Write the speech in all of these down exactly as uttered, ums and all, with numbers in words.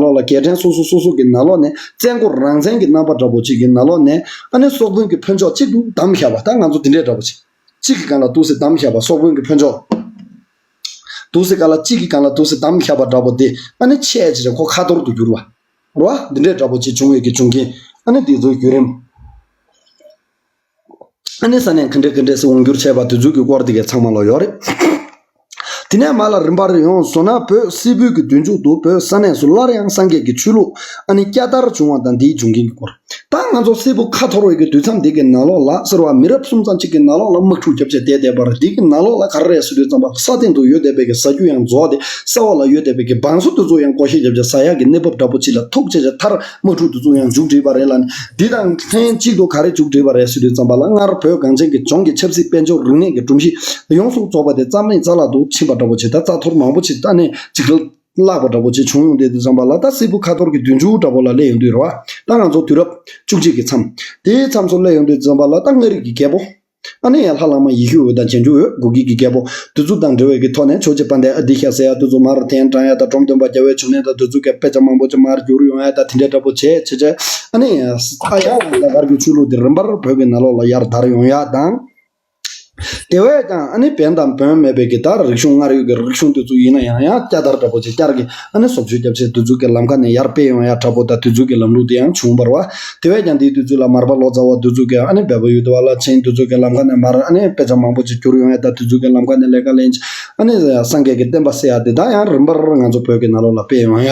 ནང་ལོགས་ལ་རྒྱལ་ཕྲན་སོ་སོ་སོ་སོ་གི་ནང་ལོགས་ནས་བཙན་སྒོ་རང་བཙན་གྱི་རྣམ་པ་འདྲ་པོ་ཅིག་གི་ནང་ལོགས་ནས། ཨ་ནི་སོག་པོའི་གི་ཕོན་ཕྱོགས་གཅིག་ཏུ་བསྡམས་བཞག་པ། ད་ང་ཚོ་འདི་འདྲས་འདྲ་པོ་ཅིག་གཅིག་གི་སྒང་ལ་འདུག་སེ་བསྡམས་བཞག་པ། སོག་པོའི་གི་ཕོན་ཕྱོགས། འདུག་སེ་སྒང་ལ་གཅིག་གི་སྒང་ལ་འདུག་སེ་བསྡམས་བཞག་པ་འདྲ་པོ་དེ། ཨ་ནི་ཆད་བྱས་ཁོ་ཁ་ཐོར་དུ་གྱུར་བ། རེད་བ། འདི་འདྲས་འདྲ་པོ་ཅིག་བྱུང་བའི་གི་བྱུང་རྐྱེན། ཨ་ནི་འདི་ཚོའི་བརྒྱུད་རིམ། ཨ་ནི་ས་གནས་ག་འདྲས་ག་འདྲས་སུ་དབང་བསྒྱུར་བྱས་པ་དེ་ཚོའི་གི་སྐོར་དེ་གའི་ཚང་མ་ལོ་ཡོད་རེད། དེ་ནས་མར་ལ་རིམ་པར་ཡོང་སོང་ན། བོད་སིལ་བུའི་གི་མདུན་མཇུག་ཏུ་བོད་ས་གནས་སུ་སླར་ཡང་སངས་རྒྱས་ཀྱི་ཆོས་ལུགས་ཨ་ནི་བསྐྱར་དར་བྱུང་བ་དང་། འདིའི་འབྱུང་རྐྱེན་གྱི་སྐོར། ད་ང་ཚོ་སིལ་བུ་ཁ་འཐོར་བའི་གི་དུས་མཚམས་འདི་གི་ནང་ལོགས་ལ་ཟེར་བ། མི་རབས་གསུམ་ཙམ་གཅིག་གི་ནང་ལོགས་ལ་དམག་འཁྲུག་བརྒྱབ་བྱས་བསྡད་བསྡད་པ་རེད། འདི་གི་ནང་ལོགས་ལ་ག་རེ་རེད་ཟེར་དུས་ཙམ་པ། ས་སྟེང་དུ་ཡོད་བསྡད་པའི་གི་ཟ་རྒྱུ་ཡང་རྫོགས་ཏེ། ས་འོག་ལ་ཡོད་བསྡད་པའི་གི་བང་སོ་དེ་ཚོ་ཡང་བཀོལ་སྤྱོད་བརྒྱབ་བྱས་ཟ་ཡག་གི་གནས་བབ་འདྲ་པོ་ཅིག་ལ་ཐུག་བྱས་བྱས། མཐར་དམག་འཁྲུག་དེ་ཚོ་ཡང་མཇུག་བསྒྲིལ་བ་རེད་ལབ་ནས། འདི་དང་ལྷན་གཅིག་ཏུ་ག་རེ་མཇུག་བསྒྲིལ་བ་རེད་ཟེར་དུས་ཙམ་པ་ལ། སྔར་བོད་གངས་ཅན་གྱི་ལྗོངས་ཀྱི་ཆབ་སྲིད་དཔལ་འབྱོར་རིག་གནས་ཀྱི་སྒྲོམ་གཞི་ཡོངས་སུ་རྫོགས་པ་དེ་རྩ་མེད་རྩ་བརླག་ཏུ་ཕྱིན་པ་འདྲ་པོ་ཅིག་ད་རྩ་འཐོར་མང་པོ་ཅིག་ད་ནས་ཅིག་བརླག་པ་འདྲ་པོ་ཅིག་བྱུང་ཡོང་དུས་ཙམ་པ་ལ། ད་སིལ་བུ་ཁ་འཐོར་གྱི་དུས་མཇུག་འདྲ་པོ་ལ་སླེབས་ཡོང་དུས་རེད་བ། ད་ང་ཚོ་དུས་རབས་བཅུ་གཅིག་གི་མཚམས་དེའི་མཚམས་སུ་སླེབས་ཡོང་དུས་ཙམ་པ་ལ། ད་མངའ་རིས་ཀྱི་རྒྱལ་པོ། ཨ་ནི་ཡང་ལྷ་བླ་མ་ཡེ་ཤེས་འོད་དང་བྱང་ཆུབ་འོད། སྒོ་སྒྱུར་གྱི་རྒྱལ་པོ། དེ་ཚོ་དང་འབྲེལ་བའི་གི་ཐོག་ནས་ཆོས་རྗེ་དཔལ་ལྡན་ཨ་ཏི་ཤ་ཟེར་ཡ་དེ་ཚོ་མར་གདན་དྲངས་ཡ་དང་། འབྲོམ་སྟོན་པ་རྒྱལ་བའི་འབྱུང་གནས་དང་དེ་ཚོ་གི་དཔེ་ཆ་མང་པོ་ཅིག་མར་བསྒྱུར་ཡོང་ཡ་དང་། དེ་འདྲས་འདྲ་པོ་བྱས་བྱས་བྱས། ཨ་ནི་ཡང་ཨ་ཡང་རྒྱ་གར་གྱི་ཆོས་ལུགས་དེ་རིམ་པར་བོད་ཀྱི་ནང་ལོགས་ལ་ཡར་དར་ཡོང་ཡ་དང་། དེ་བས་ཀྱང་ཨ་ནི་བན་དང་བོན་མེད་པའི་གི་ད་རིག་གཞུང་སྔར་ཡོད་ཀྱི་རིག་གཞུང་དེ་ཚོ་ཡིན་ན་ཡང་ཡང་བསྐྱར་དར་འདྲ་པོ་ཅིག་བསྐྱར་གི་ཨ་ནི་བཟོ་བཅོས་བརྒྱབ་བྱས། དེ་ཚོ་གི་ལམ་ཁ་ནས་ཡར་སྤེལ་ཡོང་ཡ་འདྲ་པོ་དང་། དེ་ཚོ་གི་ལམ་ལུགས་དེ་ཡང་བྱུང་བ་རེད་བ། དེ་བས་ཀྱང་དེའི་དུས་ཚོད་ལ་མར་པ་ལོ་ཙཱ་བ་དེ་ཚོ་གི་ཨ་ནི་བལ་པོ་ཡུལ་དུ་བ་ལ་ཕྱིན། དེ་ཚོ་གི་ལམ་ཁ་ནས་མར་ཨ་ནི་དཔེ་ཆ་མང་པོ་ཅིག་བསྒྱུར་ཡོང་ཡ་དང་། དེ་ཚོ་གི་ལམ་ཁ་ནས་ལས་ཀ་ལེན་བྱས། ཨ་ནི་སངས་རྒྱས་ཀྱི་བསྟན་པ་ཟེར་ཡ་དེ་ད་ཡང་རིམ་པར་ང་ཚོ་བོད་ཀྱི་ནང་ལོགས་ལ་སྤེལ་ཡོང་ཡ།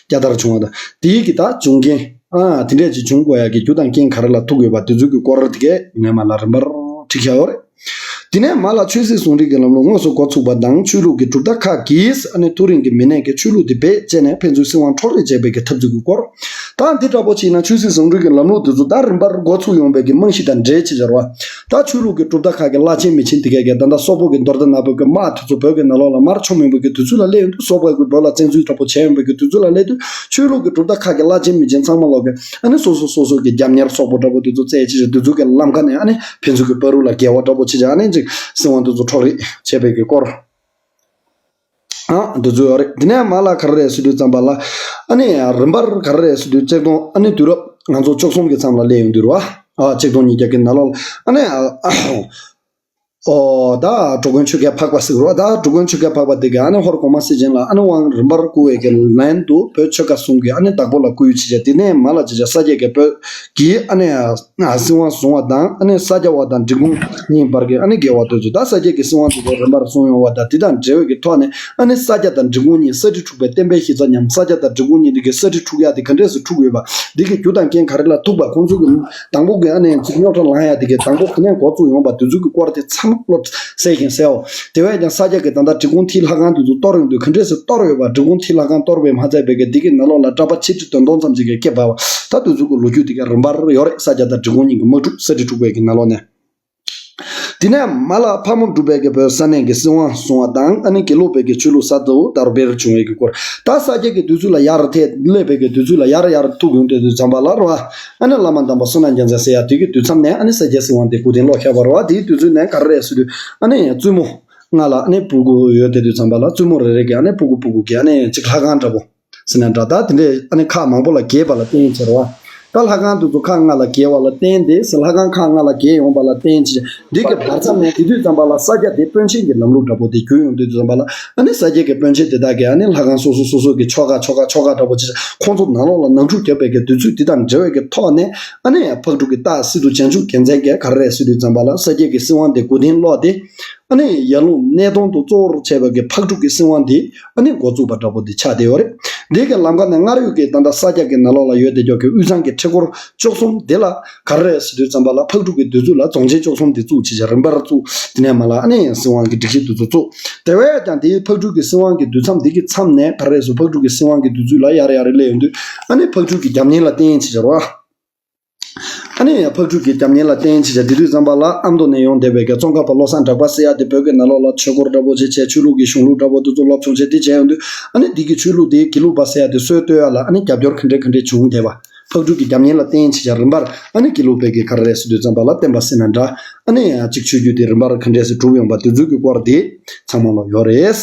བསྐྱར་དར་བྱུང་བ་དང་། དེའི་གི་ད་འབྱུང་རྐྱེན། ཨ་དེ་འདྲས་ཅིག་བྱུང་དགོས་ཡ་གི་རྒྱུ་དང་རྐྱེན་ག་རེ་ལ་ཐུག་ཡོད་པ་དེ་ཚོ་གི་སྐོར་དེ་གས་ངས་མར་ལ་རིམ་པར་ཁྲིད་བཞག་ཡོད་རེད། དེ་ནས་མར་ལ་ཆོས་སྲིད་ཟུང་འབྲེལ་གྱི་ལམ་ལུགས་དངོས་སུ་འགོ་ཚུགས་པ་དང་། ཆོས་ལུགས་ཀྱི་གྲུབ་མཐའ་ཁག་གིས་ཨ་ནི་མཐོ་རིམ་གྱི་མི་སྣས་ཀྱི་ཆོས་ལུགས་དེ་བེད་སྤྱད་ནས་ཕན་ཚུན་སྲིད་དབང་འཕྲོག་རེས་བྱས་པའི་གི་འཐབ་རྩོད་ཀྱི་སྐོར། ད་འདི་འདྲ་པོ་ཅིག་ན་ཆོས་སྲིད་ཟུང་འབྲེལ་གྱི་ལམ་ལུགས་འདི་ཚོ་ད་རིམ་པར་འགོ་ཚུགས་ཡོང་བའི་གི་རྨང་གཞི་དང་འབྲེལ་ཆེ་སྦྱར་བ། ད་ཆོས་ལུགས་ཀྱི་གྲུབ་མཐའ་ཁག་གི་བླ་ཆེན་མི་ཆེན་དེ་གས་ཀྱི་ད་ལྟ་སོག་པོ་གི་མདོར་བསྡུ་ན་བོད་ཀྱི་དམག་དེ་ཚོ་བོད་ཀྱི་ནང་ལོགས་ལ་མར་ཆོ་མེད་པའི་གི་དུས་ཚོད་ལ་སླེབས་ཡོང་དུས། སོག་པོ་གི་བོད་ལ་བཙན་འཛུལ་འདྲ་པོ་བྱས་ཡོང་བའི་གི་དུས་ཚོད་ལ་སླེབས་དུས། ཆོས་ལུགས་ཀྱི་གྲུབ་མཐའ་ཁག་གི་བླ་ཆེན་མི་ཆེན་ཚང་མ་ལོག་གི་ཨ་ནི་སོ་སོ་སོ་སོ་གི་རྒྱབ་གཉེར་སོག་པོ་འདྲ་པོ་དེ་ཚོ་བཙལ་ཆེ་ཆེ་དེ་ཚོ་གི་ལམ་ཁ་ནས་ཨ་ནི་ཕན་ཚུན་གྱི་བར་དུ་ལ་འགལ་བ་འདྲ་པོ་ཆེ་ཆེ་ཨ་ནི་ཅིག་སྲིད་དབང་དེ་ཚོ་འཕྲོག་རེས་བྱས་པའི་གི་སྐོར། ཨ། འདི་ཚོ་ཡོད་རེད། དེ་ནས་མ་ལ་ག་རེ་རེད་ཟེར་དུས་ཙམ་པ་ལ། ཨ་ནི་རིམ་པར་ག་རེ་རེད་ཟེར་དུས་ཆིག་སྟོང་ཨ་ནི་དུས་རབས་ང་ཚོ་བཅུ་གསུམ་གྱི་མཚམས་ལ་སླེབས་ཡོང་དུས་རེད་བ། ཨ། ཆིག་སྟོང་ཉིས་བརྒྱ་གི་ནང་ལོགས་ལ་ཨ་ནི། ཨ། ཨོ། ད་འགྲོ་མགོན་ཆོས་རྒྱལ་འཕགས་པ་ཟེར་རོ། ད་འགྲོ་མགོན་ཆོས་རྒྱལ་འཕགས་པ་དེ་གའི་ཨ་ནི་ཧོར་གོང་མ་སེ་ཆེན་ལ་ཨ་ནི་དབང་རིམ་པར་བསྐུར་བའི་གི་ལན་དུ་བོད་ཆོལ་ཁ་གསུམ་གྱི་ཨ་ནི་བདག་པོ་ལ་བསྐུར་ཡུལ་ཆེ་ཆེ་དེ་ནས་མ་ལ་ཆེ་ཆེ་ས་སྐྱ་གི་བོད་ཀྱི་ཨ་ནི་སྲིད་དབང་བཟུང་བ་དང་། ཨ་ནི་ས་སྐྱ་བ་དང་འབྲི་གུང་གཉིས་བར་གྱི་ཨ་ནི་འགལ་བ་དེ་ཚོ། ད་ས་སྐྱ་གི་སྲིད་དབང་དེ་ཚོ་རིམ་པར་བཟུང་ཡོང་བ་དང་། དེ་དང་འབྲེལ་བའི་གི་ཐོག་ནས་ཨ་ནི་ས་སྐྱ་དང་འབྲི་གུང་གཉིས་ས་ཁྲི་འཁྲུག་པའི་བསྟན་པའི་གཞི་རྩ་མཉམ། ས་སྐྱ་དང་འབྲི་གུང་གཉིས་དེ་གི་ས་ཁྲི་འཁྲུག་ཡ་དེ་ག་འདྲས་སུ་འཁྲུག་ཡོད་པ། འདི་གི་རྒྱུ་དང་རྐྱེན་ག་རེ་ལ་ཐུག་པ། ཁོང་ཚོ་གི་དང་པོ་གི་ཨ་ནི་ཅིག་རྙོག་དྲ་ལངས་ཡ་དེ་གི་དང་པོ་ག་ནས་འགོ་བཙུགས་ཡོང་པ། དེ་ཚོ་གི་སྐོར་དེ་ཚང་མ་བློ་གསལ་ཞིང་གསལ་བོ། དེ་བས་ཀྱང་ས་སྐྱ་གི་ད་ལྟ་འབྲི་གུང་མཐིལ་ལྷ་ཁང་དེ་ཚོ་གཏོར་ཡོང་དུས་ག་འདྲས་སུ་གཏོར་ཡོད་པ། འབྲི་གུང་མཐིལ་ལྷ་ཁང་གཏོར་བས་མ་ཚད་པའི་གི་འདི་གི་ནང་ལོགས་ལ་གྲྭ་པ་ཆིག་ཁྲི་བདུན་སྟོང་ཙམ་ཞིག་གི་སྐྱེས་པ་བ། ད་དེ་ཚོ་གི་ལོ་རྒྱུས་དེ་ག་རིམ་པར་ཡོད་རེད། ས་སྐྱ་དང་འབྲི་གུང་གཉིས་ཀྱི་དམག་འཁྲུག་ས་ཁྲི་འཁྲུག་པའི་གི་ནང་ལོགས་ནས། དེ་ནས་མ་ལ་ཕག་མོ་གྲུ་པའི་གི་བོད་ས་གནས་ཀྱི་སྲིད་དབང་བཟུང་བ་དང་། ཨ་ནི་དགེ་ལུགས་པའི་གི་ཆོས་ལུགས་གསར་དུ་དར་འཕེལ་བྱུང་བའི་གི་སྐོར། ད་ས་སྐྱ་གི་དུས་ཚོད་ལ་ཡར་ཐལ་སླེབས་པའི་གི་དུས་ཚོད་ལ་ཡར་ཡར་ཐུག་ཡོང་དུས་དུས་ཙམ་པ་ལ་རེད་བ། ཨ་ནི་བླ་མ་དམ་པ་བསོད་ནམས་རྒྱལ་མཚན་ཟེར་ཡ་དེ་གི་དུས་མཚམས་ནས་ཨ་ནི་ས་སྐྱའི་སྲིད་དབང་དེ་མགོ་རྟིང་སློག་ཁྱབ་པ་རེད་བ། དེའི་དུས་ཚོད་ནས་ག་རེ་རེད་ཟེར་དུས་ཨ་ནི་བཙུན་མོ་ལྔ་ལ་ཨ་ནི་སྤུ་གུ་ཡོད་དེ་དུས་ཙམ་པ་ལ་བཙུན་མོ་རེ་རེ་གི་ཨ་ནི་སྤུ་གུ་སྤུ་གུ་གི་ཨ་ནི་ཅིག་ལྷ་ཁང་འདྲ་པོ་ཟེར་ན་འདྲ། ད་དེ་འདྲས་ཨ་ནི་ཁག་མང་པོ་ལ་གྱེས་པ་ལ་བརྟེན་བྱས་རེད་བ། ད་ལྷ་ཁང་དེ་ཚོ་ཁག་ལྔ་ལ་གྱེས་པ་ལ་བརྟེན་ཏེ་ཟེར། ལྷ་ཁང་ཁག་ལྔ་ལ་གྱེས་ཡོང་པ་ལ་བརྟེན་བྱས། འདི་གི་བར་མཚམས་ནས་དེ་དུས་ཙམ་པ་ལ་ས་སྐྱ་དེ་དཔོན་ཆེན་གྱི་ལམ་ལུགས་འདྲ་པོ་དེ་གྱུར་ཡོང་དུས་ཙམ་པ་ལ། ཨ་ནི་ས་སྐྱ་གི་དཔོན་ཆེན་དེ་དག་གིས་ཨ་ནི་ལྷ་ཁང་སོ་སོ་སོ་སོ་གི་ཆོ་ག་ཆོ་ག་ཆོ་ག་འདྲ་པོ་ཅིག་ཁོང་ཚོ་ནང་ལོགས་ལ་ནང་འཁྲུག་བརྒྱབ་པའི་གི་དུས་ཚོད་དེ་དང་འབྲེལ་བའི་གི་ཐོག་ནས། ཨ་ནི་ཕག་གྲུ་གི་སྟག་སི་ཏུ་བྱང་ཆུབ་རྒྱལ་མཚན་གྱིས་ག་རེ་རེད་ཟེར་དུས་ཙམ་པ་ལ། ས་སྐྱ་གི་སྲིད་དབང་དེ་མགོ་རྟིང་སློག་སྟེ། ཨ་ནི་ཡར་ཀླུང་སྣེ་གདོང་དུ་གཙོ་བོར་བྱས་པའི་གི་ཕག་གྲུ་གི་སྲིད་དབང་དེ་ཨ་ནི་འགོ་བཙུགས་པ་འདྲ་པོ་དེ་ཆགས་བསྡད་ཡོད་རེད། འདི་གི་ལམ་ཁ་ནས་སྔར་ཡོད་ཀྱི་ད་ལྟ་ས་སྐྱ་གི་ནང་ལོགས་ལ་ཡོད་བསྡད་ཀྱོག་གི་དབུས་གཙང་གི་ཁྲི་སྐོར་བཅུ་གསུམ་དེ་ལ་ག་རེ་རེད་ཟེར་དུས་ཙམ་པ་ལ། ཕག་གྲུ་གི་དུས་ཚོད་ལ་རྫོང་ཆེན་བཅུ་གསུམ་དེ་བཙུགས་བྱས་བྱས་རིམ་པར་བཙུགས། དེ་ནས་མ་ལ་ཨ་ནི་སྲིད་དབང་གི་སྒྲིག་གཞི་དེ་ཚོ་བཙུགས། དེ་བས་ཀྱང་དེའི་ཕག་གྲུ་གི་སྲིད་དབང་གི་དུས་མཚམས་འདི་གི་མཚམས་ནས་ག་རེ་རེད་ཟེར། ཕག་གྲུ་གི་སྲིད་དབང་གི་དུས་ཚོད་ལ་ཡར་ཡར་སླེབས་ཡོང་དུས། ཨ་ནི་ཕག་གྲུ་གི་རྒྱབ་གཉེར་ལ་བརྟེན་བྱས་བྱས་རེད་བ། ཨ་ནི་ཕག་གྲུ་གི་རྒྱབ་གཉེར་ལ་བརྟེན་བྱས་བྱས། དེ་དུས་ཙམ་པ་ལ་ཨ་མདོ་ནས་ཡོང་བསྡད་པའི་གི་ཙོང་ཁ་པ་བློ་བཟང་གྲགས་པ་ཟེར་ཡ་དེ་བོད་ཀྱི་ནང་ལོགས་ལ་ཆོས་སྐོར་འདྲ་པོ་ཅིག་བྱས། ཆོས་ལུགས་ཀྱི་གཞུང་ལུགས་འདྲ་པོ་དེ་ཚོ་སློབ་སྦྱོང་བྱས་དེ་བྱས་ཡོང་དུས། ཨ་ནི་འདི་གི་ཆོས་ལུགས་དེ་དགེ་ལུགས་པ་ཟེར་ཡ་དེ་སྲོལ་གཏོད་ཡ་ལ་ཨ་ནི་རྒྱབ་སྐྱོར་ག་འདྲས་ག་འདྲས་བྱུང་བསྡད་པ། ཕག་གྲུ་གི་རྒྱབ་གཉེར་ལ་བརྟེན་བྱས་བྱས་རིམ་པར་ཨ་ནི་དགེ་ལུགས་པའི་གི་ག་རེ་རེད་ཟེར་དུས་ཙམ་པ་ལ་བསྟན་པ་ཟེར་ན་འདྲ། ཨ་ནི་ཅིག་ཆོས་བརྒྱུད་དེ་རིམ་པར་ག་འདྲས་སེ་གྲུབ་ཡོང་པ་དེ་ཚོ་གི་སྐོར་དེ་ཚང་མ་ལ་ཡོད་རེད།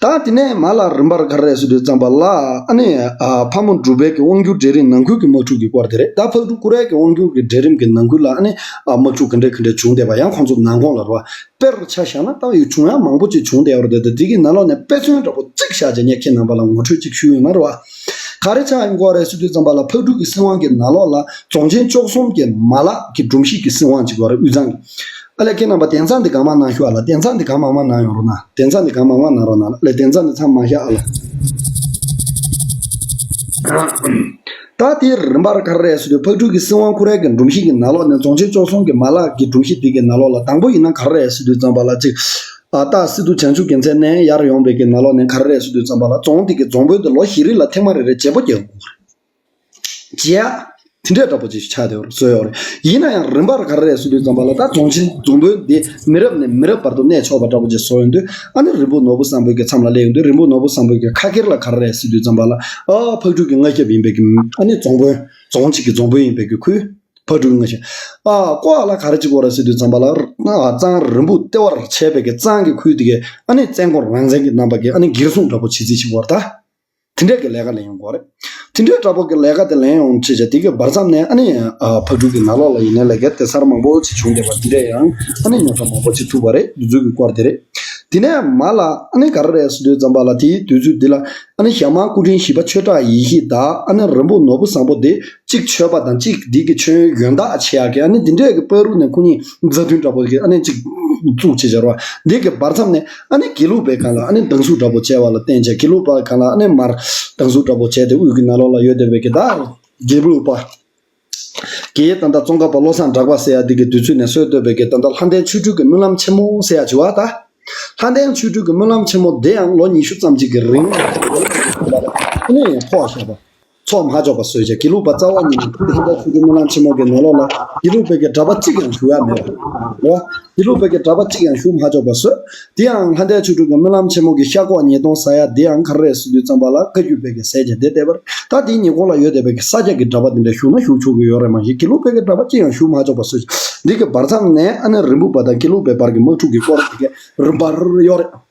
ད་དེ་ནས་མ་ལ་རིམ་པར་ག་རེ་རེད་ཟེར་དུས་ཙམ་པ་ལ། ཨ་ནི་ཨ་ཕག་མོ་གྲུ་པའི་གི་དབང་སྒྱུར་གྲལ་རིམ་ནང་ཁུལ་གྱི་དམག་འཁྲུག་གི་སྐོར་དེ་རེད། ད་ཕག་གྲུ་ཀུ་རའི་གི་དབང་སྒྱུར་གྱི་གྲལ་རིམ་གྱི་ནང་ཁུལ་ལ་ཨ་ནི་ཨ་དམག་འཁྲུག་ག་འདྲས་ག་འདྲས་བྱུང་བསྡད་པ། ཡང་ཁོང་ཚོ་ནང་ཁོངས་ལ་རེད་བ། དཔེར་ཆ་བཞག་ན་ད་ཡོད་བྱུང་ཡ་མང་པོ་ཅིག་བྱུང་བསྡད་ཡོད་རེད། དེ་དེ་གི་ནང་ལོགས་ནས་དཔེ་མཚོན་འདྲ་པོ་གཅིག་བཞག་བྱས་ངས་ཁྱེད་རྣམ་པ་ལ་ངོ་སྤྲོད་ཅིག་ཞུས་ཡོད་ན་རེད་བ། ག་རེ་ཆགས་ཡོང་གི་ཡོད་རེད་ཟེར་དུས་ཙམ་པ་ལ། ཕག་གྲུ་གི་སྲིད་དབང་གི་ནང་ལོགས་ལ་རྫོང་ཆེན་བཅུ་གསུམ་གྱི་མ་ལག་གི་སྒྲོམ་གཞི་གི་སྲིད་དབང་ཅིག་ཡོད་རེད། དབུས་གཙང་གི། ཨ་ལས། ཁྱེད་རྣམ་པ་དན་རྩ་འདི་གང་མང་གནང་ཤོག་ཨ་ལ། དན་རྩ་འདི་གང་མང་མང་གནང་ཡོང་རོགས་གནང་། དན་རྩ་འདི་གང་མང་མང་གནང་རོགས་གནང་ལ། དན་རྩ་འདི་ཚང་མ་བཞག་ཨ་ལ། ད་དེ་རིམ་པར་ག་རེ་རེད་ཟེར་དུས། ཕག་གྲུ་གི་སྲིད་དབང་ཁོ་རའི་གི་སྒྲོམ་གཞི་གི་ནང་ལོགས་ནས་རྫོང་ཆེན་བཅུ་གསུམ་གྱི་མ་ལག་གི་སྒྲོམ་གཞི་དེ་གི་ནང་ལོགས་ལ་དང་པོ་ཡིན་ན་ག་རེ་རེད་ཟེར་དུས་ཙམ་པ་ལ་ཅིག་ཨ། སྟག་སི་ཏུ་བྱང་ཆུབ་རྒྱལ་མཚན་ནས་ཡར་ཡོང་བའི་གི་ནང་ལོགས་ནས་ག་རེ་རེད་ཟེར་དུས་ཙམ་པ་ལ། རྫོང་དེ་གི་རྫོང་དཔོན་དེ་ལོ་བཞི་རིང་ལ་ཐེངས་མ་རེ་རེ་བརྗེ་པོ་རྒྱག་དགོས་རེད། བརྗེ་ཡ་དེ་འདྲས་འདྲ་པོ་ཅིག་ཆགས་བསྡད་ཡོད་རེད། བཟོས་ཡོད་རེད། ཡིན་ན་ཡང་རིམ་པར་ག་རེ་རེད་ཟེར་དུས་ཙམ་པ་ལ། ད་རྫོང་ཆེན་རྫོང་དཔོན་འདི་མི་རབས་ནས་མི་རབས་བར་དུ་གནས་ཆོག་པ་འདྲ་པོ་ཅིག་བཟོ་ཡོང་དུས། ཨ་ནི་རིན་པོ་ནོར་བུ་བཟང་པོའི་གི་མཚམས་ལ་སླེབས་ཡོང་དུས། རིན་པོ་ནོར་བུ་བཟང་པོའི་གི་ཁ་སྐེར་ལ་ག་རེ་རེད་ཟེར་དུས་ཙམ་པ་ལ། ཨ། ཕག་གྲུ་གི་མངའ་ཞབས་ཡིན་པའི་གི་ཨ་ནི་རྫོང་དཔོན། རྫོང་གཅིག་གི་རྫོང་དཔོན་ཡིན་པའི་གི་ཁུལ། ཕག་གྲུ་གི་མངའ་ཞབས། ཨ། ཀོ་ཨ་ལ་ག་རེ་ཅིག་ཡོད་རེད་ཟེར་དུས་ཙམ་པ་ལ། ཨ། གཙང་རིན་པོ་ལྟེ་བར་བྱས་པའི་གི་གཙང་གི་ཁུལ་དེ་གའི་ཨ་ནི་བཙན་སྐོར་རང་བཙན་གྱི་རྣམ་པ་གི་ཨ་ནི་སྒེར་སྲུང་འདྲ་པོ་བྱེད་རྩིས་བྱེད་ཀྱི་ཡོད་རེད་ད། དེ་འདྲས་ཀྱི་ལས་ཀ་ལེན་ཡོང་གི་ཡོད་རེད། དེ་འདྲས་འདྲ་པོ་གི་ལས་ཀ་དེ་ལེན་ཡོང་བྱས་བྱས། དེ་གི་བར་མཚམས་ནས་ཨ་ནི། ཨ། ཕག་གྲུ་གི་ནང་ལོགས་ལ་ཡིན་ནའི་ལས་ཀ་དེ་སར་མང་པོ་ཅིག་བྱུང་བསྡད་པ། དེ་འདྲས་ཡང་ཨ་ནི་རྙོག་དྲ་མང་པོ་ཅིག་ཐུག་པ་རེད། དེ་ཚོ་གི་སྐོར་དེ་རེད། དེ་ནས་མ་ལ་ཨ་ནི་ག་རེ་རེད་ཟེར་དུས་ཙམ་པ་ལ། དེའི་དུས་ཚོད་འདི་ལ་ཨ་ནི་ཞྭ་དམར་སྐུ་ཕྲེང་བཞི་པ་ཆོས་གྲགས་ཡེ་ཤེས་དང་ཨ་ནི་རིན་པོ་ནོར་བུ་བཟང་པོ་དེ། གཅིག་ཆོས་པ་དང་གཅིག་འདི་གི་མཆོད་ཡོན་ཡོན་བདག་བྱེད་ཡག་གི་ཨ་ནི་འདི་འདྲས་ཀྱི་བར་དུ་ནས་ཁོ་གཉིས་མཛའ་མཐུན་འདྲ་པོ་གི་ཨ་ནི་གཅིག་བཙུགས་བྱས་བྱས་རེད་བ། འདི་གི་བར་མཚམས་ནས་ཨ་ནི་དགེ་ལུགས་པའི་སྒང་ལ་ཨ་ནི་སྡང་ཟུག་འདྲ་པོ་བྱས་པ་ལ་བརྟེན་བྱས། དགེ་ལུགས་པའི་སྒང་ལ་ཨ་ནི་མར་སྡང་ཟུག་འདྲ་པོ་བྱས་ཏེ། དབུས་ཀྱི་ནང་ལོགས་ལ་ཡོད་བསྡད་པའི་གི་ད་དགེ་ལུགས་པ་གི་ད་ལྟ་ཙོང་ཁ་པ་བློ་བཟང་གྲགས་པ་ཟེར་ཡ་འདི་གི་དུས་ཚོད་ནས་སྲོལ་བཏོད་པའི་གི་ད་ལྟ་ལྷ་ལྡན་ཆོས་སྒྲོན་གྱི་སྨོན་ལམ་ཆེན་མོ་ཟེར་ཡ་བྱུང་བ་ད། ལྷ་ལྡན་ཆོས་སྒྲོན་གྱི་སྨོན་ལམ་ཆེན་མོ་འདི་ཡང་ལོ་ཉི་ཤུ་ཙམ་ཅིག་གི་རིང་ཨ་ནི་ཕོག་བཞག་པ། ཐོབ་མ་ཆོག་པ་བཟོས་བྱས། དགེ་ལུགས་པ་རྩ་བ་ཉིད་ནས་ལྷ་ལྡན་ཆོས་སྒྲོན་སྨོན་ལམ་ཆེན་མོ་གི་ནང་ལོགས་ལ་དགེ་ལུགས་པའི་གི་གྲྭ་པ་གཅིག་ཀྱང་ཞུགས་ཡ་མེད་པ་རེད། དགེ་ལུགས་པའི་གི་གྲྭ་པ་གཅིག་ཀྱང་ཞུགས་མ་ཆོག་པ་བཟོས། དེ་ཡང་ལྷ་ལྡན་ཆོས་སྒྲོན་གྱི་སྨོན་ལམ་ཆེན་མོ་གི་ཤག་ཁོག་ཉིས་སྟོང་ཟ་ཡ་དེ་ཡང་ག་རེ་རེད་ཟེར་དུས་ཙམ་པ་ལ་བཀའ་བརྒྱུད་པའི་གི་ཟས་བཅད་དེ་བསྡད་པ་རེད། ད་དེའི་ཉེ་འཁོར་ལ་ཡོད་བསྡད་པའི་གི་ས་སྐྱ་གི་གྲྭ་པ་དེ་འདྲ་ཞུགས་ན་ཞུགས་ཆོག་གི་ཡོད་རེད། མ་གཞི་དགེ་ལུགས་པའི་གི་གྲྭ་པ་གཅིག་ཀྱང་ཞུགས་མ་ཆོག་པ་བཟོས། འདི་གི་བར་མཚམས་ནས་ཨ་ནི་རིན་སྤུངས་པ་དང་དགེ་ལུགས་པའི་བར་གྱི་དམག་འཁྲུག་གི་སྐོར་དེ་གའི་རིམ་པར་ཡོད་རེད།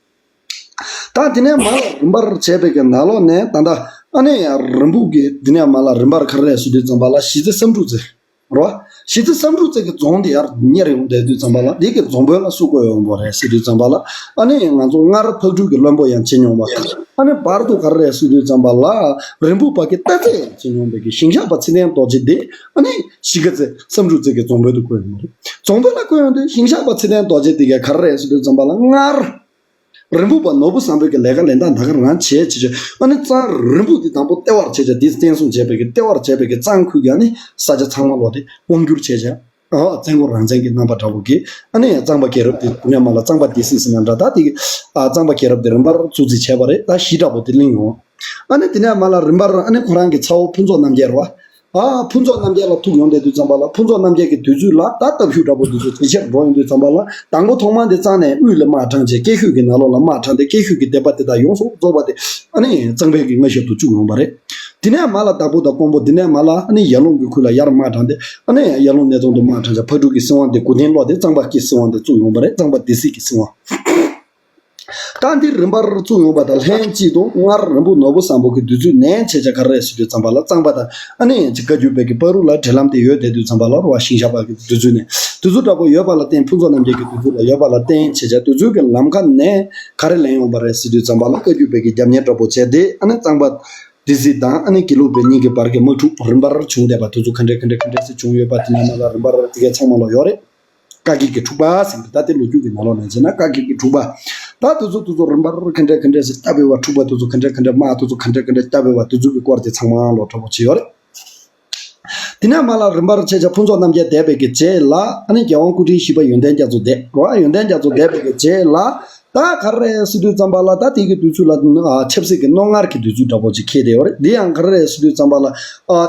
ད་དེ་ནས་མར་རིམ་པར་བྱས་པའི་གི་ནང་ལོགས་ནས་ད་ལྟ་ཨ་ནི་རིན་སྤུངས་ཀྱི་དེ་ནས་མར་ལ་རིམ་པར་ག་རེ་རེད་ཟེར་དུས་ཙམ་པ་ལ་གཞིས་རྩེ་བསམ་འགྲུབ་རྩེ་རེད་བ། གཞིས་རྩེ་བསམ་འགྲུབ་རྩེ་གི་རྫོང་དེ་ཡར་གཉེར་ཡོང་བསྡད་དུས་ཙམ་པ་ལ་འདི་གི་རྫོང་དཔོན་ལ་སུ་བསྐོས་ཡོང་བ་རེད་ཟེར་དུས་ཙམ་པ་ལ། ཨ་ནི་ང་ཚོ་སྔར་ཕག་གྲུ་གི་བློན་པོ་ཡང་བྱེད་མྱོང་བ། ཨ་ནི་བར་དུ་ག་རེ་རེད་ཟེར་དུས་ཙམ་པ་ལ་རིན་སྤུངས་པ་གི་རྟ་རྩེ་ཡང་བྱེད་མྱོང་བའི་གི་ཞིང་གཤེགས་པ་ཚེ་བརྟན་རྡོ་རྗེ་དེ་ཨ་ནི་གཞིས་ཀ་རྩེ་བསམ་འགྲུབ་རྩེ་གི་རྫོང་དཔོན་དུ་བསྐོས་ཡོང་བ་རེད། རྫོང་དཔོན་ལ་བསྐོས་ཡོང་དུས་ཞིང་གཤེགས་པ་ཚེ་བརྟན་རྡོ་རྗེ་དེ་གས་ག་རེ་རེད་ཟེར་དུས་ཙམ་པ་ལ་སྔར། རིན་སྤུངས་པ་ནོར་བུ་བཟང་པོའི་གི་ལས་ཀ་ལེན་སྟངས་ད་ག་རང་བྱས་བྱས་བྱས། ཨ་ནི་གཙང་རིན་སྤུངས་འདི་དང་པོ་ལྟེ་བར་བྱས་བྱས་འདི་བརྟན་སྲུང་བྱས་པའི་གི་ལྟེ་བར་བྱས་པའི་གི་གཙང་ཁུལ་གྱི་ཨ་ནི་ས་ཆ་ཚང་མ་ལོག་སྟེ་དབང་བསྒྱུར་བྱས་བྱས། ཨ་བཙན་པོ་རང་བཙན་གྱི་རྣམ་པ་འདྲ་བོ་གི་ཨ་ནི་གཙང་པ་རྒྱལ་རབས་དེ་དེ་ནས་མར་ལ་གཙང་པ་སྡེ་སྲིད་ཟེར་ན་འདྲ། ད་དེ་གི་ཨ་གཙང་པ་རྒྱལ་རབས་དེ་རིམ་པར་བཙུགས་རྩིས་བྱས་པ་རེད། ད་གཞིས་འདྲ་བོ་དེ་གླིང་ཡོང་། ཨ་ནི་དེ་ནས་མར་ལ་རིམ་པར་ཨ་ནི་ཁོ་རང་གི་ཚ་བོ་ཕུན་ཚོགས་རྣམ་རྒྱལ་རེད་བ། ཨ་ཕུན་ཚོགས་རྣམ་རྒྱལ་ལ་ཐུག་ཡོང་བསྡད་དུས་ཙམ་པ་ལ་ཕུན་ཚོགས་རྣམ་རྒྱལ་གྱི་དུས་ཚོད་ལ་ད་སྟབས་ཤུགས་འདྲ་པོ་དུས་ཚོད་ཇེ་ཆེར་འགྲོ་ཡོང་དུས་ཙམ་པ་ལ་དང་པོ་ཐོག་མ་འདི་གཙང་ནས་དབུས་ལ་དམག་དྲངས་བྱས་སྐྱེ་ཤོད་ཀྱི་ནང་ལོགས་ལ་དམག་དྲངས་ཏེ་སྐྱེ་ཤོད་ཀྱི་སྡེ་པ་དེ་དག་ཡོངས་སུ་རྫོགས་པ་དེ་ཨ་ནི་གཙང་པའི་གི་མངའ་ཞབས་སུ་བཅུག་ཡོང་བ་རེད། དེ་ནས་མར་ལ་དྭགས་པོ་དང་ཀོང་པོ་དེ་ནས་མར་ལ་ཨ་ནི་ཡར་ཀླུང་གི་ཁུལ་ལ་ཡར་དམག་དྲངས་ཏེ་ཨ་ནི་ཡར་ཀླུང་གནས་ཚང་དུ་དམག་དྲངས་བྱས་ཕག་གྲུ་གི་སྲིད་དབང་དེ་མགོ་རྟིང་སློག་སྟེ་གཙང་པ་གི་སྲིད་དབང་དེ་བཙུགས་ཡོང་བ་རེད། གཙང་པ་སྡེ་སྲིད་ཀྱི་སྲིད་དབང་། ད་འདི་རིམ་པར་བཙུགས་ཡོང་བ་དང་ལྷན་ཅིག་ཏུ་སྔར་རིན་སྤུངས་ནོར་བུ་བཟང་པོ་གི་དུས་ཚོད་ནས་བྱས་བྱས་ག་རེ་རེད་ཟེར་དུས་ཙམ་པ་ལ་གཙང་པ་དང་ཨ་ནི་ཅིག་བཀའ་བརྒྱུད་པའི་གི་བར་དུ་ལ་འབྲེལ་ལམ་དེ་ཡོད་བསྡད་དུས་ཙམ་པ་ལ་རུ་བ་ཞིང་གཤེགས་པ་གི་དུས་ཚོད་ནས་དུས་ཚོད་འདྲ་པོ་ཡོད་པ་ལ་བརྟེན་ཕུན་ཚོགས་རྣམ་རྒྱལ་གྱི་དུས་ཚོད་ལ་ཡོད་པ་ལ་བརྟེན་བྱས་བྱས་དུས་ཚོད་ཀྱི་ལམ་ཁ་ནས་ག་རེ་ལེན་ཡོང་བ་རེད་ཟེར་དུས་ཙམ་པ་ལ་བཀའ་བརྒྱུད་པའི་གི་རྒྱབ་གཉེར་འདྲ་པོ་བྱས་ཏེ་ཨ་ནི་གཙང་པ་སྡེ་སྲིད་དང་ཨ་ནི་དགེ་ལུགས་པའི་གཉིས་ཀྱི་བར་གྱི་དམག་འཁྲུག་རིམ་པར་བྱུང་བསྡད་པ་དེ་ཚོ་ག་འདྲས་ག་འདྲས་ག་འདྲས་སེ་བྱུང་ཡོད་པ་དེ་ནས་མར་ལ་རིམ་པར་དེ་གའི་ཚང་མ་ལ་ཡོད་རེད། བཀའ་བརྒྱུད་ཀྱི་འཁྲུག་པ་ཟེར་གྱི་ད་ལྟའི་ལོ་རྒྱུས་ཀྱི་ནང་ལོགས་ནས་བྱས་ན་བཀའ་བརྒྱུད་ཀྱི་འཁྲུག་པ། ད་དེ་ཚོ་དེ་ཚོ་རིམ་པར་ག་འདྲས་ག་འདྲས་ཟེར་སྐྱབས་འོས་པ་འཁྲུག་པ་དེ་ཚོ་ག་འདྲས་ག་འདྲས་དམག་དེ་ཚོ་ག་འདྲས་ག་འདྲས་སྐྱབས་འོས་པ་དེ་ཚོ་གི་སྐོར་དེ་ཚང་མ་ལོག་འདྲ་པོ་བྱས་ཡོད་རེད། དེ་ནས་མར་ལ་རིམ་པར་བྱས་བྱས་ཕུན་ཚོགས་རྣམ་རྒྱལ་འདས་པའི་གི་རྗེས་ལ་ཨ་ནི་རྒྱལ་དབང་སྐུ་ཕྲེང་བཞི་པ་ཡོན་ཏན་རྒྱ་མཚོ་འདས་རོ། ཡོན་ཏན་རྒྱ་མཚོ་འདས་པའི་གི་རྗེས་ལ་ད་ག་རེ་ཟེར་དུས་ཙམ་པ་ལ་ད་དེ་གི་དུས་ཚོད་ལ་ཨ་ཆབ་སྲིད་ཀྱི་རྣོ་ངར་གྱི་དུས་ཚོད་འདྲ་པོ་ཅིག་འཁེལ་བསྡད་ཡོད་རེད། འདི་ཡང་ག་རེ་ཟེར་དུས་ཙམ་པ་ལ་ཨ་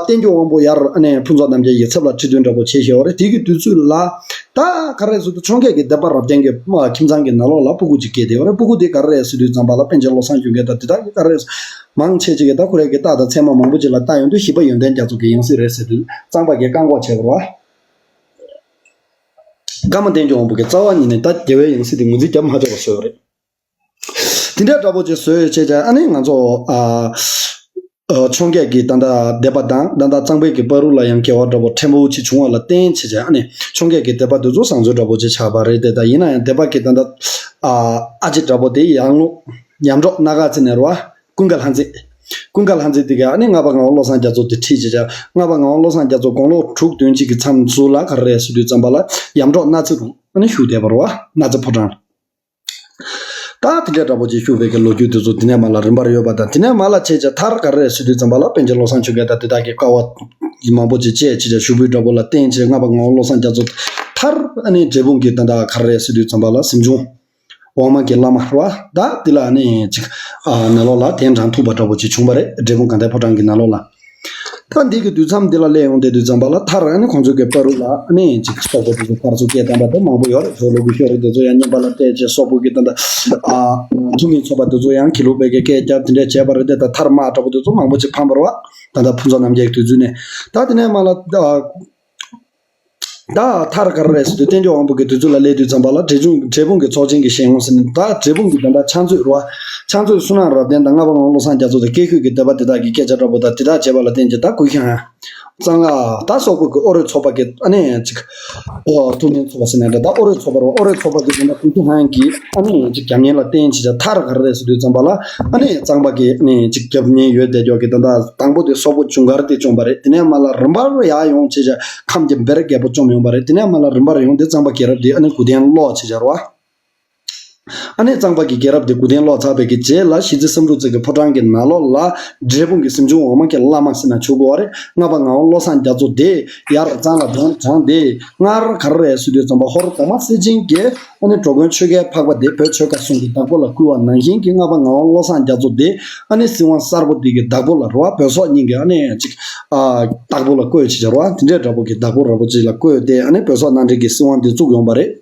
བསྟན་སྐྱོང་དབང་པོ་ཡར་ཨ་ནི་ཕུན་ཚོགས་རྣམ་རྒྱལ་ཡི་ཚབ་ལ་ཁྲི་སྟོན་འདྲ་པོ་བྱས་བཞག་ཡོད་རེད། དེ་གི་དུས་ཚོད་ལ་ད་ག་རེ་ཟེར་དུས་འཕྱོངས་རྒྱས་ཀྱི་སྡེ་པ་རབ་བརྟན་གྱི་ཨ་ཁྱིམ་ཚང་གི་ནང་ལོགས་ལ་སྤུ་གུ་ཅིག་སྐྱེས་བསྡད་ཡོད་རེད། སྤུ་གུ་དེ་ག་རེ་ཟེར་དུས་ཙམ་པ་ལ་པཎ་ཆེན་བློ་བཟང་ཆོས་རྒྱལ་དང་དེ་དག་གི་ག་རེ་མང་ཆེ་ཅིག་གིས་ད་ཁོ་རའི་གི་རྟགས་དང་མཚན་མ་མང་པོ་ཅིག་ལ་བལྟ་ཡོང་དུས་བཞི་པ་ཡོན་ཏན་རྒྱ་མཚོ་གི་ཡང་སྲིད་རེད་ཟེར་དུས་གཙང་པ་གིས་བཀག་འགོག་བྱས་པ་རེད་བ། ཀརྨ་བསྟན་སྐྱོང་དབང་པོ་གི་རྩ་བ་ཉིད་ནས་ད་རྒྱལ་བའི་ཡང་སྲིད་དེ་ངོས་འཛིན་རྒྱབ་མ་ཆོག་པ་བཟོས་པ་རེད། དེ་འདྲ་འདྲ་པོ་ཅིག་བཟོས་བྱས་ཀྱང་ཨ་ནི་ང་ཚོ་ཨ་ཨ་འཕྱོངས་རྒྱས་ཀྱི་ད་ལྟ་སྡེ་པ་དང་ད་ལྟ་གཙང་པའི་གི་བར་དུ་ལ་ཡང་འགལ་བ་འདྲ་པོ་ཕྲན་བུ་ཅིག་བྱུང་བ་ལ་བརྟེན་བྱས་ཀྱང་ཨ་ནི་འཕྱོངས་རྒྱས་ཀྱི་སྡེ་པ་དེ་ཚོ་བཟང་ཚུལ་འདྲ་པོ་ཅིག་ཆགས་པ་རེད་དེ། ད་ཡིན་ན་ཡང་སྡེ་པ་གི་ད་ལྟ་ཨ་ཨ་ཅེ་འདྲ་པོ་དེ་ཡང་ལོ་ཡར་འབྲོག་སྣ་ཁ་ཚེ་ནས་རེད་བ། ཀུན་དགའ་ལྷ་མཛེས། ཀུན་དགའ་ལྷ་མཛེས་དེ་ག་ཨ་ནི་ལྔ་པ་ངག་དབང་བློ་བཟང་རྒྱ་མཚོ་དེ་ཁྲིད་བྱས་ཀྱང་ལྔ་པ་ངག་དབང་བློ་བཟང་རྒྱ་མཚོ་དགུང་ལོ་དྲུག་བདུན་གཅིག་གི་མཚམས་སུ་ལ་ག་རེ་རེད་ཟེར་དུས་ཙམ་པ་ལ་ཡར་འབྲོག་སྣ་རྩེ་རུ་ཨ་ནི་བཞུགས་བསྡད་པ་རེད་བ། སྣ་རྩེ་ཕོ་བྲང་། ད་དེ་འདྲ་འདྲ་པོ་ཅིག་བཞུགས་པའི་གི་ལོ་རྒྱུས་དེ་ཚོ་དེ་ནས་མར་ལ་རིམ་པར་ཡོད་པ་དང་དེ་ནས་མར་ལ་བྱས་ཀྱང་མཐར་ག་རེ་རེད་ཟེར་དུས་ཙམ་པ་ལ་པཎ་ཆེན་བློ་བཟང་ཆོས་རྒྱལ་དང་དེ་དག་གི་དཀའ་བ་མང་པོ་ཅིག་སྤྱད་བྱས་ཀྱང་ཞུ་འབུལ་འདྲ་པོ་ལ་བརྟེན་བྱས་ལྔ་པ་ངག་དབང་བློ་བཟང་རྒྱ་མཚོ་མཐར་ཨ་ནི་འབྲས་སྤུངས་ཀྱི་ད་ལྟ་ག་རེ་རེད་ཟེར་དུས་ཙམ་པ་ལ་གཟིམ་ཆུང་། འོག་མ་གི་བླ་མ་རེད་བ། ད་འདི་ལ་ནི་ཅིག་ཨ་ནང་ལོགས་ལ་གདན་དྲངས་ཐུབ་པ་འདྲ་པོ་ཅིག་བྱུང་བ་རེད། འབྲས་སྤུངས་དགའ་ལྡན་ཕོ་བྲང་གི་ནང་ལོགས་ལ། ད་འདི་གི་དུས་མཚམས་འདི་ལ་སླེབས་ཡོང་དེ་དུས་ཙམ་པ་ལ་མཐར་ཨ་ནི་ཁོང་ཚོའི་གི་བར་དུ་ལ་ཨ་ནི་ཅིག་སོག་པོ་དེ་ཚོ་ཕར་ཚུར་སྐད་བཏང་པ་དེ་མང་པོ་ཡོད་རེད། ཇོ་ལུ་གུ་ཤོ་རེད་དེ་ཚོ་ཡང་བརྙན་པར་ལ་བལྟས་བྱས་སོག་པོ་གི་ད་ལྟ་ཨ་ཐུན་མིན་ཚོགས་པ་དེ་ཚོ་ཡང་གི་ལུགས་པའི་གི་སྐད་རྒྱབ་དེ་འདྲས་བྱས་པ་རེད་དེ། ད་མཐར་དམག་འདྲ་པོ་དེ་ཚོ་མང་པོ་ཅིག་འཕངས་པ་རེད་བ། ད་ལྟ་ཕུན་ཚོགས་རྣམ་རྒྱལ་གྱི་དུས་ཚོད་ནས་ད་དེ་ནས་མར་ལ་ཨ། ད་མཐར་ག་རེ་རེད་ཟེར་དུས་བསྟན་སྐྱོང་དབང་པོ་གི་དུས་ཚོད་ལ་སླེབས་དུས་ཙམ་པ་ལ་འབྲས་སྤུངས་འབྲས་སྤུངས་ཀྱི་ཚོགས་ཆེན་གྱི་ཞལ་ངོ་ཟེར་ནས་ད་འབྲས་སྤུངས་ཀྱི་ད་ལྟ་ཕྱག་མཛོད་རེད་བ། ཕྱག་མཛོད་བསོད་ནམས་རབ་བརྟན་དང་ལྔ་པ་ངག་དབང་བློ་བཟང་རྒྱ་མཚོ་དང་སྐྱེ་ཤོད་ཀྱི་སྡེ་པ་དེ་དག་གི་སྐད་ཆ་འདྲ་པོ་དང་དེ་དག་བྱས་པ་ལ་བརྟེན་ཅིག་ད་གུས་ཤིང་ཧ་ཙང་ང་ད་སོག་པོ་གི་ཨོ་རོད་ཚོགས་པ་གི་ཨ་ནི་ཅིག་ཨོ་ཐུན་མིན་ཚོགས་པ་ཟེར་ནས་འདྲ། ད་ཨོ་རོད་ཚོགས་པ་རེད་བ། ཨོ་རོད་ཚོགས་པ་གི་ད་ལྟ་གུས་ཤིང་ཧ་གི་ཨ་ནི་ཅིག་རྒྱབ་གཉེར་ལ་བརྟེན་ཅིག་ད་མཐར་ག་རེ་རེད་ཟེར་དུས་ཙམ་པ་ལ་ཨ་ནི་གཙང་པ་གི་ཨ་ནི་ཅིག་རྒྱབ་གཉེར་ཡོད་བསྡད་ཀྱོག་གི་ད་ད་དང་པོ་དེ་སོག་པོ་ཇུང་གར་དེ་བཅོམ་པ་རེད། དེ་ནས་མར་ལ་རིམ་པར་ཡར་ཡོང་བྱས་བྱས་ཁམས་ཀྱི་བེར་རྒྱལ་པོ་བཅོམ་ཡོང་པ་རེད། དེ་ནས་མར་ལ་རིམ་པར་ཡོང་དེ་གཙང་པ་རྒྱལ་རབས་དེ་ཨ་ནི་གུ་དན་སློག་བྱས་བྱས་རེད་བ། ཨ་ནི་གཙང་པ་གི་རྒྱལ་རབས་དེ་གོ་དོན་ལོག་ཚར་བའི་གི་རྗེས་ལ་ཞི་རྩེ་བསམ་གྲུབ་རྩེ་གི་ཕོ་བྲང་གི་ནང་ལོགས་ལ་འབྲས་སྤུངས་ཀྱི་གཟིམ་ཆུང་འོག་མ་གི་བླ་མ་ཟེར་ན་ཆོག་གི་རེད། ལྔ་པ་ངག་དབང་བློ་བཟང་རྒྱ་མཚོ་དེ་ཡར་གཙང་ལ་གདན་དྲངས་ཏེ། སྔར་ག་རེ་རེད་ཟེར་དུས་ཙམ་པ་ཧོར་གོང་མ་སེ་ཆེན་གྱིས་ཨ་ནི་འགྲོ་མགོན་ཆོས་རྒྱལ་འཕགས་པ་དེ་བོད་ཆོལ་ཁ་གསུམ་གྱི་བདག་པོ་ལ་བསྐུལ་བ་ནང་བཞིན་གྱི་ལྔ་པ་ངག་དབང་བློ་བཟང་རྒྱ་མཚོ་དེ་ཨ་ནི་སྲིད་དབང་གསར་པོ་དེ་གི་བདག་པོ་ལ་རེད་བ། བོད་སོག་གཉིས་ཀྱི་ཨ་ནི་ཅིག་ཨ་བདག་པོ་ལ་བསྐོས་བྱས་བྱས་རེད་བ། དེ་འདྲའི་འདྲ་པོ་གི་བདག་པོ་འདྲ་པོ་ཅིག་ལ་བསྐོས་ཏེ་ཨ་ནི་བོད་སོག་མནའ་འབྲེལ་གྱི་སྲིད་དབང་དེ་བཙུགས་ཡོང་བ་རེད།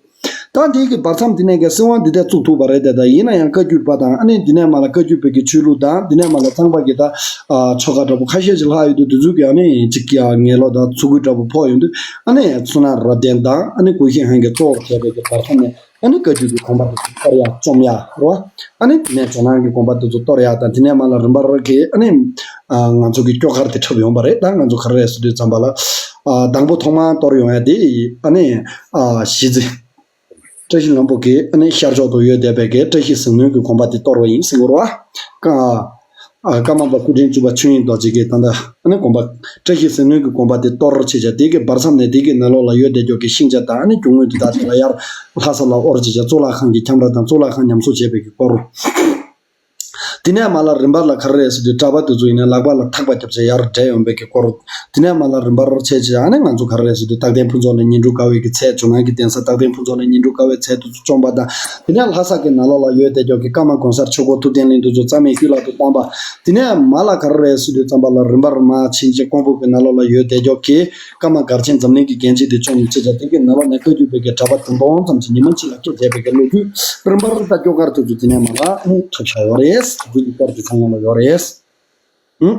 ད་དེའི་གི་བར་མཚམས་དེ་ནས་ཀྱི་སྲིད་དབང་འདི་དེ་བཙུགས་ཐུབ་པ་རེད་དེ། ད་ཡིན་ན་ཡང་བཀའ་བརྒྱུད་པ་དང་ཨ་ནི་དེ་ནས་མ་ལ་བཀའ་བརྒྱུད་པའི་གི་ཆོས་ལུགས་དང་དེ་ནས་མ་ལ་གཙང་པ་གི་ད་ཨ་ཆོ་ག་འདྲ་པོ་ཁ་ཤས་ཅིག་ལྷག་ཡོད་དུས། དེ་ཚོའི་གི་ཨ་ནི་ཅིག་ཡ་ངན་ལོ་དང་ཚུར་རྒོལ་འདྲ་པོ་ཕོག་ཡོང་དུས། ཨ་ནི་མཚོ་སྣ་རབ་བརྟན་དང་ཨ་ནི་གུ་ཤྲི་ཧན་གྱིས་གཙོ་བོར་བྱས་པའི་གི་བར་མཚམས་ནས་ཨ་ནི་བཀའ་བརྒྱུད་ཀྱི་དགོན་པ་དེ་ཚོ་གཏོར་ཡག་བཅོམ་ཡག་རེད་བ། ཨ་ནི་དེ་ནས་ཇོ་ནང་གི་དགོན་པ་དེ་ཚོ་གཏོར་ཡག་དང་དེ་ནས་མ་ལ་རིམ་པར་གྱི་ཨ་ནི་ཨ་ང་ཚོ་གི་སྐྱོ་གར་དེ་འཁྲབ་ཡོང་བ་རེད། ད་ང་ཚོ་ག་རེ་རེད་ཟེར་དུས་ཙམ་པ་ལ་ཨ་དང་པོ་ཐོག་མར་གཏོར་ཡོང་ཡ་དེ་ཨ་ནི་ཨ་གཞིས་རྩེ། བཀྲ་ཤིས་ལྷུན་པོ་གི་ཨ་ནི་ཤར་ཕྱོགས་དུ་ཡོད་བསྡད་པའི་གི་བཀྲ་ཤིས་ཟིལ་གནོན་གྱི་དགོན་པ་དེ་གཏོར་བ་ཡིན་ཟེར་གྱི་རེད་བ། ཀ་ཨ་ཀརྨ་པ་སྐུ་ཕྲེང་བཅུ་པ་ཆོས་དབྱིངས་རྡོ་རྗེ་གིས་ད་ལྟ་ཨ་ནི་དགོན་པ་བཀྲ་ཤིས་ཟིལ་གནོན་གྱི་དགོན་པ་དེ་གཏོར་བྱས་བྱས། དེ་གི་བར་མཚམས་ནས་དེ་གི་ནང་ལོགས་ལ་ཡོད་བསྡད་ཀྱོག་གི་ཤིང་ཆ་དང་ཨ་ནི་རྒྱུ་དངོས་དེ་དག་དེ་ལ་ཡར་ལྷ་ས་ལ་དབོར་བྱས་བྱས་གཙུག་ལག་ཁང་གི་ཁྱམས་ར་དང་གཙུག་ལག་ཁང་ཉམས་གསོ་བྱས་པའི་གི་སྐོར། དེ་ནས་མ་ལ་རིམ་པ་ལ་ག་རེ་རེད་ཟེར་དུས་གྲྭ་པ་དེ་ཚོ་ཡིན་ན་ལག་པ་ལ་ཐག་པ་བརྒྱབ་བྱས་ཡར་བསྒྲལ་ཡོང་བའི་གི་སྐོར། དེ་ནས་མ་ལ་རིམ་པར་བྱས་བྱས་ཨ་ནི་ང་ཚོ་ག་རེ་རེད་ཟེར་དུས་རྟག་བརྟན་ཕུན་ཚོགས་ལ་ཉིན་དྲུག་དགའ་བའི་གི་ཚལ། ཇོ་ནང་གི་གདན་ས་རྟག་བརྟན་ཕུན་ཚོགས་ལ་ཉིན་དྲུག་དགའ་བའི་ཚལ་དེ་ཚོ་བཅོམ་པ་དང་། དེ་ནས་ལྷ་ས་གི་ནང་ལོགས་ལ་ཡོད་བསྡད་ཀྱོག་གི་ཀརྨ་གོང་གསར་ཆོས་འཁོར་ཐུབ་བསྟན་གླིང་དེ་ཚོ་རྩ་མེད་གཡུལ་ལག་ཏུ་བཏང་པ། དེ་ནས་མ་ལ་ག་རེ་རེད་ཟེར་དུས་ཙམ་པ་ལ་རིམ་པར་མར་ཕྱིན་བྱས་ཀོང་པོ་གི་ནང་ལོགས་ལ་ཡོད་བསྡད་ཀྱོག་གི་ཀརྨ་སྒར་ཆེན་འཛམ་གླིང་གི་རྒྱན་ཆས་དེ་བཅོམ་ནས་བྱས་བྱས་དེ་གི་ནང་ལོགས་ནས་བཀའ་བརྒྱུད་པའི་གི་གྲྭ་པ་བདུན་སྟོང་ཙམ་ཞིག་ཉི་མ་གཅིག་ལ་སྐད་བྱས་པའི་གི་ལོ་རྒྱུས་རིམ་པར་ད་སྐྱོ་གར་དེ་ཚོ་དེ་ནས་མ་ལ་ཨ་ནི་འཁྲབ་བཞག་ཡོད་རེད། དེ་ཚོ་གི་སྐོར་དེ་ཚང་མ་ལ་ཡོད་རེད། ཨུ།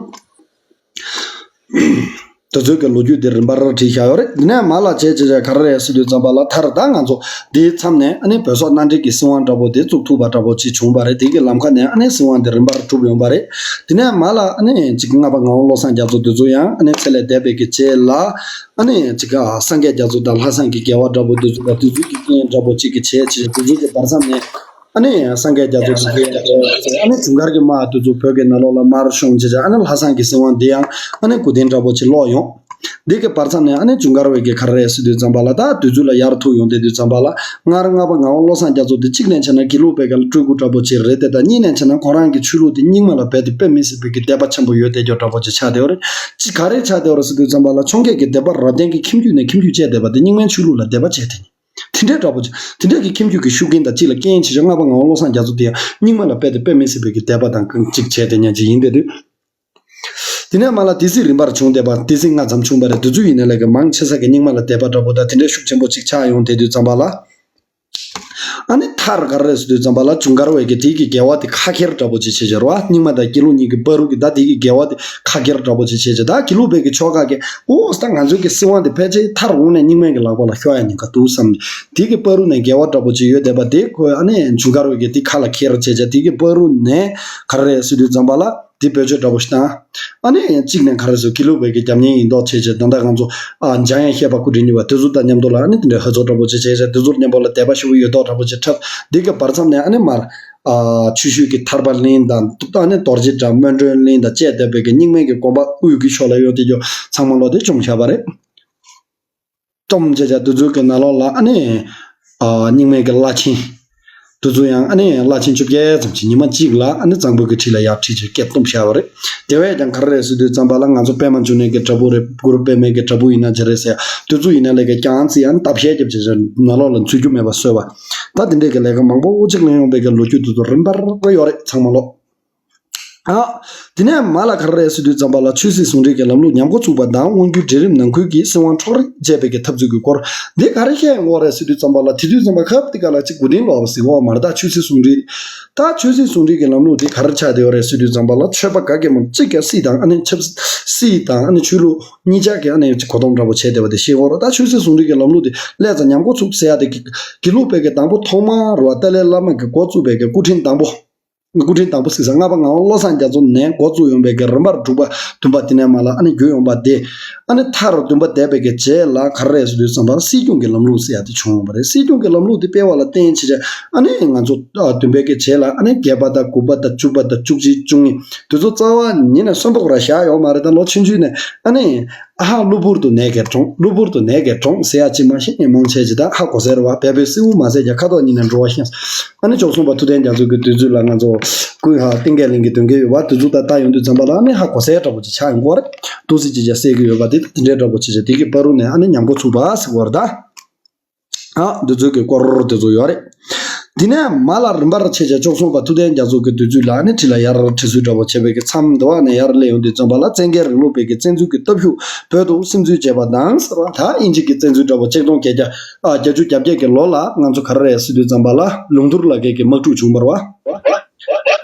དེ་ཚོའི་གི་ལོ་རྒྱུས་དེ་རིམ་པར་བྲིས་བཞག་ཡོད་རེད། དེ་ནས་མ་ལ་བྱས་བྱས་བྱས་ག་རེ་རེད་ཟེར་དུས་ཙམ་པ་ལ་མཐར་ད་ང་ཚོ་དེའི་མཚམས་ནས་ཨ་ནི་བོད་སོག་མནའ་འབྲེལ་གྱི་སྲིད་དབང་འདྲ་པོ་དེ་བཙུགས་ཐུབ་པ་འདྲ་པོ་ཅིག་བྱུང་བ་རེད། དེ་གི་ལམ་ཁ་ནས་ཨ་ནི་སྲིད་དབང་དེ་རིམ་པར་གྲུབ་ཡོང་བ་རེད། དེ་ནས་མ་ལ་ཨ་ནི་ཅིག་ལྔ་པ་ངག་དབང་བློ་བཟང་རྒྱ་མཚོ་དེ་ཚོ་ཡང་ཨ་ནི་ཚེ་ལས་འདས་པའི་གི་རྗེས་ལ་ཨ་ནི་ཅིག་ཨ་སངས་རྒྱས་རྒྱ་མཚོ་དང་ལྷ་བཟང་གི་རྒྱལ་བ་འདྲ་པོ་དེ་ཚོ་དང་དེ་ཚོའི་གི་རྐྱེན་འདྲ་པོ་ཅིག་གི་བྱས་བྱས་དེ་ཚོའི་གི་བར་མཚམས་ནས། ཨ་ནི་སངས་རྒྱས་རྒྱ་མཚོ་དེ་ཚོ་ཡང་ཨ་ནི་ཇུན་གར་གྱི་དམག་དེ་ཚོ་བོད་ཀྱི་ནང་ལོགས་ལ་མར་ཤོང་བྱས་བྱས་ཨ་ནི་ལྷ་བཟང་གི་སྲིད་དབང་འདི་ཡང་ཨ་ནི་གོ་དོན་འདྲ་པོ་ཅིག་ལོག་ཡོང་། འདི་གི་བར་མཚམས་ནས་ཨ་ནི་ཇུན་གར་བས་ཀྱི་ག་རེ་རེད་ཟེར་དུས་ཙམ་པ་ལ་ད་དུས་ཚོད་ལ་ཡར་ཐུག་ཡོང་བསྡད་དུས་ཙམ་པ་ལ་སྔར་ལྔ་པ་ངག་དབང་བློ་བཟང་རྒྱ་མཚོ་དེ་གཅིག་ནས་བྱས་ན་དགེ་ལུགས་པའི་ག་ལ་སྤྲུལ་སྐུ་འདྲ་པོ་ཅིག་རེད་དེ། ད་གཉིས་ནས་བྱས་ན་ཁོ་རང་གི་ཆོས་ལུགས་དེ་རྙིང་མ་ལ་རྦད་དེ་དཔེ་མི་སྲིད་པའི་གི་དད་པ་ཆེན་པོ་ཡོད་བསྡད་ཀྱོག་འདྲ་པོ་ཅིག་ཆགས་བསྡད་ཡོད་རེད། ཅིག་ག་རེ་ཆགས་བསྡད་ཡོད་རེད་ཟེར་དུས་ཙམ་པ་ལ་འཕྱོངས་རྒྱས་ཀྱི་དད་པ་རབ་བརྟན་གྱི་ཁྱིམ་རྒྱུད་ནས་ཁྱིམ་རྒྱུད་བཅད་བསྡད་པ་དེ་རྙིང་མའི་ཆོས་ལུགས་ལ་དད་པ་བྱས་ཏེ། དེ་འདྲའི་འདྲ་པོ་ཅིག་དེ་འདྲ་གི་ཁྱིམ་རྒྱུད་ཀྱི་ཤུགས་རྐྱེན་དང་གཅིག་ལ་རྐྱེན་བྱས་བྱས་ལྔ་པ་ངག་དབང་བློ་བཟང་རྒྱ་མཚོ་དེ་ཡང་རྙིང་མ་ལ་རྦད་དེ་དཔེ་མི་སྲིད་པའི་གི་དད་པ་དང་གཅིག་བྱས་ཏེ་ཉན་ཅིག་ཡིན་བསྡད་དུས། དེ་ནས་མ་ལ་སྡེ་སྲིད་རིམ་པར་བྱུང་བསྡད་པ་སྡེ་སྲིད་ལྔ་ཙམ་བྱུང་བ་རེད། དེ་ཚོ་ཡིན་ན་ལས་ཀ་མང་ཆེ་ས་གི་རྙིང་མ་ལ་དད་པ་འདྲ་པོ་དང་དེ་འདྲའི་ཤུགས་ཆེན་པོ་ཅིག་ཆགས་ཡོང་བསྡད་དུས་ཙམ་པ་ལ། ཨ་ནི་མཐར་ག་རེ་རེད་ཟེར་དུས་ཙམ་པ་ལ་ཇུན་གར་བས་ཀྱི་དེ་གི་འགལ་བ་དེ་ཁ་འཁྱེར་འདྲ་པོ་ཅིག་བྱས་བྱས་རེད་བ། རྙིང་མ་དང་དགེ་ལུགས་གཉིས་ཀྱི་བར་དུ་གི་ད་དེ་གི་འགལ་བ་དེ་ཁ་འཁྱེར་འདྲ་པོ་ཅིག་བྱས་བྱས། ད་དགེ་ལུགས་པའི་གི་ཕྱོགས་ཁག་གིས་ཨོ་ད་ང་ཚོའི་གི་སྲིད་དབང་དེ་ཕལ་ཆེར་མཐར་འོང་ནས་རྙིང་མའི་གི་ལག་པ་ལ་ཤོར་ཡ་ཉེན་ཁ་འདུག་བསམ། དེ་གི་བར་དུ་ནས་འགལ་བ་འདྲ་པོ་ཅིག་ཡོད་བསྡད་པ་དེ་ཁོས་ཨ་ནི་ཇུན་གར་བས་ཀྱི་དེ་ཁ་ལ་འཁྱེར་བྱས་བྱས། དེ་གི་བར་དུ་ནས་ག་རེ་རེད་ཟེར་དུས་ཙམ་པ་ལ་དེ་བེད་སྤྱོད་འདྲ་པོ་ཞིག་བཏང་། ཨ་ནི་གཅིག་ནས་ག་རེ་ཟེར་དགེ་ལུགས་པའི་གི་རྒྱབ་གཉེར་ཡིན་མདོག་བྱས་བྱས། ད་ལྟ་ང་ཚོ་ཨ་འཇམ་དབྱངས་བཞད་པ་སྐུ་ཕྲེང་གཉིས་པ་དེ་ཚོ་དང་མཉམ་དུ་ལ་ཨ་ནི་དེ་འདྲའི་ཧ་ཚོད་འདྲ་པོ་ཅིག་བྱས་བྱས། དེ་ཚོར་མཉམ་པོ་ལ་དད་པ་ཞེ་པོ་ཡོད་མདོག་འདྲ་པོ་ཅིག་འཁྲབ། འདི་གི་བར་མཚམས་ནས་ཨ་ནི་མར་ཨ་ཆུ་ཤུལ་གྱི་ཐར་པ་གླིང་དང་ཨ་ནི་རྡོ་རྗེ་བྲག་སྨོན་སྒྲོན་གླིང་དང་བཅས་བསྡད་པའི་གི་རྙིང་མའི་གི་དགོན་པ་དབུས་ཀྱི་ཕྱོགས་ལ་ཡོད་དེ་ཡོད་ཚང་མ་ལོག་དེ་བཅོམ་བཞག་པ་རེད། བཅོམ་བྱས་བྱས་དེ་ཚོའི་གི་ནང་ལོགས་ལ་ཨ་ནི་ཨ་རྙིང་མའི་གི་བླ་ཆེན་དེ་ཚོ་ཡང་ཨ་ནི་བླ་ཆེན་བཅོ་བརྒྱད་ཙམ་ཞིག་ཉི་མ་གཅིག་ལ་ཨ་ནི་གཙང་པོ་གི་ཁྲི་ལ་ཡར་ཁྲིད་བྱས་སྐད་བཏུམས་བཞག་པ་རེད། དེ་བས་ཀྱང་ག་རེ་རེད་ཟེར་དུས་ཙམ་པ་ལ་ང་ཚོ་པདྨ་འབྱུང་གནས་ཀྱི་བྲག་ཕུག་རེད། གུ་རུ་པདྨའི་གི་བྲག་ཕུག་ཡིན་ན་ཅི་རེད་ཟེར། དེ་ཚོ་ཡིན་ན་ལས་ཀ་རྐྱང་རྩིས་ཨ་ནི་བརྡབ་གཞས་རྒྱབ་བྱས་བྱས་ནང་ལོགས་ལ་འཛུལ་རྒྱུ་མེད་པ་བཟོས་པ། ད་དེ་འདྲའི་གི་ལས་ཀ་མང་པོ་ཅིག་གླེང་ཡོང་པའི་གི་ལོ་རྒྱུས་དེ་ཚོ་རིམ་པར་ཡོད་རེད་ཚང་མ་ལོག་ཨ། དེ་ནས་མ་ལ་ག་རེ་རེད་ཟེར་དུས་ཙམ་པ་ལ་ཆོས་སྲིད་ཟུང་འབྲེལ་གྱི་ལམ་ལུགས་ཉམས་འགོ་ཚུགས་པ་དང་། དབང་སྒྱུར་གྲལ་རིམ་ནང་ཁུལ་གྱི་སྲིད་དབང་འཕྲོག་རེས་བྱས་པའི་གི་འཐབ་རྩོད་ཀྱི་སྐོར། འདི་ག་རེ་བཤད་ཡོང་གི་རེད་ཟེར་དུས་ཙམ་པ་ལ། དེ་དུས་ཙམ་པ་སྐབས་དེ་ག་ལ་ཅིག་གོ་དོན་ལོག་པ་ཟེར་གྱི་ཡོད་མ་རེད། ད་ཆོས་སྲིད་ཟུང་འབྲེལ། ད་ཆོས་སྲིད་ཟུང་འབྲེལ་གྱི་ལམ་ལུགས་དེ་ག་རེ་ཆགས་བསྡད་ཡོད་རེད་ཟེར་དུས་ཙམ་པ་ལ། ཆོས་པ་ག་གེ་མོ་གཅིག་ཀྱང་སྲིད་དང་ཨ་ནི་ཆབ་སྲིད་དང་ཨ་ནི་ཆོས་ལུགས་གཉིས་ཆ་གི་ཨ་ནི་ཅིག་གོ་སྟངས་འདྲ་པོ་བྱས་བསྡད་པ་དེ་ཤེས་དགོས་རེད། ད་ཆོས་སྲིད་ཟུང་འབྲེལ་གྱི་ལམ་ལུགས་དེ་སླད་ཙང་ཉམས་འགོ་ཚུགས་ཟེར་ཡ་དེ་དགེ་ལུགས་པའི་གི་དང་པོ་ཐོག་མར་རེད་བ། ཏཱ་ལའི་བླ་མ་གི་འགོ་བཙུགས་པའི་གི་སྐུ་ཕྲེང་དང་པོ། སྐུ་ཕྲེང་དང་པོ་ཟེར་ས་ལྔ་པ་ངག་དབང་བློ་བཟང་རྒྱ་མཚོ་ནས་འགོ་བཙུགས་ཡོང་པའི་གི་རིམ་པར་དྲུག་པ་བདུན་པ་དེ་ནས་མ་ལ་ཨ་ནི་བརྒྱུད་ཡོང་པ་དེ། ཨ་ནི་མཐར་བདུན་པ་འདས་པའི་གི་རྗེས་ལ་ག་རེ་རེད་ཟེར་དུས་ཙམ་པ་སྲིད་སྐྱོང་གི་ལམ་ལུགས་ཟེར་ཡ་དེ་བྱུང་ཡོང་པ་རེད། སྲིད་སྐྱོང་གི་ལམ་ལུགས་དེ་སྤེལ་བ་ལ་བརྟེན་བྱས་བྱས་ཨ་ནི་ང་ཚོ་ཨ་བདུན་པའི་གི་རྗེས་ལ་ཨ་ནི་བརྒྱད་པ་དང་དགུ་པ་དང་བཅུ་པ་དང་བཅུ་གཅིག་བཅུ་གཉིས་དེ་ཚོ་རྩ་བ་ཉིད་ནས་གསོན་པོ་ར་བཞག་ཡོད་མ་རེད། ད་ལོ་ཆུང་ཆུང་ནས་ཨ་ནི་ ཨ་ཧ་གློ་བུར་དུ་ནད་ཀྱིས་གྲོངས། གློ་བུར་དུ་ནད་ཀྱིས་གྲོངས་ཟེར་ཡ་ཅིག་མ་ཤེས་ནས་མང་ཆེ་ཅིག་ད་ཧ་གོ་ཟེར་བ། བལ་པོའི་སེའུ་མ་ཟེར་ཀྱང་ཁ་དོག་གཉིས་ནས་འགྲོ་བ་ཤེས། ཨ་ནི་བཅུ་གསུམ་པ་ཐུབ་བསྟན་རྒྱ་མཚོ་གི་དུས་ཚོད་ལ་ང་ཚོ་ཀུན་ཧ་སྟེང་གི་གླིང་གི་དོན་གྱི་ཡོད་པ་དུས་ཚོད་ད་ལྟ་ཡོང་དུས་ཙམ་པ་ལ་ཨ་ནི་ཧ་གོ་ཟེར་འདྲ་པོ་ཅིག་ཆགས་ཡོང་གི་ཡོད་རེད། འདུག་སེ་ཅིག་ཀྱང་གསལ་གྱི་ཡོད་པ་དེ་དེ་འདྲའི་འདྲ་པོ་ཅིག་ཀྱང་དེ་གི་བར་དུ་ནས་ཨ་ནི་ཉམས་པོ་ཚུགས་པ་ཟེར་བ་རེད་ད། ཨ། འདི་ཚོ་གི་སྐོར་དེ་ཚོ་ཡོད་རེད། དེ་ནས་མ་ལ་རིམ་པར་ཆེ་བྱ་བཅུ་གསུམ་པ་ཐུབ་བསྟན་རྒྱ་མཚོ་གི་དུས་ཚོད་ལ་ནི་ཁྲི་ལ་ཡར་ཁྲི་ཚུལ་འདྲ་པོ་བྱས་པའི་གི་མཚམས་འདི་བ་ནས་ཡར་སླེབས་ཡོང་དུས་ཙམ་པ་ལ་བཙན་རྒྱལ་རིང་ལུགས་པའི་གི་བཙན་འཛུལ་གྱི་སྟོབས་ཤུགས་བོད་དུ་སིམ་འཛུལ་བྱས་པ་དང་ཟེར་བ་ད་དབྱིན་ཇི་གི་བཙན་འཛུལ་འདྲ་པོ་ཆིག་སྟོང་བརྒྱད་བརྒྱ་ཨ་བརྒྱད་ཅུ་གྱ་བརྒྱད་ཀྱི་ལོ་ལ་ང་ཚོ་ག་རེ་རེད་ཟེར་དུས་ཙམ་པ་ལ་ལུང་ཐུར་ལ་སྐད་ཀྱི་དམག་འཁྲུག་བྱུང་བ་རེད་བ།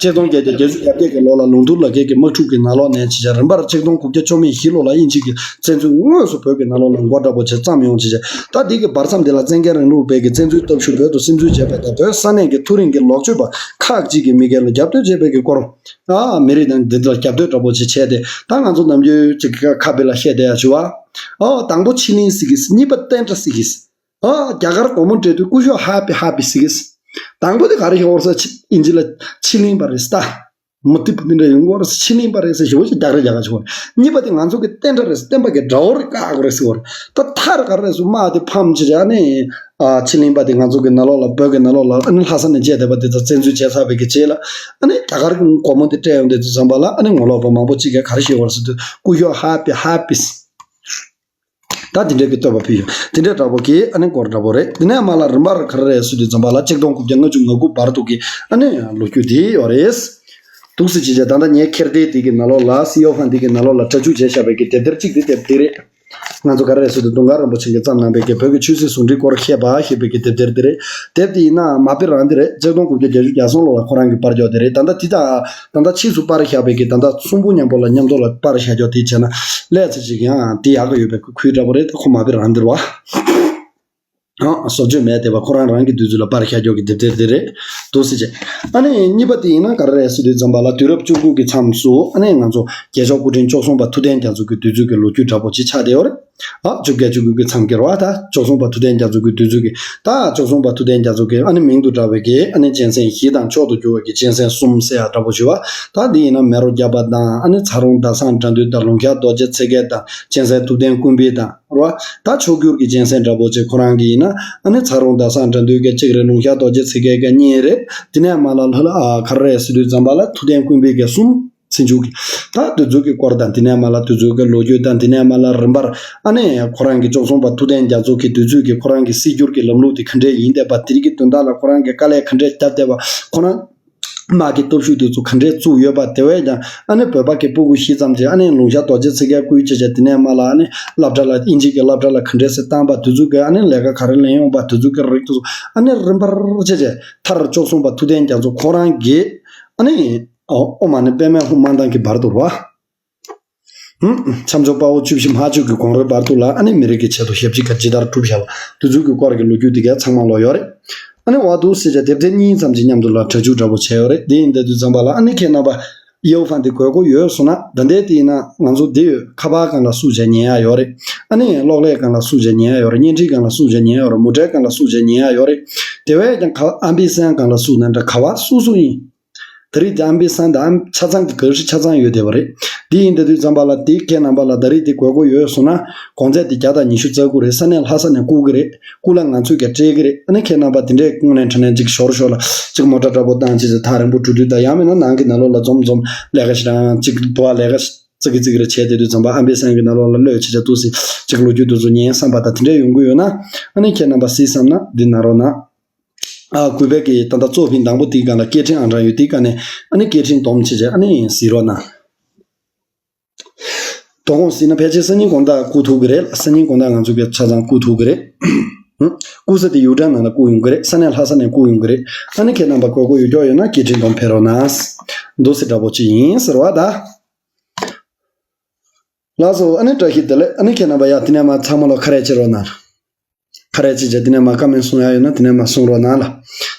ཆིག་སྟོང་བརྒྱད་བརྒྱ་བརྒྱད་ཅུ་གྱ་བརྒྱད་ཀྱི་ལོ་ལ་ལུང་ཐུར་ལ་སྐད་ཀྱི་དམག་འཁྲུག་གི་ནང་ལོགས་ནས་ཅི་བྱ་རིམ་པར་ཆིག་སྟོང་དགུ་བརྒྱ་བཅོ་མེད་བཞི་ལོ་ལ་དབྱིན་ཇི་གི་བཙན་འཛུལ་དངོས་སུ་བོད་ཀྱི་ནང་ལོགས་ལ་མགོ་འདྲ་པོ་ཆེ་བརྩམས་ཡོང་ཅི་བྱ། ད་འདི་གི་བར་མཚམས་འདི་ལ་བཙན་རྒྱལ་རིང་ལུགས་པའི་གི་བཙན་འཛུལ་སྟོབས་ཤུགས་བོད་དུ་སིམ་འཛུལ་བྱས་པ་དང་བོད་ས་གནས་ཀྱི་མཐོ་རིམ་གྱི་ལོག་སྤྱོད་པ་ཁག་ཅིག་གིས་མི་སྒེར་ལ་རྒྱབ་གཏོད་བྱས་པའི་གི་སྐོར། ཨ། མི་རིགས་དང་འདི་ལ་རྒྱབ་གཏོད་འདྲ་པོ་ཅིག་བྱས་ཏེ་ད་ང་ཚོ་ནམ་རྒྱུན་ཅིག་ཁ་བེ་ལ་བཤད་བསྡད་ཡ་ཞུ་བ། ཨོ། དང་པོ་ཕྱི་གླིང་ཟེར་གི་གཉིས་པ་བསྟན་དགྲ་ཟེར་གི་ཨ། རྒྱ་གར་སྒོར་མོ་སྤྲད་དུས་སྐུ་ཞབས་ཧ་པི་ཧ་པི་ཟེར་གི་དང་པོ་དེ་ག་རེ་ཤོར་ས་ཕྱི་ཨིན་ཇི་ལ་ཕྱི་གླིང་པ་རེད་ད། མུ་ཏིག་པུ་ཏི་འདྲ་ཡོང་གི་རེད་ཕྱི་གླིང་པ་རེད་ཟེར་ཞེ་པོ་ཅིག་རྒྱག་རེས་རྒྱག་ག་ཆོག་གཉིས་པ་དེ་ང་ཚོ་གི་བསྟན་དགྲ་རེད་བསྟན་པ་གི་དགྲ་བོ་རེད་བཀག་དགོས་རེད་ཟེར་བ་རེད། ད་མཐར་ག་རེ་ཟེར་དམག་དེ་ཕམ་ཅི་རེད་ཨ་ནི། ཨ། ཕྱི་གླིང་པ་དེ་ང་ཚོ་གི་ནང་ལོགས་ལ་བོད་ཀྱི་ནང་ལོགས་ལ་ཨ་ནི་ལྷ་ས་ནས་བཅད་བསྡད་པ་དེ་ཚོ་བཙན་འཛུལ་བྱས་ཚར་བའི་གི་རྗེས་ལ་ཨ་ནི་རྒྱ་གར་གྱི་སྒོར་མོ་དེ་སྤྲད་ཡོང་དུས་ཙམ་པ་ལ་ཨ་ནི་ངོ་ལོག་པ་མང་པོ་ཅིག་གིས་ག་རེ་ཤོར་བ་རེད་ཟེར་དུས་སྐུ་ཞབས་ཧ་པི་ཧ་པི། ད་དེ་འདྲའི་གི་བསྟོད་པ་ཕུལ་ཡོད། དེ་འདྲའི་འདྲ་པོ་གི་ཨ་ནི་སྐོར་འདྲ་པོ་རེད། དེ་ནས་མ་ལ་རིམ་པར་ག་རེ་རེད་ཟེར་དུས་ཙམ་པ་ལ་ཆིག་སྟོང་དགུ་བརྒྱ་ལྔ་བཅུ་ང་དགུ་བར་དུ་གི་ཨ་ནི་ལོ་རྒྱུས་དེ་ཡོད་རེད། འདུག་སེ་བྱས་བྱས་ད་ལྟ་ངའི་ཁེར་སྡེ་དེ་གི་ནང་ལོགས་ལ་སི་ཡོ་ཧྥན་དེ་གི་ནང་ལོགས་ལ་གྲ་སྒྲིག་བྱས་བཞག་པའི་གི་དེབ་ཐེར་གཅིག་དེ་དེབ་དེ་རེད། ང་ཚོ་ག་རེ་རེད་ཟེར་དུས་དུང་དཀར་རིན་པོ་ཆེ་གིས་བརྩམས་གནང་པའི་གི་བོད་ཀྱི་ཆོས་སྲིད་ཟུང་འབྲེལ་སྐོར་བཤད་པ་ཞེས་པའི་གི་དེབ་དེར་དེ་རེད། དེབ་དེ་ཡིན་ན་མ་དཔེ་རང་དེ་རེད། ཆིག་སྟོང་དགུ་བརྒྱ་བརྒྱད་ཅུ་གྱ་གསུམ་ལོ་ལ་ཁོ་རང་གིས་པར་རྒྱག་དེ་རེད། ད་ལྟ་དེ་དང་ད་ལྟ་ཕྱིས་སུ་པར་བཞག་པའི་གི་ད་ལྟ་གསུམ་པོ་མཉམ་པོ་ལ་མཉམ་དུ་ལ་པར་བཞག་རྒྱུ་དེ་བྱས་ན་ལས་ཚེ་ཅིག་ཡང་དེ་ཡག་གི་ཡོད་པའི་ཁུལ་འདྲ་པོ་རེད། ད་ཁོ་མ་དཔེ་རང་འདིར་བ། ཨང་། བཟོ་བཅོས་མེད་དེ་བ་ཁོ་རང་རང་གི་དུས་ཚོད་ལ་པར་བཞག་རྒྱུ་གི་དེབ་ཐེར་དེ་རེད། འདུག་སེ་བྱས། ཨ་ནི་གཉིས་པ་དེ་ཡིན་ན་ག་རེ་རེད་ཟེར་དུས་ཙམ་པ་ལ་དུས་རབས་བཅུ་དགུ་གི་མཚམས་སུ་ཨ་ནི་ང་ཚོ་རྒྱལ་མཆོག་སྐུ་ཕྲེང་བཅུ་གསུམ་པ་ཐུབ་བསྟན་རྒྱ་མཚོ་གི་དུས་ཚོད་ཀྱི་ལོ་རྒྱུས་འདྲ་པོ་ཅིག་ཆགས་བསྡད་ཡོད་རེད། ཨ། བཅོ་བརྒྱད་བཅུ་དགུ་གི་མཚམས་ཀྱི་རེད་བ། ད་བཅུ་གསུམ་པ་ཐུབ་བསྟན་རྒྱ་མཚོ་གི་དུས་ཚོད་ཀྱི་ད་བཅུ་གསུམ་པ་ཐུབ་བསྟན་རྒྱ་མཚོ་གི་ཨ་ནི་མིང་དུ་གྲགས་པའི་གི་ཨ་ནི་གཅན་གཟན་བཞི་དང་མཆོག་ཏུ་གྱུར་བའི་གི་གཅན་གཟན་གསུམ་ཟེར་ཡ་འདྲ་པོ་ཞུ་བ། ད་འདི་ཡིན་ན་མེ་རོ་བརྒྱ་པ་དང་ཨ་ནི་ཚ་རོང་ཟླ་བཟང་དགྲ་འདུལ་དང་ལུང་ཤར་རྡོ་རྗེ་ཚེ་རྒྱལ་དང་གཅན་གཟན་ཐུབ་བསྟན་ཀུན་འཕེལ་དང་རེད་བ། ད་མཆོག་གྱུར་གྱི་གཅན་གཟན་འདྲ་པོ་ཅིག་ཁོ་རང་གི་ཡིན་ན་ཨ་ནི་ཚ་རོང་ཟླ་བཟང་དགྲ་འདུལ་གྱི་གཅིག་རེད། ལུང་ཤར་རྡོ་རྗེ་ཚེ་རྒྱལ་གྱི་གཉིས་རེད། དེ་ནས་མ་ལ་ལྷ་ལ་ཨ་ག་རེ་རེད་ཟེར་དུས་ཙམ་པ་ལ་ཐུབ་བསྟན་ཀུན་འཕེལ་གྱི་གསུམ། ཚེ་མཇུག་གི་ད་དུས་ཚོད་ཀྱི་སྐོར་དང་དེ་ནས་མ་ལ་དུས་ཚོད་ཀྱི་ལོ་རྒྱུས་དང་དེ་ནས་མ་ལ་རིམ་པར་ཨ་ནི་ཁོ་རང་གི་བཅུ་གསུམ་པ་ཐུབ་བསྟན་རྒྱ་མཚོ་གི་དུས་ཚོད་ཀྱི་ཁོ་རང་གི་སྲིད་སྒྱུར་གྱི་ལམ་ལུགས་དེ་ག་འདྲས་ཡིན་བསྡད་པ། དེ་རིགས་ཀྱི་དོན་དག་ལ་ཁོ་རང་གི་དཀའ་ལས་ག་འདྲས་བརྒྱབ་བསྡད་པ། ཁོ་རང་དམག་གི་སྟོབས་ཤུགས་དེ་ཚོ་ག་འདྲས་བཙུགས་ཡོད་པ། དེ་བས་ཀྱང་ཨ་ནི་བོད་པ་གི་སྤུ་གུ་བཞི་ཙམ་ཅིག་ཨ་ནི་ལུང་ཤར་རྡོ་རྗེ་ཚེ་རྒྱལ་སྐུའི་ཆེད་བྱས་དེ་ནས་མ་ལ་ཨ་ནི་སློབ་གྲྭ་ལ་དབྱིན་ཇི་གི་སློབ་གྲྭ་ལ་ག་འདྲས་སེ་བཏང་པ། དུས་ཚོད་ཀྱི་ཨ་ནི་ལས་ཀ་ག་རེ་ལེན་ཡོང་པ། དུས་ཚོད་ཀྱི་རིགས་དེ་ཚོ་ཨ་ནི་རིམ་པར་བྱས་བྱས་མཐར་བཅུ་གསུམ་པ་ཐུབ་བསྟན་རྒྱ་མཚོ་ཁོ་རང་གིས་ཨ་ནི། ཨོ། ཨོཾ་མ་ཎི་པདྨེ་ཧཱུྃ་མ་འདང་གི་བར་དུ་རེད་བ། ཧུམ། ཁྱབ་འཇུག་དཔའ་བོ་བཅུ་བཞི་མ་བཅུ་གི་གོང་རོལ་བར་དུ་ལ་ཨ་ནི་མི་རིགས་ཀྱི་ཆེད་དུ་ཞབས་ཕྱི་ག་ཇི་ལྟར་བསྒྲུབས་བཞག་པ་དེ་ཚོ་གི་སྐོར་གྱི་ལོ་རྒྱུས་དེ་ག་ཚང་མ་ལོག་ཡོད་རེད། ཨ་ནི་འོ་འདུག་སེ་བྱས་དེབ་ཐེར་གཉིས་ཙམ་གྱི་མཉམ་དུ་ལ་སྒྲ་འཇུག་འདྲ་པོ་བྱས་ཡོད་རེད། དེ་ཡིན་དུས་ཙམ་པ་ལ་ཨ་ནི་ཁྱེད་རྣམ་པ་ཡའོ་ཧྥན་དེ་དགོས་མཁོ་ཡོད་སོང་ན་ད་ལྟའི་དེ་ཡིན་ན་ང་ཚོ་འདི་ཡོད། ཁ་པར་སྒང་ལ་བཙུགས་བྱས་ཉན་ཡ་ཡོད་རེད། ཨ་ནི་གློག་ཀླད་སྒང་ལ་བཙུགས་བྱས་ཉན་ཡ་ཡོད་རེད། བརྙན་འཕྲིན་སྒང་ལ་བཙུགས་བྱས་ཉན་ཡ་ཡོད་རེད། མུ་འབྲེལ་སྒང་ལ་བཙུགས་བྱས་ཉན་ཡ་ཡོད་རེད། དེ་བས་ཀྱང་ག་ཨམ་བི་སན་སྒང་ལ་བཙུགས་ན་འདྲ་ག་བ་སོ་སོ་ཡིན། ད་རེས་དེ་ཨམ་བི་སན་དང་ཨམ་ཆ་ཚང་གི་ག་རེ་ཆ་ཚང་ཡོད་བསྡད་པ་རེད། འདི་ཡིན་ད་དུས་ཙམ་པ་ལ་དེ་ཁྱེད་རྣམ་པ་ལ་ད་རེས་དེ་དགོས་མཁོ་ཡོད་སོང་ན་གོང་ཚད་དེ་བརྒྱ་དང་ཉི་ཤུ་རྩ་དགུ་རེད། ས་གནས་ལྷ་ས་ནས་བསྐུར་གི་རེད། བསྐུར་ལ་ང་ཚོས་ཀྱང་སྤྲད་གི་རེད། ཨ་ནི་ཁྱེད་རྣམ་པ་དེ་འདྲས་དངོས་གནས་དྲང་གནས་ཅིག་ཞོར་ཞོར་ལ་ཅིག་མོ་ཊ་འདྲ་པོ་བཏང་བྱས་ཚེ་ཐག་རིང་པོ་འགྲོ་དུས་དང་ཡང་མིན་ན་ནང་གི་ནང་ལོགས་ལ་འཛོམས་འཛོམས་ལས་ཀ་ཞིག་རང་ཅིག་དུ་བ་ལས་ཀ་ཅིག་ཙི་གི་ཙི་གི་རེ་བྱས་དེ་དུས་ཙམ་པ་ཨམ་བི་སན་གི་ནང་ལོགས་ལ་གློད་བྱས་བྱས་འདུག་སེ་ཅིག་ལོ་རྒྱུས་དེ་ཚོ་ཉན་བསམ་པ་དང་དེ་འདྲས་ཡོང་གི་ཡོད་ན་ཨ་ནི་ཁྱེད་རྣམ་པ་གཟིགས་བསམ་ན་འདི་ན་རོགས་གནང་། ཨ། གུས་པའི་གི་ད་ལྟ་གཙོ་ཕིང་དང་པོ་དེའི་སྒང་ལ་སྐད་འཕྲིན་ཨང་གྲངས་ཡོད། དེའི་སྒང་ནས་ཨ་ནི་སྐད་འཕྲིན་སྡོམ་བྱས་བྱས་ཨ་ནི་གཟིགས་རོགས་གནང་། དོ་དགོང་གཟིགས་ན་ཕལ་ཆེར་སང་ཉིན་དགོང་དག་བསྐུར་ཐུབ་ཀྱི་རེད། སང་ཉིན་དགོང་དག་ང་ཚོ་གི་ཆ་ཚང་བསྐུར་ཐུབ་ཀྱི་རེད། ཧུམ། བསྐུར་ས་དེ་ཡུ་ཊན་ནང་ལ་བསྐུར་ཡོང་གི་རེད། ས་གནས་ལྷ་ས་ནས་བསྐུར་ཡོང་གི་རེད། ཨ་ནི་ཁྱེད་རྣམ་པ་དགོས་མཁོ་ཡོད་ཀྱོག་ཡོད་ན་སྐད་འཕྲིན་སྡོམ་ཕེབས་རོགས་གནང་། འདུག་སེ་འདྲ་པོ་ཅིག་ཡིན་ཟེར་བ་ད། ལགས་སོ། ཨ་ནི་བཀྲ་ཤིས་བདེ་ལེགས། ཨ་ནི་ཁྱེད་རྣམ་པ་ཡ་དེ་ནས་མ་ཚང་མ་ལ་ཁ་རས་བྱེད་རོགས་གནང་། ཁ་རས་བྱེད་བྱས་དེ་ནས་མ་བཀའ་མོལ་གསུང་ཡ་ཡོད་ན་དེ་ནས་མ་གསུང་རོགས་གནང་ལ།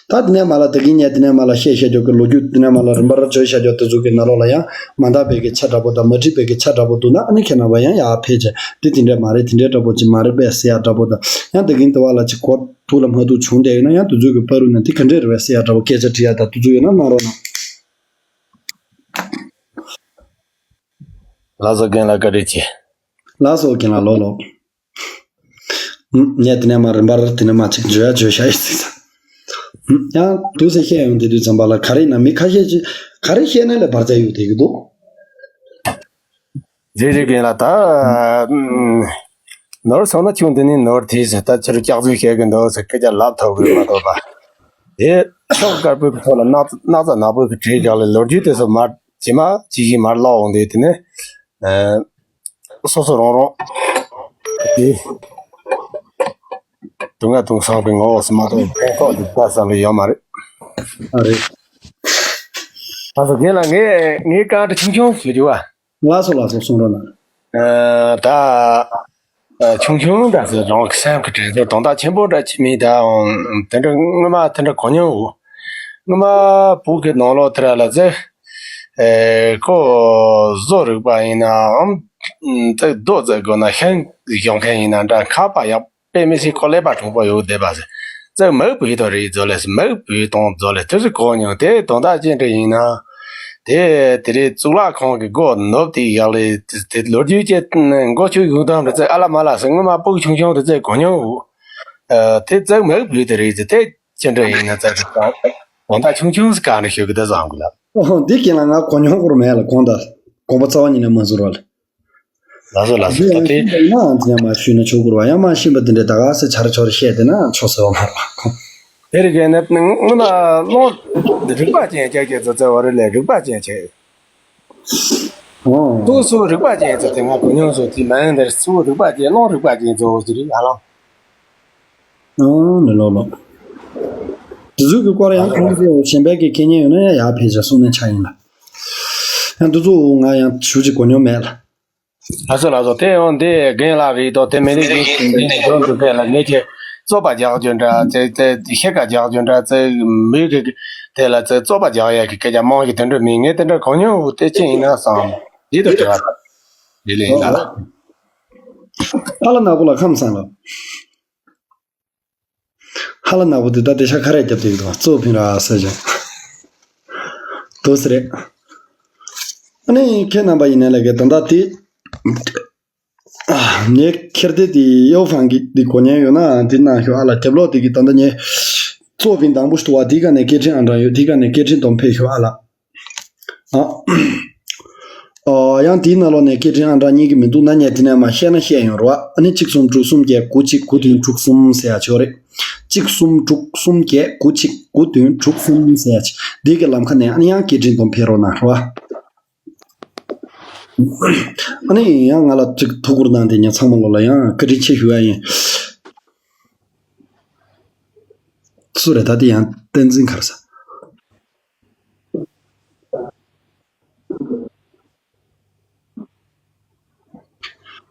ད་དེ་ནས་མ་ལ་ད་གིན་ངས་དེ་ནས་མ་ལ་བཤད་བཤད་རྒྱུ་གི་ལོ་རྒྱུས་དེ་ནས་མ་ལ་རིམ་པར་བརྗོད་བཤད་རྒྱུ་དེ་ཚོ་གི་ནང་ལོགས་ལ་ཡང་མ་འདང་བའི་གི་ཆ་འདྲ་པོ་དང་མ་འགྲིག་པའི་གི་ཆ་འདྲ་པོ་འདུག་ན་ཨ་ནི་ཁྱེད་རྣམ་པ་ཡང་ཡར་ཕེབས་བྱས་འདི་དེ་འདྲས་མ་རེད། དེ་འདྲས་འདྲ་པོ་ཅིག་མ་རེད་པས་ཟེར་ཡ་འདྲ་པོ་དང་ཡང་ད་གིན་དེ་བ་ལ་ཅིག་གོ་ཐུག་ལ་མ་ཐུག་བྱུང་བསྡད་ཡོད་ན་ཡང་དེ་ཚོ་གི་བར་དུ་ནས་འདི་ག་འདྲས་རེད་པས་ཟེར་ཡ་འདྲ་པོ་སྐད་ཆ་དྲི་ཡ་དང་དེ་ཚོ་ཡོད་ན་གནང་རོགས་གནང་། ལགས་སོ། རྒན་ལགས་བཀའ་དྲིན་ཆེ། ལགས་སོ། རྒན་ལགས་ལོ་ལོ། ངས་དེ་ནས་མ་རིམ་པར་དེ་ནས་མ་ཅིག་བརྗོད་ཡ་བརྗོད་བྱ་ཡི་ཟིག་ས། ཡང་དུས་སུ་བཤད་ཡོང་དེ་དུས་ཙམ་པ་ལ་ག་རེ་ཡིན་ན་མི་ཁ་ཤས་ཅིག་ག་རེ་བཤད་ན་ལས་བར་ཆད་ཡོད་དེ་གི་འདུག་རེད་རེད། རྒན་ལགས་ད། ནོར་སོང་ན་ཆུང་འདི་ནི་ནོར་དེ་ཟེར། ད་ཕྱིར་སྐྱག་རྫུན་བཤད་གི་འདུག་ཟེར་སྐད་ཆ་ལབ་ཐུབ་གི་མ་གཏོགས་པ། དེ་ཕྱོགས་དཀར་པོའི་ཐོག་ལ་སྣག་སྣག་ཚ་ནག་པོའི་གྲས་རྒྱག་ལས་ལོ་རྒྱུས་དེ་ཚོ་མར་ཇི་མ་ཇི་བཞིན་མར་ལོག་འོང་དུས་དེ་ནས། སོ་སོ་རང་རང་དེ་དུང་ང་དུང་སང་གི་ངོ་བོ་སུ་མ་གཏོགས་ཕན་ཐོགས་འདི་ལྟ་བསམ་པའི་ཡོད་མ་རེད། ཨ་རེད། ཨ་སོ་རྒན་ལགས། ངས་ངའི་བཀའ་འདྲི་ཆུང་ཆུང་ཞུ་རྒྱུ་བ། ལགས་སོ་ལགས་སོ། གསུང་རོགས་གནང་། ཨ་ད་ཨ་ཆུང་ཆུང་འདྲ་ཟེར་རང་གི་སེམས་ཀྱི་དྲན་གསོ་དོན་དག་ཆེན་པོ་འདྲ་ཅིག་མིན་ད། དེ་འདྲ་སྔོན་མ་དེ་འདྲ་གོ་མྱོང་འོ། སྔོན་མ་བོད་ཀྱི་ནང་ལོགས་དེ་ར་ལ་ཟེར། ཨེ་ཁོ་བཟོ་རིག་པ་ཡིན་ནའང་ཙག་རྡོ་ཙག་དགོས་ན་ཤིང་བཞོ་མཁན་ཡིན་ན་འདྲ། ཁ་པར་ཡག་དཔེ་མི་སྲིད་ཁོ་ཀླད་པ་གྲུང་པོ་ཡོད་བསྡད་པ་ཟེར། ཙག་མིག་བུད་དང་རེད་བཟོ་ལས་ཟེར། མིག་བུད་དང་བཟོ་ལས་དེ་ཚོ་གོ་མྱོང་། དེ་དོན་དག་ཅི་འདྲ་ཡིན་ན། དེ་དེ་རེད། གཙུག་ལག་ཁང་གི་སྒོ་ནོབ་དེ་ཡག་ལས་དེ་ལོ་རྒྱུས་ཅན་མགོ་ཆུ་གཞུང་དང་འདྲ་ཙག་ཨ་ལ་མ་ལ་ཟེར། སྔོན་མ་སྤུ་གུ་ཆུང་ཆུང་དེ་ཙག་གོ་མྱོང་འོ། ཨ་དེ་ཙག་མིག་བུད་དེ་རེད་ཟེར། དེ་ཅི་འདྲ་ཡིན་ན་ཙག་ཙག་དོན་དག་ཆུང་ཆུང་ཟིག་ག་ནས་ཤོད་གི་ད་བཟང་གི་ལ། ཨོ་འདི་རྒན་ལགས་ང་གོ་མྱོང་སྐོར་མེད་ལ། དགོངས་དག་དགོངས་པ་རྩ་བ་ཉིད་ནས་མ་ཟུར་བ་ལ། ལགས་སོ་ལགས་སོ། ད་དེ་ཡང་དེ་ནས་མ་ཞུས་ན་ཆོག་གི་རེད་བ། ཡང་མ་ཤེས་པ་དེ་འདྲའི་ད་ག་སེ་ཆར་ཆོར་བཤད་དེ་ན་ཆོག་ཟེར་བ་མ་རེད་བ། དེ་རིགས་ཀྱི་ནད་སྔོན་ལ་སློང་རིག་པ་ཅན་ཀྱག་ཀྱག་ཙག་ཙག་བ་རེད་ལས། རིག་པ་ཅན་ཆེ། ཨོ། སོ་སོ་རིག་པ་ཅན་ཙག་ཙག་ང་གོ་མྱོང་སོ་དེ་མ་ཡིན་དེར་སོ་རིག་པ་ཅན་སློང་རིག་པ་ཅན་ཙག་ཙག་རེད་ཨ་ལ། ཨོ་ལེ་ལོ་ལོ། དེ་ཚོའི་གི་སྐོར་ཡང་ཁོང་ཚོ་གཞན་པའི་གི་མཁྱེན་མཁན་ཡོད་ན་ཡང་ཡར་ཕེབས་བྱས་གསུང་ན་ཆ་ཡིན་ལ། ཡང་འདི་ཚོ་ང་ཡང་ཞུ་ཅིག་གོ་མྱོང་མེད་ལ། ལགས་སོ་ལགས་སོ། དེ་ཡང་འདི་རྒན་ལགས་རེད་དོ། དེ་མི་རིགས་ཀྱི་འདི་ནས་འཇོན་འདུག་གས་ལ། ངེད་ཀྱི་རྩོད་པ་རྒྱག་རྒྱུ་འདྲ་ཙེ་ཙེ་ཤེ་ཀ་རྒྱག་རྒྱུ་འདྲ་ཙེ་མི་གི་དེ་ལ་ཙེ་རྩོད་པ་རྒྱག་ཡ་གི་སྐད་ཆ་མང་གི་དེ་འདྲ་མིན། ངས་དེ་འདྲ་གོ་མྱོང་བོ་དེ་ཅི་ཡིན་ན་བསམ། འདི་དང་འབྲེལ་བ་འདི་ལས་ཡིན་ད་ལ། ཨ་ལ་ནག་པོ་ལ་ཁམས་བཟང་ལ། ཧ་ལ་ནག་པོ་དེ་ད་དེ་ཤ་ཁ་རས་རྒྱབ་དེ་གི་འདུག་གཙོ་ཕིན་ར་ཟེར་ཅིང་། དོ་སི་རེད། ཨ་ནི་ཁྱེད་རྣམ་པ་ཡིན་ནའི་ལས་ཀའི་དོན་དག་དེ། ངས་ཁེར་དེ་དེ་ཡའོ་ཧྥང་གི་དེ་གོ་མྱོང་ཡོད་ན་དེ་གནང་ཤོག་ཨ་ལ། རྒྱབ་ལོག་དེ་གི་དོན་དག་ངས་གཙོ་ཕིན་དང་པོ་ཞུ་བ་དེ་ག་ནས་སྐད་འཕྲིན་ཨང་གྲངས་ཡོད། དེ་ག་ནས་སྐད་འཕྲིན་དོམ་ཕེབས་ཤོག་ཨ་ལ། ཨ། ཨ། ཡང་དེའི་ནང་ལོགས་ནས་སྐད་འཕྲིན་ཨང་གྲངས་རྙེད་ཀྱི་མི་འདུག་ན་ངས་དེ་ནས་མ་བཤད་ན་བཤད་ཡོང་རོགས། ཨ་ནི་གཅིག་གསུམ་དྲུག་གསུམ་བརྒྱད་དགུ་གཅིག་དགུ་བདུན་དྲུག་གསུམ་ཟེར་ཡ་ཅིག་ཡོད་རེད། གཅིག་གསུམ་དྲུག་གསུམ་བརྒྱད་དགུ་གཅིག་དགུ་བདུན་དྲུག་གསུམ་ཟེར་ཡ་ཅིག་འདི་གི་ལམ་ཁ་ནས་ཨ་ནི་ཡང་སྐད་འཕྲིན་དུ་ཕེབས་རོགས་གནང་རོགས། ཨ་ནི་ཡང་ང་ལ་གཅིག་ཐུགས་ཁུར་གནང་སྟེ་ངས་ཚང་མ་ལོ་ལ་ཡང་བཀའ་དྲིན་ཆེ་ཞུ་ཡ་ཡིན། སུ་རེད་ད་དེ་ཡང་བསྟན་འཛིན་གར་ས།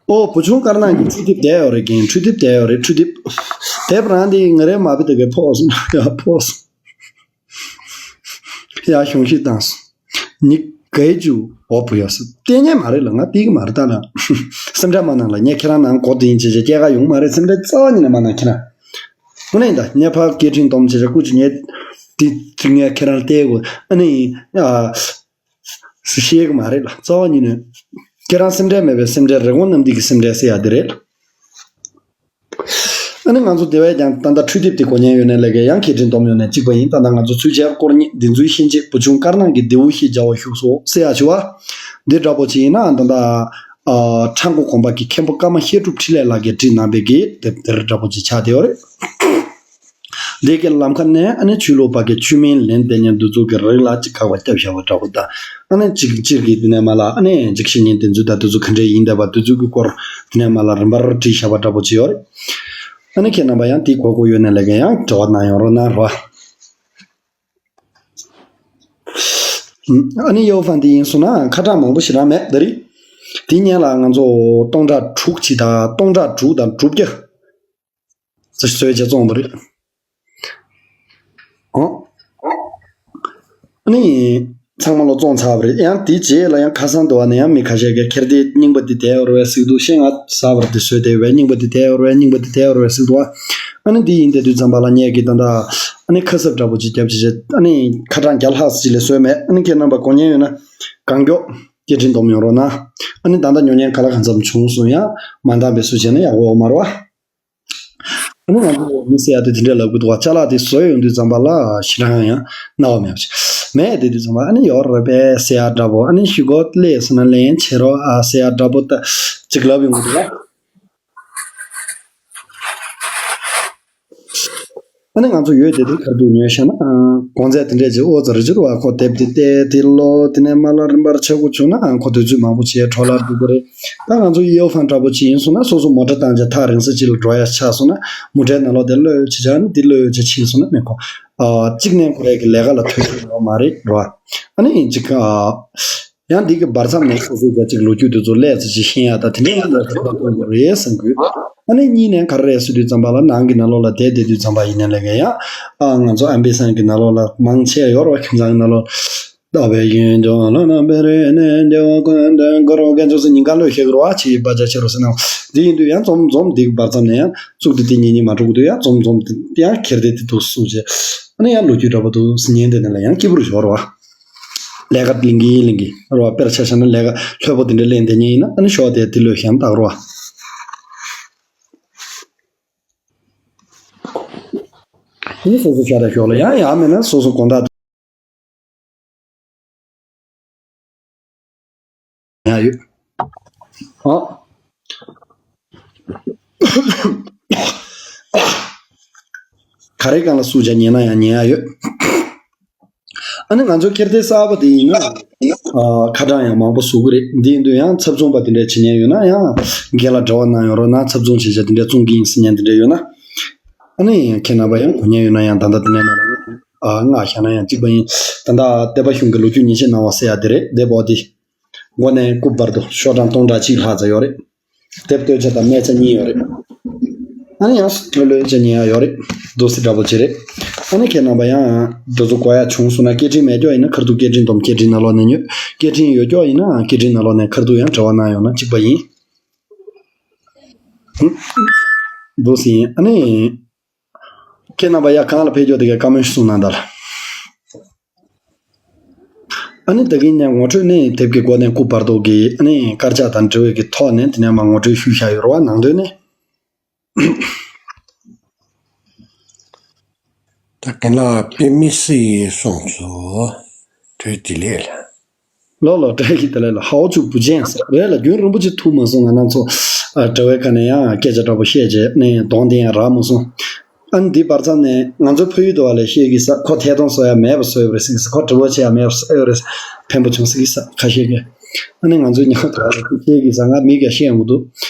ཨོ་བུ་ཆུང་དཀར་ནག་གི་འཕྲུལ་དེབ་བསྡད་ཡོད་རེད། རྒན་འཕྲུལ་དེབ་བསྡད་ཡོད་རེད། འཕྲུལ་དེབ་དེབ་རང་དེ་ང་རའི་མ་བི་དེ་གའི་ཕོག་སོང་ཡ་ཕོག་སོང་ཡ་གཞུང་ཤིག་བཏང་སོང་། ནི་གའི་ཇུ་འོ་བུ་ཡོད་སོང་བལྟས་ཉན་མ་རེད་ལ། ང་བལྟས་གི་མ་རེད་ད་ལ། སེམས་ཁྲལ་མ་གནང་ལ། ངས་ཁྱེད་རང་ནང་གོ་དེ་ཡིན་བྱས་བྱས་སྐྱེལ་ག་ཡོང་མ་རེད། སེམས་ཁྲལ་རྩ་བ་ཉིད་ནས་མ་གནང་ཁྱེད་རང་། དངོས་གནས་ད་ངས་ཕར་སྐད་འཕྲིན་སྡོམ་བྱས་བྱས་སྐུ་མཁྱེན་ངས་དེ་དེ་ངས་ཁྱེད་རང་བལྟས་དགོས། ཨ་ནི་ཡིན་ཨ། ཤེས་གི་མ་རེད་ལ། རྩ་བ་ཉིད་ནས་ཁྱེད་རང་སེམས་ཁྲལ་མེད་པའི་སེམས་ཁྲལ་རི་ཀོན་རྣམ་ལྡིང་གི་སེམས་ཁྲལ་ཟེར་ཡ་དེ་རེད་ལ། ཨ་ནི་ང་ཚོ་དེ་བས་ཀྱང་ད་ལྟ་འཕྲུལ་དེབ་དེ་གོ་མཁན་ཡོད་ནའི་ལས་ཀའི་ཡང་སྐད་འཕྲིན་སྡོམ་ཡོད་ནའི་གཅིག་པ་ཡིན། ད་ལྟ་ང་ཚོ་ཚུལ་འཆལ་སྐོར་རྙེད་འདི་ཚོའི་ཤན་འབྱེད་བུ་ཆུང་དཀར་ནག་གི་རྡེའུ་བཞི་རྒྱལ་བ་བཞུགས་སོ་ཟེར་ཡ་ཞུ་བ། འདི་འདྲ་པོ་ཅིག་ཡིན་ན་ད་ལྟ་ཨ་ཁྲ་མགོ་དགོན་པ་གི་མཁན་པོ་ཀརྨ་བཤད་སྒྲུབ་འཕྲིན་ལས་ལགས་ཀྱིས་བྲིས་གནང་བའི་གི་དེབ་དེ་འདྲ་པོ་ཅིག་ཆགས་བསྡད་ཡོད་རེད། འདི་གའི་ལམ་ཁ་ནས་ཨ་ནི་ཆོས་ལུགས་པ་གི་ཆོས་མིན་ལན་འདེབས་མཁན་འདི་ཚོ་གི་རིགས་ལ་ཅིག་དགག་པ་བརྒྱབ་བཞག་པ་འདྲ་པོ་དང་། ཨ་ནི་གཅིག་སྤྱིར་གྱི་འདི་ནས་མ་ལ་ཨ་ནི་འཇིགས་བྱེད་ཉིན་དེ་ཚོ་དང་དེ་ཚོ་ག་འདྲས་ཡིན་བསྡད་པ་དེ་ཚོ་གི་སྐོར་འདི་ནས་མ་ལ་རིམ་པར་བྲིས་བཞག་པ་འདྲ་པོ་ཅིག་ཡོད་རེད། ཨ་ནི་ཁྱེད་རྣམ་པ་ཡང་དེ་གོ་དགོས་ཡོད་ན་ལས་ཀ་ཡང་འབྲེལ་བ་གནང་ཡོང་རོགས་གནང་རོགས། ཨ་ནི་ཡའོ་ཧྥང་འདི་ཡིན་སོང་ན་ཁ་གྲངས་མང་པོ་ཞེ་དྲག་མེད་ད་རེད། དེ་སྔོན་ལ་ང་ཚོ་སྟོང་ཕྲག་དྲུག་ཅིག་དང་སྟོང་ཕྲག་དྲུག་དང་དྲུག་བརྒྱ། བཟོས་བྱས་བཙོང་བ་རེད། ཨོ། ཨ་ནི། ཚང་མ་ལོ་བཙོང་ཚར་བ་རེད། ཡང་དེའི་རྗེས་ལ་ཡང་ཁ་སང་དུ་བ་ནས་ཡང་མི་ཁ་ཤས་ཀྱིས་ཁྱེར་ཏེ་རྙིང་པ་འདི་དེ་ཡོད་རེད་པས་ཟེར་འདུག་ཤེས་ང་ཟ་བར་དེ་བཟོས་དེ་བས་རྙིང་པ་འདི་དེ་ཡོད་རེད་པས་རྙིང་པ་འདི་དེ་ཡོད་རེད་པས་ཟེར་འདུག་ཨ་ནི་འདི་ཡིན་དེ་དུས་ཙམ་པ་ལ་ངས་ཀྱི་ད་ལྟ་ཨ་ནི་ཁ་གསབ་འདྲ་པོ་ཅིག་བརྒྱབ་ཅིག་བྱས་ཨ་ནི་ཁ་གྲངས་བརྒྱ་ལྷག་ཅིག་ལས་བཟོས་མེད། ཨ་ནི་ཁྱེད་རྣམ་པ་གོ་མཁན་ཡོད་ན་གང་མགྱོགས། སྐད་འཕྲིན་སྡོམ་ཡོང་རོགས་གནང་། ཨ་ནི་ད་ལྟ་ཉོ་མཁན་ག་ལ་གང་འཚམ་བྱུང་སོང་ཡང་མ་འདང་བའི་སུ་བྱས་ན་ཡག་པོ་ཡོད་མ་རེད་བ། ཨ་ནི་ང་ཚོ་མི་ཟེར་ཡ་དེ་དེ་འདྲས་ལབ་གི་འདུག་བ། ཅ་ལག་དེ་བཟོས་ཡོང་དུས་ཙམ་པ་ལ་ཞེ་དྲག་ཡང་རྣ་བ་མེད་པ་ཅིག་མེད་དེ་དུས་ཙམ་པ་ཨ་ནི་ཡོད་རེད་པས་ཟེར་ཡ་འདྲ་པོ། ཨ་ནི་ཞུ་གོ་ལས་སོང་ན་ལན་བྱེད་རོགས་ཨ་ཟེར་ཡ་འདྲ་པོ་ད་ཅིག་ལབ་ཡོང་གི་འདུག་བ། ཨ་ནི་ང་ཚོ་ཡོད་དེ་དེ་གར་འདུག་ཉོས་ཤག་ན། གོང་ཚད་དེ་འདྲས་ཀྱི་ཨོ་ཙི་རི་ཅུར་བ་ཁོ་དེབ་དེ་བལྟས་དེ་ལོ་དེ་ནས་མ་ལ་རིམ་པར་ཆག་གོ་བྱུང་ན་ཁོ་དུས་ཚོད་མང་པོ་བྱས་འཕྲོ་བརླག་འགྲོ་གི་རེད། ད་ང་ཚོ་ཡིའོ་ཧྥང་འདྲ་པོ་ཅིག་ཡིན་སོང་ན་སོ་སོ་མོ་ཊ་བཏང་བྱས་ཐག་རིང་ས་ཅིག་ལ་འགྲོ་ཡ་ཆགས་སོང་ན་མོ་ཊའི་ནང་ལོགས་དེ་གློད་བྱེད་བྱས་ནི་འདི་གློད་བྱས་ཕྱིན་སོང་ན་མི་ཁོ་གཅིག་ནས་ཁོ་རའི་གི་ལས་ཀ་ལ་ཐོན་གྱི་ཡོད་མ་རེད་རོ། ཨ་ནི་ཅིག་ཡང་འདི་གི་བར་མཚམས་ནས་སོ་སོའི་རྒྱ་ཅིག་ལོ་རྒྱུས་དེ་ཚོ་ལས་ཚེ་ཅིག་ཤེས་ཡ་ད་དེ་འདྲའི་ང་ལ་ཐུགས་ལ་གཏོང་དགོས་རེད་བསམ་དགོས། ཨ་ནི་གཉིས་ནས་ག་རེ་རེད་ཟེར་དུས་ཙམ་པ་ལ་ནང་གི་ནང་ལོགས་ལ་བསྡད་བསྡད་དུས་ཙམ་པ་ཡིན་ན་ལས་ཀ་ཡང་ཨ་ང་ཚོ་ཨམ་བི་སང་གི་ནང་ལོགས་ལ་མང་ཆེ་ཡོད་རེད་བ། ཁྱིམ་ཚང་གི་ནང་ལོགས་ལ་ལྟ་བའི་ཡོན་ལྗོངས་ལ་ན་བེ་རེ་ནས་རྒྱལ་བ་ཀུན་ལྡན་གུ་རུ་རྒྱལ་མཚན་སུ་ཉིན་གང་ལོས་ཤེས་དགོས་རེད་བ། ཆེ་ཡི་བ་ཅག་ཆེ་རུ་ཟེར་ན་འདི་ཡིན་དུས་ཡང་འཛོམས་འཛོམས་འདི་གི་བར་མཚམས་ནས་ཡང་གཙུག་དེ་དེ་ཉིན་ཉིན་མ་འགྲོ་གི་འདུག་ཡང་འཛོམས་འཛོམས་ཡང་ཁྱེར་དེ་དེ་འདུག་གསུངས་རྗེས་ཨ་ནི་ཡང་ལོ་རྒྱུས་འདྲ་པོ་འདུག་ཟེར་ཉན་དེ་ནས་ལ་ཡང་སྐྱིད་པོ་རུ་ཞོར་བ། ལས་ཀ་ལིང་གི་ལིང་གི་རོ་བ། དཔེར་ཆ་བཞག་ན་ལས་ཀ་ལྷོད་པོ་དེ་འདྲ་ལེན་དེ་ཉན་ཡིན་ན་ཨ་ནི་ཞོགས་དེ་དེ་ལོས་ཤམ་བཏགས་རོ་བ། ཨ་ནི་སོ་སོ་ཤ་ར་ཞོག་ལ་ཡང་ཡང་མེད་ན་སོ་སོ་དགོང་དག་ཡང་ཡོད། ཨ། ག་རེ་གང་ལ་སུ་ཇ་ཉན་ན་ཡང་ཉན་ཡ་ཡོད། ཨ་ནི་ང་ཚོ་ཁེར་ཐེ་གསར་པ་དེ་ཡིན་ན། ཨ། ཁ་གྲངས་ཡང་མང་པོ་བཟོ་གི་རེད། འདི་ཡིན་དུས་ཡང་ཚབ་མཚུངས་པ་དེ་འདྲས་བྱེད་མཁན་ཡོད་ན་ཡང་། རྒན་ལ་འབྲེལ་བ་གནང་ཡོང་རོགས་གནང་། ཚབ་མཚུངས་བྱེད་བྱ་དེ་འདྲས་བཙོང་གི་ཡིན་ཟེར་མཁན་དེ་འདྲས་ཡོད་ན། ཨ་ནི་ཁྱེད་རྣམ་པ་ཡང་གོ་མཁན་ཡོད་ན་ཡང་ད་ལྟ་དེ་ནས་མ་རེད། ཨ། ང་བཞག་ན་ཡང་གཅིག་པ་ཡིན། ད་ལྟ་སྡེ་པ་གཞུང་གི་ལོ་རྒྱུས་ཉིན་བྱེད་གནང་བ་ཟེར་ཡ་དེ་རེད། སྡེ་པ་འདི། མགོ་ནས་རྐུབ་བར་དུ་ཤོག་གྲངས་སྟོང་ཕྲག་གཅིག་ལྷག་ཙམ་ཡོད་རེད། དེབ་ལྟོས་ཆ་དང་སྨད་ཆ་གཉིས་ཡོད་རེད། ཨ་ནི་ཡང་ལྷོད་ལྷོད་ཆ་གཉིས་ཡང་ཡོད་རེད། འདུག་སེ་འདྲ་པོ་ཅིག་རེད། ཨ་ནི་ཁྱེད་རྣམ་པ་ཡང་འདི་ཚོ་གོ་ཡ་བྱུང་སོང་ན་སྐད་འཕྲིན་མེད་ཀྱོག་ཡིན་ན་ཁ་ཐུག་སྐད་འཕྲིན་སྡོམ་སྐད་འཕྲིན་ནང་ལོགས་ནས་ཉོས། སྐད་འཕྲིན་ཡོད་ཀྱོག་ཡིན་ན་སྐད་འཕྲིན་ནང་ལོགས་ནས་ཁ་ཐུག་ཡང་འབྲེལ་བ་གནང་ཡོང་ན་གཅིག་པ་ཡིན། འདུག་སེ་ཡིན། ཨ་ནི། ཁྱེད་རྣམ་པ་ཡ་གང་ལ་ཕེབས་ཀྱོག་དེ་གའི་བཀའ་མོལ་གསུང་གནང་དང་། ཨ་ནི་ད་གིན་ནས་ངོ་སྤྲོད་ནི་དེབ་ཀྱི་མགོ་ནས་རྐུབ་བར་དུ་གི་ཨ་ནི་དཀར་ཆག་དང་འབྲེལ་བའི་གི་ཐོག་ནས་དེ་ནས་མ་ངོ་སྤྲོད་ཞུས་བཞག་ཡོད་རེད་བ། ནང་དོན་ནི། ད་གིན་ལ་དཔེ་མི་སྲིད་གསུངས་སོ། བཀྲ་ཤིས་བདེ་ལེགས་ལ། ལོ་ལོ་བཀྲ་ཤིས་བདེ་ལེགས་ལ། ཧའོ་ཅུ་བུ་ཅན་ཟེར་རེད་ལ། རྒྱུན་རིང་པོ་ཅིག་ཐུག་མ་སོང་། ང་རང་ཚོ་ཨ་དྲ་བའི་ཁ་ནས་ཡང་སྐད་ཆ་འདྲ་པོ་བཤད་རྗེས་ནས་གདོང་དེ་ཡང་རག་མ་སོང་། ཨ་ནི་འདི་བར་མཚམས་ནས་ང་ཚོ་ཕ་ཡུལ་དུ་བ་ལས་བཤད་ཀྱི་ས། ཁོ་ཐད་གཏོང་བཟོ་ཡ་མེད་པ་བཟོས་ཡོད་རེད་ཟེར་གྱི་ས། ཁོ་དྲི་བ་བྱེད་ཡ་མེད་པ་བཟོས་ཡོད་རེད་ཟེར། ཕན་པོ་བྱུང་ཟེར་གྱི་ས་ཁ་ཤས་ཀྱིས། ཨ་ནི་ང་ཚོའི་ཉག་ཕྲ་བ་ལ་བཤད་ཀྱི་ས། ང་མིག་གིས་བཤད་ཡོང་གི་འདུག་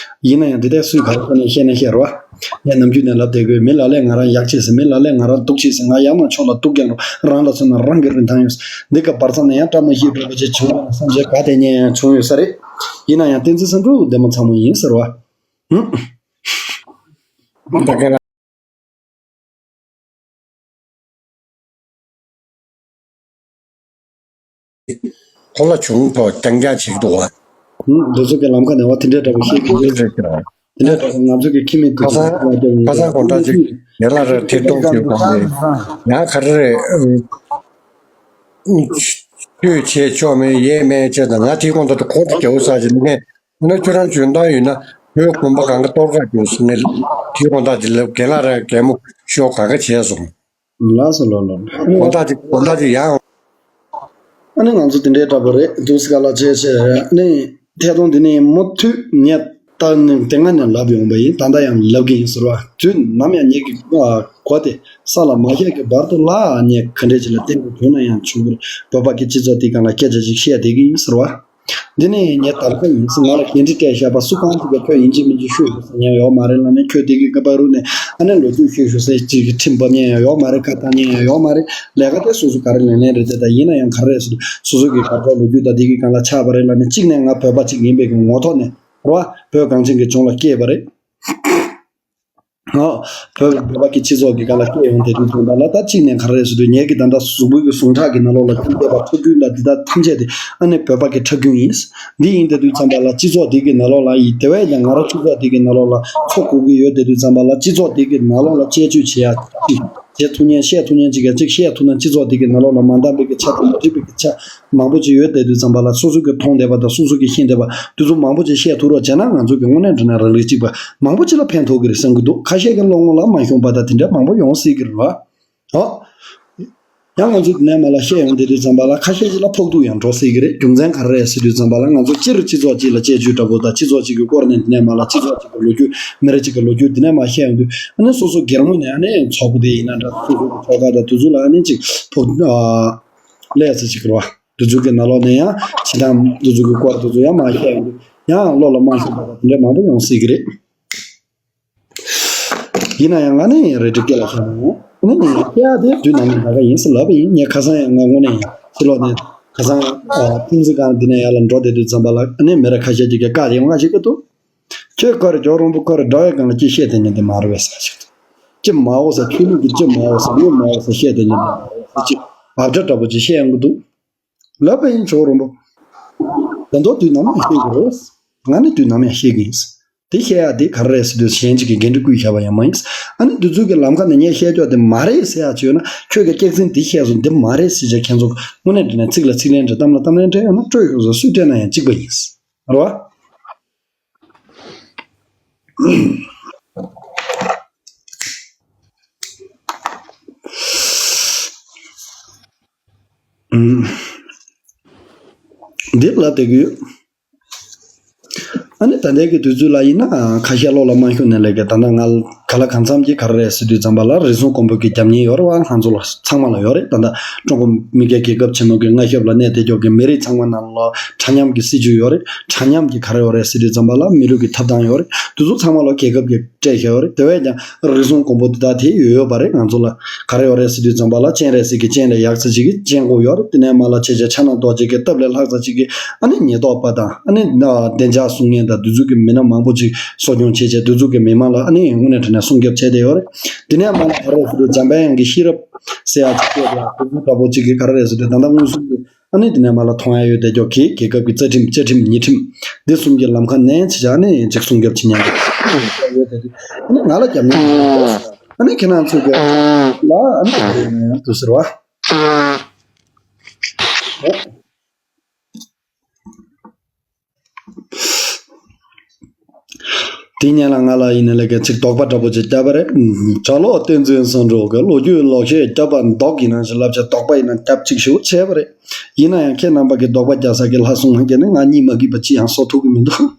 ཡིན་ན་ཡང་འདི་ལྟར་སུས་ག་རེ་ཁོ་ནས་བཤད་ན་བཤད་རོགས། ངས་ནམ་རྒྱུན་ནས་ལབ་བསྡད་དགོས། མི་ལ་ལས་ང་རང་ཡག་བྱེད་ཟེར། མི་ལ་ལས་ང་རང་སྡུག་བྱེད་ཟེར། ང་ཡར་མར་ཕྱོགས་ལ་སྡུག་རྒྱག་རོགས། རང་ལ་མཚོན་ན་རང་གི་རིན་ཐང་ཡོད་ཟེར། འདི་ག་བར་མཚམས་ནས་ཡང་བཀྲ་མ་ཤིས་འགྲོ་བ་ཅིག་བྱུང་བ་ལ་བསམ་བྱས་ག་དེ་ཉན་ཡང་བྱུང་ཡོད་ས་རེད། ཡིན་ན་ཡང་བསྟན་འཛིན་བསམ་གྲུབ་བདེ་མོ་ཚང་མ་ཡིན་ཟེར་བ། ཧུམ། ཁོ་ལ་བྱུང་ཐོག་རྐྱང་རྐྱང་བྱེད་ཀྱི་འདུག་བ། ཧུམ། འདི་ཚོ་གི་ལམ་ཁ་ནས་བ་དེ་འདྲའི་འདྲ་པོ་ཤེས་ཀྱི་ཡོད་རེད་ཀྱང་། དེ་འདྲའི་འདྲ་པོ་ང་ཚོ་གི་ཁྱིམ་མི་དེ་ཁ་ཚོ་སང་ཁ་ཚོ་གོང་ཁྲ་ཅིག་ཡན་ལ་རེ་ཐེར་གཏོང་བྱེད་དགོས་རེད། ཡང་ག་རེ་རེད། ཆོས་བྱས་ཆོག་མེད་ཡས་མེད་བྱས་དང་། ང་དེའི་གོང་དུ་ཁོང་དུ་རྒྱའུ་ས་ཅིག་ནས་ན་ཁྱོད་རང་འཇོན་ཐང་ཡོད་ན་བོད་དགོན་པ་གང་ག་གཏོར་ཁ་རྒྱུགས་སོང་ནས། དེའི་དགོང་དག་དེ་ལ་རྒན་ལགས་རང་རྒན་མོ་ཤོག་ག་ག་བྱས་སོང་། ལགས་སོ་ལགས་ལགས། དགོང་དག་དེ་དགོང་དག་དེ་ཡང་། ཨ་ནི་ང་ཚོ་དེ་འདྲའི་འདྲ་པོ་རེད་འདུག་སེ་ག་ལ་བྱས་བྱས། ཨ་ནི་ཐད་གཏོང་འདི་ནས་མུ་མཐུད་ངས་ད་ནི་དེ་སྔ་ནས་ལབ་ཡོང་པ་ཡིན། ད་ལྟ་ཡང་ལབ་གི་ཡིན་ཟེར་བ། དུས་ནམ་ཡང་ངེད་ཀྱི་གོ་དེ་ས་ལ་མ་བཞག་གི་བར་དུ་ལ་ངས་ག་འདྲས་ཅིག་ལ་བརྟེན་དགོས་བྱུང་ན་ཡང་བྱུང་གི་རེད། བོད་པ་གི་སྤྱི་ཚོགས་འདི་སྒང་ལ་སྐད་ཆ་ཅིག་བཤད་བསྡད་ཀྱི་ཡིན་ཟེར་བ། འདི་ནི་ངའི་དམ་བཅའ་ཡིན་ཟེར། ང་ལ་འགན་འཁྲི་སྤྲད་བཞག་པ་སུ་གང་ཅིག་གིས་ཁྱོད་ཡིན་གཅིག་མིན་གཅིག་ཤོད་དགོས་ཟེར་མཁན་ཡོད་མ་རེད་ལབ་ནས། ཁྱོད་དེ་གི་ཀ་པ་རུ་ནས་ཨ་ནི་ལོ་རྒྱུས་ཤོད་ཤོད་ཟེར་ཅིག་གི་ཁྲིམས་ཕབ་མཁན་ཡང་ཡོད་མ་རེད། བཀའ་བཏང་མཁན་ཡང་ཡོད་མ་རེད། ལས་ཀ་དེ་སོ་སོ་ག་རེ་ལེན་ལེན་རེད་དེ། ད་ཡིན་ན་ཡང་ག་རེ་རེད་ཟེར་དུས་སོ་སོ་གི་གར་སོགས་ལོ་རྒྱུས་དང་དེ་གི་སྒང་ལ་ཆགས་པ་རེད་ལབ་ནས། གཅིག་ནས་ང་བོད་པ་གཅིག་ཡིན་པའི་གི་ངོ་ཐོག་ནས་རེད་བ། བོད་གངས་ཅན་གྱི་ལྗོངས་ལ་སྐྱེས་པ་རེད། ཨོ། བོད་བོད་པ་གི་སྤྱི་ཚོགས་ཀྱི་སྒང་ལ་སྐྱེས་ཡོང་དེ་དུས་ཙམ་པ་ལ། ད་གཅིག་ནས་ག་རེ་རེད་ཟེར་དུས། ངེད་ཀྱི་ད་ལྟ་གཟུགས་པོའི་གི་ཟུངས་ཁྲག་གི་ནང་ལོགས་ལ་ཁྱབ་བསྡད་པ་ཁྲག་རྒྱུན་དང་འདི་དག་ཐམས་ཅད་དེ་ཨ་ནི་བོད་པ་གི་ཁྲག་རྒྱུན་ཡིན། འདི་ཡིན་དེ་དུས་ཙམ་པ་ལ་སྤྱི་ཚོགས་འདི་གི་ནང་ལོགས་ལ་ཡིན། དེ་བས་ཀྱང་ང་རང་སྤྱི་ཚོགས་འདི་གི་ནང་ལོགས་ལ་འཚོ་དགོས་ཀྱི་ཡོད་དེ་དུས་ཙམ་པ་ལ། སྤྱི་ཚོགས་འདི་གི་ནང་ལོགས་ལ་དཔྱད་བརྗོད་བྱེད་ཡ་གཅིག་བྱེད་ཐུབ་མཁན་བཤད་ཐུབ་མཁན་ཅིག་ག་ཅིག་བཤད་ཐུབ་ན་སྤྱི་ཚོགས་འདི་གི་ནང་ལོགས་ལ་མ་འདང་བའི་གི་ཆ་དང་མ་འགྲིག་པའི་གི་ཆ་མང་པོ་ཅིག་ཡོད་བསྡད་དུས་ཙམ་པ་ལ་སོ་སོ་གི་མཐོང་བསྡད་པ་དང་སོ་སོ་གི་ཤེས་བསྡད་པ་དེ་ཚོ་མང་པོ་ཅིག་བཤད་ཐུབ་རོགས་བྱས་ན་ང་ཚོ་གི་དངོས་གནས་དྲང་གནས་རང་རིགས་གཅིག་པ་མང་པོ་ཅིག་ལ་ཕན་ཐོགས་ཀྱི་རེད་བསམ་གྱི་འདུག་ཁ་ཤས་ཀྱི་བློ་ངོ་ལ་མ་ཤོང་པ་དང་དེ་འདྲ་མང་པོ་ཡོང་སྲིད་ཀྱི་རེད་བ། ཨོ། ཡང་ང་ཚོ་འདི་ནས་མར་ལ་བཤད་ཡོང་བསྡད་དུས་ཙམ་པ་ལ་ཁ་ཤས་ཤིག་ལ་ཕོག་ཐུག་ཡང་འགྲོ་སྲིད་ཀྱི་རེད། རྒྱུ་མཚན་ག་རེ་རེད་ཟེར་དུས་ཙམ་པ་ལ་ང་ཚོ་སྤྱིར་སྤྱི་ཚོགས་གཅིག་ལ་དཔྱད་བརྗོད་འདྲ་པོ་དང་སྤྱི་ཚོགས་གཅིག་གི་སྐོར་ནས་འདི་ནས་མར་ལ་སྤྱི་ཚོགས་གཅིག་གི་ལོ་རྒྱུས་མི་རབས་གཅིག་གི་ལོ་རྒྱུས་འདི་ནས་མར་བཤད་ཡོང་དུས་ཨ་ནི་སོ་སོ་སྒེར་ངོས་ནས་ཨ་ནི་ཚོགས་པ་དེ་ཡིན་ན་འདྲ་སོ་སོ་གི་ཚོགས་ཁག་དང་དེ་ཚོ་ལ་ཨ་ནི་གཅིག་ཕོག་ཨ་ལས་ཟེར་གཅིག་གི་རེད་བ། དེ་ཚོ་གི་ནང་ལོགས་ནས་ཡང་ཕྱི་ཐང་དེ་ཚོ་གི་སྐོར་དེ་ཚོ་ཡང་མར་བཤད་ཡོང་དུས་ཡང་བློ་ལ་མ་ཤོང་པ་དང་དེ་འདྲ་མང་པོ་ཡོང་སྲིད་ཀྱི་རེད། ཡིན་ན་ཡང་ང་ནི་རེ་ཌི་སྐད་ལ་བཤད་ན་ཡང་ནི་ངས་བཤད་ཡ་དེ་དུས་ནམ་ཡང་ད་ག་ཡིན་ཟེར་ལབ་པ་ཡིན། ངས་ཁ་སང་ཡང་ང་དངོས་གནས་ཡང་ཕྱི་ལོགས་ནས་ཁ་སང་ཨ་ཁྲོམ་གཟིགས་ཁང་འདི་ནས་ཡར་ལ་འགྲོ་བསྡད་དུས་ཙམ་པ་ལ་ནི་མི་རབས་ཁ་ཤས་ཅིག་གིས་བཀག་ཡོང་ང་ཞིག་གི་འདུག་ཁྱོད་ཁོ་རེ་ཇོ་རོང་པོ་ཁོ་རེ་འགྲོ་བའི་སྒང་ལ་ཅི་བཤད་དེ་ཉན་དེ་མ་རུ་བས་ཟ་ཞིག་འདུག་ཅི་མ་འོ་ཟེར། ཆོས་ལུགས་ཀྱི་ཅི་མ་འོ་ཟེར། མི་མ་འོ་ཟེར་བཤད་དེ་ཉན་དེ་མ་རུ་བས་ཟ་ཅིག་ཨབ་ཅག་འདྲ་པོ་ཅིག་བཤད་ཡོང་གི་འདུག་ལབ་པ་ཡིན། ཇོ་རོང་པོ། ད་མདོ་དུས་ནམ་ཡང་བཤད་ཀྱི་རེད། ང་ནི་དུས་ནམ་ཡང་བཤད་ཀྱི་ཡིན། དེ་བཤད་ཡག་དེ་ག་རེ་རེད་ཟེར་དུས་གཞན་གཅིག་གིས་འགན་འཁྲི་བསྐུར་བཞག་པ་ཡང་མ་ཡིན། ཨ་ནི་འདི་ཚོ་གི་ལམ་ཁ་ནས་ངས་བཤད་ཕྱོགས་དེ་མ་རེད་ཟེར་ཡག་བྱོས་ན་ཁྱོད་ཀྱི་སྐྱག་རྫུན་འདི་བཤད་སོང་འདི་མ་རེད་ཟེར་བྱས་ཁྱེད་ཚོ་དངོས་གནས་དྲང་གནས་ཚིག་ལ་ཚིག་ལན་འདྲ་གཏམ་ལ་གཏམ་ལན་འདྲ་ཡོད་ན་སྤྲོད་ཤོག་ཟེར། སུས་སྤྲད་ན་ཡང་གཅིག་པ་ཡིན། རེད་བ། འདི་ལབ་བསྡད་ཀྱི་ཡོད། ཨ་ནི་ད་ལྟའི་གི་དུས་ཚོད་ལ་ཡིན་ན་ཁ་ཤས་བློ་ལ་མ་ཤོང་ནས་ལས་ཀ་ད་ལྟ་ང་ག་ལ་གང་འཚམ་གྱིས་ག་རེ་རེད་ཟེར་དུས་ཙམ་པ་ལ་རེ་ཟུང་དཀོན་པོ་གི་རྒྱབ་གཉེར་ཡོད་རེད་བ། ང་ཚོ་ལ་ཚང་མ་ལ་ཡོད་རེད། ད་ལྟ་ཀྲུང་གོ་མི་སྒེར་རྒྱལ་ཁབ་ཆེན་མོ་གི་མངའ་ཞབས་ལ་གནས་བསྡད་ཀྱོག་གི་མི་རིགས་ཚང་མ་ནང་ལ་འདྲ་མཉམ་གྱི་སྲིད་བྱུས་ཡོད་རེད། འདྲ་མཉམ་གྱི་ག་རེ་ཡོད་རེད་ཟེར་དུས་ཙམ་པ་ལ་མི་རིགས་ཀྱི་ཐོབ་ཐང་ཡོད་རེད། དེ་ཚོ་ཚང་མ་ལ་རྒྱལ་ཁབ་ཀྱི་སྤྲད་བཞག་ཡོད་རེད། དེ་བས་ཀྱང་རེ་ཟུང་དཀོན་པོ་འདི་དག་དེ་ཡོད་ཡོད་པ་རེད། ང་ཚོ་ལ་ག་རེ་ཡོད་རེད་ཟེར་དུས་ཙམ་པ་ལ་སྤྱན་རས་གཟིགས་ཀྱི་སྤྱན་ལས་ཡག་ཚ་ཅིག་གི་སྤྱན་སྒོ་ཡོད་རེད། དེ་ནས་མར་ལ་བྱས་བྱས་ཕྱག་ན་རྡོ་རྗེ་གི་སྟབས་ལས་ལྷག་ཚ་ཅིག་གི་ཨ་ནི་ཉེན་རྟོག་པ་དང་ཨ་ནི་བདེ་འཇགས་སྲུང་མཁན་དང་དེ་ཚོ་གི་མི་སྣ་མང་པོ་ཅིག་གསོ་སྐྱོང་བྱས་བྱས་དེ་ཚོ་གི་མི་མང་ལ་ཨ་ནི་དངོས་གནས་དྲང་གནས་སྲུང་སྐྱོབ་བྱས་བསྡད་ཡོད་རེད། དེ་ནས་མར་ལ་ག་རེ་ཟེར་དུས་འཇམ་དཔལ་དབྱངས་ཀྱི་ཤེས་རབ་ཟེར་ཡག་ཅིག་སྐད་དེ་དེ་ཚོ་འདྲ་པོ་ཅིག་གི་ག་རེ་རེད་ཟེར་དུས་ད་ལྟ་མངོན་སུམ་གྱི་ཨ་ནི་དེ་ནས་མར་ལ་མཐོང་ཡ་ཡོད་དེ་ཀྱོག་གི་རྒྱལ་ཁབ་ཀྱི་རྩ་ཁྲིམས་བཅའ་ཁྲིམས་ཉེས་ཁྲིམས་འདི་གསུམ་གྱི་ལམ་ཁ་ནས་ཆེ་ཆ་ནས་ཅིག་སྲུང་སྐྱོབ་བྱེད་མཁན་ཡོད་དེ་ཨ་ནི་ང་ལ་རྒྱབ་མཁན་ཨ་ནི་ཁྱེད་རང་ཚོ་གི་ལ་ཨ་ནི་དུ་ཟེར་བ། དེ་ཉིན་ལ་ང་ལ་ཡིན་ན་ལས་ཀ་ཅིག་དོགས་པ་འདྲ་པོ་ཅིག་བརྒྱབ་པ་རེད། གྲྭ་ལོག་བསྟན་འཛིན་བསམ་གྲུབ་ཀྱི་ལོ་རྒྱུས་ལོག་བཤད་བརྒྱབ་པ་མདོག་ཡིན་ན་ཞིག་ལབ་བྱས་དོགས་པ་ཡིན་ན་རྒྱབ་ཅིག་ཞུ་བྱས་པ་རེད། ཡིན་ན་ཡང་ཁྱེད་རྣམ་པ་གི་དོགས་པ་རྒྱག་ས་གི་ལྷ་སྲུང་མ་གི་ནི་ང་གཉིད་མ་གིས་པ་ཅི་ཡང་གསོ་ཐུབ་ཀྱི་མི་འདུག་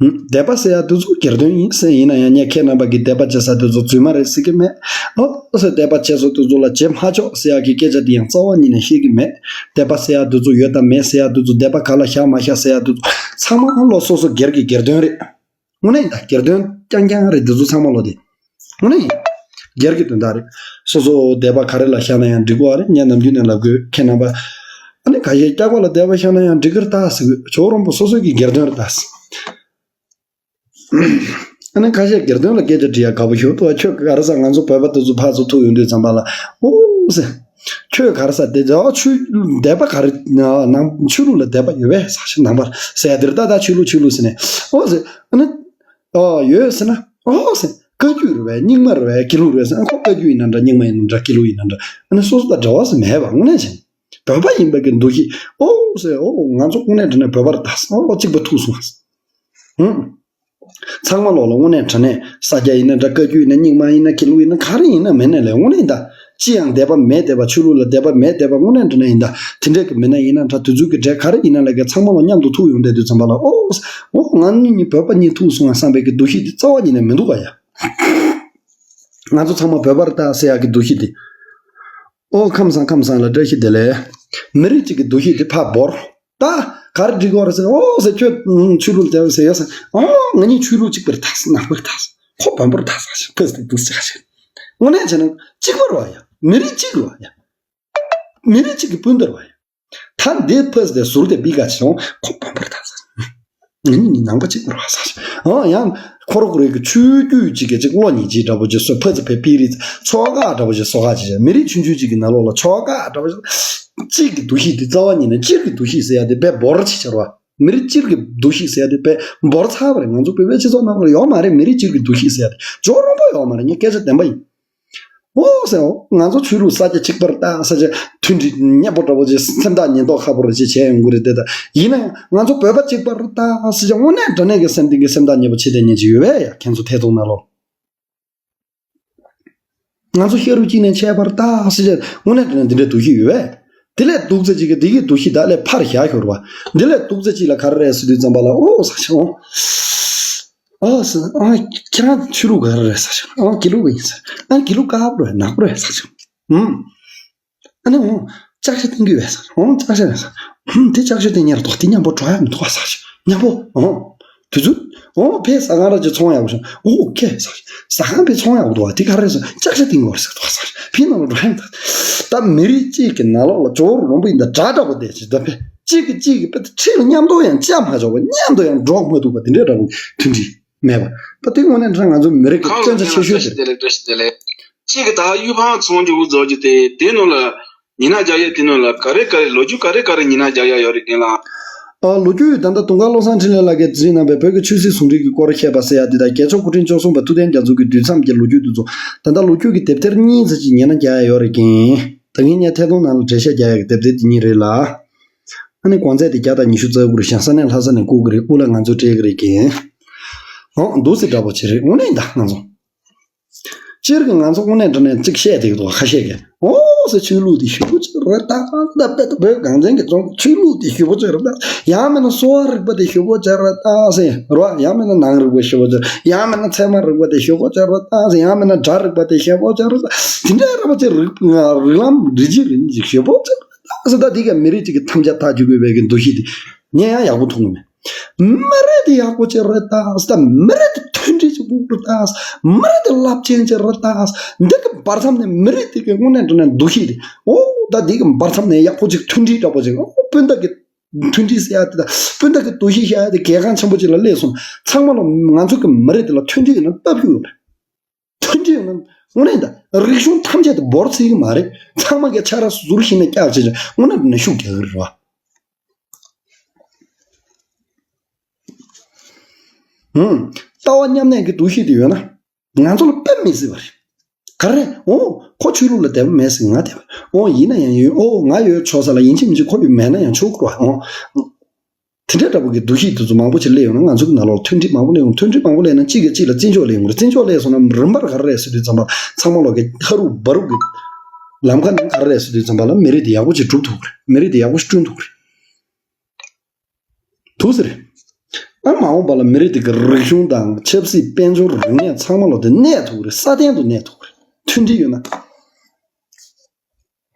དད་པ་ཟེར་ཡ་དེ་ཚོ་སྒེར་དོན་ཡིན་ཟེར། ཡིན་ན་ཡང་ངས་ཁྱེད་རྣམ་པ་གི་དད་པ་བྱེད་ས་དེ་ཚོ་རྫུན་མ་རེད་ཟེར་གི་མེད། ཨོ་ཟེར་དད་པ་བྱེད་ས་དེ་ཚོ་ལ་བྱེད་མ་ཆོག་ཟེར་ཡ་གི་སྐད་ཆ་དེ་ཡང་རྩ་བ་ཉིད་ནས་བཤད་གི་མེད། དད་པ་ཟེར་ཡ་དེ་ཚོ་ཡོད་དང་མེད་ཟེར་ཡ་དེ་ཚོ་དད་པ་ག་ལ་བཞག་མ་བཞག་ཟེར་ཡ་དེ་ཚོ་ཚང་མ་བློ་སོ་སོ་སྒེར་གྱི་སྒེར་དོན་རེད། དངོས་གནས་ཡིན་ད་སྒེར་དོན་རྐྱང་རྐྱང་རེད། འདི་ཚོ་ཚང་མ་ལོ་དེ་དངོས་གནས་ཡིན། སྒེར་གྱི་དོན་དག་རེད། སོ་སོ་དད་པ་ག་རེ་ལ་བཞག་ན་ཡང་འགྲིག་གོ་རེད། ངས་ནམ་རྒྱུན་ནས་ལབ་དགོས་ཁྱེད་རྣམ་པ། ཨ་ནི་ཁ་ཤས་སྐྱག་པ་ལ་དད་པ་བཞག་ན་ཡང་འགྲིག་གི་རེད་ད་ཟེར་གི་ཇོ་རོང་པོ་སོ་སོ་གི་སྒེར་དོན་རེད་ད། ཨ་ནི་ཁ་ཤས་སྒེར་དོན་ལ་སྐད་ཆ་འདྲི་ཡ་དགའ་པོ་ཞུ་ཐུབ་པ། ཁྱོད་ག་རེ་ཟ་ང་ཚོ་བོད་པ་དེ་ཚོ་ཕར་ཚུར་ཐུག་ཡོང་དུས་ཙམ་པ་ལ་ཨོ་ཟེར། ཁྱོད་ག་རེ་ཟ་དེ་ཇོ་ཆོས་དད་པ་ག་རེ་ནང་ཆོས་ལུགས་ལ་དད་པ་ཡོད་པས་ཟ་ཞིག་ནང་པར་ཟེར་ཡ་དེ་རེད་ད། ད་ཆོས་ལུགས་ཆོས་ལུགས་ཟེར་ནས་ཨོ་ཟེར། ཨ་ནི། ཨོ་ཡོད་ཟེར་ན་ཨོ་ཟེར། བཀའ་བརྒྱུད་རེད་པས་རྙིང་མ་རེད་པས་དགེ་ལུགས་རེད་ཟེར་ན་ཁོ་བཀའ་བརྒྱུད་ཡིན་ན་འདྲ་རྙིང་མ་ཡིན་ན་འདྲ་དགེ་ལུགས་ཡིན་ན་འདྲ་ཨ་ནི་སོ་སོ་དང་འབྲེལ་བ་ཟེར་མེད་པ་དངོས་གནས་བྱས་ན། བོད་པ་ཡིན་པའི་གི་འདུ་ཤེས་ཨོ་ཟེར། ཨོ་ང་ཚོ་དངོས་གནས་དྲང་གནས་བོད་པ་རེད་ད་ཟེར། ཨོ་གཅིག་པ་ཐུག་སོང་ཟེར། ཧུམ། ཚང་མ་ལོག་ལ་དངོས་གནས་དྲང་གནས་ས་སྐྱ་ཡིན་ན་འདྲ་བཀའ་བརྒྱུད་ཡིན་ན་རྙིང་མ་ཡིན་ན་དགེ་ལུགས་ཡིན་ན་ག་རེ་ཡིན་ན་མིན་ན་ལས་དངོས་གནས་ཡིན་ད། ཅི་ཡང་དད་པ་མེད་བསྡད་པ་ཆོས་ལུགས་ལ་དད་པ་མེད་བསྡད་པ་དངོས་གནས་དྲང་གནས་ཡིན་ད། དེ་འདྲས་ཀྱི་མི་སྣ་ཡིན་ན་འདྲ་དེ་ཚོའི་གི་གྲས་ག་རེ་ཡིན་ན་ལས་ཀ་ཚང་མ་ལ་མཉམ་དུ་ཐུག་ཡོང་བསྡད་དུས་ཙམ་པ་ལ་ཨོ། ཨོ་ང་གཉིས་གཉིས་བོད་པ་གཉིས་ཐུག་སོང་ང་བསམ་པའི་གི་འདུ་ཤེས་དེ་རྩ་བ་ཉིད་ནས་མི་འདུག་ག་ཡ། ང་ཚོ་ཚང་མ་བོད་པ་རེད་ད་ཟེར་ཡག་གི་འདུ་ཤེས་དེ། ཨོ་ཁམས་བཟང་ཁམས་བཟང་ལ་བཀྲ་ཤིས་བདེ་ལེགས། མི་རིགས་གཅིག་གི་འདུ་ཤེས་དེ་ཕར་བོར། ད་ག་རེ་འགྲིག་གོ་རེད་ཟེར། ཨོ་ཟེར་ཁྱོད་ཆོས་ལུགས་དེ་ཟེར་ཡོད་ཟེར། ཨོ་ང་གཉིས་ཆོས་ལུགས་གཅིག་པ་རེད་ད་ཟེར། ནང་པ་རེད་ད་ཟེར། ཁོ་བོན་པོ་རེད་ད་ཟེར་ཕེབས་ཏེ་འདུག་ཟེར་ཟེར། དངོས་གནས་བྱས་ན་གཅིག་པ་རེད་བ་ཡ། མི་རིགས་གཅིག་རེད་བ་ཡ། མི་རིགས་གཅིག་གི་སྤུན་ཟླ་རེད་བ་ཡ། ད་འདི་ཕེབས་ཏེ་ཟུར་དེ་པི་ཀ་བྱེད་ཡོང་ཁོ་བོན་པོ་རེད་ད་ཟེར། ང་གཉིས་ནང་པ་གཅིག་རེད་བ་ཟེར། ཨོ་ཡང་ཁོ་ར་ཁོ་རའི་གི་ཆོས་བརྒྱུད་གཅིག་གི་གཅིག་བློ་ཉེ་ཆེ་འདྲ་པོ་ཅིག་སོ་ཕ་ཚ་ཕ་པི་རི་ཚོ་ཁག་འདྲ་པོ་ཅིག་སོ་ཁག་ཅིག་བྱས། མི་རིགས་ཆུང་ཆུང་གཅིག་གི་ནང་ལོགས་ལ་ཆོ་ག་འདྲ་པོ་ཅིག་གཅིག་གི་འདུ་ཤེས་དེ་རྩ་བ་ཉིད་ནས་སྤྱིར་གྱི་འདུ་ཤེས་ཟེར་ཡ་དེ་དཔེ་འབོར་ཆེ་ཆེ་རེད་བ། མི་རིགས་སྤྱིར་གྱི་འདུ་ཤེས་ཟེར་ཡ་དེ་དཔེ་འབོར་ཚ་བ་རེད། ང་ཚོ་བོད་པའི་སྤྱི་ཚོགས་ནང་ལ་ཡོད་མ་རེད། མི་རིགས་སྤྱིར་གྱི་འདུ་ཤེས་ཟེར་ཡ་དེ་ཇོ་རོང་པོ་ཡོད་མ་རེད། ངས་སྐད་ཆ་བདེན་པ་ཡིན། ཨོ་ཟེར། ང་ཚོ་ཆོས་ལུགས་ས་ཆ་གཅིག་པ་རེད་ད་ཟེར་བྱས། མཐུན་སྒྲིལ་མཉམ་པོ་འདྲ་པོ་ཅིག་སེམས་ཐག་ཉེ་མདོག་ཁ་པོ་རེ་ཅིག་བྱས་ཡོང་གི་རེད་དེ། ད་ཡིན་ན་ཡང་ང་ཚོ་བོད་པ་གཅིག་པ་རེད་ད་ཟེར་བྱས། དངོས་གནས་དྲང་གནས་ཀྱི་སེམས་གཏིང་གི་སེམས་ཐག་ཉེ་པོ་བྱེད་བསྡད་མཁན་ཅིག་ཡོད་པས་ཡ། ཁྱེད་ཚོ་ཐད་གཏོང་ནང་ལོགས། ང་ཚོ་ཤ་རུས་གཅིག་ནས་ཆད་པ་རེད་ད་ཟེར་བྱས། དངོས་གནས་དྲང་གནས་འདི་འདྲའི་འདུ་ཤེས་ཡོད་པས། དེ་ལས་སྡུག་ཙམ་ཅིག་གི་འདི་གི་འདུ་ཤེས་ད་ལས་ཕར་བཞག་ཤོར་བ། འདི་ལས་སྡུག་ཙམ་ཅིག་ལ་ག་རེ་རེད་ཟེར་དུས་ཙམ་པ་ལ། ཨོ་ཟེར་བྱས། ཨོ་ཨ་ཟེར། ཨ་ཁྱེད་རང་ཆོས་ལུགས་ག་རེ་རེད་ཟེར་བྱས། ཨ་དགེ་ལུགས་པ་ཡིན་ཟེར། ཨ་དགེ་ལུགས་དཀར་པོ་རེད། ནག་པོ་རེད་ཟེར་བྱས། ཨུམ། ཨ་ནི་འོང་། ལྕགས་ཞྭ་བཏིང་གི་ཡོད་ཟེར། འོང་། ལྕགས་ཞྭ་རེད་ཟེར། ཧུམ། དེ་ལྕགས་ཞྭ་བཏིང་ཉེ་ར་འདུག་དེ་མཉམ་པོ་འགྲོ་ཡ་མི་འདུག་ཟེར་བྱས། མཉམ་པོ། འོང་། དུས་ཚོད། འོང་། ཕའི་ཟ་ཁང་ར་ཅིག་ཚོང་ཡག་པོ་བྱུང་། ཨོ་ཁེ་ཟེར་བྱས། ཟ་ཁང་ཕའི་ཚོང་ཡག་པོ་འདུག་བ། དེ་ག་རེ་ཟེར། ལྕགས་ཞྭ་བཏིང་དགོས་རེད་ཟེར་འདུག་ཟེར་བྱས། ཕའི་ནང་ལ་འགྲོ་ཡ་མི་འདུག་ད་མི་རིགས་གཅིག་གི་ནང་ལོགས་ལ་ཇོ་བོ་རིན་པོ་ཆེ་འདི་འདྲ་འདྲ་པོ་བསྡད་བྱས། ད་ཕའི་གཅིག་གིས་གཅིག་གི་ཕའི་ཁྲིད་ལ་མཉམ་དུ་ཡང་བཅའ་མ་ཆོག་པ། མཉམ་དུ་ཡང་འགྲོགས་མ་ཐུབ་པ་དེ་འདྲའི་འདྲ་པོ་མཐུན་སྒྲིལ་མེད་པ། ད་དེ་དངོས་གནས་དྲང་ང་ཚོ་མི་རིགས་ཀྱི་སྐྱོན་ཆ་ཆེ་ཤོས་དེ་རེད། བཀྲ་ཤིས་བདེ་ལེགས། གཅིག་གིས་ད་དབུ་འཕང་ཚོང་རྒྱུ་བཟོ་རྒྱུ་དེ། དེ་ནང་ལ་ཉི་ན་རྒྱག་ཡས། དེ་ནང་ལ་ག་རེ་ག་རེ་ལོ་རྒྱུས་ག་རེ་ག་རེ་ཉི་ན་རྒྱག་ཡས་ཡོད་རེད་རྒན་ལགས། ཨ། ལོ་རྒྱུས་ད་ལྟ་དུང་དཀར་བློ་བཟང་འཕྲིན་ལས་ལགས་ཀྱིས་བྲིས་གནང་བའི་བོད་ཀྱི་ཆོས་སྲིད་ཟུང་འབྲེལ་གྱི་སྐོར་བཤད་པ་ཟེར་ཡ་དེ་དང་། རྒྱལ་མཆོག་སྐུ་ཕྲེང་བཅུ་གསུམ་པ་ཐུབ་བསྟན་རྒྱ་མཚོ་གི་དུས་མཚམས་ཀྱི་ལོ་རྒྱུས་དེ་ཚོ། ད་ལྟ་ལོ་རྒྱུས་ཀྱི་དེབ་ཐེར་གཉིས་ཙམ་ཅིག་ཉན་ན་རྒྱག་ཡ་ཡོད་རེད་རྒན། ད་གིན་ངས་ཐད་གཏོང་ནང་ལ་འགྲེལ་བཤད་རྒྱག་ཡ་གི་དེབ་ཐེར་དེ་གཉིས་རེད་ལ། ཨ་ནི་གོང་ཚད་དེ་བརྒྱ་དང་ཉི་ཤུ་རྩ་དགུ་རེད། ཞང་ས་གནས་ལྷ་ས་ནས་བསྐུར་གི་རེད། དབུ་བླ་ང་ཚོས་སྤྲད་གི་རེད་རྒན། འོ་འདུག་སེ་འདྲ་པོ་ཅིག་རེད། དངོས་གནས་ཡིན་ད་ང་ཚོ། སྤྱིར་གྱི་ང་ཚོ་དངོས་གནས་དྲང་གནས་གཅིག་བཤད་བསྡད་ཀྱི་འདུག་ཁ་ཤས་ཀྱིས། འོ་ཟེར། ཆོས་ལུགས་དེ་ཞེ་པོ་ཅིག་རེད་ད། ད་དཔེ་ད་བོད་གངས་ཅན་གྱི་ལྗོངས་ཆོས་ལུགས་དེ་ཞེ་པོ་ཅིག་རེད་ད། ཡང་མིན་ན་གསོ་བ་རིག་པ་དེ་ཞེ་པོ་ཅིག་རེད་ད་ཟེར་རོ། ཡང་མིན་ན་ནང་རིག་པ་ཞེ་པོ་ཅིག། ཡང་མིན་ན་ཚད་མ་རིག་པ་དེ་ཞེ་པོ་ཅིག་རེད་ད་ཟེར། ཡང་མིན་ན་སྒྲ་རིག་པ་དེ་ཞེ་པོ་ཅིག་རེད་ད། དེ་འདྲའི་རེད་པ་ཅིག། རིག་རིགས་ལམ་རིགས་གཅིག་རིགས་གཉིས་ཅིག་ཞེ་པོ་ཅིག་རེད་ད་ཟེར། ད་དེ་ག་མི་རིགས་གཅིག་གི་དམ་བཅའ་ཐག་གཅོད་དགོས་པའི་གི་འདུ་ཤེས་དེ་ངས་ཡང་ཡག་པོ་མཐོང་གི་མེད། མི་རིགས་དེ་ཡག་པོ་ཅིག་རེད་ད་ཟེར། མི་རིགས་དེ་མཐུན་སྒྲིལ་ཅིག་དགོས་རེད་ད་ཟེར། མི་རིགས་དེ་རླབས་ཆེན་ཅིག་རེད་ད་ཟེར། འདི་གི་བར་མཚམས་ནས་མི་རིགས་དེ་གི་དངོས་གནས་དྲང་གནས་འདུ་ཤེས་དེ། ཨོ་ད་འདི་གི་བར་མཚམས་ནས་ཡག་པོ་ཅིག་མཐུན་སྒྲིལ་འདྲ་པོ་ཅིག། ཨོ་སྤུན་ཟླ་གི་མཐུན་སྒྲིལ་ཟེར་ཡ་དེ་དང་། སྤུན་ཟླ་གི་འདུ་ཤེས་བཞག་ཡ་དེ་གལ་འགངས་ཆེན་པོ་ཅིག་ལ་སླེབས་སོང་། ཚང་མ་ལ་ང་ཚོ་གི་མི་རིགས་དེ་ལ་མཐུན་སྒྲིལ་ཡོད་ན་སྟབས་ཡག་ཡོད་རེད། མཐུན་སྒྲིལ་ཡོད་ན་དངོས་གནས་ད་རིག་གཞུང་ཐམས་ཅད་དེ་འབོར་ཚིག་གི་མ་རེད། ཚང་མ་གི་ཆ་ར་ཟུར་ཞིག་ནས་བཀྱག་བྱས་བྱས་དངོས་གནས་དྲང་གནས་ཤུགས་རྒྱག་གི་རེད་བ། ཧུམ། ལྟ་བ་མཉམ་གནས་ཀྱི་འདུ་ཤེས་དེ་ཡོད་ན་ང་ཚོ་ལ་དཔེ་མི་སྲིད་པ་རེད། ག་རེ། འོ་ཁོ་ཆོས་ལུགས་ལ་དད་པ་མེད་ཟེར་ང་དད་པ། འོ་ཡིན་ན་ཡང་ཡོད། འོ་ང་ཡོད་ཆོག་ས་ལ་ཡིན་གཅིག་མིན་གཅིག་ཁོ་ཡོད་མེད་ན་ཡང་ཆོག་གི་རེད་བ། འོ་དེ་འདྲ་འདྲ་པོ་གི་འདུ་ཤེས་དེ་ཚོ་མང་པོ་ཅིག་སླེབས་ཡོང་ན། ང་ཚོ་གི་ནང་ལོགས་མཐུན་སྒྲིལ་མང་པོ་སླེབས་ཡོང་། མཐུན་སྒྲིལ་མང་པོ་སླེབས་ན་གཅིག་གིས་གཅིག་ལ་བརྩི་འཇོག་སླེབས་ཡོང་གི་རེད། བརྩི་འཇོག་སླེབས་སོང་ན་རིམ་པར་ག་རེ་རེད་ཟེར་དུས་ཙམ་པ་ཚང་མ་ལོག་གི་ཧ་རུ་བ་རུ་གི་ལམ་ཁ་ནང་ག་རེ་རེད་ཟེར་དུས་ཙམ་པ་ལ་མི་རིགས་དེ་ཡག་པོ་ཅིག་སྒྲུབ་ཐུབ་གི་རེད། མི་རིགས་དེ་ཡག་པོ་ཞིག་བསྐྲུན་ཐུབ་གི་རེད། འདུག་སེ་རེད། ཨ་མ་འོངས་པ་ལ་མི་རིགས་དེ་གི་རིག་གཞུང་དང་ཆབ་སྲིད་དཔལ་འབྱོར་རིག་གནས་ཚང་མ་ལོག་དེ་གནས་ཐུབ་ཀྱི་རེད། སྲ་བརྟན་དུ་གནས་ཐུབ་ཀྱི་རེད། མཐུན་སྒྲིལ་ཡོད་ན།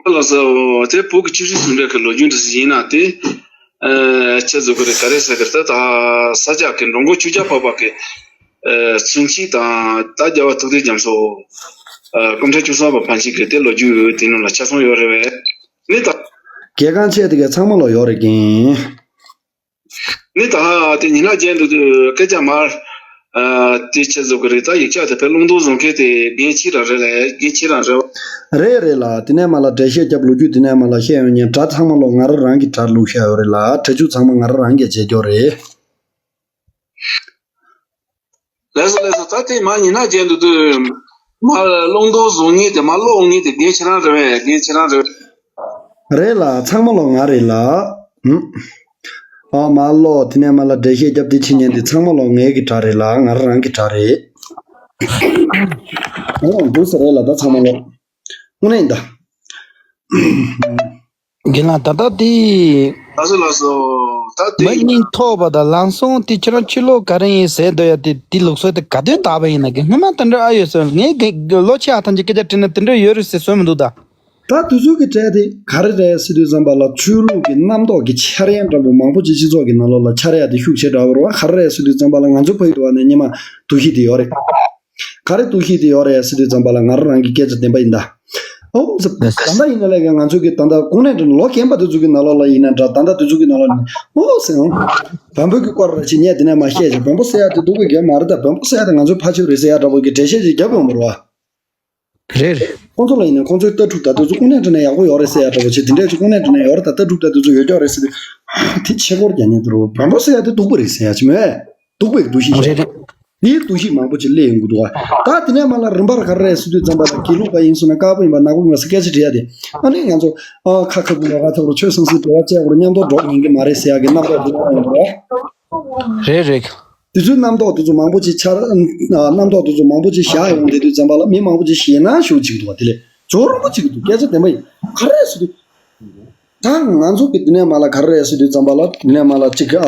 ལགས་སོ། དེ་བོད་ཀྱི་ཆོས་སྲིད་ཟུང་འབྲེལ་གྱི་ལོ་རྒྱུས་འདི་ཡིན་ན་དེ། ཨ་ཆི་ཟེར་དགོས་རེད། ག་རེ་ཟེར་གི་རེད། ད་ད་ས་སྐྱ་གི་འགྲོ་མགོན་ཆོས་རྒྱལ་འཕགས་པ་གི་ཨ་མཚོན་བྱེད་དང་། ད་རྒྱལ་བ་ཐུབ་བསྟན་རྒྱ་མཚོ། ཨ་སྐུ་ཕྲེང་བཅུ་གསུམ་པ་ཕན་ཆད་ཀྱི་དེ་ལོ་རྒྱུས་དེ་ནང་ལ་ཆ་ཚང་ཡོད་རེད་པས། ནི་ད། གལ་འགངས་ཆེ་དེ་ག་ཚང་མ་ལོག་ཡོད་རེད་རྒན། ནི་ད་དེ་ཉི་ན་རྒྱན་དུ་དུ་སྐད་ཆ་མར། ཨ་དེ་ཆི་ཟེར་དགོས་རེད། ད་ཡིག་ཆ་དེ་བས་བླང་དོར་བཟོ་མཁན་དེ་རྒན་ཁྱེད་རང་རེད་ལ། རྒན་ཁྱེད་རང་རེད་བ། རེད་རེད་ལ། དེ་ནས་མར་ལ་འགྲེལ་བཤད་རྒྱབ། ལོ་རྒྱུས་དེ་ནས་མར་ལ་བཤད་ཡོང་ཉན། སྒྲ་ཚང་མ་ལོག་ང་རང་རང་གི་སྒྲར་བླུགས་བཞག་ཡོད་རེད་ལ། སྒྲ་འཇུག་ཚང་མ་ང་རང་རང་གིས་བྱེད་རྒྱུ་རེད། ལགས་སོ་ལགས་སོ། ད་དེ་མར་ཉི་ན་རྒྱན་དུ་དུ་མར་བླང་དོར་བཟོ་མཁན་དེ། མར་ཀློག་མཁན་དེ་རྒན་ཁྱེད་རང་རེད་པས། རྒན་ཁྱེད་རང་རེད་པས། རེད་ལ། ཚང་མ་ལོག་ང་རེད་ལ། ཨ་མར་ཀློག་དེ་ནས་མར་ལ་འགྲེལ་བཤད་རྒྱབ། དེ་བྱེད་ཉན་དེ་ཚང་མ་ལོག་ངའི་གི་སྒྲ་རེད་ལ། ང་རང་རང་གི་སྒྲ་རེད། ཨོ་འདུག་སེ་རེད་ལ། ད་ཚང་མ་ལོག་དངོས་གནས་ཡིན་ད། རྒན་ལགས་ད་ལྟ་དེ། ལགས་སོ་ལགས་སོ། ད་དེ་མི་སྙིང་ཐོག་པ་དང་ལམ་སང་དེ་ཁྱེད་རང་ཆོས་ལུགས་ག་རེ་ཡིན་ཟེར་འདོད་ཡ་དེ། དེ་ལུགས་སྲོལ་དེ་ག་དུས་དར་བ་ཡིན་ན་རྒན། སྔོན་མ་དེ་འདྲ་ཨ་ཡོད་ཟེར། ངས་རྒན་ལོ་ཆེ་ཨ་ཐམས་ཅད་སྐད་ཆ་དྲིས་ན་དེ་འདྲ་ཡོད་རེད་ཟེར་ཟེར་མི་འདུག་ད། ད་དུས་ཚོད་ཀྱི་གྲས་དེ་ག་རེ་རེད་ཟེར་དུས་ཙམ་པ་ལ། ཆོས་ལུགས་ཀྱི་རྣམ་རྟོག་གི་འཆར་ཡན་འདྲ་པོ་མང་པོ་ཅིག་སྤྱི་ཚོགས་ཀྱི་ནང་ལོགས་ལ་འཆར་ཡ་དེ་ཤུགས་ཆེ་དྲགས་པ་རེད་བ། ག་རེ་རེད་ཟེར་དུས་ཙམ་པ་ལ་ང་ཚོ་ཕ་ཡུལ་དུ་བ་ནས་སྔོན་མ་འདུ་ཤེས་དེ་ཡོད་རེད། ག་རེ་འདུ་ཤེས་དེ་ཡོད་རེད་ཟེར་དུས་ཙམ་པ་ལ། ང་རང་རང་གི་སྐད་ཆ་བདེན་པ་ཡིན་ད། ཨོ་ཟེར། ད་ལྟ་ཡིན་ན་ལས་ཀ་ང་ཚོ་གི་ད་ལྟ་དངོས་གནས་དྲང་གནས་ལོ་རྒན་པ་དེ་ཚོ་གི་ནང་ལོགས་ལ་ཡིན་ན་འདྲ། ད་ལྟ་དེ་ཚོ་གི་ནང་ལོགས་ནས་ཨོ་ཟེར། ཨང་། བམ་པོ་གི་སྐོར་ར་ཅིག་ངས་དེ་ནས་མར་བཤད་ཅིག། བམ་པོ་ཟེར་ཡ་དེ་སྡུག་པའི་རྒན་མ་རེད་ད། བམ་པོ་ཟེར་ཡ་དེ་ང་ཚོའི་ཕ་ཆོས་རེད་ཟེར་ཡ་འདྲ་པོ་གི་འགྲེལ་བཤད་ཅིག་རྒྱབ་ཡོང་བ་རེད་བ། རེད་རེད། ཁོང་ཚོ་ལ་ཡིན་ན་ཁོང་ཚོའི་ལྟ་གྲུབ་ད་དེ་ཚོ་དངོས་གནས་དྲང་གནས་ཡག་པོ་ཡོད་རེད་ཟེར་ཡ་འདྲ་པོ་ཅིག། དེ་འདྲས་ཅིག་དངོས་གནས་དྲང་གནས་ཡོད་རེད་ད། ལྟ་གྲུབ་ད་དེ་ཚོ་ཡོད་ཀྱང་རེད་ཟེར་དུས། དེ་ཆེ་སྐོར་རྒྱག་མཁན་དེ་རེད་བ། བམ་པོ་ཟེར་ཡ་དེ་སྡུག་པ་རེད་ཟེར་ཡ་ཅིག་མེད། སྡུག་པའི་འདུ་ཤེས་རེད་རེད། འདིའི་འདུ་ཤེས་མང་པོ་ཅིག་སླེབས་ཡོང་གི་འདུག་བ། ད་དེ་ནས་མ་ལ་རིམ་པར་ག་རེ་རེད་ཟེར་དུས་ཙམ་པ་ལ་དགེ་ལུགས་པ་ཡིན་སོང་ན་དཀར་པོ་ཡིན་པ་ནག་པོ་ཡིན་པ་ཟེར་སྐད་ཆ་དྲི་ཡ་དེ། ཨ་ནི་ང་ཚོ་ཨ་ཁ་ཁ་བུ་ལ་ཁ་ཐོག་རུ་ཆོས་སང་སིའི་འབྲེལ་བ་བཅད་དགོས་རེད། མཉམ་དུ་འགྲོ་ཡིན་གི་མ་རེད་ཟེར་ཡ་གི་རྣམ་རྟོག་འདི་ལ་ཡོང་གི་རེད། རེད་རེད། དེ་ཚོའི་རྣམ་རྟོག་དེ་ཚོ་མང་པོ་ཅིག་འཆར། རྣམ་རྟོག་དེ་ཚོ་མང་པོ་ཅིག་བཞག་ཡོང་དེ་དུས་ཙམ་པ་ལ་མི་མང་པོ་ཅིག་ཞེད་སྣང་ཞེ་པོ་ཅིག་འདུག་བ། དེ་ལས་སྦྱོར་རོང་པོ་ཅིག་འདུག་སྐད་ཆ་བདེན་པ་ཡིན། ག་རེ་ཟེར་དུས། ད་ང་ཚོ་གི་དེ་ནས་མ་ལ་ག་རེ་རེད་ཟེར་དུས་ཙམ་པ་ལ་དེ་ནས་མ་ལ་ཅིག་ཨ།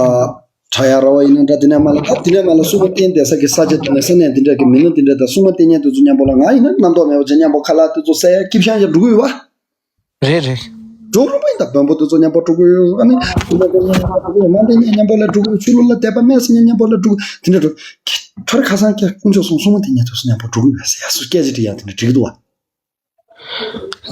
གྲྭ་ཡ་ར་བ་ཡིན་ན་འདྲ། དེ་ནས་མ་ལ་ད་དེ་ནས་མ་ལ་སྲུང་མ་བསྟེན་བསྡད་ས་གི་ས་ཆ་དེ་ནས་ས་གནས་དེ་འདྲ་གི་མི་སྣ་དེ་འདྲ་དང་སྲུང་མ་བསྟེན་མཁན་དེ་ཚོ་མཉམ་པོ་ལ་ང་ཡིན་ན་རྣམ་རྟོག་མེད་པ་བྱས་མཉམ་པོ་ཁ་ལག་དེ་ཚོ་ཟ་ཡ་སྐྱིད་ཤང་ཡ་འགྲོ་གི་ཡོད་བ། རེད་རེད། འགྲོ་རུང་པ་ཡིན་ད་བོན་པོ་དེ་ཚོ་མཉམ་པོ་འགྲོ་གི་ཡོད། ཨ་ནི་དེ་ནས་དེ་མཉམ་པོ་འགྲོ་གི་ཡོད། མ་བསྟེན་མཁན་མཉམ་པོ་ལ་འགྲོ་གི་ཡོད། ཆོས་ལུགས་ལ་དད་པ་མེད་ཟེར་མཁན་མཉམ་པོ་ལ་འགྲོ་གི་ཡོད། དེ་འདྲ་འགྲོ། ཁྱེད་ཁར་ཁ་སང་ཁྱེད་དཀོན་མཆོག་གསུམ་སྲུང་མ་བསྟེན་མཁན་དེ་ཚོ་མཉམ་པོ་འགྲོ་གི་ཡོད་ཟེར་ཡ་སུ་སྐད་ཆ་དྲི་ཡ་དེ་འདྲ་འགྲིག་གི་འདུག་བ།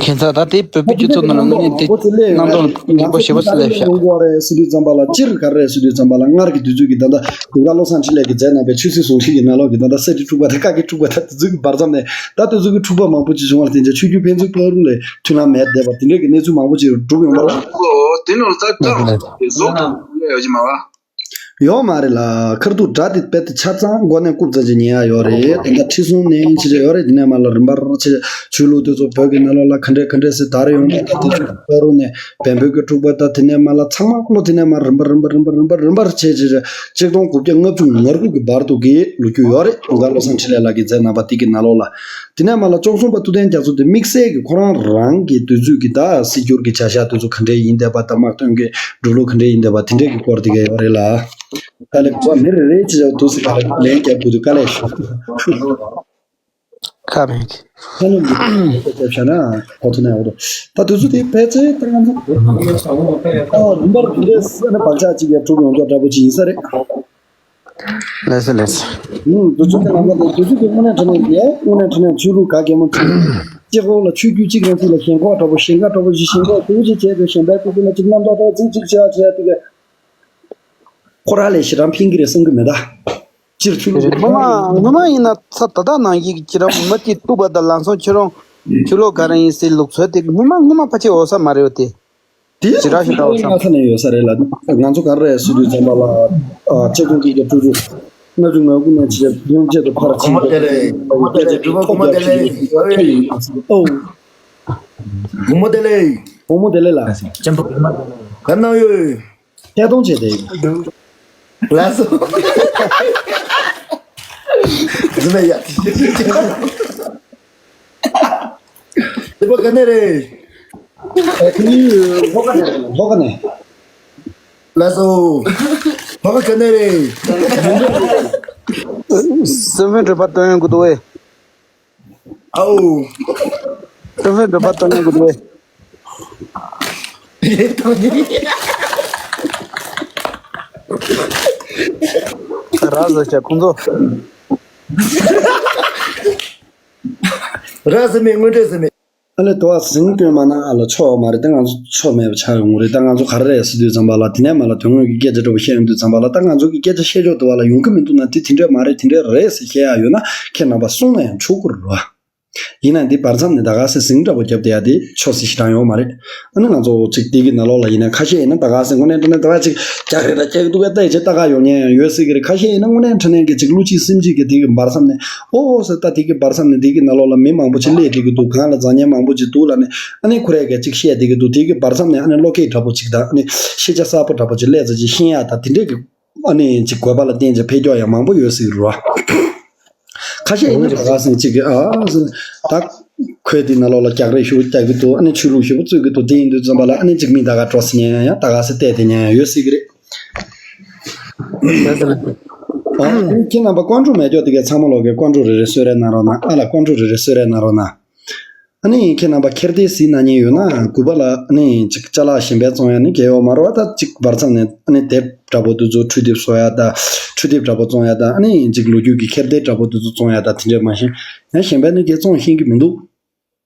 ཁྱེད་ཚ་ད་ལྟའི་བོད་པའི་སྤྱི་ཚོགས་ནང་ལ་དངོས་གནས་དེ་རྣམ་རྟོག་ཡག་པོ་ཞེ་པོ་སླེབས་ཤག་ཡོང་གི་ཡོད་རེད་ཟེར་དུས་ཙམ་པ་ལ་སྤྱིར་ག་རེ་རེད་ཟེར་དུས་ཙམ་པ་ལ་སྔར་གྱི་དུས་ཚོད་ཀྱི་ད་ལྟ་དུང་དཀར་བློ་བཟང་འཕྲིན་ལས་ཀྱིས་མཛད་གནང་བའི་ཆོས་སྲིད་ཟུང་འབྲེལ་གྱི་ནང་ལོགས་ཀྱི་ད་ལྟ་ས་ཁྲི་འཁྲུག་པ་དང་བཀའ་བརྒྱུད་འཁྲུག་པ་དང་དེ་ཚོ་གི་བར་མཚམས་ནས་ད་དེ་ཚོ་གི་འཁྲུག་པ་མང་པོ་ཅིག་བྱུང་བ་ལ་བརྟེན་ཅིང་ཆོས་བརྒྱུད་ཕན་ཚུན་བར་ལ་མཐུན་ལམ་མེད་བསྡད་པ་དེ་འདྲ་གི་གནས་ཚུལ་མང་པོ་ཅིག་གྲུབ་ཡོང་བ་ལ། ཨོ་དེ་ནོར་ཙག་ཙག་རེད། དེ་བཟོ་ཐུབ་ཡོད་ཀྱི་མ་བ། ཡོད་མ་རེད་ལ། ཁར་ཐུག་སྒྲ་དེ་རྦད་དེ་ཆ་ཚང་མགོ་ནས་རྐུབ་ཙམ་ཅིག་ཉན་ཡ་ཡོད་རེད། ད་ལྟ་ཁྲི་སྲོང་ནས་ཕྱི་ཆ་ཡོད་རེད། དེ་ནས་མ་ལ་རིམ་པར་ཕྱི་ཆོས་ལུགས་དེ་ཚོ་བོད་ཀྱི་ནང་ལོགས་ལ་ག་འདྲས་ག་འདྲས་སེ་དར་ཡོང་ན་ད་དེ་ཚོ་ཕ་རུ་ནས་བན་བོན་གྱི་འཁྲུག་པ་ད་དེ་ནས་མ་ལ་ཚང་མ་བློ་དེ་ནས་མ་རིམ་པ་རིམ་པ་རིམ་པ་རིམ་པ་རིམ་པར་ཆེ་ཆེ་ཆེ་གཅིག་སྟོང་དགུ་བརྒྱ་ལྔ་བཅུ་ང་དགུ་གི་བར་དུ་གི་ལོ་རྒྱུས་ཡོད་རེད། དུང་དཀར་བློ་བཟང་འཕྲིན་ལས་ལགས་ཀྱིས་མཛད་གནང་བ་དེ་གི་ནང་ལོགས་ལ། དེ་ནས་མ་ལ་བཅུ་གསུམ་པ་ཐུབ་བསྟན་རྒྱ་མཚོ་དེ་དམིགས་བསལ་གྱི་ཁོ་རང་རང་གི་དུས་ཚོད་ཀྱི་ད་སྲིད་སྐྱོར་གྱི་བྱ་གཞག་དེ་ཚོ་ག་འདྲས་ཡིན་བསྡད་པ་དང་དམག་དོན་གྱི་འགྲོ་ལུགས་ག་འདྲས་ཡིན་བསྡད་པ་དེ་འདྲས་ཀྱི་སྐོར་དེ་ག་ཡོད་རེད་ལ། དཀའ་ལས་ཁག་པོ་མི་རེ་རེ་ཅི་བྱ་འདུག་སེ་ག་ལ་ལན་རྒྱབ་དགོས་དུས་དཀའ་ལས་ཞུ། ཁ་མེད་ཀི། ཁ་ནས་མི་རྒྱབ་བྱ་ན་གོ་ཐུབ་ན་ཡག་པོ་འདུག་ད་དུས་ཚོད་དེ་ཕལ་ཆེར་ད་ང་ཚོ་ཨ་རིམ་པར་དེ་འདྲས་ས་ནས་བག་ཆགས་ཅིག་ཡར་གྲུབ་ཡོང་མདོག་འདྲ་པོ་ཅིག་ཡིན་ས་རེད། ལགས་སོ་ལགས་སོ། ཨུམ། དུས་ཚོད་ཀྱི་ནང་ལ་དུས་ཚོད་ཀྱི་དངོས་གནས་དྲང་གནས་ཡས་དངོས་གནས་དྲང་གནས་ཆོས་ལུགས་ག་གེ་མོ་ཚོས་གཅིག་འོག་ལ་ཆོས་བརྒྱུད་གཅིག་རང་ཚུགས་ལ་ཞེན་ཁོག་འདྲ་པོ་ཞེན་ཁ་འདྲ་པོ་ཞིག་ཞེན་ཁོག་དེ་བོ་ཅིག་བྱས་ཏེ་གཞན་པའི་སྐུ་ཚེ་ལ་ཅིག་རྣམ་རྟོག་དང་ཅིག་ཅིག་བྱས་བྱས་དེ་ག་ཁོ་རང་ལས་ཞེ་དྲག་ཕན་གི་རེད་བསམ་གི་མེད་ད། སྤྱིར་ཆོས་ལུགས་ཀྱི་སྔོན་མ་སྔོན་མ་ཡིན་ན་ཚ་ད་ལྟ་ནང་བཞིན་གྱི་ཁྱེད་རང་མི་གཅིག་ཐུག་པ་དང་ལམ་སང་ཁྱེད་རང་ཆོས་ལུགས་ག་རེ་ཡིན་ཟེར་ལུགས་སྲོལ་དེ་སྔོན་མ་སྔོན་མ་ཕལ་ཆེར་འོང་ས་མ་རེད་བ་དེ། དེ་ཞེ་དྲག་ཞེ་དྲག་འོང་ས་མ་རེད། ང་ས་ནས་ཡོད་ས་རེད་ལ། ང་ཚོ་ག་རེ་རེད་ཟེར་དུས་ཙམ་པ་ལ་ཨ་ཆིག་སྟོང་དགུ་བརྒྱ་དྲུག་ཅུ་ལྔ་བཅུ་ང་དགུ་ནས་ཕྱིར་ཡོང་ཆེད་དུ་ཕར་ཕྱིན་པ་ཡིན། ཨོ། བུ་མོ་བདེ་ལེགས། བུ་མོ་བདེ་ལེགས་ལ། ཐད་གཏོང་བྱས་ཏེ། ལགས་སོ། རྫུན་མ་ཡ། དེ་པ་ག་ནས་རེད། ཨ་ཁུ་ནི་ལྷོ་ཁ་ནས་རེད། ལྷོ་ཁ་ནས། ལགས་སོ། ལྷོ་ཁ་ག་ནས་རེད། སེམས་ཕན་འདྲ་པོ་སྟོན་ཡོང་གི་འདུག་ཨེ། ཨའོ། ཏུ་ཧྥེ་འགྲོ་པ་ཏོ་ཉན་གུ་རེ། ར་ཟེར་ཆ་ཁོང་ཚོ། ར་ཟེར་མེད་དངོས་འབྲེལ་ཟེར་མེད། ཨ་ལས་དོ་བ་ཟིང་སྐྱོན་མ་ན་ཨ་ལ་ཆོག་མ་རེད། ད་ང་ཚོ་ཆོག་མེད་པ་ཆགས་ཡོང་གི་རེད། ད་ང་ཚོ་ག་རེ་རེད་ཟེར་དུས་ཙམ་པ་ལ་དེ་ནས་མ་ལ་དོན་དངོས་ཀྱི་སྐད་ཆ་འདྲ་པོ་བཤད་ཡོང་དུས་ཙམ་པ་ལ་ད་ང་ཚོ་གི་སྐད་ཆ་བཤད་ཕྱོགས་དུ་བ་ལ་ཡོང་གི་མི་འདུག་ན་དེ་དེ་འདྲ་མ་རེད་དེ་འདྲ་རེད་ཟེར་བཤད་ཡ་ཡོད་ན་ཁྱེད་རྣམ་པ་གསུང་ན་ཡང་ཆོག་གི་རེད་བ། ཡིན་ན་འདི་བར་མཚམས་ནས་ད་ག་སེ་ཟིང་འདྲ་པོ་རྒྱབ་བསྡད་ཡ་དེ་ཆོག་སྲིད་ཞེ་དྲག་ཡོད་མ་རེད། ཨ་ནི་ང་ཚོ་ཅིག་དེ་གི་ནང་ལོགས་ལ་ཡིན་ན་ཁ་ཤས་ཡིན་ན་ད་ག་སེ་དངོས་གནས་དྲང་གནས་ཅིག་རྒྱག་རེད་ད་རྒྱག་གི་འདུག་གས་ད་ཡི་ཅིག་ལྟ་ག་ཡོང་མཁན་ཡང་ཡོད་སྲིད་གི་རེད། ཁ་ཤས་ཡིན་ན་དངོས་གནས་དྲང་གནས་ཀྱི་ཅིག་བློ་གཅིག་སེམས་གཅིག་གི་དེ་གི་བར་མཚམས་ནས་ཨོ་ཨོ་ཟེར་ད་དེ་གི་བར་མཚམས་ནས་དེ་གི་ནང་ལོགས་ལ་མི་མང་པོ་ཅིག་སླེབས་བསྡད་གི་འདུག་གང་ལ་འཛམ་གླིང་མང་པོ་ཅིག་འདུག་ལ་ནི་ཨ་ནི་ཁོ་རས་གས་ཅིག་བཤད་བསྡད་གི་འདུག་དེ་གི་བར་མཚམས་ནས་ཨ་ནི་བློ་སྐྱེད་འདྲ་པོ་ཅིག་དང་ཨ་ནི་ཤེས་བྱ་གསར་པ་འདྲ་པོ་ཅིག་སླེབས་ཚར་ཅིག་ཤེས་ཡ་ད་དེ་འདྲས་གི་ཨ་ནི་ཅིག་དགོས་པ་ལ་བརྟེན་ཅིག་ཕེབས་རྒྱུ་ཡང་མང་པོ་ཡོད་སྲིད་རོ། ཁ་ཤས་ཡིན་ན་ད་ག་སེ་ཅིག་གི་ཨ་ད་ཁོས་དེ་ནང་ལོགས་ལ་རྒྱག་རེས་ཞུ་རྒྱག་གི་འདུག་ཨ་ནི་ཆོས་ལུགས་ཞེ་པོ་རྩོད་གི་འདུག་དེ་ཡིན་དུས་ཙམ་པ་ལ་ཨ་ནི་ཅིག་མི་ད་ག་འགྲོ་སི་ཉན་ཡང་ཡང་ད་ག་སེ་བལྟས་དེ་ཉན་ཡང་ཡོད་སྲིད་གི་རེད། ཨ་ཁྱེད་རྣམ་པ་ཀོན་ཀྲུ་མེད་ཀྱོག་དེ་གའི་ཚང་མ་ལོག་གི་ཀོན་ཀྲུ་རེ་རེ་གསོལ་རས་གནང་རོགས་གནང་། ཨ་ལ་ཀོན་ཀྲུ་རེ་རེ་གསོལ་རས་གནང་རོགས་གནང་། ཨ་ནི་ཁྱེད་རྣམ་པ་ཁྱེར་ཏེ་གཟིགས་གནང་མཁན་ཡོད་ན་གུས་པ་ལ་ཨ་ནི་ཅིག་ཅ་ལག་གཞན་པའི་བཙོང་ཡ་ནི་གལ་ཡོད་མ་རེད་བ། ད་ཅིག་བར་མཚམས་ནས་ཨ་ནི་དེབ་འདྲ་པོ་དེ་ཚོ་འཕྲུལ་དེབ་བཟོ་ཡ་ད་འཕྲུལ་དེབ་འདྲ་པོ་བཙོང་ཡ་ད་ཨ་ནི་ཅིག་ལོ་རྒྱུས་ཀྱི་ཁྱེར་ཏེ་འདྲ་པོ་དེ་ཚོ་བཙོང་ཡ་ད་དེ་འདྲས་མ་ཤེས་ཡང་གཞན་པ་ནི་གས་བཙོང་ཤེས་ཀྱི་མི་འདུག་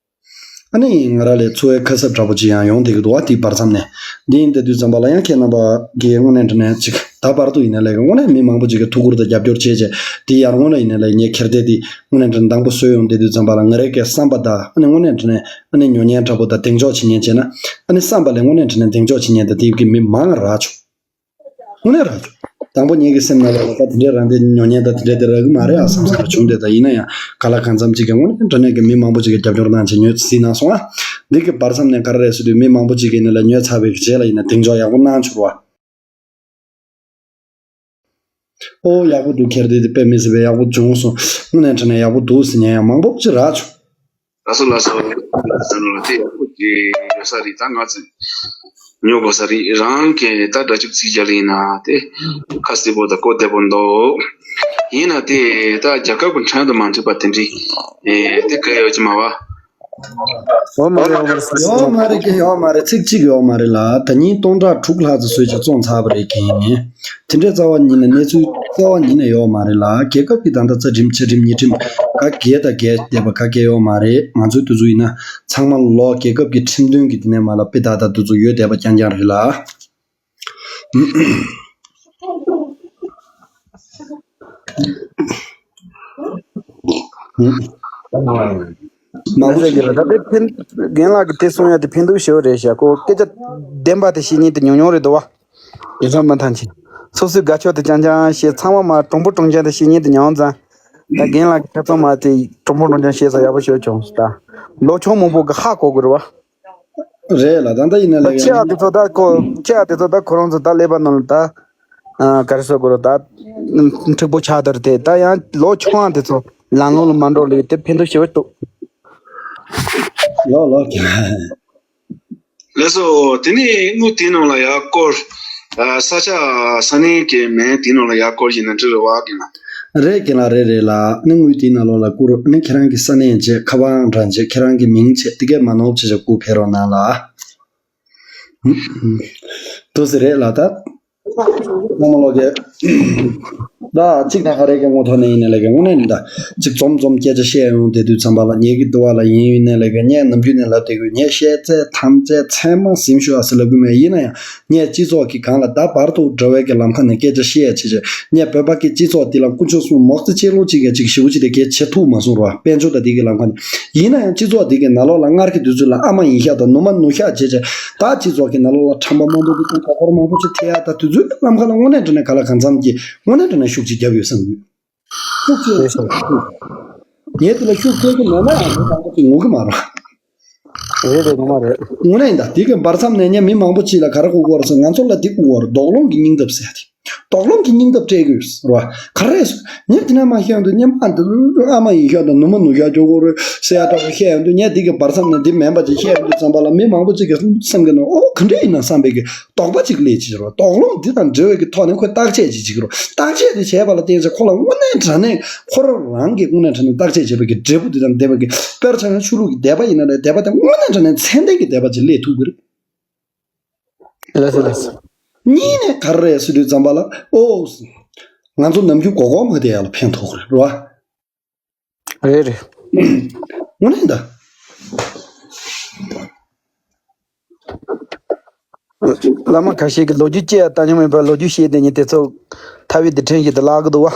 ཨ་ནི་ང་རང་ལས་འཚོ་བའི་ཁ་གསབ་འདྲ་པོ་ཅིག་ཡང་ཡོང་བསྡད་ཀྱི་འདུག་བ། དེའི་བར་མཚམས་ནས་འདི་ཡིན་བསྡད་དུས་ཙམ་པ་ལ་ཡང་ཁྱེད་རྣམ་པ་གིས་དངོས་གནས་དྲང་གནས་ཅིག་ད་བར་དུ་ཡིན་ན་ལས་ཀ་དངོས་གནས་མི་མང་པོ་ཅིག་གིས་ཐུགས་ཁུར་དང་རྒྱབ་སྐྱོར་བྱས་བྱས་དེ་ཡར་སྔོན་ལ་ཡིན་ན་ལས་ངས་ཁྱེར་ཏེ་དེ་དངོས་གནས་དྲང་གནས་དང་པོ་བཟོས་ཡོང་བསྡད་དུས་ཙམ་པ་ལ་ང་རའི་གི་བསམ་པ་དང་ཨ་ནི་དངོས་གནས་དྲང་གནས་ཨ་ནི་ཉོ་མཁན་འདྲ་པོ་དང་གདེང་འཇོག་བྱེད་མཁན་བྱས་ན་ཨ་ནི་བསམ་པ་ལས་དངོས་གནས་དྲང་གནས་གདེང་འཇོག་བྱེད་མཁན་དང་དེ་གི་མི་མང་རག་བྱུང་། དངོས་གནས་རག་བྱུང་ དང་པོ་ངེད་ཀྱི་སེམས་ནང་ལོགས་ལ་ད་དེ་འདྲའི་རང་བདེ་ཉོ་ཉེན་ད་དེ་འདྲའི་དེ་རག་གི་མ་རེད་ཨ་བསམ་བསམ་ར་བྱུང་། དེ་ད་ཡིན་ན་ཡང་ག་ལ་གང་འཚམ་ཅིག་གི་ངོས་ནས་དྲང་གནས་ཀྱི་མི་མང་པོ་ཅིག་གིས་རྒྱབ་སྐྱོར་གནང་བྱས་ཉོས་ཟིན་གནང་སོང་ཨ། འདི་གི་བར་མཚམས་ནས་ག་རེ་རེད་ཟེར་དུས་མི་མང་པོ་ཅིག་གིས་ནི་ལ་ཉོས་ཚར་བའི་རྗེས་ལ་ཡིན་ན་གདེང་འཇོག་ཡག་པོ་གནང་བྱུང་བ། ཨོ་ཡག་པོ་འདུག་ཁྱེད་དེ་དེ་དཔེ་མི་སྲིད་པའི་ཡག་པོ་བྱུང་སོང་། དངོས་གནས་དྲང་གནས་ཡག་པོ་འདུག་ཟེར་མཁན་ཡང་མང་པོ་ཅིག་རག་བྱུང་། ལགས་སོ་ལགས་སོ། ལགས་སོ་ལགས་སོ། དེ་ཡག་པོ་ཅིག་ཡོད་ས་རེད། ད་ང་ཚོས་ཉོ་དགོས་ས་རེད། རང་གིས་ད་སྒྲ་ཅིག་ཚིག་རྒྱག་ལེ་ཡིན་ན་དེ་ཁ་གསལ་པོ་དང་གོ་བདེ་པོ་འདུག་ཡིན་ན་དེ་ད་རྒྱལ་ཁབ་ཀྱི་ཁྲལ་དུ་མ་འཁྲིད་པ་དེ་འདྲའི་ཨེ་དེ་ག་ཡོད་ཀྱི་མ་བ། ཡོད་མ་རེད་ཡོད་མ་རེད་ཡོད་མ་རེད་ཀྱི་ཡོད་མ་རེད། ཚིག་གཅིག་ཡོད་མ་རེད་ལ། ད་ཉིན་སྟོང་ཕྲག་དྲུག་ལྷག་ཙམ་བཟོས་ཀྱི་བཙོང་ཚར་བ་རེད་ཀྱི་ཡིན། དེ་འདྲའི་རྩ་བ་ཉིད་ནས་གནས་ཚུལ་རྩ་བ་ཉིད་ནས་ཡོད་མ་རེད་ལ། རྒྱལ་ཁབ་ཀྱི་ད་ལྟ་རྩ་ཁྲིམས་ཕྱི་ཁྲིམས་ཉེས་ཁྲིམས་ག་གེ་དང་གེ་བསྡད་པ་ག་གེ་ཡོད་མ་རེད། ང་ཚོའི་དུས་ཚོད་ཡིན་ན་ཚང་མ་ལོ་རྒྱལ་ཁབ་ཀྱི་ཁྲིམས་དོན་གྱི་དེ་ནས་མ་ལ་དཔེ་ད་ད་དུས་ཚོད་ཡོད་བསྡད་པ་རྐྱང་རྐྱང་རེད་ལ། མང་པོ་ཞིག་ད་ལྟ་ཕན་རྒན་ལགས་ཀྱིས་དེ་གསུང་ཡ་དེ་ཕན་ཐོགས་ཞེ་པོ་རེད་ཤག་ཁོ་སྐད་ཆ་བདེན་པ་དེ་བཤད་མཁན་དེ་ཉུང་ཉུང་རེད་འདུག་བ། ཡིན་ཙང་མ་ཐང་ཆེ། སོ་སོའི་དགའ་ཕྱོགས་དེ་རྐྱང་རྐྱང་བཤད། ཚང་མ་མ་གྲུང་པོ་གྲུང་རྐྱང་དེ་བཤད་མཁན་དེ་ཉུང་ཙང་། ད་རྒན་ལགས་ཀྱིས་ཆ་ཚང་མ་དེ་གྲུང་པོ་གྲུང་རྐྱང་བཤད་ས་ཡག་པོ་ཞེ་པོ་བྱུང་སོང་། ད་ལོ་ཆུང་མང་པོ་གི་ཧ་གོ་དགོས་རེད་བ། རེད་ལ། ད་ལྟ་ཡིན་ན་ལས་ད་ཁྱེད་ཨ་དེ་ཚོ་ད་ཁོ་ཁྱེད་ཨ་དེ་ཚོ་ད་ཁོ་རང་ཚོ་ད་ཀླད་པ་ནང་ལ་ད་ཨ་ག་རེ་ཟེར་དགོས་རེད། ད་འཁྲུག་པོ་ཆགས་དར་དེ་ད་ཡང་ལོ་ཆུང་ཨ་དེ་ཚོ་ལམ་ལྷོང་ལ་མ་འགྲོ་ལས་དེ་ཕན་ཐོགས་ཞེ་པོ་འདུག་ལོ་ལོ་ཀྱི་ལགས་སོ། དེ་ནས་དངུལ་དེའི་ནང་ལ་ཡར་སྐོར། ཨ་ས་ཆ་ས་གནས་ཀྱི་མིང་དེའི་ནང་ལ་ཡར་སྐོར་ཡིན་ན་འགྲིག་རེད་བ་ཀྱི་ན། རེད་ཀྱི་ལ་རེད་རེད་ལ། ནི་དངུལ་དེའི་ནང་ལོགས་ལ་བསྐུར། ནི་ཁྱེད་རང་གི་ས་གནས་བྱས། ཁ་པར་འདྲ་བྱས། ཁྱེད་རང་གི་མིང་བྱས། དེ་གས་མ་ནོར་བྱས་བྱས་བསྐུར་ཕེབས་རོགས་གནང་ལ། འདུག་སེ་རེད་ལ་ད། ཚང་མ་ལོག་གི། ད་གཅིག་ད་ག་རེ་གི་ངོ་ཐོག་ནས་ཡིན་ནའི་ལས་ཀ་དངོས་གནས་ནི་ད་གཅིག་འཛོམས་འཛོམས་སྐད་ཆ་བཤད་ཡོང་བསྡད་དུས་ཙམ་པ་ལ། ངེད་ཀྱི་འདུག་བ་ལ་ཡིན་ཡིན་ནའི་ལས་ཀ་ངས་ནམ་རྒྱུན་ནས་ལབ་བསྡད་ཀྱི་ཡོད། ངས་བཤད་ཚད་ཐམས་ཅད་ཚད་མ་ཟིན་ཤོག་ཨ་ཟེར་ལབ་གི་མེད། ཡིན་ན་ཡང་ངས་སྤྱི་ཚོགས་ཀྱི་སྒང་ལ་ད་བར་དུ་འགྲོ་བའི་གི་ལམ་ཁ་ནས་སྐད་ཆ་བཤད་ཡ་བྱེད་བྱེད། ངས་བོད་པ་གི་སྤྱི་ཚོགས་འདི་ལ་དཀོན་མཆོག་གསུམ་མོག་རྩིས་བྱེད་ལོ་གཅིག་གི་གཅིག་ཞེ་པོ་ཅིག་དེ་གལ་ཆེ་ཐུག་མ་སོང་ར། དཔལ་འབྱོར་དང་འདི་གི་ལམ་ཁ་ནས། ཡིན་ན་ཡང་སྤྱི་ཚོགས་འདི་གི་ནང་ལོགས་ལ་སྔར་གྱི་དུས་ཚོད་ལ་ཨ་མ་ཡིན་ཤག་དང་ནུ་མ་ནུ་ཤག་བྱས་བྱས། ད་སྤྱི་ཚོགས་ཀྱི་ནང་ལོགས་ལ་ཁྲམ་པ་མང་པོ་ཅིག་དང་མགོ་སྐོར་མང་པོ་ཅིག་ཐེབས་ཡ། ད་དུས་ཚོད་ཀྱི་ལམ་ཁ་ལ་དངོས་གནས་དྲང་གནས་ག་ལ་གང་འཚམ་གྱི་དངོས་གནས་དྲང་གནས་ཤུགས་ཅིག་བརྒྱབ་ཡོད་བསམ་གྱི་ཡོད། ཤུགས་ཆེ་རེད་ཤག་ངས་དེ་ལ་ཤུགས་སྐྱེད་ཀྱི་མེད་ན་ཡང་མི་མང་པོ་ཅིག་ངུ་གི་མ་རེད། རེད་རེད། ངོ་མ་རེད། དངོས་གནས་ཡིན་ད། དེ་གི་བར་མཚམས་ནས་ངས་མི་མང་པོ་ཅིག་ལ་ག་རེ་གོ་གི་ཡོད་རེད་ཟེར། ང་ཚོ་ལ་འདི་གོ་གི་ཡོད་རེད། དོགས་སློང་གི་སྙིང་སྟོབས་ཟེར་ཡ་དེ། དོགས་སློང་གི་སྙིང་སྟོབས་སྤྲད་དགོས་རེད་བ། ག་རེ་ཟེར། ངས་དེ་ནས་མ་ཤེས་ཡོང་དུས་ངས་མ་འདི་ཨ་མ་ཡིན་ཤག་དང་ནུ་མ་ནུ་ཤག་འགྲོ་གི་རེད་ཟེར་ཡ་འདྲ་པོ་བཤད་ཡོང་དུས། ངས་འདི་གི་བར་མཚམས་ནས་འདི་མིན་པ་ཅིག་བཤད་ཡོང་དུས་ཙམ་པ་ལ་མི་མང་པོ་ཅིག་གི་སེམས་ཀྱི་ནང་ཨོ་ག་འདྲ་ཡིན་ན་བསམ་པའི་གི་དོགས་པ་ཅིག་སླེབས་ཀྱི་རེད་བ། དོགས་སློང་འདི་དང་འབྲེལ་བའི་གི་ཐོག་ནས་ཁོས་བརྟག་དཔྱད་ཅིག་བྱེད་ཀྱི་རེད། བརྟག་དཔྱད་དེ་བྱས་པ་ལ་བརྟེན་ཚེ་ཁོ་ལ་དངོས་གནས་དྲང་གནས་ཁོ་རང་རང་གིས་དངོས་གནས་དྲང་གནས་བརྟག་དཔྱད་བྱས་པའི་གི་འབྲས་བུ་འདི་དང་ལྡན་པའི་གི། དཔེར་ཆ་བཞག་ན་ཆོས་ལུགས་ཀྱི་དད་པ་ཡིན་ན་རེད། དད་པ་དེ་དངོས་གནས་དྲང་གནས་མཚན་ལྡན་གྱི་དད་པ་ཅིག་སླེབས་ཐུབ་ཀྱི་རེད། ལགས་སོ་ལགས་སོ། གཉིས་ནས་ག་རེ་རེད་ཟེར་དུས་ཙམ་པ་ལ། ཨོ། ང་ཚོ་ནམ་རྒྱུན་མགོ་སྐོར་མ་དེ་ཡ་ལ་ཕན་ཐོགས་རེད་བ། རེད་རེད། དངོས་གནས་ད། བླ་མ་ཁ་ཤས་ཀྱིས་ལོ་རྒྱུས་བཤད་ཡ་ལྟ་མྱོང་མེད་པ། ལོ་རྒྱུས་བཤད་བསྡད་མཁན་དེ་ཚོ་ཐ་བའི་རྡུལ་ཕྲན་བཞིན་དུ་བརླག་གི་འདུག་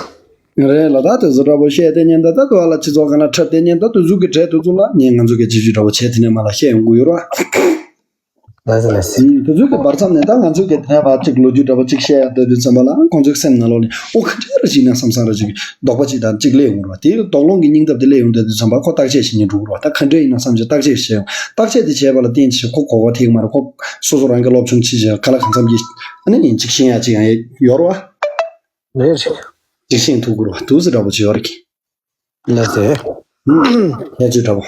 བ། རེད་ལ། ད་དེ་ཚོ་འདྲ་པོ་བཤད་བསྡད་མཁན་ད་ད་དུ་བ་ལ་སྤྱི་ཚོགས་སྒང་ལ་འཁྲབ་བསྡད་མཁན་ད་དུ་གཟུགས་ཀྱི་གྲས་དུ་ཚོ་ལ་ངས་ང་ཚོ་གི་སྤྱི་སྤྱོད་འདྲ་པོ་བྱས་དེ་ནས་མ་ལ་བཤད་ཡོང་གི་ཡོད་རེད་བ། ལགས་སོ་ལགས་སོ། ཨུམ། དེ་ཚོའི་གི་བར་མཚམས་ནས་ད་ང་ཚོའི་གི་དེ་བར་གཅིག་ལོ་རྒྱུས་འདྲ་པོ་གཅིག་བཤད་ཡ་འདོད་དུས་ཙམ་པ་ལ་ཁོང་ཚོའི་སེམས་ནང་ལོགས་ནས་ཨོ་ག་འདྲ་རེ་ཞིག་ན་བསམ་བསམ་རེ་ཞིག་དོགས་པ་ཅིག་དང་གཅིག་སླེབས་ཡོང་རེད་བ། དེ་དོགས་སློང་གི་སྙིང་སྟོབས་དེ་སླེབས་ཡོང་འདོད་དུས་ཙམ་པ་ཁོ་བརྟག་དཔྱད་བྱེད་སྙིང་འདོད་རེད་བ། ད་ག་འདྲ་ཡིན་ན་བསམ་བྱས་བརྟག་དཔྱད་བྱས་ཡོང་། བརྟག་དཔྱད་དེ་བྱས་པ་ལ་བརྟེན་བྱས་ཁོ་གོ་བ་ཐེག་མ་རེད། ཁོ་སོ་སོ་རང་གི་སློབ་སྦྱོང་བྱེད་བྱས་ག་ལ་གང་འཚམ་གྱི་ཨ་ནི་ཡིན་གཅིག་ཤེས་ཡ་གཅིག་ཡང་ཡོད་རེད་བ། རེད་རེད། གཅིག་ཤེས་ཐུབ་དགོས་རེད་བ། འདུག་སེ་འདྲ་པོ་ཅིག་ཡོད་རེད་གི། ལགས་སེ། ཁྱད་ཆོས་འདྲ་པོ།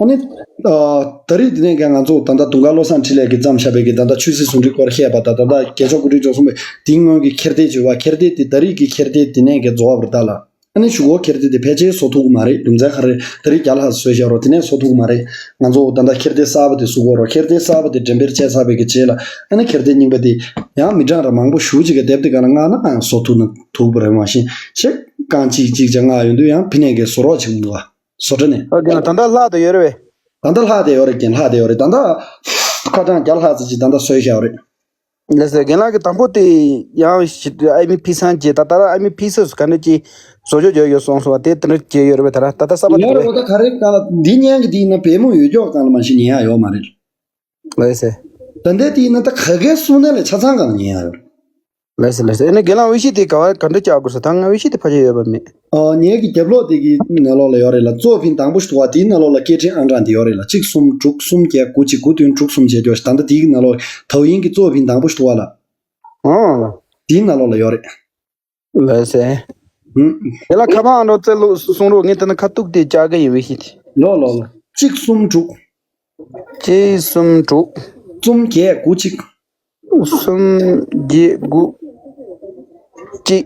ཨ་ནི། ཨ། ད་རེས་འདི་ནས་ཀྱང་ང་ཚོ་ད་ལྟ་དུང་དཀར་བློ་བཟང་འཕྲིན་ལས་ཀྱིས་བརྩམས་བཞག་པའི་གི་ད་ལྟ་ཆོས་སྲིད་ཟུང་འབྲེལ་སྐོར་བཤད་པ་དང་། ད་ལྟ་རྒྱལ་མཆོག་སྐུ་ཕྲེང་བཅུ་གསུམ་པའི་དེའི་སྔོན་གྱི་འཁྱེར་འདས་བྱས་པ། འཁྱེར་འདས་དེ་ད་རེས་ཀྱི་འཁྱེར་འདས་འདི་ནས་ཀྱང་རྫོགས་པ་རེད་ད་ལ། ཨ་ནི་གཞུག་གུ་འཁྱེར་འདས་དེ་ཕལ་ཆེར་བཟོ་ཐུབ་ཀྱི་མ་རེད། རྒྱུ་མཚན་ག་རེ། ད་རེས་བརྒྱ་ལྷག་བཟོས་བཞག་རོགས། དེ་ནས་བཟོ་ཐུབ་ཀྱི་མ་རེད། ང་ཚོ་ད་ལྟ་འཁྱེར་འདས་གསར་པ་དེ་བཟོ་དགོས་རོགས། འཁྱེར་འདས་གསར་པ་དེ་འགྲེམས་སྤེལ་བྱས་ཚར་བའི་གི་རྗེས་ལ་ཨ་ནི་འཁྱེར་འདས་རྙིང་པ་དེ་ཡང་མི་གྲངས་ར་མང་པོ་ཞེ་པོ་ཅིག་གི་དེབ་དེ་ག་ལ་མངགས་ན་ཡང་བཟོ་ཐུབ་ན་ཐུབ་པ་རེད། མ་གཞི་ཞེ་རྐང་གཅིག་གཅིག་ཅར་མངགས་ཡོང་དུས་ཡང་ཕི་ནས་གི་བཟོ་རོགས་བྱེད་མི་འདུག་ག་བཟོ་གྲྭ་ནས། ཨོ་རྒན་ལགས། ད་ལྟ་ལྷག་བསྡད་ཡོད་རེད་བས། ད་ལྟ་ལྷག་བསྡད་ཡོད་རེད་རྒན། ལྷག་བསྡད་ཡོད་རེད། ད་ལྟ་ཁ་གྲངས་བརྒྱ་ལྷག་ཙམ་ཅིག་ད་ལྟ་བཟོས་བཞག་ཡོད་རེད། ལགས་སོ། རྒན་ལགས་ཀྱིས་དང་པོ་དེ་ཡང་ཞི་ཨ་མི་ཕི་སང་རྗེས་ད་ལྟ་ཨ་མི་ཕི་སི་སུ་ག་འདྲ་ཅིག་བཟོ་བཅོས་བྱས་ཡོད་གསུངས་སོང་བ། དེ་དེ་འདྲ་བྱས་ཡོད་རེད་པས། ད་ར་ད་ལྟ་གསར་པ་ཡོད་དེ་རེད། རེད་བ། ད་ག་རེ་གང་ལ་འདི་ཉན་གི་དེ་ཡིན་ན་པད་མོ་ཡོད་ཀྱོག་གང་ལ་མ་ཤི་ཉན་ཡ་ཡོད་མ་རེད། ལགས་སེ། ད་འདི་དེ་ཡིན་ན་ད་ག་གེ་གསུང་ནས་ལས་ཆ་ཚང་གང་ལ་ཉན་ཡ་ཡོད་རེད། ལགས་སོ་ལགས་སོ། ཨ་ནི་རྒན་ལགས་དབྱེ་གཞི་དེ་ག་བ་ག་འདྲ་བྱ་དགོས་སོ། ད་ང་དབྱེ་གཞི་དེ་ཕལ་ཆེར་ཡོད་པ་མེད། ཨ། ངའི་གི་རྒྱབ་ལོགས་དེ་གི་ནང་ལོགས་ལ་ཡོད་རེད་ལ། གཙོ་ཕིན་དང་པོ་ཞིག་འདུག་བ། དེའི་ནང་ལོགས་ལ་སྐད་འཕྲིན་ཨང་གྲངས་དེ་ཡོད་རེད་ལ། གཅིག་གསུམ་དྲུག་གསུམ་བརྒྱད་དགུ་གཅིག་དགུ་བདུན་དྲུག་གསུམ་བྱས་ཀྱོག་ད་ལྟ་དེའི་གི་ནང་ལོགས་ད་དབྱིན་གྱི་གཙོ་ཕིན་དང་པོ་ཞིག་འདུག་བ་ལ། ཨང་། དེའི་ནང་ལོགས་ལ་ཡོད་རེད། ལགས་སེ། ཧུམ། དེ་ལ་ཁ་པར་ཨང་གྲངས་བཙལ་ལོ་གསུང་རོགས། ངས་ད་ནི་ཁ་ཐུག་དེ་བཅར་གི་ཡིན། དབྱེ་གཞི་དེ། ལོ་ལོ་ལོ། གཅིག་གསུམ་དྲུག་གཅིག་གསུམ་དྲུག་གསུམ་བརྒྱད་དགུ་གཅིག་གསུམ་བརྒྱད་དགུ་གཅིག་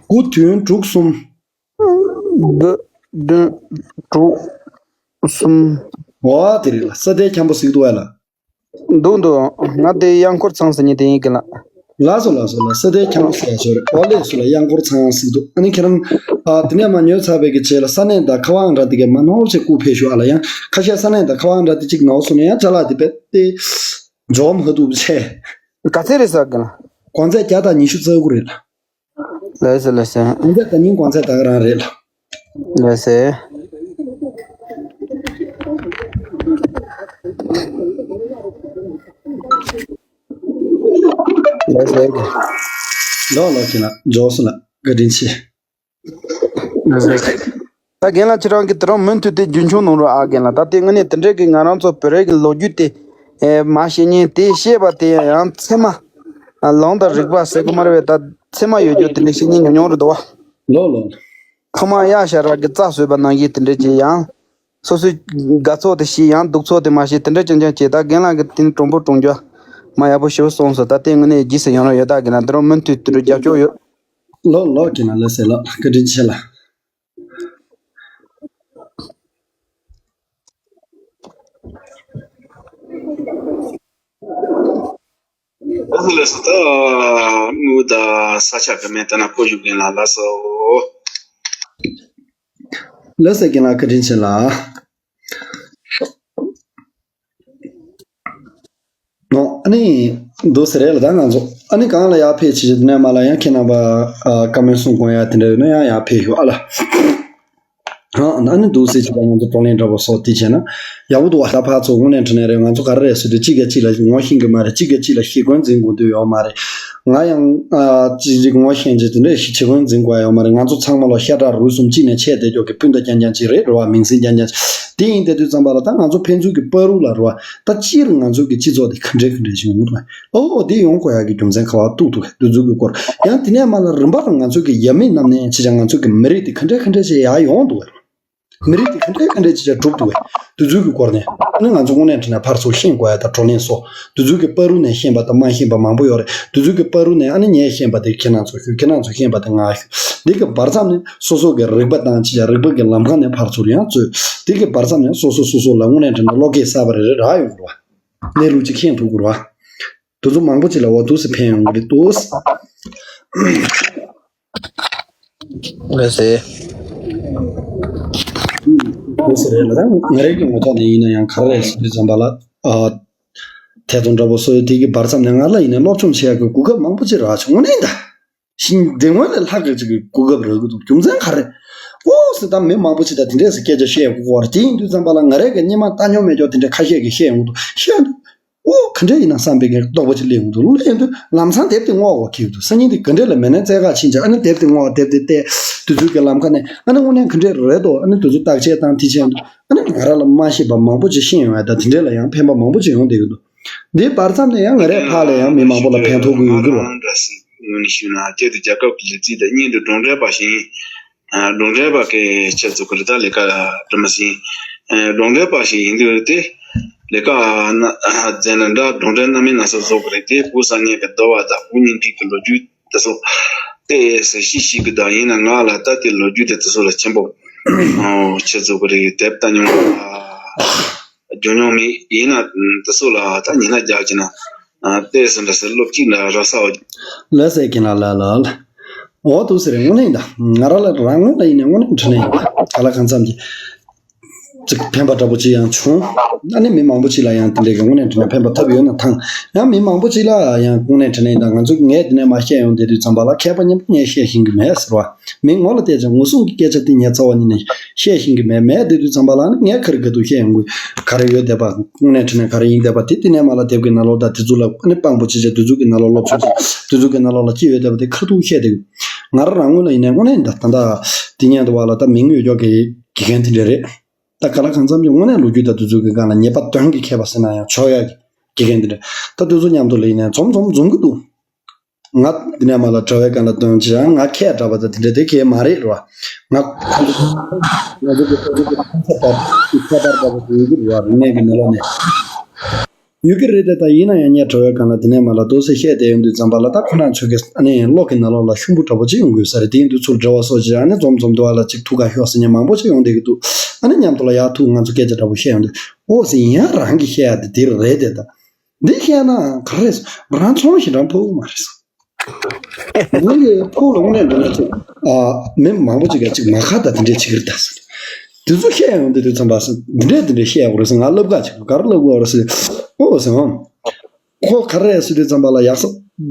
དགུ་བདུན་དྲུག་གསུམ་དགུ་བདུན་དྲུག་གསུམ། འོ་དེ་རེད་ལ། ས་དེ་འཁྱམ་པོ་ཟིག་འདུག་བ་ལ། འདུག་འདུག་ང་དེ་གཡང་འཁོར་ཚང་ཟེར་མཁན་དེ་ཡིན་གི་ལ། ལགས་སོ་ལགས་སོ་ལགས། ས་དེ་འཁྱམ་པོ་ཟེར་ཡ་ཞོར་འོ་ལས་སུ་ལ་གཡང་འཁོར་ཚང་ཟིག་འདུག་ཨ་ནི་ཁྱེད་རང་། ཨ། དེ་ནས་མ་ཉོས་ཚར་བའི་གི་རྗེས་ལ་ས་གནས་དང་ཁ་པར་ཨང་གྲངས་དེ་གའི་མ་ནོར་བྱས་བསྐུར་ཕེབས་ཤོག་ཨ་ལ། ཡང་ཁ་ཤས་ས་གནས་དང་ཁ་པར་ཨང་གྲངས་དེ་གཅིག་ནོར་སོང་ན་ཡང་ཅ་ལག་དེ་རྦད་དེ་འཇོག་མ་ཐུབ་བྱས། ག་ཚད་རེད་ཟེར་གི་ལ། གོང་ཚད་བརྒྱ་དང་ཉི་ཤུ་རྩ་དགུ་རེད་ལ། ལགས་སེ་ལགས་སེ། གོང་ཚད་ད་ཉིན་གོང་ཚད་ད་ག་རང་རེད་ལ། ལགས་སེ། ལགས་སེ། ལོ་ལོ་ཁྱེད་ལ་འཇོག་སོང་ལ་བཀའ་དྲིན་ཆེ། ལགས་སེ། ད་རྒན་ལགས་ཁྱེད་རང་གིས་དེ་རིང་མུ་མཐུད་དེ་རྒྱུན་འཁྱོངས་གནང་རོགས་ཨ། རྒན་ལགས་ད་ལྟའི་དངོས་གནས་དེ་འདྲའི་གི་ང་རང་ཚོ་བོད་རིགས་ཀྱི་ལོ་རྒྱུས་དེ། ཨེ། མ་ཤེས་མཁན་དེ་ཤེས་པ་དེ་ཡང་ཚད་མ། ཨ། ལུང་དང་རིགས་པ་ཟེར་གི་མ་རེད་པས། ད་ཚད་མ་ཡོད་རྒྱུ་དེ་འདྲ་ཤེས་མཁན་ཉུང་ཉུང་རེད་འདུག་བ། ལོ་ལོ། ཐོག་མར་གཡག་ཞར་ར་གི་རྩྭ་ཟོས་པ་ནང་བཞིན་དེ་འདྲ་ཅིག་ཡང་། སོ་སོའི་དགའ་ཚོགས་དེ་ཤེས་ཡང་སྡུག་ཚོགས་དེ་མ་ཤེས། དེ་འདྲ་རྐྱང་རྐྱང་བྱས། ད་རྒན་ལགས་ཀྱིས་དེ་ནི་དྲང་པོ་དྲང་རྒྱུ་མ་ཡག་པོ་ཞེ་པོ་གསུངས་སོང་། ད་ལྟའི་དངོས་གནས་རྗེས་སུ་ཡོང་རོགས་ཡོད། ད་རྒན་ལགས་དེ་རིང་མུ་མཐུད་དུ་རྒྱབ་སྐྱོར་ཡོད། ལོ་ལོ་རྒན་ལགས་ལགས་སེ་ལགས། བཀའ་དྲིན་ཆེ་ལགས། ལགས་སོ་ལགས་སོ། ད་དངུལ་དང་ས་ཆ་གི་མིང་དེ་ན་ཁོ་བཞུགས་མཁན་ལགས། ལགས་སོ། ལགས་སེ་རྒན་ལགས་བཀའ་དྲིན་ཆེ་ལགས། ཨོ། ཨ་ནི་འདུག་སེ་རེད་ལ། ད་ང་ཚོ་ཨ་ནི་གང་ལ་ཡར་ཕེབས་བྱེད་ཀྱི་འདུག་ནས་མ་ལ་ཡང་ཁྱེད་རྣམ་པ་ཨ་བཀའ་མོལ་གསུང་དགོས་ཡ་དེ་འདྲ་ཡོད་ན་ཡང་ཡར་ཕེབས་ཤོག་ཨ་ལ། ཨ་ནི་འདུག་སེ་བྱེད་པ་ང་ཚོ་བགྲོ་གླེང་འདྲ་པོ་སོགས་དེ་བྱས་ན་ཡག་པོ་འདུག་བ། ད་ཕར་ཚུར་དངོས་གནས་དྲང་གནས་རེད། ང་ཚོ་ག་རེ་རེད་ཟེར་དུས་གཅིག་གིས་གཅིག་ལ་ངོ་ཤེས་གི་མ་རེད། གཅིག་གིས་གཅིག་ལ་ཤེས་མཁན་འཛིན་དགོས་དུས་ཡོད་མ་རེད། ང་ཡང་ཨ་གཅིག་གཅིག་ངོ་ཤེས་ཀྱི་དེ་འདྲ་ཞིག་བྱེད་མཁན་འཛིན་དགོས་ཡ་ཡོད་མ་རེད། ང་ཚོ་ཚང་མ་ལ་ཤ་ཁྲག་རུས་གསུམ་གཅིག་ནས་ཆད་བསྡད་ཀྱོག་གི་སྤུན་ཟླ་རྐྱང་རྐྱང་གཅིག་རེད་རེད་བ། མིང་སྲིང་རྐྱང་རྐྱང་གཅིག་དེ་ཡིན་བསྡད་དུས་ཙམ་པ་ལ་ད་ང་ཚོ་ཕན་ཚུན་གྱི་བར་དུ་ལ་རེད་བ། ད་སྤྱིར་ང་ཚོ་གི་སྤྱི་ཚོགས་དེ་ག་འདྲས་ག་འདྲས་ཞིག་ཡོང་གི་འདུག་བ། ཨོ་འདི་ཡོང་དགོས་ཡག་གི་རྒྱུ་མཚན་ག་བ་གཏུག་ཐུབ་གི་འདུག་ཚུལ་གྱི་སྐོར། ཡང་དེ་ནས་མ་ལ་རིམ་པ་ལ་ང་ཚོ་གི་ཡབ་མེས་རྣམས་ནས་ཅི་བྱ་ང་ཚོ་གི་མི་རིགས་དེ་ག་འདྲས་ག་འདྲས་ཞིག་ཡར་ཡོང་འདུག་བ། མི་རིགས་དེ་ག་འདྲས་ག་འདྲས་ཅི་བྱ་གྲུབ་འདུག་བ། དེ་ཚུལ་གྱི་སྐོར་ནས་ཨ་ནི་ང་ཚོ་དངོས་གནས་དྲང་གནས་ཕར་ཚུར་ཤེས་དགོས་ཡ་དང་བགྲོ་གླེང་སོགས། དེ་ཚུལ་གྱི་བར་དུ་ནས་ཤེས་པ་དང་མ་ཤེས་པ་མང་པོ་ཡོད་རེད། དེ་ཚུལ་གྱི་བར་དུ་ནས་ཨ་ནི་ངས་ཤེས་པ་དེ་ཁྱེད་རང་ཚོ་ཞུ། ཁྱེད་རང་ཚོ་ཤེས་པ་དེ་ང་ཞུ། འདི་གི་བར་མཚམས་ནས་སོ་སོ་གི་རིག་པ་དང་ཅི་བྱ་རིག་པ་གི་ལམ་ཁ་ནས་ཕར་ཚུར་ཡང་རྩོད། འདི་གི་བར་མཚམས་ནས་སོ་སོ་སོ་སོ་ལ་དངོས་གནས་དྲང་གནས་བློ་སྐྱེད་གསར་པ་རེ་རེ་རག་ཡོང་དགོས་རེད་བ། གནས་ལུགས་ཅིག་མཁྱེན་ཐུབ་དགོས་རེད་བ། དེ་ཚོ་མང་པོ་ཅིག་ལ་འོ་འདུག་སེ་ཕན་ཡོང་གི་རེད་འདུག་ལགས་སེ། འདུག་སེ་རེད་ལ། ད་ང་རང་གི་ངོ་ཐོག་ནས་ཡིན་ན་ཡང་ག་རེ་རེད་ཟེར་དུས་ཙམ་པ་ལ། ཨ། དེ་དང་འདྲ་པོ་སོ་ཡོད་དེ་གི་བར་མཚམས་ནས་ང་ལ་ཡིན་ན་སློབ་སྦྱོང་བྱེད་ཡག་གི་གོ་སྐབས་མང་པོ་ཅིག་རག་བྱུང་། དངོས་གནས་ད། ཞིང་འདི་སྔོན་ལས་ལྷག་གི་ཅིག་གི་གོ་སྐབས་རག་གི་འདུག་རྒྱུ་མཚན་ག་རེ། ཨོ་ཟེར་ད་མི་མང་པོ་ཅིག་ད་དེ་འདྲས་སེ་སྐད་ཆ་བཤད་ཡག་གི་གོ་བ་རེད། དེ་ཡིན་དུས་ཙམ་པ་ལ་ང་རང་གི་སྔོན་མ་ལྟ་མྱོང་མེད་ཀྱོག་དེ་འདྲས་ཁ་ཤས་ཀྱིས་བཤད་ཡོང་གི་འདུག་བཤད་ཡོང་དུས། ཨོ་ག་འདྲས་ཡིན་ན་བསམ་པའི་གི་རྟོག་པ་ཅིག་སླེབས་ཡོང་གི་འདུག་སླེབས་ཡོང་དུས་ལམ་སང་དེབ་དེ་བསྔོག་དགོས་ཀྱི་འདུག་སང་ཉིན་དེ་ག་འདྲས་ལ་མེད་ན་རྩེད་ག་ཕྱིན་བྱས་ཨ་ནི་དེབ་དེ་བསྔོག་དེབ་དེ་བལྟས། དུས་ཚོད་ཀྱི་ལམ་ཁ་ནས་ཨ་ནི་དངོས་གནས་ག་འདྲས་རེད་དོ། ཨ་ནི་དུས་ཚོད་བརྟག་དཔྱད་བཏང་དེ་བྱས་ཡོང་དུས་ཨ་ནི་ང་རང་ལ་མ་ཤེས་པ་མང་པོ་ཅིག་ཤེས་ཡོང་ཡ་ད་དེ་འདྲས་ལ་ཡང་ཕན་པ་མང་པོ་ཅིག་ཡོང་བསྡད་ཀྱི་འདུག་འདིའི་བར་མཚམས་ནས་ཡང་ང་རས་ཕར་ལ་ཡང་མི་མང་པོ་ལ་ཕན་ཐོགས་ཀྱི་ཡོད་ཀྱི་རེད་བ། ངོས་ནས་ཞུས་ན་སྐྱེས་དུས་རྒྱལ་ཁབ་ཀྱི་ལས་རྩིས་དང་གཉིས་དུ་གྲོང་རྡལ་པ་ཞིག་ཡིན། གྲོང་རྡལ་པ་གི་ཆེད་བཙུགས་ཀྱི་རེད། ད་ལས་ཀ་འགྲོ་མ་ཟིན། གྲོང་རྡལ་པ་ཞིག་ཡིན་དུས་དེ་ལས་ཀ་ན་མཛད་ན་འདྲ་གྲོང་རྡལ་སྣ་མིན་སྣ་ཚོགས་བཟོ་གི་རེད། དེ་བོད་ས་གནས་ཀྱི་འདུལ་བ་དང་བོད་སྙིང་ཐིག་གི་ལོ་རྒྱུས་དེ་ཚོ་དེ་ཟེར་ཤིག་ཤིག་གི་དང་ཡིན་ན་ང་ལ་ད་དེ་ལོ་རྒྱུས་དེ་དེ་ཚོ་ལ་ཆེན་པོ་ཆེད་བཙུགས་ཀྱི་རེད། དེབ་ལྟ་མྱོང་། རྒྱུ་མྱོང་མེད། ཡིན་ན་དེ་ཚོ་ལ་ད་ཉི་ན་རྒྱག་གི་ན་ལྟས་སུ་འདྲ་ཟེར་སློབ་གཅིག་འདྲ་ར་ས་བ། ལ་ཟེར་གྱིན་ལ་ལ་ལ་ལ། འོ་འདུག་ཟེར་དངོས་གནས་ད་ང་ར་ལ་རང་ངོས་ལ་ཡིན་ན་དངོས་གནས་དྲི་ན་ཡིན་ད་ག་ལ་གང་འཚམ་གྱི། ཅིག་ཕན་པ་འདྲ་པོ་ཅིག་ཡང་བྱུང་། ཨ་ནི་མི་མང་པོ་ཅིག་ལ་ཡང་དེ་འདྲའི་གི་དངོས་གནས་དྲང་གནས་ཕན་པ་ཐོབ་ཡོད་ན་ཐང་། ཡང་མི་མང་པོ་ཅིག་ལ་ཡང་དངོས་གནས་དྲང་གནས་ད་ང་ཚོ་ངས་དེ་ནས་མར་བཤད་ཡོང་དེ་དུས་ཙམ་པ་ལ་མཁས་པ་མཉམ་པོ་ངས་བཤད་ཤེས་ཀྱི་མེད་ཟེར་བ། མི་ངོ་ལ་བལྟས་ཙང་ངོ་སྲུང་གི་སྐད་ཆ་དེ་ངས་རྩ་བ་ཉིད་ནས་བཤད་ཤེས་ཀྱི་མེད། མེད་དེ་དུས་ཙམ་པ་ལ་ནི་ངས་ག་རེ་ག་དུས་བཤད་ཡོང་གི་ག་རེ་ཡོད་བསྡད་པ། དངོས་གནས་དྲང་གནས་ག་རེ་ཡིན་བསྡད་པ་དེ་དེ་ནས་མར་ལ་དེབ་ཀྱི་ནང་ལོགས་དང་དེ་ཚོ་ལ་ནི་དཔང་པོ་བྱེད་བྱས་དེ་ཚོ་གི་ནང་ལོགས་སློབ་སྦྱོང་བྱས་དེ་ཚོ་གི་ནང་ལོགས་ལ་ཅི་ཡོད་བསྡད་པ་དེ་ཁ་ཐུག་བཤད་བསྡད་ཡོད། ང་རང་རང་ངོས་ལ་ཡིན་ནའི་དངོས་གནས་ད་ད་ལྟ་དེ་སྙན་དུ་བ་ལ་ད་མིང་ཡོད་ཀྱོག་གི་དགེ་རྒན་དེ་འདྲ་རེད། ད་ག་ལ་གང་འཚམ་གྱི་དངོས་གནས་ལོ་རྒྱུས་དང་དུས་ཚོད་ཀྱི་སྒང་ལ་ཉེས་པ་དོན་གྱི་མཁས་པ་ཟེར་ན་ཡང་ཆོག་ཡ་གི་དགེ་རྒན་འདི་འདྲ་ད་དུས་ཚོད་མཉམ་དུ་ལ་ཡིན་ནའི་འཛོམས་འཛོམས་འཛོམས་གི་འདུག་ང་འདི་ནས་མ་ལ་དྲ་བའི་སྒང་ལ་སྟོན་ཅི་རང་ང་ཁས་དྲག་པ་དང་དེ་འདྲ་དེ་ཁས་མ་རེད་ར། ང་ཁོང་ཚོ་ང་ཚོ་གི་ཁོང་ཚོ་གི་ཁ་པར་ཁ་པར་པ་པ་དེ་ཡོད་གི་རེད་བ། རིག་གནས་ཀྱི་ནང་ལོགས་ནས་ཡོད་གི་རེད་དེ། ད་ཡིན་ན་ཡང་ངས་དྲ་བའི་སྒང་ལ་འདི་ནས་མ་ལ་ཏོག་ཙམ་བཤད་བསྡད་ཡོང་དུས་ཙམ་པ་ལ་ད་ཁོ་རང་ཚོ་གི་ཨ་ནི་གློག་གི་ནང་ལོགས་ལ་ཤུགས་པོ་འདྲ་པོ་ཅིག་ཡོང་དགོས་ས་རེད། དེ་ཡིན་དུས་ཚུར་འབྲེལ་བ་སོགས་ཅིག་ཨ་ནི་འཛོམས་འཛོམས་དུ་བ་ལ་ཅིག་ཐུག་ག་ཤོག་ཟེར་མཁན་མང་པོ་ཅིག་ཡོང་བསྡད་ཀྱི་འདུག་ཨ་ནི་མཉམ་དུ་ལ་ཡར་ཐུག་ང་ཚོ་སྐད་ཆ་འདྲ་པོ་བཤད་ཡོང་དུས་ཨོ་ཟེར་ཡིན་ཡང་རང་གིས་བཤད་ཡ་དེ་དེ་རེད་དེ། ད་འདི་བཤད་ན་ག་རེ་ཟེར་ང་རང་ཚོང་ཞེ་དྲག་ཕོག་གི་མ་རེད་ཟེར། ངོས་ཀྱི་ཕོག་ལ་དངོས་གནས་འདི་ན་ཅིག་ཨ་མི་མང་པོ་ཅིག་ག་ཅིག་མ་ཁ་ད་དེ་འདྲས་བྱེད་ཀྱི་རེད་ད་ཟེར། དེ་ཚོ་བཤད་ཡོང་དུས་དུས་ཙམ་པ་ཟེར་འདི་འདྲས་འདི་འདྲས་བཤད་ཡོང་རེད་ཟེར། ང་ལབ་ག་ཅིག་ག་རེ་ལབ་དགོས་རེད་ཟེར། ཨོ་ཟེར་ཨང་། ཁོ་ག་རེ་རེད་ཟེར་དུས་ཙམ་པ་ལ་ཡག་ས་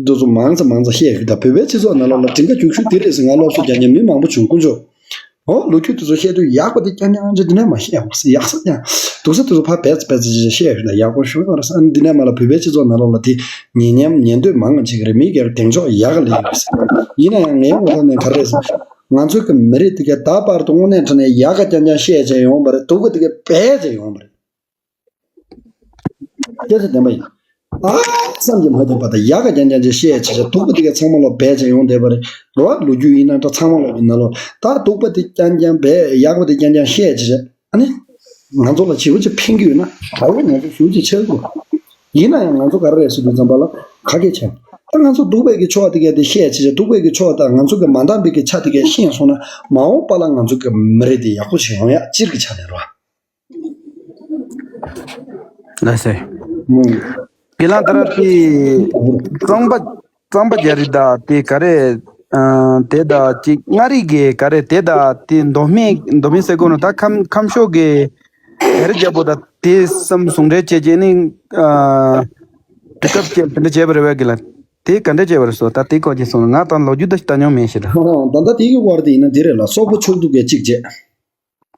འདི་ཚོ་མང་ཙམ་མང་ཙམ་བཤད་ཡོད་ད། བོད་པའི་སྤྱི་ཚོགས་ནང་ལོགས་ལ་སྒྲིང་ཁ་རྒྱུག་ཤུགས་དེ་རེད་ཟེར། ང་སློབ་གསོ་རྒྱག་མཁན་མི་མང་པོ་བྱུང་དཀོན་མཆོག་ཨོ་ལོ་རྒྱུས་དེ་ཚོ་བཤད་དུས་ཡག་པ་དེ་རྐྱང་རྐྱང་ཅིག་འདི་ནས་མ་བཤད་ཡག་ས་ཡག་ས་ཀྱང་སྡུག་ས་དེ་ཚོ་ཕར་བེད་བེད་ཅིག་བཤད་ཡོད་ན་ཡག་པོ་ཞུ་དགོས་རེད་ཟེར། འདི་ནས་མ་ལ་བོད་པའི་སྤྱི་ཚོགས་ནང་ལོགས་ལ་དེ་ཉན་མཉམ་ཉན་འདོད་མང་ང་ཅིག་རེད། མི་སྒེར་གདེང་འཇོག་ཡག་ག་ལས་ཡོད་རེད་ཟེར། ཡིན་ན་ཡང་ངའི་ངོ་ལ་ནས་ག་རེ་རེད་ཟེར། ང་ཚོའི་གི་མི་རིགས་དེ་ག་ད་བར་དུ་དངོས་གནས་དྲང་གནས་ཡག་ག་རྐྱང་རྐྱང་བཤད་བྱས་ཡོང་བ་རེད། སྡུག་ག་དེ་ག་བེད་བྱས་ཡོང་བ་རེད། སྐད་ཆ་བདེན་པ་ཡིན། ཨ་བསམ་གྱིས་མ་ཐུབ་པ་དང་ཡག་ག་རྐྱང་རྐྱང་ཅིག་བཤད་བྱས་བྱས་སྡུག་པ་དེ་ག་ཚང་མ་ལོག་བེད་བྱས་ཡོང་བསྡད་པ་རེད། རོ་ཨ་ལོ་རྒྱུས་ཡིན་ན་འདྲ་ཚང་མ་ལོག་གི་ནང་ལོགས་ད་སྡུག་པ་དེ་རྐྱང་རྐྱང་བེད་ཡག་པ་དེ་རྐྱང་རྐྱང་བཤད་བྱས་བྱས་ཨ་ནི་ང་ཚོ་ལ་ཞེ་པོ་ཅིག་ཕན་གྱི་ཡོད་ན་ད་ཡོད་ང་ཚོ་ཞེ་པོ་ཅིག་ཆགས་དགོས། ཡིན་ན་ཡང་ང་ཚོ་ག་རེ་རེད་ཟེར་དུས་ཙམ་པ་ལ་ག་གེ་ཆགས། ད་ང་ཚོ་སྡུག་པའི་གི་ཕྱོགས་དེ་ག་དེ་བཤད་བྱས་བྱས་སྡུག་པའི་གི་ཕྱོགས་དང་ང་ཚོ་གི་མ་འདང་བའི་གི་ཆ་དེ་ག་ཤེས་སོང་ན་མ་འོངས་པ་ལ་ང་ཚོ་གི་མི་རིགས་དེ་ཡག་པོ་ཞིག་ཡོང་ཡ་སྤྱིར་གི་ཆ་ནས་རོ། ལགས་སེ། ཨུམ། དགེ་ལགས་ད་ར་དེ་གཙང་པ་གཙང་པ་རྒྱ་རི་དང་དེ་ག་རེ་ཨ་དེ་དང་ཅིག་མངའ་རིས་ཀྱི་ག་རེ་དེ་དང་དེ་མདོ་སྨད་མདོ་སྨད་ཟེར་དགོས་ན་ད་ཁམས་ཁམས་ཕྱོགས་ཀྱི་ག་རེ་རྒྱལ་པོ་དང་དེ་བསམ་ཟུང་འབྲེལ་བྱས་རྗེས་ནི་ཨ་དུས་སྐབས་ཅིག་དེ་འདྲ་བྱས་པ་རེད་བས་དགེ་ལགས། དེ་ག་འདྲ་བྱས་པ་རེད་སོ། ད་དེ་སྐོར་གྱི་སོང་ང་དང་ལོ་རྒྱུས་ད་ཞིག་ལྟ་མྱོང་མེད་ཤི་ད། ད་ལྟ་དེ་གི་དབར་དེ་ཡིན་ན་དེ་རེད་ལ་སོག་པོ་ཕྱོགས་གཏུག་གི་གཅིག་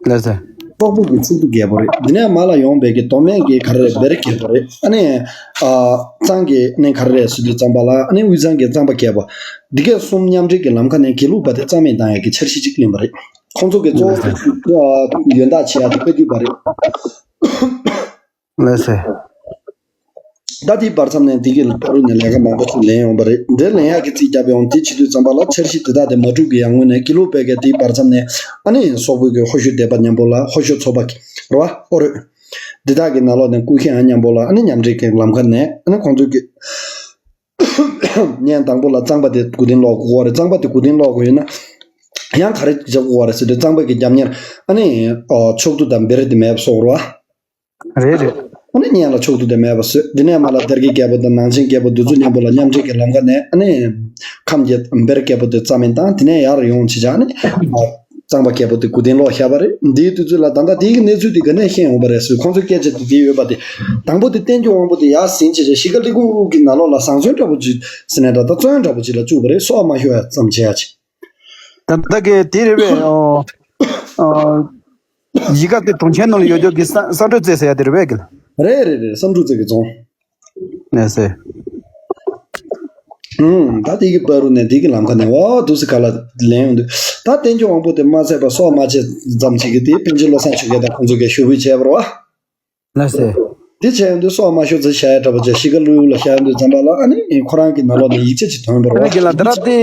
བྱས། ལགས་སོ། སོག་པོ་གི་ཕྱོགས་གཏུག་རྒྱལ་པོ་རེད། འདི་ནས་མར་ལ་ཡོང་བའི་གི་མདོ་སྨད་ཀྱི་ག་རེ་རེད་བེར་རྒྱལ་པོ་རེད། ཨ་ནི་ཨ་གཙང་གི་ནས་ག་རེ་རེད་ཟེར་དུས་ཙམ་པ་ལ་ཨ་ནི་དབུས་གཙང་གི་གཙང་པ་རྒྱལ་པོ། འདི་གས་གསུམ་མཉམ་འབྲེལ་གྱི་ལམ་ཁ་ནས་དགེ་ལུགས་པ་དེ་རྩ་མེད་བཏང་ཡག་གི་འཆར་གཞི་གཅིག་བླངས་པ་རེད། ཁོང་ཚོ་གི་གཙོ་བོ་ཨ་ཡོན་བདག་བྱེད་ཡག་དེ་བཀའ་བརྒྱུད་པ་རེད། ལགས་སེ། ད་དེའི་བར་མཚམས་ནས་དེ་གི་བར་དུ་ནས་ལས་ཀ་མང་པོ་ཅིག་ལེན་ཡོང་བ་རེད། འདིར་ལེན་ཡག་གི་རྩིས་བརྒྱབ་ཡོང་དེ་བྱེད་དུས་ཙམ་པ་ལ་འཆར་གཞི་དེ་དག་དེ་མ་འགྲུབ་ཀྱི་ཡང་སྔོན་ནས་དགེ་ལུགས་པའི་གི་དེའི་བར་མཚམས་ནས་ཨ་ནི་སོག་པོའི་གི་ཧོ་ཤོད་སྡེ་པ་མཉམ་པོ་ལ་ཧོ་ཤོད་ཚོ་པ་གི་རེད་བ་ཨོ་རོད། འདི་དག་གི་ནང་ལོགས་ནས་སྐུ་ཤ་ཡང་མཉམ་པོ་ལ་ཨ་ནི་མཉམ་འབྲེལ་གྱི་ལམ་ཁ་ནས་ཨ་ནི་ཁོང་ཚོ་གི་ཉན་དང་པོ་ལ་གཙང་པ་དེ་མགོ་རྟིང་སློག་དགོས་རེད། གཙང་པ་དེ་མགོ་རྟིང་སློག་དགོས་ཡོད་ན་ཡང་ག་རེ་བྱེད་དགོས་རེད་ཟེར་དུས་གཙང་པ་གི་རྒྱབ་གཉེར་ཨ་ནི་ཨོ་ཕྱོགས་བསྡུ་དང་བེར་དེ་མེད་པ་སོགས་རེད་བ། རེད་རེད། ཨ་ནི་གཉེན་ལ་ཕྱོགས་བསྡུ་དེ་མེད་པ་བཟོས། འདི་ནས་མར་ལ་སྡེ་དགེ་རྒྱལ་པོ་དང་ནང་ཆེན་རྒྱལ་པོ་འདི་ཚོ་མཉམ་པོ་ལ་མཉམ་འབྲེལ་གྱི་ལམ་ཁ་ནས་ཨ་ནི་ཁམས་ཀྱི་བེར་རྒྱལ་པོ་དེ་རྩ་མེད་བཏང་། དེ་ནས་ཡར་ཡོང་བྱས་བྱས་ཨ་ནི་གཙང་པ་རྒྱལ་པོ་དེ་མགོ་རྟིང་སློག་བཞག་པ་རེད། འདིའི་དུས་ཚོད་ལ་ད་ལྟ་དེའི་གནས་ཚུལ་དེ་ག་ནས་ཤེས་ཡོང་བ་རེད་ཟེར། ཁོང་ཚོའི་སྐད་ཆ་དེ་དེ་ཡོད་པ་དེ་དང་པོ་དེ་བསྟན་འགྱུར་དབང་པོ་དེ་ཡར་ཟིན་བྱས་བྱས་གཞིས་ཀ་ལི་ཀུ་གི་ནང་ལོགས་ལ་བཟང་བཙོན་འདྲ་པོ་ཅིག་ཟེར་ནས་ད་ལྟ་བཙོན་འདྲ་པོ་ཅིག་ལ་བཅུག་པ་རེད། སྲོག་མ་ཤོར་ཡ་ཙམ་བྱས་ཡ་ཅིག་ད་ལྟ་གི་དེ་རེད་པས། ཨོ། ཨོ། གཞིས་ཀ་དེ་དུང་ཆེན་ནང་ལ་ཡོད་ཀྱོག་གི་བསམ་བསམ་གྲུབ་རྩེ་ཟེར་ཡ་དེ་རེད་པས་གི་ལ། རེད་རེད་རེད། བསམ་གྲུབ་རྩེ་གི་རྫོང་། ལགས་སེ། ཨུམ། ད་དེ་གི་བར་དུ་ནས་དེ་གི་ལམ་ཁ་ནས་འོ་འདུག་སེ་ག་ལ་ལེན་ཡོང་དུས་ད་བསྟན་འགྱུར་དབང་པོ་དེ་མ་ཚད་པ་སྲོག་མ་བཅད་ཙམ་ཞིག་གི་དེ་པཎ་ཆེན་བློ་བཟང་ཆོས་རྒྱལ་དང་ཁོང་ཚོ་གིས་ཞུ་འབོད་བྱས་པ་རེད་བ། ལགས་སེ། དེ་བྱས་ཡོང་དུས་སྲོག་མ་ཤོར་ཚེ་བྱ་ཡ་འདྲ་པོ་བྱས་གཞིས་ཀ་ལུའུ་ལ་བཞག་ཡོང་དུས་ཙམ་པ་ལ་ཨ་ནི་ཁོ་རང་གི་ནང་ལོགས་ནས་ཡིག་ཆ་ཅིག་ཐོན་པ་རེད་བ། ཨ་ནི་གི་ལ་ད་ར་དེ་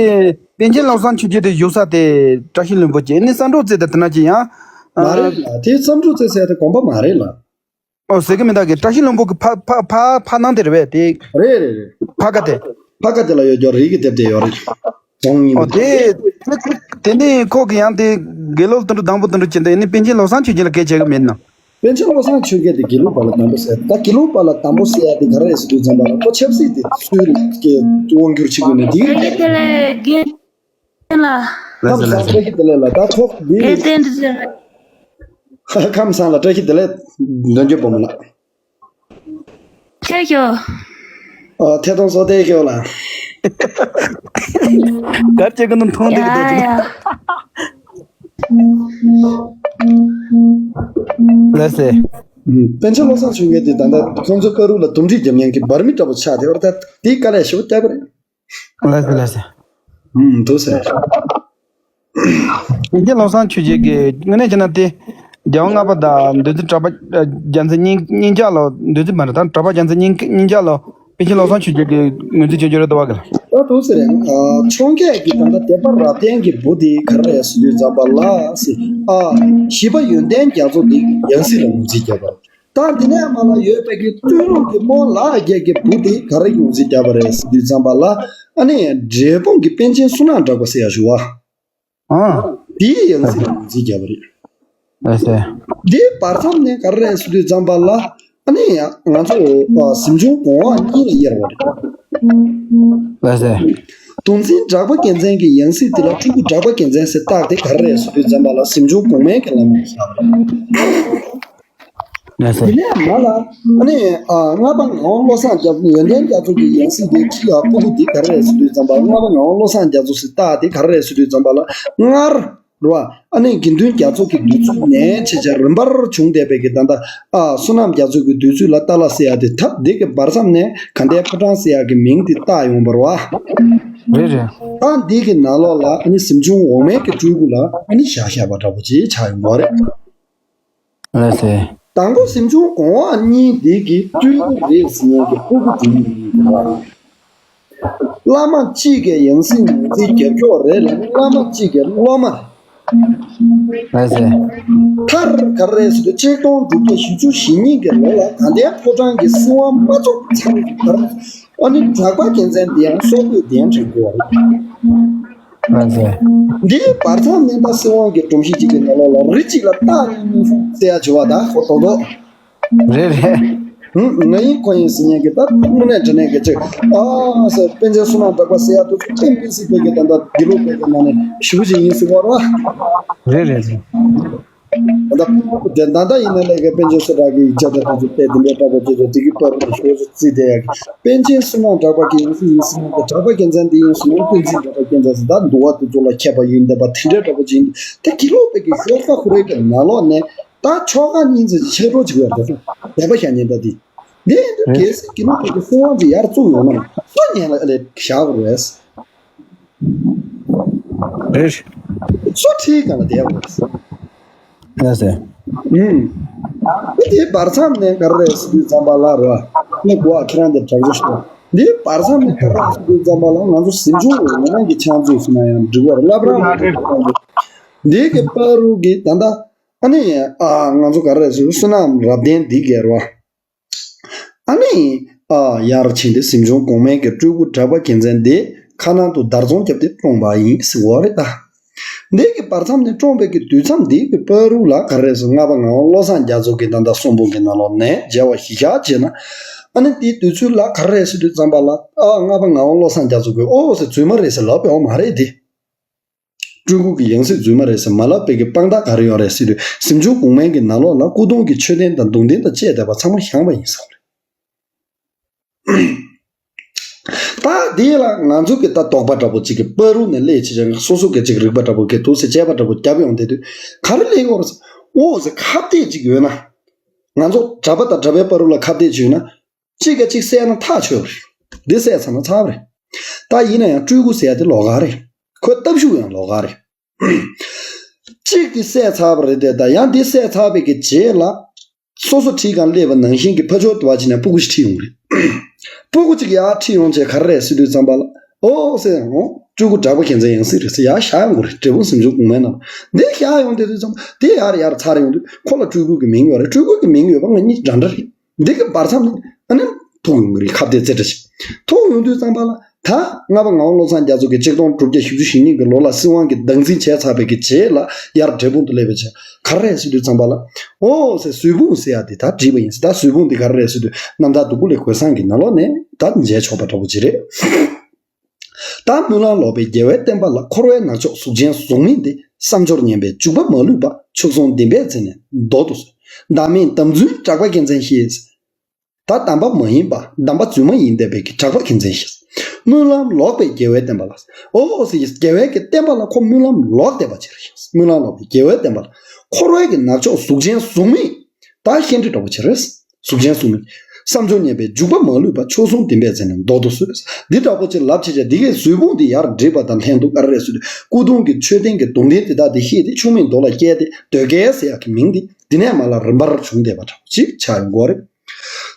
པཎ་ཆེན་བློ་བཟང་ཆོས་རྒྱལ་དེ་བཞུགས་ས་དེ་བཀྲ་ཤིས་ལྷུན་པོ་བྱས་ནི་བསམ་གྲུབ་རྩེ་དེ་དེ་ན་ཅི་ཡང་། མ་རེད་ལ་དེ་བསམ་གྲུབ་རྩེ་ཟེར་ཡ་དེ་དགོན་པ་མ་རེད་ལ། ཨོ་ཟེར་གི་མི་འདུག་གི་བཀྲ་ཤིས་ལྷུན་པོ་གི་ཕ་ཕ་ཕ་ཕ་ནང་དེ་རེད་པས་དེ། རེད་རེད་རེད། ཕ་ག་དེ། ཕ་ག་དེ་ལ་ཡོད་ཀྱོག་རིགས་ཀྱི་དེབ་དེ་ཡོད་རེད། རྫོང་གཉིས་ཨོ་པོ་དེ། དེ་ནི་ཁོ་གི་ཡང་དེ་དགེ་སློབ་དུད་འགྲོ་དང་པོ་དུད་འགྲོ་བྱེད་འདི་ནི་པཎ་ཆེན་བློ་བཟང་ཆོས་རྒྱལ་ལ་སྐད་ཆ་གི་མེད་ན། པཎ་ཆེན་བློ་བཟང་ཆོས་རྒྱལ་དེ་དགེ་ལུགས་པ་ལ་དམ་པོ་ཟེར། ད་དགེ་ལུགས་པ་ལ་དམ་པོ་ཟེར་ཡ་དེ་ག་རེ་རེད་ཟེར་དུས་ཙམ་པ་ལ་ཁོ་ཆབ་སྲིད་དེ་སུའི་གི་དབང་སྒྱུར་བྱེད་དགོས་ནས་དེ་ཡིན་དེ་གི་དེ་ལས་དགེ་ལ། ལགས་སོ་ལགས་སོ། དགེ་ལ་ལ་ད་ཁོ་དེ་དགེ་ལྡན་དུ་ཟེར། ཁམས་བཟང་ལ་བཀྲ་ཤིས་བདེ་ལེགས། འདོན་རྒྱུ་བུ་མོ་ལགས། ཁྱེད་ཁྱོད། ཨ་ཐད་གཏོང་བཟོ་ལྟས་ཁྱོད་ལ། གར་ཅིག་གི་ནང་མཐོང་བསྡད་ཀྱི་འདུག་ཡ་ཡ། ལགས་སེ། ཨུམ། པཎ་ཆེན་བློ་བཟང་ཆོས་རྒྱན་དེ་ད་ལྟ་ཁོང་ཚོའི་བཀའ་རུ་ལ་དུམ་གྲིས་རྒྱབ་མཁན་གྱི་འབར་མི་འདྲ་པོ་ཆགས་བསྡད་པ་རེད། ད་དེའི་དཀའ་ལས་ཞེ་པོ་བསྐྱལ་བ་རེད། ལགས་སེ་ལགས་སེ། ཨུམ། འདུག་སེ། དེ་བློ་བཟང་ཆོས་རྒྱན་གྱི་དངོས་གནས་བྱས་ན་དེ། རྒྱལ་དབང་ལྔ་པ་དང་འདུལ་འཛིན་གྲགས་པ་རྒྱལ་མཚན་སྙིང་སྙིང་ལྕགས་ལོ། འདུལ་འཛིན་མ་རེད་ད། གྲགས་པ་རྒྱལ་མཚན་སྙིང་སྙིང་ལྕགས་ལོ། པཎ་ཆེན་བློ་བཟང་ཆོས་རྒྱན་གྱི་ངོས་འཛིན་བྱེད་རྒྱུ་རེད་འདུག་བ་གི། ད་འདུག་སེ་རེད། ཨ་འཕྱོངས་རྒྱས་ཀྱི་ད་ལྟ་སྡེ་པ་རབ་བརྟན་གྱི་བུ་དེ་ག་རེ་རེད་ཟེར་དུས་ཙམ་པ་ལ་སི། ཨ་ཞི་བ་ཡོན་ཏན་རྒྱ་མཚོ་དེ་ཡང་སྲིད་ལ་ངོས་འཛིན་བརྒྱབ་པ། ད་འདི་ནས་མ་ལ་ཡོད་པའི་གི་སྟོད་ལུང་གི་རྨོ་ལགས་རྒྱལ་གྱི་བུ་དེ་ག་རེ་ངོས་འཛིན་བརྒྱབ་པ་རེད་ཟེར་དུས་ཙམ་པ་ལ། ཨ་ནི་འབྲས་སྤུངས་ཀྱི་པཎ་ཆེན་བསོད་ནམས་གྲགས་པ་ཟེར་ཡ་ཞུ་བ། ཨ། དེའི་ཡང་སྲིད་ལ་ངོས་འཛིན་བརྒྱབ་པ་རེད། ལགས་སེ། འདིའི་བར་མཚམས་ནས་ག་རེ་རེད་ཟེར་དུས་ཙམ་པ་ལ། ཨ་ནི་ང་ཚོ་ཨ་གཟིམ་ཆུང་གོང་འོག་གཉིས་ལ་དབྱེ་བ་རེད། ལགས་སེ། གདུང་འཛིན་གྲགས་པ་རྒྱལ་མཚན་གྱི་ཡང་སྲིད་དེ་ལ་སྤྲུལ་སྐུ་གྲགས་པ་རྒྱལ་མཚན་ཟེར་བཏགས་ཏེ་ག་རེ་རེད་ཟེར་དུས་ཙམ་པ་ལ་གཟིམ་ཆུང་གོང་མའི་གི་བླ་མ་ལ་བཞག་པ་རེད། ལགས་སེ། དེ་ནས་མ་ལ། ཨ་ནི་ཨ་ལྔ་པ་ངག་དབང་བློ་བཟང་རྒྱ་ཡོན་ཏན་རྒྱ་མཚོ་གི་ཡང་སྲིད་དེ་ཁྲི་ཡ་སྤུ་གུ་དེ་ག་རེ་རེད་ཟེར་དུས་ཙམ་པ། ལྔ་པ་ངག་དབང་བློ་བཟང་རྒྱ་མཚོ་ཟེར་བཏགས་དེ་ག་རེ་རེད་ཟེར་དུས་ཙམ་པ་ལ། སྔར་རེད་བ། ཨ་ནི་དགེ་འདུན་རྒྱ་མཚོ་གི་དུས་ཚོད་ནས་བྱས་བྱས་རིམ་པར་བྱུང་བསྡད་པའི་གི་ད་ལྟ་ཨ་བསོད་ནམས་རྒྱ་མཚོ་གི་དུས་ཚོད་ལ་ཏཱ་ལ་ཟེར་ཡ་དེ་ཐབས་འདི་གི་བར་མཚམས་ནས་དགའ་ལྡན་ཕོ་བྲང་ཟེར་ཡ་གི་མིང་དེ་བཏགས་ཡོང་བ་རེད་བ། རེད་རེད། ད་འདི་གི་ནང་ལོགས་ལ་ཨ་ནི་གཟིམ་ཆུང་འོག་མའི་གི་སྤྲུལ་སྐུ་ལ་ཨ་ནི་བཞག་བཞག་པ་འདྲ་པོ་ཅིག་ཆགས་ཡོང་བ་རེད། ལགས་སེ། དང་པོ་གཟིམ་ཆུང་གོང་འོག་གཉིས་འདི་གི་སྤྲུལ་སྐུ་རེད་ཟེར་མཁན་གྱི་སྤུ་གུ་དེ་གཉིས་ཡིན་པ། བླ་མ་གཅིག་གི་ཡང་སྲིད་ངོས་འཛིན་རྒྱབ་སྐྱོར་རེད་ལ་བླ་མ་གཅིག་གི་སློབ་མ་རེད། ལགས་སེ། མཐར་ག་རེ་ཟེར་དུས་ཆིག་སྟོང་དྲུག་བརྒྱ་བཞི་བཅུ་ཞེ་གཉིས་ཀྱི་ལོ་ལ་དགའ་ལྡན་ཕོ་བྲང་གི་སྲིད་དབང་མ་ཚུགས་ཚར་བར། ཨ་ནི་གྲགས་པ་རྒྱལ་མཚན་འདི་ཡང་སོག་པོས་གདན་འདྲེན་དགོས་པ་རེད། ལགས་སེ། འདིའི་བར་མཚམས་ནས་ད་སྲིད་དབང་གི་སྒྲོམ་གཞི་གཅིག་གི་ནང་ལོགས་ལ་རི་གཅིག་ལ་སྟག་ཡིན་ཟེར་ཡ་བྱེད་པ་ད་ཁོ་རྡོག་རྡོག་རེད་རེད། ཧུམ། ང་ཡིན་ཁོ་ཡིན་ཟེར་མཁན་གྱི་ད་དངོས་གནས་དྲང་གནས་ཀྱི་ཅིག་ཨ་ཟེར་པཎ་ཆེན་བསོད་ནམས་གྲགས་པ་ཟེར་ཡ་དེ་ཚོ་ཏན་ཏན་སྲིད་པའི་གི་ད་ལྟ་དགེ་ལུགས་པའི་གི་ནང་ནས་ཞུ་ཅིག་ཡིན་ཟེར་བ་རེད་བ། རེད་རེད་རེད། ད་ལྟ་ད་ལྟ་ཡིན་ན་ལས་ཀའི་པཎ་ཆེན་བསོད་གྲགས་ཀྱི་ཡིག་ཆ་དེ་ཚོ་དཔེ་དེ་འདྲའི་འདྲ་པོ་ཅིག་ཚོ་དེ་གི་པར་རུ་ཤོག་ཚོ་རྩིས་དེ་ཡ་གི་པཎ་ཆེན་བསོད་ནམས་གྲགས་པ་གི་ཡིན་ཟེར་ཡིན་ཟེར་ན་གྲགས་པ་རྒྱལ་མཚན་འདི་ཡིན་ཟེར་ན་བསྟན་འཛིན་གྲགས་པ་རྒྱལ་མཚན་ཟེར་ད་འདུལ་བ་དེ་ཚོ་ལ་མཁས་པ་ཡིན་བསྡད་པ་དེ་འདྲའི་འདྲ་པོ་ཅིག་ཡིན། དེ་དགེ་ལུགས་པའི་གི་ཤོག་ཁ་ཁོ་རའི་གི་ནང་ལོགས་ནས། ད་ཆོ་ག་གཉིས་ཚོ་ཆེ་འགྲོ་ཅིག་ཡོད་རེད། དད་པ་བྱ་ཉན་ད་དེ། འདི་འདི་གལ་སྲིད་དགེ་ལུགས་པའི་གི་སྲིད་དབང་ཅིག་ཡར་བཙུགས་ཡོང་ན་སུ་ཉན་ལ་ཨ་ལས་བཞག་དགོས་རེད། རེད། སུ་ཁྲིའི་སྒང་ལ་བསྡད་དགོས་རེད། ལགས་སེ། ཨུམ། འདི་བར་མཚམས་ནས་ག་རེ་རེད་ཟེར་དུས་ཙམ་པ་ལ་རེད་བ། ངས་གོ་བ་ཁྱེད་རང་འདིར་དྲག་རྒྱུ་ཞིག་འདི་བར་མཚམས་ནས་ག་རེ་རེད་ཟེར་དུས་ཙམ་པ་ལ་ང་ཚོ་གཟིམ་ཆུང་འོག་མའི་གི་ཕྱག་མཛོད་ཟེར་ན་ཡང་འགྲིག་པ་རེད། བླ་བྲང་འོག་མའི་གི་ཕྱག་མཛོད། འདི་གི་བར་དུ་གི་ད་ལྟ། ཨ་ནི། ཨ། ང་ཚོ་ག་རེ་ཟེར། བསོད་ནམས་རབ་བརྟན་འདི་གས་རེད་བ། ཨ་ནི། ཨ། ཡར་ཕྱིན་ཏེ་གཟིམ་ཆུང་གོང་མའི་གི་སྤྲུལ་སྐུ་གྲགས་པ་རྒྱལ་མཚན་འདི་ཁ་ནང་དུ་བརྡར་འཚོང་བརྒྱབ་སྟེ་བཀྲོངས་པ་ཡིན་ཟེར་གོ་རེད་ད། འདི་གི་བར་མཚམས་ནས་བཀྲོངས་པའི་གི་དུས་མཚམས་འདི་གི་བར་དུ་ལ་ག་རེ་ཟེར། ལྔ་པ་ངག་དབང་བློ་བཟང་རྒྱ་མཚོ་གི་ད་ལྟ་གསུང་འབུམ་གྱི་ནང་ལོགས་ནས་མཇལ་བ་གཞི་བཞག་བྱས་ན། ཨ་ནི་དེའི་དུས་ཚོད་ལ་ག་རེ་ཟེར་དུས་ཙམ་པ་ལ། ཨ། ལྔ་པ་ངག་དབང་བློ་བཟང་རྒྱ་མཚོ་གིས་ཨོ་ཟེར་རྫུན་མ་རེད་ཟེར་ལབ་ཡོད་མ་རེད་དེ། སྤྲུལ་སྐུ་གི་ཡང་སྲིད་རྫུན་མ་རེད་ཟེར་མ་ལབ་པའི་གི་དཔང་རྟགས་ག་རེ་ཡོད་རེད་ཟེར་དུས། གཟིམ་ཆུང་གོང་མའི་གི་ནང་ལོགས་ལ་སྐུ་གདུང་གི་མཆོད་རྟེན་དང་གདུང་རྟེན་དང་བཅས་བསྡད་པ་ཚང་མ་བཞེངས་པ་ཡིན་ཟེར་བ་རེད། ད་དེ་ལ་ང་ཚོ་གི་ད་དོགས་པ་འདྲ་པོ་ཅིག་གི་བར་དུ་ནས་སླེབས་བྱས་ཀྱང་སོ་སོ་གི་ཅིག་རིག་པ་འདྲ་པོ་གི་འདུག་ཟེར་དཔྱད་པ་འདྲ་པོ་བརྒྱབ་ཡོང་བསྡད་དུས་ག་རེ་སླེབས་ཡོད་རེད་ཟེར། ཨོ་ཟེར། ཁ་གཏད་ཅིག་ཡོད་ན། ང་ཚོ་གྲྭ་པ་དང་གྲྭ་པའི་བར་དུ་ལ་ཁ་གཏད་ཅིག་ཡོད་ན། གཅིག་ག་གཅིག་བསད་ན་ཐག་ཆོད་པ་རེད། འདི་བསད་ཚར་ན་ཚར་བ་རེད། ད་ཡིན་ན་ཡང་སྤྲུལ་སྐུ་ཟེར་ཡ་དེ་ལོགས་ཀ་རེད། ཁོའི་སྟབས་ཤུགས་ཡང་ལོགས་ཀ་རེད། གཅིག་དེ་བསད་ཚར་བ་རེད་དེ། ད་ཡང་འདི་བསད་ཚར་བའི་གི་རྗེས་ལ། སོ་སོ་ཁྲིའི་སྒང་སླེབས་པ་ནང་བཞིན་གྱི་ཕར་ཕྱོགས་དུ་བ་ཕྱིན་ནས་སྤུ་གུ་ཞིག་ཁྲིད་ཡོང་གི་རེད། སྤུ་གུ་གཅིག་ཡར་ཁྲིད་ཡོང་བྱས་ག་རེ་རེད་ཟེར་དུས་ཙམ་པ་ལ། ཨོ་ཟེར། ཨོ། སྤྲུལ་སྐུ་གྲགས་པ་རྒྱལ་མཚན་ཡང་སྲིད་རེད་ཟེར་ཡར་བཞག་ཡོང་གི་རེད། འབྲས་སྤུངས་གཟིམ་ཆུང་གོང་མའི་ནང་འདི་བཞག་ཡོང་བསྡད་དུས་ཙམ་པ་དེ་ཡར་ཡར་ཚར་ཡོང་དུས་ཁོ་ལ་སྤྲུལ་སྐུ་གི་མིང་ཡོད་རེད། སྤྲུལ་སྐུ་གི་མིང་ཡོད་པ་ང་གཉིས་འདྲ་འདྲ་རེད། འདི་གི་བར་མཚམས་ནས་ཨ་ནི་ཐུག་ཡོང་གི་རེད། ཁ་གཏད་རྩེ་གྲ་ཞིག་ཐུག་ཡོང་དུས་ཙམ་པ་ལ། ད་ལྔ་པ་ངག་དབང་བློ་བཟང་རྒྱ་མཚོ་གིས་ཆིག་སྟོང་དྲུག་བརྒྱ་བཞི་བཅུ་ཞེ་གཉིས་ཀྱི་ལོ་ལ་སྲིད་དབང་གི་བདག་འཛིན་བྱས་ཚར་བའི་གི་རྗེས་ལ་ཡར་འབྲས་སྤུངས་དུ་སླེབས་པའི་ཆ་ག་རེ་རེད་ཟེར་དུས་ཙམ་པ་ལ། ཨོ་ཟེར། བཟོད་སྤུངས་ཟེར་ཡ་དེ་ད་བྲིས་པ་ཡིན་ཟེར། ད་བཟོད་སྤུངས་དེ་ག་རེ་རེད་ཟེར་དུས་རྣམ་ཐར་འདུལ་དགུ་ལས་གོས་བཟང་གི་ནང་ལོགས་ནས་ད་མཇལ་ཆོག་པ་འདྲ་པོ་ཅིག་རེད། ད་སྨོན་ལམ་ལོག་པའི་རྒྱལ་བའི་བསྟན་པ་ལ། འཁོར་བའི་ནག་ཕྱོགས་གཟུགས་ཅན་གཟུགས་མེད་འདི། བསམ་སྦྱོར་ངན་པས་འཇུག་པ་མ་ལུས་པ། ཕྱོགས་བཟུང་བདེན་པའི་ཚེ་ནས་མདོར་དུ་གསོལ། བདག་མེད་དམ་རྫུན་གྲགས་པ་མཁྱེན་བརྩེ་ཞེས། ད་དམ་པ་མ་ཡིན་པ་དམ་པ་རྫུན་མ་ཡིན་བསྡད་པའི་གི་གྲགས་པ་མཁྱེན་བརྩེ་ཞེས། སྨོན་ལམ་ལོག་པའི་རྒྱལ་བའི་བསྟན་པ་ལ། ཨོ་ཟེར་གྱི་རྒྱལ་བའི་གི་བསྟན་པ་ལ་ཁོ་སྨོན་ལམ་ལོག་བསྡད་པ་ཅིག་རེད། སྨོན་ལམ་ལོག་པའི་རྒྱལ་བའི་བསྟན་པ་ལ། འཁོར་བའི་གི་ནག་ཕྱོགས་གཟུགས་ཅན་གཟུགས་མེད། ད་ཤེས་འདྲི་འདྲ་པོ་ཅིག་རེད། གཟུགས་ཅན་གཟུགས་མེད། བསམ་སྦྱོར་ངན་པས་འཇུག་པ་མ་ལུས་པ། ཕྱོགས་བཟུང་བདེན་པའི་ཚེ་ནས་མདོར་དུ་གསོལ། འདི་འདྲ་པོ་ཅིག་ལབ་བྱས་བྱས་འདི་གའི་གཟུགས་ཕུང་འདི་ཡར་བསྒྲིགས་པ་དང་ལྷན་དུ་ག་རེ་རེད་ཟེར་དུས་སྐུ་གདུང་གི་མཆོད་རྟེན་གྱི་གདུང་རྟེན་དེ་དག་དེ་བཤིག་སྟེ་ཆུ་མིག་རྡོ་ལ་བསྐྱལ་ཏེ་དོལ་རྒྱལ་ཟེར་ཡག་གི་མིང་འདི་འདི་ནས་མར་ལ་རིམ་པར་བྱུང་བསྡད་པ་འདྲ་པོ་ཅིག་ཆགས་ཡོང་གི་རེད།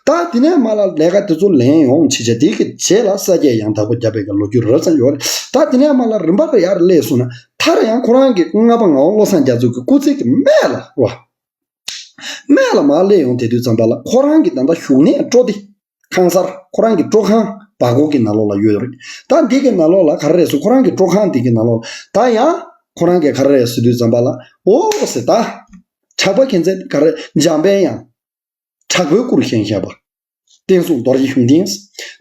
ད་དེ་ནས་མར་ལ་ལས་ཀ་དེ་ཚོ་ལེན་ཡོང་བྱས་བྱས་དེ་གི་རྗེས་ལ་ས་སྐྱ་ཡང་དག་པོ་བརྒྱབ་པའི་གི་ལོ་རྒྱུས་རབ་ཙམ་ཡོད་རེད། ད་དེ་ནས་མར་ལ་རིམ་པར་ཡར་སླེབས་སོང་ན་མཐར་ཡང་ཁོ་རང་གི་ལྔ་པ་ངག་དབང་བློ་བཟང་རྒྱ་མཚོ་གི་སྐུ་ཚེ་གི་སྨད་ལ་རོ། སྨད་ལ་མར་སླེབས་ཡོང་བསྡད་དུས་ཙམ་པ་ལ་ཁོ་རང་གི་ད་ལྟ་བཞུགས་གནས་སྤྲོ་སྡེ་ཁང་གསར་ཁོ་རང་གི་སྤྲོ་ཁང་བར་སྐོར་གྱི་ནང་ལོགས་ལ་ཡོད་རེད། ད་འདི་གི་ནང་ལོགས་ལ་ག་རེ་རེད་ཟེར་ཁོ་རང་གི་སྤྲོ་ཁང་འདི་གི་ནང་ལོགས་ལ་ད་ཡང་ཁོ་རང་གི་ག་རེ་རེད་ཟེར་དུས་ཙམ་པ་ལ་ཨོ་ཟེར་ད། གྲགས་པ་མཁྱེན་བརྩེ་ག་རེ་འཇམ་དཔལ་དབྱངས། དྲག་པོའི་སྐུར་བཞེངས་བཞག་པ། བསྟན་སྲུང་རྡོ་རྗེ་ཤུགས་ལྡན།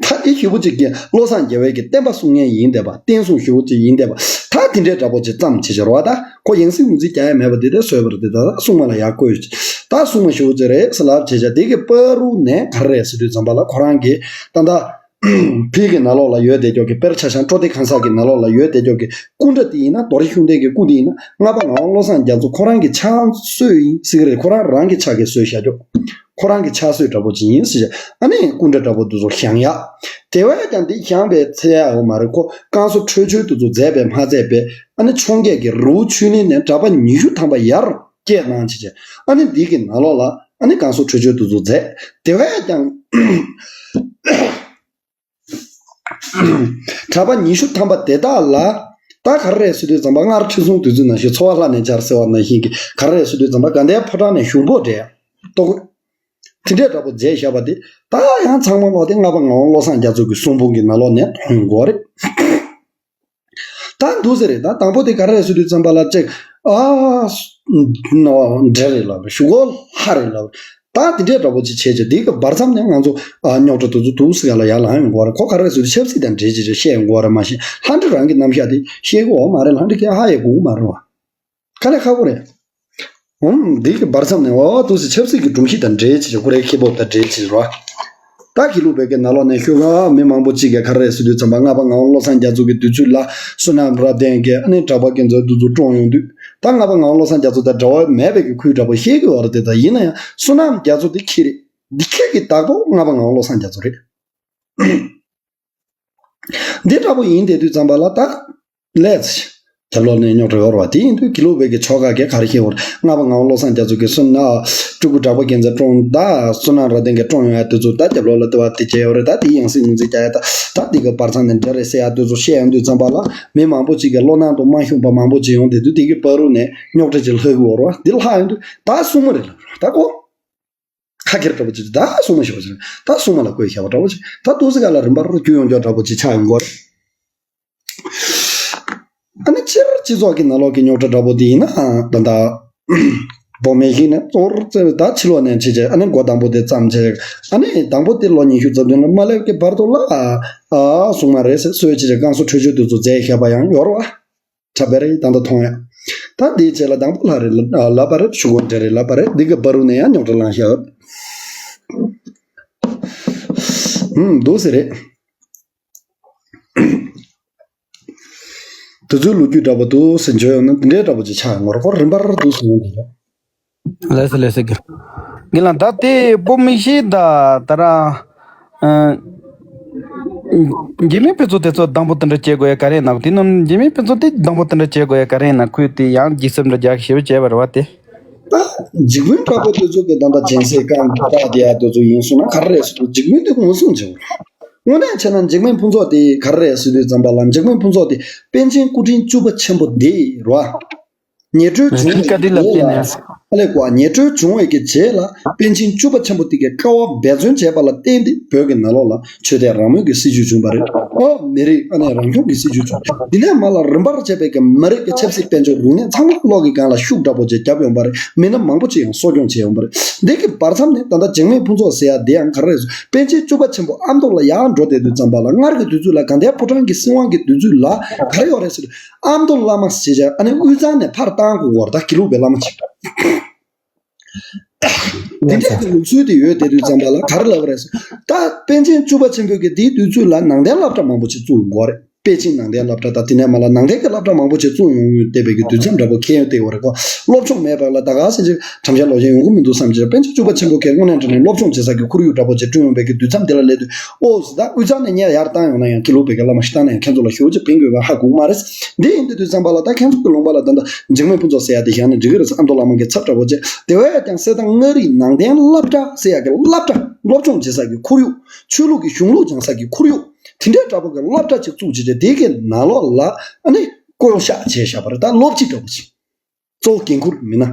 ད་འདི་ཞེ་པོ་ཅིག་གི་བློ་བཟང་རྒྱལ་བའི་གི་བསྟན་པ་སྲུང་མཁན་ཡིན་བསྡད་པ། བསྟན་སྲུང་ཞེ་པོ་ཅིག་ཡིན་བསྡད་པ། ད་དེ་འདྲའི་འདྲ་པོ་ཅིག་བརྩམས་བྱས་བྱས་རོ། ད་ཁོ་ཡང་སྲིད་ངོས་འཛིན་རྒྱག་ཡ་མེད་པ་དེ་ད་བཟོས་པ་རེད། དེ་ད་སྲུང་མ་ལ་ཡར་བསྐོས། ད་སྲུང་མ་ཞེ་པོ་ཅིག་རེད་ཟེར་ལབ་བྱས་བྱས་དེ་གི་བར་དུ་ནས་ག་རེ་རེད་ཟེར་དུས་ཙམ་པ་ལ་ཁོ་རང་གི་ད་ད་ཕི་གི་ནང་ལོགས་ལ་ཡོད་བསྡད་ཀྱོག་གི་དཔེར་ཆ་བཞག་སྤྲོ་སྡེ་ཁང་གསར་གི་ནང་ལོགས་ལ་ཡོད་བསྡད་ཀྱོག་གི་སྐུ་འདྲ་དེ་ཡིན་ན་རྡོ་རྗེ་ཤུགས་ལྡན་གི་སྐུ་དེ་ཡིན་ན་ལྔ་པ་ངག་དབང་བློ་བཟང་རྒྱ་མཚོ་ཁོ་རང་གི་ཕྱག་སྲོལ་ཡིན་ཟེར་གི་རེད། ཁོ་རང་རང་གི་ཕྱག་གིས་བཟོས་བཞག་ཀྱོག་ཁོ་རང་གི་ཕྱག་སྲོལ་འདྲ་པོ་ཅིག་ཡིན་ཟེར། ཨ་ནི་སྐུ་འདྲ་འདྲ་པོ་འདི་ཚོ་བཞེངས་ཡག་དེ་བས་ཀྱང་འདི་བཞེངས་པའི་ཚེ་ཡག་ཡོད་མ་རེད། ཁོ་བསྐང་གསོ་ཁྲོལ་ཆོལ་དེ་ཚོ་མཛད་པས་མ་ཚད་པས་ཨ་ནི་འཕྱོངས་རྒྱས་ཀྱི་རི་བོ་ཆོས་གླིང་ནས་གྲྭ་པ་ཉི་ཤུ་ཐམ་པ་ཡར་སྐྱེལ་གནང་བྱས་བྱས། ཨ་ནི་འདི་གི་ནང་ལོགས་ལ་ཨ་ནི་བསྐང་གསོ་ཁྲོལ་ཆོལ་དེ་ཚོ་མཛད། དེ་བས་ཀྱང་གྲྭ་པ་ཉི་ཤུ་ཐམ་པ་དེ་དག་ལ་ད་ག་རེ་རེད་ཟེར་དུས་ཙམ་པ་སྔར་ཁྲི་སྲོང་ལྡེ་བཙན་ནང་བཞིན་འཚོ་བ་ལྷ་ནས་སྦྱར་ཟེར་བ་ནང་བཞིན་གྱི་ག་རེ་རེད་ཟེར་དུས་ཙམ་པ་དགའ་ལྡན་ཕོ་བྲང་ནས་ཞུགས་འབོག་སྤྲད་ཡག་ལྟོ་གོས། དེ་འདྲའི་འདྲ་པོ་མཛད་བཞག་པ་དེ་ད་ཡང་ཚང་མ་ལོག་སྟེ་ལྔ་པ་ངག་དབང་བློ་བཟང་རྒྱ་མཚོ་གི་གསུང་འབུམ་གྱི་ནང་ལོགས་ནས་མཐོང་ཡོང་གི་རེད། ད་འདུག་ཟེར་རེད། ད་དང་པོ་དེ་ག་རེ་རེད་ཟེར་དུས་ཙམ་པ་ལ་ཅིག་ཨ་འདྲེ་རེད་ལབ་རེད། ཞུ་གོ་ལྷ་རེད་ལབ་རེད། ད་དེ་འདྲའི་འདྲ་པོ་ཅིག་བྱས་བྱས་དེ་གི་བར་མཚམས་ནས་ང་ཚོ་ཨ་རྙོག་དྲ་དེ་ཚོ་འདུག་ཟེར་ཡ་ལ་ཡར་ལངས་ཡོང་གི་རེད། ཁོ་ག་རེ་རེད་ཟེར་དུས་ཆབ་སྲིད་དང་འབྲེལ་བྱས་བྱས་བཤད་ཡོང་གི་རེད། མ་གཞི་ལྷ་འདྲེ་རང་གི་རྣམ་གཞག་དེ་ཤེས་ཀྱི་ཡོད་མ་རེད། ལྷ་འདྲེ་ཁྱེད་ཧ་ཡེ་གོ་གི་མ་རེད་བ། དཀའ་ལས་ཁག་པོ་རེད། ཨུམ། འདི་གི་བར་མཚམས་ནས་འོ་འདུག་སེ་ཆབ་སྲིད་ཀྱི་སྒྲོམ་གཞི་དང་འབྲེལ་བྱས་ཀྱི་ཀུ་རེ་ཁེ་པོ་དང་འབྲེལ་བྱས་རོ། ད་དགེ་ལུགས་པའི་གི་ནང་ལོགས་ནས་ཤོད་ག་མི་མང་པོ་གཅིག་གིས་ག་རེ་རེད་ཟེར་དུས་ཙམ་པ་ལྔ་པ་ངག་དབང་བློ་བཟང་རྒྱ་མཚོ་གི་དུས་ཚོད་ལ་བསོད་ནམས་རབ་བརྟན་གྱི་ཨ་ནི་གྲྭ་པ་དགེ་འཛོམས་འདུ་ཚོགས་བཀྲོངས་ཡོང་དུས་ད་ལྔ་པ་ངག་དབང་བློ་བཟང་རྒྱ་མཚོ་དང་འབྲེལ་བ་མེད་པའི་གི་ཁུལ་འདྲ་པོ་ཤེས་ཀྱི་ཡོད་རེད། དེ་ད་ཡིན་ན་ཡང་བསོད་ནམས་རྒྱ་མཚོ་དེ་ཁྱི་རེད། འདི་ཁྱི་གི་བདག་པོ་ལྔ་པ་ངག་དབང་བློ་བཟང་རྒྱ་མཚོ་རེད། འདི་འདྲ་པོ་ཡིན་བསྡད་དུས་ཙམ་པ་ལ་ད་ལས་རྒྱབ་ལོགས་ནས་རྙོག་དྲ་ཡོད་རེད་བ། དེ་ཡིན་དུས་དགེ་ལུགས་པའི་གི་ཆོལ་ཁ་གིས་ག་རེ་བཤད་ཡོད་རེད། ལྔ་པ་ངག་དབང་བློ་བཟང་རྒྱ་མཚོ་གི་སོ་ན་སྤྲུལ་སྐུ་གྲགས་པ་རྒྱལ་མཚན་བཀྲོངས་ད་བསོད་ནམས་རབ་བརྟན་གྱིས་བཀྲོངས་ཡོང་ཡ་དེ་ཚོ་ད་རྒྱབ་ལོགས་ལ་ལྟ་བ་དེ་བྱས་ཡོད་རེད། ད་དེ་ཡང་སྲིད་ངོས་འཛིན་རྒྱག་ཡ་ད་ད་དེ་གི་བར་མཚམས་ནས་འདྲ་རེད་ཟེར་ཡ་དེ་ཚོ་བཤད་ཡོང་དུས་ཙམ་པ་ལ་མི་མང་པོ་གཅིག་གིས་བློ་ནང་དུ་མ་ཤོང་པ་མང་པོ་ཅིག་ཡོང་བསྡད་དུས་དེ་གི་བར་དུ་ནས་རྙོག་དྲ་ཅིག་ལྷག་གི་ཡོད་རེད་བ། འདི་ལྷག་ཡོང་དུས་ད་སྲུང་མ་རེད་ལབ་རེད་ད་ཀོ། ཁ་ཁེར་འདྲ་པོ་ཅིག་ད་སྲུང་མ་ཞེ་པོ་ཅིག་ད་སྲུང་མ་ལ་བསྐོས་བཞག་པ་འདྲ་པོ་ཅིག་ད་འདུག་སེ་ག་ལ་རིམ་པར་རྒྱུ་ཡོང་རྒྱུ་འདྲ་པོ་ཅིག་ཆགས་ཡོང་གི་རེད། ཨ་ནི་སྤྱིར་སྤྱི་ཚོགས་ཀྱི་ནང་ལོགས་ཀྱི་རྙོག་དྲ་འདྲ་པོ་དེ་ཡིན་ན་ད་ལྟ་བོད་མི་ཞིག་ནས་གཙོ་བོར་བརྩིས་ད་ཕྱི་ལོགས་ནས་བྱས་བྱས་ཨ་ནི་འགོ་དང་པོ་དེ་བརྩམས་བྱས་ཨ་ནི་དང་པོ་དེ་ལོ་ཉི་ཤུ་རྩ་བདུན་ལ་མ་སླེབས་ཀྱི་བར་དུ་ལ་ཨ་སྲུང་མ་རེད་ཟེར་སྲོལ་བྱས་བྱས་བསྐང་གསོ་ཁྲོད་ཆོས་དེ་ཚོ་མཛད་བཞག་པ་ཡང་ཡོད་རེད་བ། ཁྲ་བེ་རེ་ད་ལྟ་མཐོང་ཡ། ད་འདིའི་རྗེས་ལ་དང་པོ་ལྷ་རེ་ལབ་པ་རེད། ཞུ་གོ་འདྲེ་རེ་ལབ་པ་རེད། འདི་གི་བར་དུ་ནས་ཡང་རྙོག་དྲ་ལངས་ཤག་ཧུམ་འདུག་སེ་རེད། དེ་ཚོའི་ལོ་རྒྱུས་འདྲ་པོ་འདུག་སེ་འཇོག་ཡོང་ན་འདི་འདྲའི་འདྲ་པོ་ཅིག་ཆགས་ཡོང་གི་རེད། ཁོ་རིམ་པར་འདུག་སེ་ཡོང་གི་རེད། ལགས་སོ་ལགས་སོ་གི། གི་ལ་ད་དེ་བོད་མི་ཞིག་ད་ད་ར། ཨ། འཇིགས་མེད་ཕུན་ཚོགས་དེ་ཚོ་སྡང་པོ་དེ་འདྲ་བྱེད་དགོས་ཡ་ག་རེ་ཡིན་ན་དེ་ནང་འཇིགས་མེད་ཕུན་ཚོགས་དེ་སྡང་པོ་དེ་འདྲ་བྱེད་དགོས་ཡ་ག་རེ་ཡིན་ན་ཁོས་དེ་ཡང་འཇིགས་སེམས་འདྲ་རྒྱག་ཞེ་པོ་བྱས་པ་རེད་བ་དེ། ད་འཇིགས་མེད་དྲག་པོ་དེ་ཚོ་གི་ད་ལྟ་སྦྱིན་སྲེག་བཀའ་བཏགས་དེ་ཡ་དེ་ཚོ་ཡིན་སོང་ན་ག་རེ་རེད་ཟེར་དུས་འཇིགས་མེད་དེ་མངོན་སུམ་བྱེད་དགོས། དངོས་གནས་བྱས་ན་འཇིགས་མེད་ཕུན་ཚོགས་དེ་ག་རེ་རེད་ཟེར་དུས་ཙམ་པ་ལ་འཇིགས་མེད་ཕུན་ཚོགས་དེ་པཎ་ཆེན་སྐུ་ཕྲེང་བཅུ་པ་ཆེན་པོ་དེ་རེད་བ། ཉེ་གྲོལ་བྱུང་བའི་རྗེས་ལ་ཨ་ལས་གོ་ཉེ་གྲོལ་བྱུང་བའི་གི་རྗེས་ལ་པཎ་ཆེན་བཅུ་པ་ཆེན་པོ་དེ་གི་བཀའ་དབང་འབད་བརྩོན་བྱས་པ་ལ་བརྟེན་ཏེ་བོད་ཀྱི་ནང་ལོགས་ལ་ཆོས་དད་རང་མོས་ཀྱི་སྲིད་བྱུས་བྱུང་བ་རེད། ཨོ་མི་རིགས་ཨ་ནི་རང་སྐྱོང་གི་སྲིད་བྱུས་བྱུང་། འདི་ནས་མར་ལ་རིམ་པར་བྱས་པའི་གི་མི་རིགས་ཀྱི་ཆབ་སྲིད་དཔལ་འབྱོར་རིག་གནས་ཚང་མ་གློག་གི་སྒང་ལ་ཤུགས་དྲག་པོ་ཅིག་བརྒྱབ་ཡོང་བ་རེད། མི་སྣ་མང་པོ་ཅིག་ཡང་གསོ་སྐྱོང་བྱས་ཡོང་བ་རེད། འདི་གི་བར་མཚམས་ནས་ད་ལྟ་འཇིགས་མེད་ཕུན་ཚོགས་ཟེར་ཡ་འདི་ཡང་ག་རེ་རེད་ཟེར་པཎ་ཆེན་བཅུ་པ་ཆེན་པོ་ཨ་མདོ་ལ་ཡར་འགྲོ་བསྡད་དུས་ཙམ་པ་ལ་སྔར་གྱི་དུས་ཚོད་ལ་དགའ་ལྡན་ཕོ་བྲང་གི་སྲིད་དབང་གི་དུས་ཚོད་ལ་ག་རེ་ཡོད་རེད་ཟེར་དུས་ཨ་མདོ་བླ་མ་ཞེས་བྱ་ཨ་ནི་དབུས་གཙང་ནས་ཕར་ བཏང་དགོས་བར་ད་དགེ་ལུགས་པའི་བླ་མ་ཅིག་འདི་འདྲ་གི་ལུགས་སྲོལ་དེ་ཡོད་དེ་དུས་ཙམ་པ་ལ་ག་རེ་ལབ་རེད་ཟེར། ད་པཎ་ཆེན་བཅུ་པ་ཆེན་པོ་གིས་དེའི་དུས་ཚོད་ལ་ནང་བསྟན་སློབ་གྲྭ་མང་པོ་ཅིག་བཙུགས་ཡོང་གི་རེད། པེ་ཅིང་ནང་བསྟན་སློབ་གྲྭ་དང་དེ་ནས་མ་ལ་ནང་བསྟན་གྱི་སློབ་གྲྭ་མང་པོ་ཅིག་བཙུགས་ཡོང་ཡོད་བསྡད་པའི་གི་དུས་མཚམས་འདྲ་པོ་འཁེལ་ཡོང་བསྡད་ཡོད་རེད་གོ། སློབ་སྦྱོང་མེད་པ་ལ་ད་ག་ཟེར་ཅིག་དྲན་འཆར་ལོག་ཅན་ཡོང་གི་མི་འདུག་བསམ་ཅིག་པཎ་ཆེན་བཅུ་པ་ཆེན་པོ་གིས་དངོས་གནས་དྲང་གནས་སློབ་སྦྱོང་བྱེད་ས་གི་ཁོར་ཡུག་འདྲ་པོ་ཅིག་བསྐྲུན་ཡོང་བའི་གི་དུས་མཚམས་འདི་ལ་སླེབས་དུས་ཨོ་ཟེར། ད་དབུས་གཙང་ནས་ངས་ཡར་བཏང་ཡོང་ན་ཡང་དགེ་ལུགས་པའི་གི་བླ་མ་ཞིག་བཏང་ན་ཡང་ཁྱེད་ཚོ་ལ་ཞེ་པོ་ཅིག་ཕན་དགོས་པ་ཧ་གོ་གི་མ་རེད། འདི་ཡིན་དུས་དུས་ཙམ་པ་ལ་ད་ཁྱེད་ཚོ་གི་ལུང་པ་ལ་ད་ལྟ་འཇིགས་མེད་ཕུན་ཚོགས་ཟེར་ཡ་དེ་བཞག་ན་འགྲིག་གི་རེད་ཟེར། ཨ་མདོ་བླ་མ་གི་ཚབ་འདྲ་པོ་ཅིག་དེ་བས་ཀྱང་གསེར་ཐང་མངའ་རིས་ནང་བསྟན་སློབ་གྲྭ་ཟེར་ཡ་གི་སློབ་གྲྭ་སློབ་སྦྱོང་བྱེད་ས་གི་ཁོར་ཡུག་ཆོས་ལུགས་ཀྱི་གཞུང་ལུགས་སྦྱང་ས་གི་ཁོར་ཡུག་དེ་འདྲའི་འདྲ་པོ་གི་སློབ་གྲྭ་ཅིག་བཙུགས་བྱས་ཏེ་དེ་གི་ནང་ལོགས་ལ་ཨ་ནི་བསྐོ་བཞག་བྱས་བཞག་པ་རེད། ད་སློབ་སྤྱི་འདྲ་པོ་ཅིག་གཙོ་བོ་འགན་འཁུར་མི་སྣ།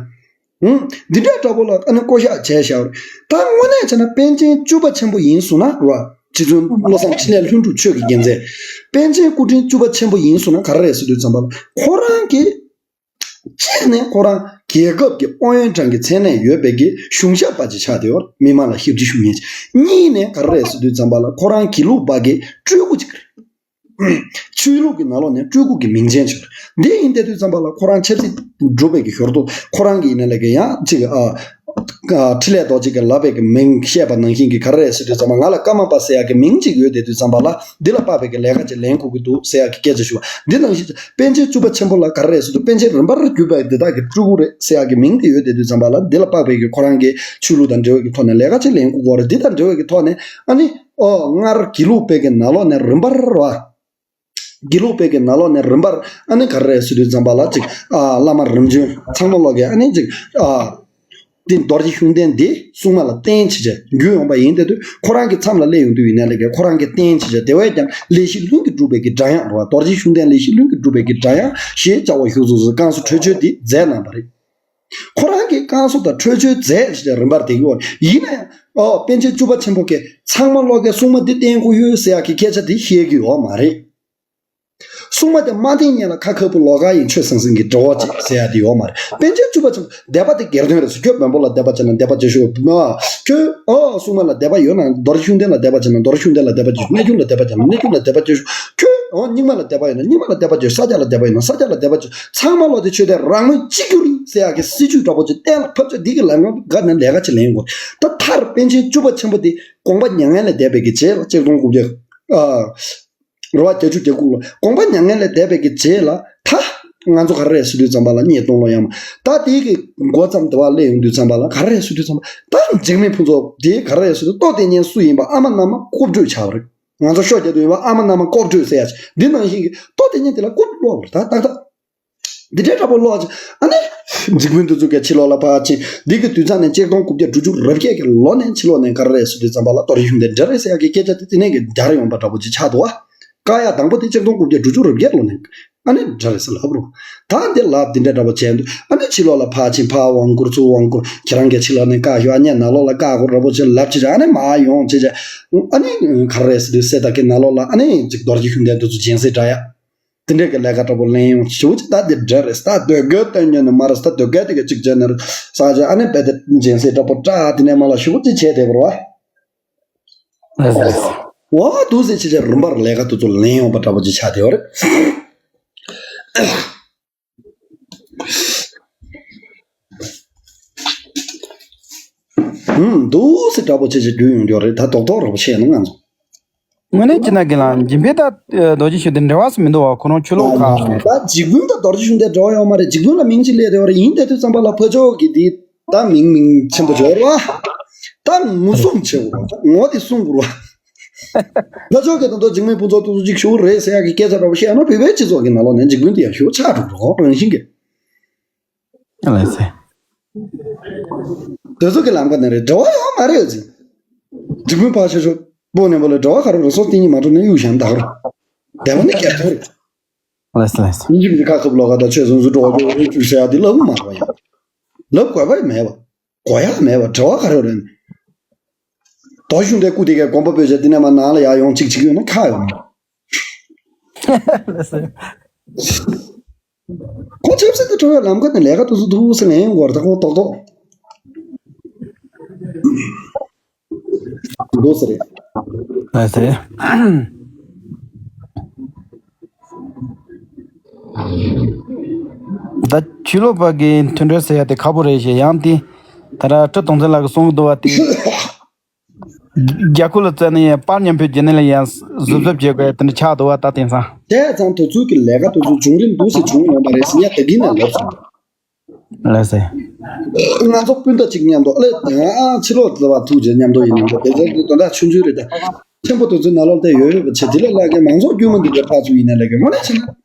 ཧུམ། འདི་འདྲའི་འདྲ་པོ་ལ་ཨ་ནི་བསྐོ་བཞག་བྱས་བཞག་པ་རེད། ད་དངོས་གནས་བྱས་ན་པཎ་ཆེན་བཅུ་པ་ཆེན་པོ་ཡིན་སོང་ན་ར། རྗེ་བཙུན་བློ་བཟང་འཕྲིན་ལས་ལྷུན་གྲུབ་ཆོས་ཀྱི་རྒྱལ་མཚན། པཎ་ཆེན་སྐུ་ཕྲེང་བཅུ་པ་ཆེན་པོ་ཡིན་སོང་ན་ག་རེ་རེད་ཟེར་དུས་ཙམ་པ་ལ་ཁོ་རང་གིས། གཅིག་ནས་ཁོ་རང་རྒྱལ་ཁབ་ཀྱི་ཨུ་ཡོན་ཀྲང་གི་མཚན་གནས་ཡོད་པའི་གི་གཞུང་ཞབས་པ་ཅིག་ཆགས་བསྡད་ཡོད་རེད། མི་མང་ལ་ཞབས་ཕྱི་ཞུ་མཁན་ཅིག་གཉིས་ནས་ག་རེ་རེད་ཟེར་དུས་ཙམ་པ་ལ་ཁོ་རང་དགེ་ལུགས་པ་གི་སྤྲུལ་སྐུ་ཅིག་རེད། ཆོས་ལུགས་ཀྱི་ནང་ལོགས་ནས་སྤྲུལ་སྐུ་གི་མིང་ཅན་ཅིག་རེད། འདི་ཡིན་བསྡད་དུས་ཙམ་པ་ལ་ཁོ་རང་ཆབ་སྲིད་སྒྲུབ་པའི་གི་ཞོར་དུ་ཁོ་རང་གི་ཡིན་ན་ལས་ཀ་ཡང་ཅིག་ཨ། ཨ། འཕྲིན་ལས་རྡོ་རྗེ་གིས་ལབ་པའི་གི་མིང་བཤད་པ་ནང་བཞིན་གྱི་ག་རེ་རེད་ཟེར་དུས་ཙམ་པ་ང་ལ་ཀརྨ་པ་ཟེར་ཡ་གི་མིང་ཅིག་ཡོད་བསྡད་དུས་ཙམ་པ་ལ་འདི་ལ་དཔག་པའི་གི་ལས་ཀ་ཅིག་ལེན་དགོས་ཀྱི་འདུག་ཟེར་ཡ་གི་སྐད་ཆ་ཞུ་བ་འདི་ནང་བཞིན་པཎ་ཆེན་བཅུ་པ་ཆེན་པོ་ལ་ག་རེ་རེད་ཟེར་དུས་པཎ་ཆེན་རིམ་པར་བརྒྱུད་པའི་འདི་དག་གི་སྤྲུལ་སྐུ་རེད་ཟེར་ཡ་གི་མིང་དེ་ཡོད་བསྡད་དུས་ཙམ་པ་ལ་འདི་ལ་དཔག་པའི་གི་ཁོ་རང་གི་ཆོས་ལུགས་དང་འབྲེལ་བའི་གི་ཐོག་ནས་ལས་ཀ་ཅིག་ལེན་དགོས་ཀྱི་ཡོད་རེད། འདི་དང་འབྲེལ་བའི་གི་ཐོག་ནས་ཨ་ནི། ཨོ། སྔར་དགེ་ལུགས་པའི་གི་ནང་ལོགས་ནས་རིམ་པར་བ། དགེ་ལུགས་པའི་གི་ནང་ལོགས་ནས་རིམ་པར་ཨ་ནི་ག་རེ་རེད་ཟེར་དུས་ཙམ་པ་ལ་ཅིག་ཨ། བླ་མ་རིམ་བྱོན་ཚང་མ་ལོག་གི་ཨ་ནི་ཅིག་ཨ། འདི་རྡོ་རྗེ་ཤུགས་ལྡན་འདི་སྲུང་མ་ལ་བརྟེན་བྱས་བྱས་བརྒྱུད་ཡོང་པ་ཡིན་དེ་དུས་ཁོ་རང་གི་མཚམས་ལ་སླེབས་ཡོང་དུས་ཡིན་ན་ལས་ཀ་ཁོ་རང་གི་བརྟེན་བྱས་བྱས་དེ་བས་ཀྱང་ལས་གཞི་ལྷུན་གྱིས་གྲུབ་པའི་གི་སྒྲ་དབྱངས་རེད་བ། རྡོ་རྗེ་ཤུགས་ལྡན་ལས་གཞི་ལྷུན་གྱིས་གྲུབ་པའི་གི་སྒྲ་དབྱངས་ཞེས་བྱ་བ་བཞུགས་སུ་བསྐང་གསོ་འཕྲོད་བཅོལ་འདི་མཛད་གནང་བ་རེད། ཁོ་རང་གིས་བསྐང་གསོ་དང་འཕྲོད་བཅོལ་མཛད་ཅེས་རིམ་པར་བསྡད་ཀྱི་ཡོད་རེད། ཡིན་ན་ཡང་ཨོ། པཎ་ཆེན་བཅུ་པ་ཆེན་པོ་གིས་ཚང་མ་ལོག་གི་སྲུང་མ་འདི་བསྟེན་དགོས་ཡོད་ཟེར་ཡག་གི་སྐད་ཆ་འདི་བཤད་ཀྱི་ཡོད་མ་རེད། སྲུང་མ་དེ་མ་བསྟེན་མཁན་ལ་ཁ་ཁ་བུ་ལོག་ག་ཡིན་ཆོས་ཟང་ཟིང་གི་འབྲེལ་བ་ཅིག་ཟེར་ཡག་དེ་ཡོད་མ་རེད། པཎ་ཆེན་བཅུ་པ་ཆེན་པོ་དད་པ་དེ་སྒེར་དོན་རེད་ཟེར། ཁྱོད་བོན་པོ་ལ་དད་པ་བྱས་ན་དད་པ་བྱེད་ཤོག་ཁྱོད་ཨོ། སྲུང་མ་ལ་དད་པ་ཡོད་ན་རྡོ་རྗེ་ཤུགས་ལྡན་ལ་དད་པ་བྱས་ན་རྡོ་རྗེ་ཤུགས་ལྡན་ལ་དད་པ་བྱེད་ཤོག་གནས་ཆུང་ལ་དད་པ་བྱས་ན་གནས་ཆུང་ལ་དད་པ་བྱེད་ཤོག་ཁྱོད་ཨོ། རྙིང་མ་ལ་དད་པ་ཡོད་ན་རྙིང་མ་ལ་དད་པ་བྱེད་ཤོག་ས་སྐྱ་ལ་དད་པ་ཡོད་ན་ས་སྐྱ་ལ་དད་པ་བྱེད་ཤོག་ཚང་མ་ལོག་དེ་ཆོས་དད་རང་མོས་གཅིག་གྱུར་ཡིན་ཟེར་ཡག་གི་སྲིད་བྱུས་འདྲ་པོ་ཅིག་གཏན་ལ་ཕབ་ཆོག་འདི་གི་ལམ་ཁ་ནས་ལས་ཀ་ཅིག་ལེན་དགོས། ད་མཐར་པཎ་ཆེན་བཅུ་པ་ཆེན་པོ་དེ་དགོངས་པ་མྱ་ངན་ལས་འདས་པའི་གི་རྗེས་ལ་གཅིག་སྟོང་དགུ་བརྒྱ། ཨ། རེད་བ། བརྒྱད་ཅུ་གྱ་དགུ་ལོ་དགོངས་པ་མྱ་ངན་ལས་འདས་པའི་གི་རྗེས་ལ་ད་ང་ཚོ་ག་རེ་རེད་ཟེར་དུས་ཙམ་པ་ལ་གཉིས་སྟོང་ལོ་ཡང་མ་ད་དེའི་གི་འགོ་ཙམ་དེ་བ་སླེབས་ཡོང་དུས་ཙམ་པ་ལ་ག་རེ་རེད་ཟེར་དུས་ཙམ་པ་ད་འཇིགས་མེད་ཕུན་ཚོགས་དེ་ག་རེ་རེད་ཟེར་དུས་ལྟོ་སྟེར་མཁན་སུ་ཡིན་པ་ཨ་མ་མནའ་མ་རྐུབ་བགྲོད་བྱ་བ་རེད། ང་ཚོ་ཤོ་རྒྱག་དུས་ཡིན་པ་ཨ་མ་མནའ་མ་རྐུབ་བགྲོད་ཟེར་ཡ་ཅིག་འདི་ནང་བཞིན་གི་ལྟོ་སྟེར་མཁན་དེ་ལ་རྐུབ་བགྲོད་བ་རེད། ད་ཏག་ཏག་འདི་འདྲའི་འདྲ་པོ་ལོག་ཅིག་ཨ་ནི། འཇིགས་མེད་ཕུན་ཚོགས་ཀྱི་ཕྱི་ལོགས་ལ་ཕར་ཕྱིན། འདི་གི་དུས་ཚོད་ནས་གཅིག་སྟོང་དགུ་བརྒྱ་དྲུག་ཅུ་རེ་བརྒྱད་ཀྱི་ལོ་ནས་ཕྱི་ལོགས་ནས་ག་རེ་རེད་ཟེར་དུས་ཙམ་པ་ལ་རྡོ་རྗེ་ཤུགས་ལྡན་འདྲ་རེད་ཟེར་ཡག་གི་སྐད་ཆ་དེ་དེ་ནས་གི་འདར་ཡོང་པ་འདྲ་པོ་ཅིག་ཆགས་འདུག་བ། བཀག་ཡག་དང་པོ་དེ་གཅིག་སྟོང་དགུ་བརྒྱ་དྲུག་ཅུ་རེ་བརྒྱད་ལོ་ནས་ཨ་ནི་འདྲ་རེད་ཟེར་ལབ་རུང་། ད་འདི་ལབ་འདི་འདྲ་འདྲ་པོ་བྱས་འདུག་ཨ་ནི་ཕྱི་ལོགས་ལ་ཕར་ཕྱིན། ཕར་དབང་བསྐུར་ཚུར་དབང་བསྐུར། ཁྱེད་རང་གི་ཕྱི་ལོགས་ནས་བཀག་ཞོག་ཨ་ནི་ནང་ལོགས་ལ་བཀག་དགོས་འདྲ་པོ་ཅིག་ལབ་བྱས་བྱས་ཨ་ནི་མར་ཡོང་བྱས་བྱས་ཨ་ནི་ག་རེ་རེད་ཟེར་དུས་གསེར་རྟ་གི་ནང་ལོགས་ལ་ཨ་ནི་ཅིག་རྡོ་རྗེ་ཤུགས་ལྡན་དེ་ཚོ་སྦྱིན་སྲེག་འདྲ་ཡག་དེ་འདྲས་ཀྱི་ལས་ཀ་འདྲ་པོ་ལེན་ཡོང་ཞུ་ཅི་ད་འདི་འདྲ་རེད། ད་དོལ་རྒྱལ་བསྟེན་ཉན་ནི་མ་རེད། ད་དོལ་རྒྱལ་དེ་ག་གཅིག་བྱས་ནི་རེད་ས་ཆ་ཨ་ནི་རྦད་དེ་སྦྱིན་སྲེག་འདྲ་པོ་བཀྲ་དེ་ནས་མ་ལ་ཞུ་ཅི་བྱས་བསྡད་པ་རེད་བ། ལགས་སོ། ལགས་སོ། འོ་འདུག་ཟེར་ཅི་བྱས་རིམ་པར་ལས་ཀ་དེ་ཚོ་ལེན་ཡོང་པ་འདྲ་པོ་ཅིག་ཆགས་བསྡད་པ་རེད། ཧུམ། འདུག་སེ་འདྲ་པོ་བྱས་བྱས་བརྒྱུད་ཡོང་རྒྱུ་རེད། ད་རྡོག་རྡོག་ར་པོ་བཤད་ན་ང་ཚོ། དངོས་གནས་བྱས་ན་རྒན་ལགས་འཇིགས་མེད་དང་རྡོ་རྗེ་ཤུགས་ལྡན་འབྲེལ་བ་སུ་མི་འདུག་བ། ཁོ་རང་ཆོས་ལུགས་ཁག་རེད། ད་འཇིགས་མེད་དང་རྡོ་རྗེ་ཤུགས་ལྡན་འབྲེལ་བ་ཡོད་མ་རེད། འཇིགས་མེད་ལ་མིང་ཅིག་སླེབས་བསྡད་པ་རེད། ཡིན་དེ་དུས་ཙམ་པ་ལ་ཕར་ཕྱོགས་ཀྱི་དེ་ད་མིང་མིང་ཆེན་པོ་བྱོས་ར་བ། ད་ངོ་སྲུང་བྱེད་དགོས་ར། ངོ་དེ་སྲུང་དགོས་ར་བ། ཕར་ཕྱོགས་ཀྱི་ད་དུང་འཇིགས་མེད་ཕུན་ཚོགས་ཏོག་ཙམ་ཅིག་ཞུ་རེད་ཟེར་ཡག་གི་སྐད་ཆ་འདྲ་པོ་བཤད་ན་བོད་པའི་སྤྱི་ཚོགས་ཀྱི་ནང་ལོགས་ནས་འཇིགས་མེད་དེ་ཡང་ཞུ་ཆགས་འགྲོ་རོགས་རང་བཞིན་གྱི། ལགས་སེ། དེ་ཚོ་གི་ལམ་ཁ་ནས་རེད། འབྲེལ་བ་ཡོད་མ་རེད་ཟེར། འཇིགས་མེད་ཕར་ཕྱོགས་ཕྱོགས་པོ་ནས་པོ་ལ་འབྲེལ་བ་ག་རེ་རེད། སོ་སྟེང་ཉིད་མ་འགྲོ་ནས་གཡུག་བཞག་ན་ད་ག་རེད། དེ་བ་ནི་རྒྱལ་ཐོ་རེད། ལགས་སེ་ལགས་སེ། ཡིན་གྱི་མི་ཁ་ཁབ་ལོག་ག་ད་ཆོས་སོང་སུ་འགྲོ་བ་འགྲོ་བཅུག་ཟེར་ཡ་དེ་ལབ་མ་དགོས་ཡ། ལབ་དགོས་པ་མེད་པ། དགོས་ཡ་མེད་པ། འབྲེལ་བ་ག་རེ་རེད། རྡོ་གཞུང་དེ་སྐུ་དེ་གའི་དགོན་པ་སྤོས་བྱས་དེ་ནས་མ་ནང་ལ་ཡར་ཡོང་གཅིག་གཅིག་ཡོད་ན་ཁག་ཡོང་། ལགས་སེ། ཁོ་ཆབ་སྲིད་དུ་འགྲོ་བའི་ལམ་ཁ་ནས་ལས་ཀ་དུ་སུ་འདུག་ཟེར་ལན་ཡོང་བར་ད་ཁོ་ཏོག་ཏོག་འདུག་ཟེར་རེད། ལགས་སེ། ད་ཆོས་ལུགས་པ་གི་མཐུན་སྒྲིལ་ཟེར་ཡ་དེ་ཁག་པོ་རེད་ཞེས་ཡང་དེ། ད་ར་ཁྲི་སྟོང་ཚན་ལགས་ཀྱིས་གསུང་གི་འདུག་བ་དེ། རྒྱ་ཁུལ་ལ་བཙལ་ནས་ཡང་པར་མཉམ་ཕུད་བྱས་ནས་ལ་ཡང་གཟབ་གཟབ་བྱེད་དགོས་དེ་འདྲ་ཆགས་འདུག་བ། ད་དེང་སང་། དེ་ཙང་དེ་ཚོའི་གི་ལས་ཀ་དེ་ཚོ་བྱུང་རིམ་འདུག་སེ་བྱུང་ཡོང་བ་རེད་ཟེར་ཡ་དེ་གིན་ནས་ལབ་སོང་། ལགས་སེ། ང་ཚོ་སྤུན་ཟླ་གཅིག་མཉམ་དུ་ཨ་ལས་ང་ཨ་ཕྱི་ལོགས་ལ་བ་ཐུག་རྗེས་མཉམ་དུ་ཡིན་ནམ་འགྲོ་དེ་ཚོ་དོན་དག་ཆུང་ཆུང་རེད། ད་ཆེན་པོ་དེ་ཚོའི་ནང་ལོགས་དེ་ཡོད་ཡོད་པ་བྱེད་དེ་ལ་བླ་རྒན་མང་ཚོགས་དཀྱུས་མ་འདི་འདྲ་ཕར་ཚུར་ཡིན་ན་ལས་ཀའི་ངོ་ནས་བྱས་ན།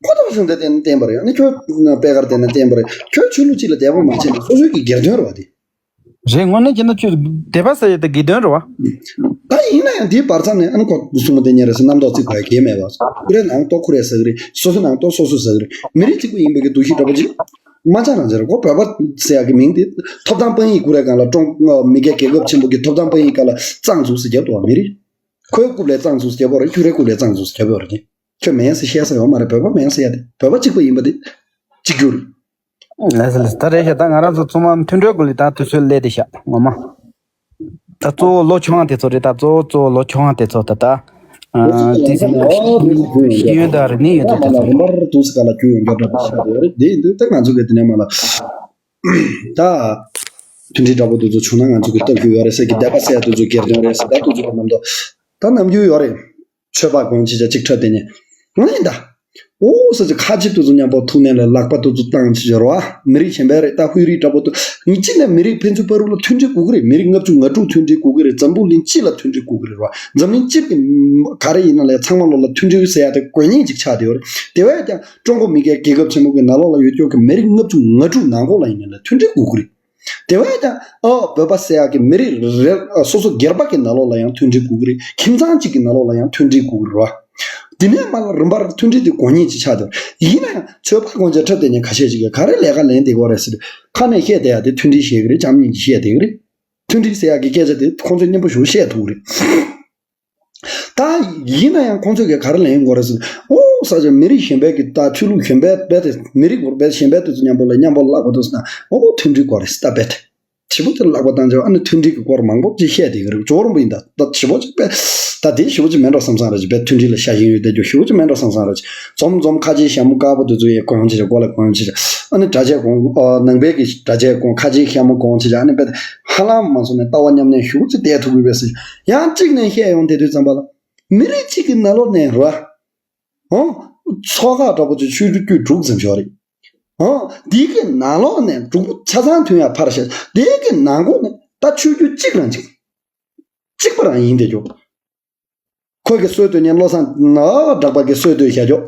ཁོ་ཐག་བཞིན་དེ་བསྟན་བསྟན་པ་རེད། ཨ་ནི་ཁྱོད་པད་དཀར་དེ་ན་བསྟན་པ་རེད། ཁྱོད་ཆོས་ལུགས་གཅིག་ལ་དད་པ་མ་བྱས་ན་སོ་སོའི་གི་སྒེར་དོན་རེད་བ་དེ། རེད། དངོས་གནས་བྱས་ན་ཆོས་དད་པ་ཟེར་ཡ་དེ་སྒེར་དོན་རེད་བ། ད་ཡིན་ན་ཡང་དེའི་བར་མཚམས་ནས་ཨ་ནི་ཁོ་གསུང་མ་དེ་ཉན་རེད་ཟེར་རྣམ་རྟོག་རྩིག་པ་གས་མེད་བ། ཁོ་རའི་ནང་ལྟོ་ཁོ་རས་ཟ་གི་རེད། སོ་སོ་ནང་ལྟོ་སོ་སོ་ཟ་གི་རེད། མི་རིགས་གཅིག་པ་ཡིན་པའི་གི་འདུ་ཤེས་འདྲ་པོ་ཅིག་མ་ཆགས་རང་ཆགས་རེད། ཁོ་བོད་པ་ཟེར་ཡ་གི་མིང་དེ་ཐོབ་ཐང་དཔང་ཡིག་ཁོ་རའི་སྒང་ལ་ཀྲུང་མི་སྒེར་རྒྱལ་ཁབ་ཆེན་པོ་གི་ཐོབ་ཐང་དཔང་ཡིག་སྒང་ལ་གཙང་འཛུགས་སུ་རྒྱབ་འདུག་བ། མི་རིགས་ཁོའི་རྐུབ་ལས་གཙང་འཛུགས་སུ་རྒྱབ་པ་རེད། ཁྱོད་རའི་རྐུབ་ལས་གཙང་འཛུགས་སུ་རྒྱབ་པ་རེད། ཁྱོད་མེད་ཟེར་བཤད་ས་ཡོད་མ་རེད། བོད་པ་མེད་ཟེར་ཡ་དེ་བོད་པ་གཅིག་པ་ཡིན་པ་དེ་གཅིག་གྱུར་རེད། ལགས་སོ་ལགས་སོ། ད་རེད་ཤག་ད་ང་རང་ཚོ་ཚང་མ་མཐུན་སྒྲིལ་སྐོར་ལ་ད་དུས་ཚོད་སླེབས་བསྡད་ཤག་ངོ་མ། ད་གཙོ་བོ་ལོ་ཆུང་བ་དེ་ཚོ་རེད། ད་གཙོ་བོ་གཙོ་བོ་ལོ་ཆུང་བ་དེ་ཚོ་ད་ད། ཨ་དེ་ཚོ་ཤེས་ཡོན་དང་རིག་གནས་ཡོད་དེ་ཚོ་རེད། རིམ་པར་དུས་སུ་ག་ལ་རྒྱུས་ཡོང་རྒྱུ་འདྲ་པོ་ཤར་ཡོད་རེད། དེ་ཡིན་དུས་ད་ང་ཚོ་གི་དེ་ནས་མ་ལ། ད། མཐུན་སྒྲིལ་འདྲ་པོ་དེ་ཚོ་བྱུང་ན་ང་ཚོ་གི་སྟབས་ཀྱིས་ཡོད་རེད་ཟེར་གི་དད་པ་ཟེར་ཡ་དེ་ཚོ་སྒེར་དོན་རེད་ཟེར། ད་དེ་ཚོ་གི་ནམ་དུ། ད་ནམ་རྒྱུན་ཡོད་རེད། ཆོས་པ་གོང་ཅི་ཅག་ཅིག་འཁྲབ་བསྡད་ནས། ང་ཡིན་ད། ཨོ་ཟེར་ཅིག་ཁ་ཆེ་དེ་ཚོ་མཉམ་པོ་ཐུག་ནས་ལ་ལག་པ་དེ་ཚོ་བཏང་ཅི་ཅག་རོ་ཨ། མི་རིགས་གཞན་པ་རེད། ད་ཧུའི་རིགས་འདྲ་པོ་དེ། ངས་གཅིག་ནས་མི་རིགས་ཕན་ཚུན་བར་དུ་ལ་མཐུན་སྒྲིལ་དགོས་ཀྱི་རེད། མི་རིགས་ལྔ་བཅུ་ང་དྲུག་མཐུན་སྒྲིལ་དགོས་ཀྱི་རེད། འཛམ་བུ་གླིང་སྤྱི་ལ་མཐུན་སྒྲིལ་དགོས་ཀྱི་རེད་རོ་ཨ། འཛམ་གླིང་སྤྱི་གི་ག་རེ་ཡིན་ན་ལས་ཚང་མ་ལོ་ལ་མཐུན་སྒྲིལ་ཟེར་ཡ་དེ་དགོས་ངེས་ཅིག་ཆགས་བསྡད་ཡོད་རེད། དེ་བས་ཀྱང་ཀྲུང་གོ་མི་སྒེར་རྒྱལ་ཁབ་ཆེན་པོ་གི་ནང་ལོགས་ལ་ཡོད་ཀྱོག་གི་མི་རིགས་ལྔ་བཅུ་ང་དྲུག་ནང་ལོགས་ལ་ཡིན་ན་ལས་མཐུན་སྒྲིལ་དགོས་ཀྱི་རེད། དེ་བས་ཀྱང་ཨོ་བོད་པ་ཟེར་ཡག་གི་མི་རིགས་རེ་སོ་སོ་སྒེར་པ་གི་ནང་ལོགས་ལ་ཡང་མཐུན་སྒྲིལ་དགོས་ཀྱི་རེད། ཁྱིམ་ཚང་གཅིག་གི་ནང་ལོགས་ལ་ཡང་མཐུན་སྒྲིལ་དགོས་ཀྱི་རེད་བ། དེ་ནས་མར་རིམ་པར་མཐུན་སྒྲིལ་དེ་དགོས་ངེས་ཅིག་ཆགས་འདུག་ཡིན་ན་ཡང་ཆོས་པ་གོང་ཆེ་འཁྲབ་བསྡད་མཁན་ཁ་ཤས་ཅིག་གིས་ག་རེ་ལས་ཀ་ལེན་བསྡད་ཀྱི་ཡོད་རེད་ཟེར་དུས་ཁ་ནས་བཤད་བསྡད་ཡག་དེ་མཐུན་སྒྲིལ་བཤད་ཀྱི་རེད། བྱམས་སྙིང་རྗེ་བཤད་བསྡད་ཀྱི་རེད། མཐུན་སྒྲིལ་ཟེར་ཡག་གི་སྐད་ཆ་དེ་ཁོང་ཚོས་སྙན་པོ་ཞེ་པོ་བཤད་ཐུབ་ཀྱི་རེད། ད་ཡིན་ན་ཡང་ཁོང་ཚོས་ཀྱིས་ག་རེ་ལེན་དགོས་རེད་ཟེར། ཨོ་ས་ཆ་མི་རིགས་གཞན་པའི་གི་ད་ཆོས་ལུགས་གཞན་པའི་རྦད་དེ་མི་རིགས་བར་རྦད་གཞན་པའི་དེ་ཚོ་མཉམ་པོ་ལ་མཉམ་པོ་ལ་ལབ་དགོས་འདུག་ཟེར་ན་ཨོ་མཐུན་སྒྲིལ་དགོས་རེད་ཟེར། ད་རྦད་དེ་ཞེ་པོ་ཅིག་ལབ་པ་དང་ཅིག་ཨ་ནི་མཐུན་སྒྲིལ་གྱི་སྐོར་མང་པོ་ཅིག་བཤད་བསྡད་ཀྱི་རེད། ཇོ་རོང་པོ་ཡིན་ད། ད་ཞེ་པོ་ཅིག་པས་ད་དེ་ཞེ་པོ་ཅིག་མེད་འགྲོ་བསམ་བསམ་རེད་ཅིག་པས་མཐུན་སྒྲིལ་ལ་ཤ་ཞེན་ཡོད་བསྡད་རྒྱུ་ཞེ་པོ་ཅིག་མེད་འགྲོ་བསམ་བསམ་རེད་ཅིག་འཛོམས་འཛོམས་ཁ་ཆེའི་ཞྭ་མོ་དཀར་པོ་དེ་ཚོ་ཡི་གོ་ཡོང་ཅིག་རེད། མགོ་ལ་གོ་ཡོང་ཅིག་རེད། ཨ་ནི་གྲྭ་ཆས་གོན། ཨ་ནང་པའི་གི་གྲྭ་ཆས་གོན། ཁ་ཆེའི་ཞྭ་མོ་གོན་ཅིག་རེད། ཨ་ནི་པས་ཧ་ལམ་མ་སོང་ནས་ལྟ་བ་མཉམ་གནས་ཞེ་པོ་ཅིག་བསྡད་ཐུབ་ཀྱི་པས་ཟེར། ཡང་གཅིག་ནས་བཤད་ཡོང་དེ་དུས་ཙམ་པ་ལ། མི་རིགས་གཅིག་གི་ནང་ལོགས་ནས་ར། ཨོ། ཚོགས་ཁག་འདྲ་པོ་ཅིག་ཆོས་བརྒྱུད་དྲུག་ཙམ་ཞིག་རེད། ཨོ། འདི་གི་ནང་ལོགས་ནས་དྲུག་པོ་ཆ་ཚང་མཐུན་ཡ་ཕར་བཞག་འདི་གི་ནང་ཁོངས་ནས་ད་ཆོས་བརྒྱུད་གཅིག་རང་གཅིག་གཅིག་པ་རང་ཡིན་བསྡད་རྒྱུ། ཁོ་གི་སྲོལ་གཏོད་མཁན་བློ་བཟང་གྲགས་པ་གི་སྲོལ་གཏོད་བཞག་རྒྱུ།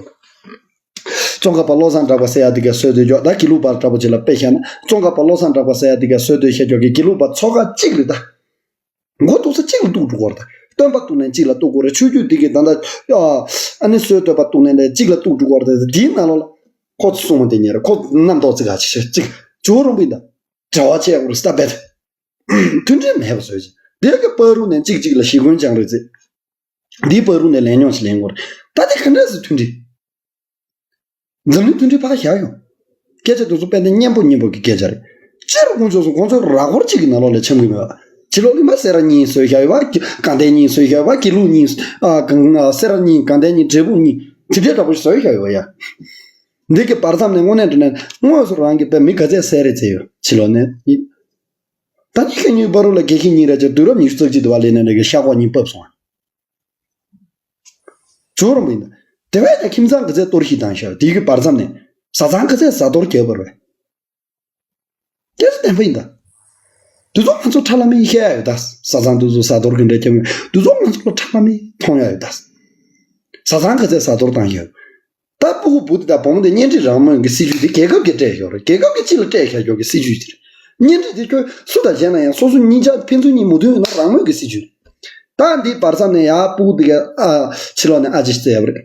ཙོང་ཁ་པ་བློ་བཟང་གྲགས་པ་ཟེར་ཡ་དེ་གི་སྲོལ་གཏོད་རྒྱུ། ད་དགེ་ལུགས་པ་འདྲ་པོ་ཅིག་ལ་དཔེ་བཞག་ན་ཙོང་ཁ་པ་བློ་བཟང་གྲགས་པ་ཟེར་ཡ་དེ་གི་སྲོལ་གཏོད་བཞག་རྒྱུ་གི་དགེ་ལུགས་པ་ཚོགས་ཁག་གཅིག་རེད་ད། མགོ་གཏུག་ས་གཅིག་ལ་གཏུག་འགྲོ་གི་རེད་ད། སྟོན་པ་གཏུག་ནས་གཅིག་ལ་གཏུག་དགོས་རེད། ཆོས་བརྒྱུད་འདི་གི་ད་ལྟ་ཨ་ནི་སྲོལ་གཏོད་པ་གཏུག་ནས་ནས་གཅིག་ལ་གཏུག་འགྲོ་གི་རེད་ད། འདིའི་ནང་ལོགས་ལ་ཁོ་ཚོ་གསུང་མ་དེ་ཉེ་རེད། ཁོ་རྣམ་རྟོག་ཚིག་ག་ཅིག་ཅིག་ཇོ་རོང་པོ་ཡིན་ད། འབྲེལ་བ་བྱས་དགོས་རེད་ད་རྦད་དེ། མཐུན་སྒྲིལ་མེད་པ་བཟོས་ཅིག་འདི་གི་བར་དུ་ནས་གཅིག་གཅིག་ལ་ཞི་རྒོལ་སྦྱང་རེད་ཟེར། འདིའི་བར་དུ་ནས་ལས་མྱོང་ཞིག་ལེན་དགོས་རེད། ད་དེ་ག་འདྲ་ཟེར་མཐུན་སྒྲིལ། འཛམ་གླིང་མཐུན་སྒྲིལ་ཕར་བཞག་ཡོང་། སྐད་ཆ་དེ་ཚོ་དཔེ་ནི་སྙན་པོ་སྙན་པོ་གི་སྐད་ཆ་རེད། སྤྱིར་དཀོན་མཆོག་གསུམ་ཁོང་ཚོའི་ར་སྐོར་གཅིག་གི་ནང་ལོགས་ལས་འཁྱམ་གི་མེད་པ། ཕྱི་ལོགས་ལ་མར་སེ་ར་གཉིས་བཟོས་བཞག་ཡོད་པ། དགའ་ལྡན་གཉིས་བཟོས་བཞག་ཡོད་པ། དགེ་ལུགས་གཉིས། ཨ་གང་སེ་ར་གཉིས། དགའ་ལྡན་གཉིས། འབྲས་སྤུངས་གཉིས། དེ་འདྲའི་འདྲ་པོ་ཞིག་བཟོས་བཞག་ཡོད་པ་ཡ། འདི་གི་བར་མཚམས་ནས་དངོས་གནས་དྲང་གནས་དངོས་སུ་རང་གི་དཔེ་མི་ག་ཚད་བསད་རེས་བྱས་ཡོད་ཕྱི་ལོགས་ནས། ད་ནི་ཁྱེད་གཉིས་བར་དུ་ལ་དགེ་བཤེས་གཉིས་རེ་བྱས་དུས་རབས་ཉི་ཤུ་རྩ་གཅིག་དུ་བ་ལས་ནས་རེ་གི་ཤ་ཁོག་གཉིས་ཕབ་སོང་། ཇོ་རོང་པོ་ཡིན་ད། དེ་བས་ཀྱང་ཁྱིམ་ཚང་ག་ཚད་གཏོར་བཤིག་བཏང་ཤག་དེ་གི་བར་མཚམས་ནས་བཟའ་ཚང་ག་ཚད་བཟའ་གཏོར་བརྒྱབ་པ་རེད། སྐྱེ་ས་བདེན་པ་ཡིན་ད། དུས་ཚོད་ང་ཚོ་ཁྲ་ལམ་མེ་བཤད་ཡ་ཡོད་ད། བཟའ་ཚང་དུས་ཚོད་བཟའ་གཏོར་གི་འདྲ་ཁྱེད་མོས་དུས་ཚོད་ང་ཚོ་ལ་ཁྲ་ལམ་མེ་མཐོང་ཡ་ཡོད་ད། བཟའ་ཚང་ག་ཚད་བཟའ་གཏོར་བཏང་ཡ་ཡོད། ད་སྤུ་གུ་བུ་དེ་དང་བུ་མོ་དེ་གཉེན་སྒྲིག་རང་མོས་ཀྱི་སྲིད་ཇུས་དེ་རྒྱལ་ཁབ་ཀྱིས་སྤྲད་ཤོག་རེད། རྒྱལ་ཁབ་ཀྱིས་སྤྱི་ལ་སྤྲད་ཤོག་རྒྱུ་གི་སྲིད་ཇུས་དེ་རེད། གཉེན་སྒྲིག་དེ་ཁྱོད་སུ་དང་གཞན་ལ་ཡང་སོ་སོ་གཉིས་ཆ་ཕན་ཚུན་གཉིས་ཆ་མོས་མཐུན་ཡོད་ན་རང་མོས་ཀྱི་སྲིད་ཇུས་རེད། ད་འདིའི་བར་མཚམས་ནས་ཡར་སྤུ་གུ་དེ་ག་ཨ་ཕྱི་ལོགས་ནས་ཨ་ཅེ་ཞིག་བཙལ་ཡ་རེད།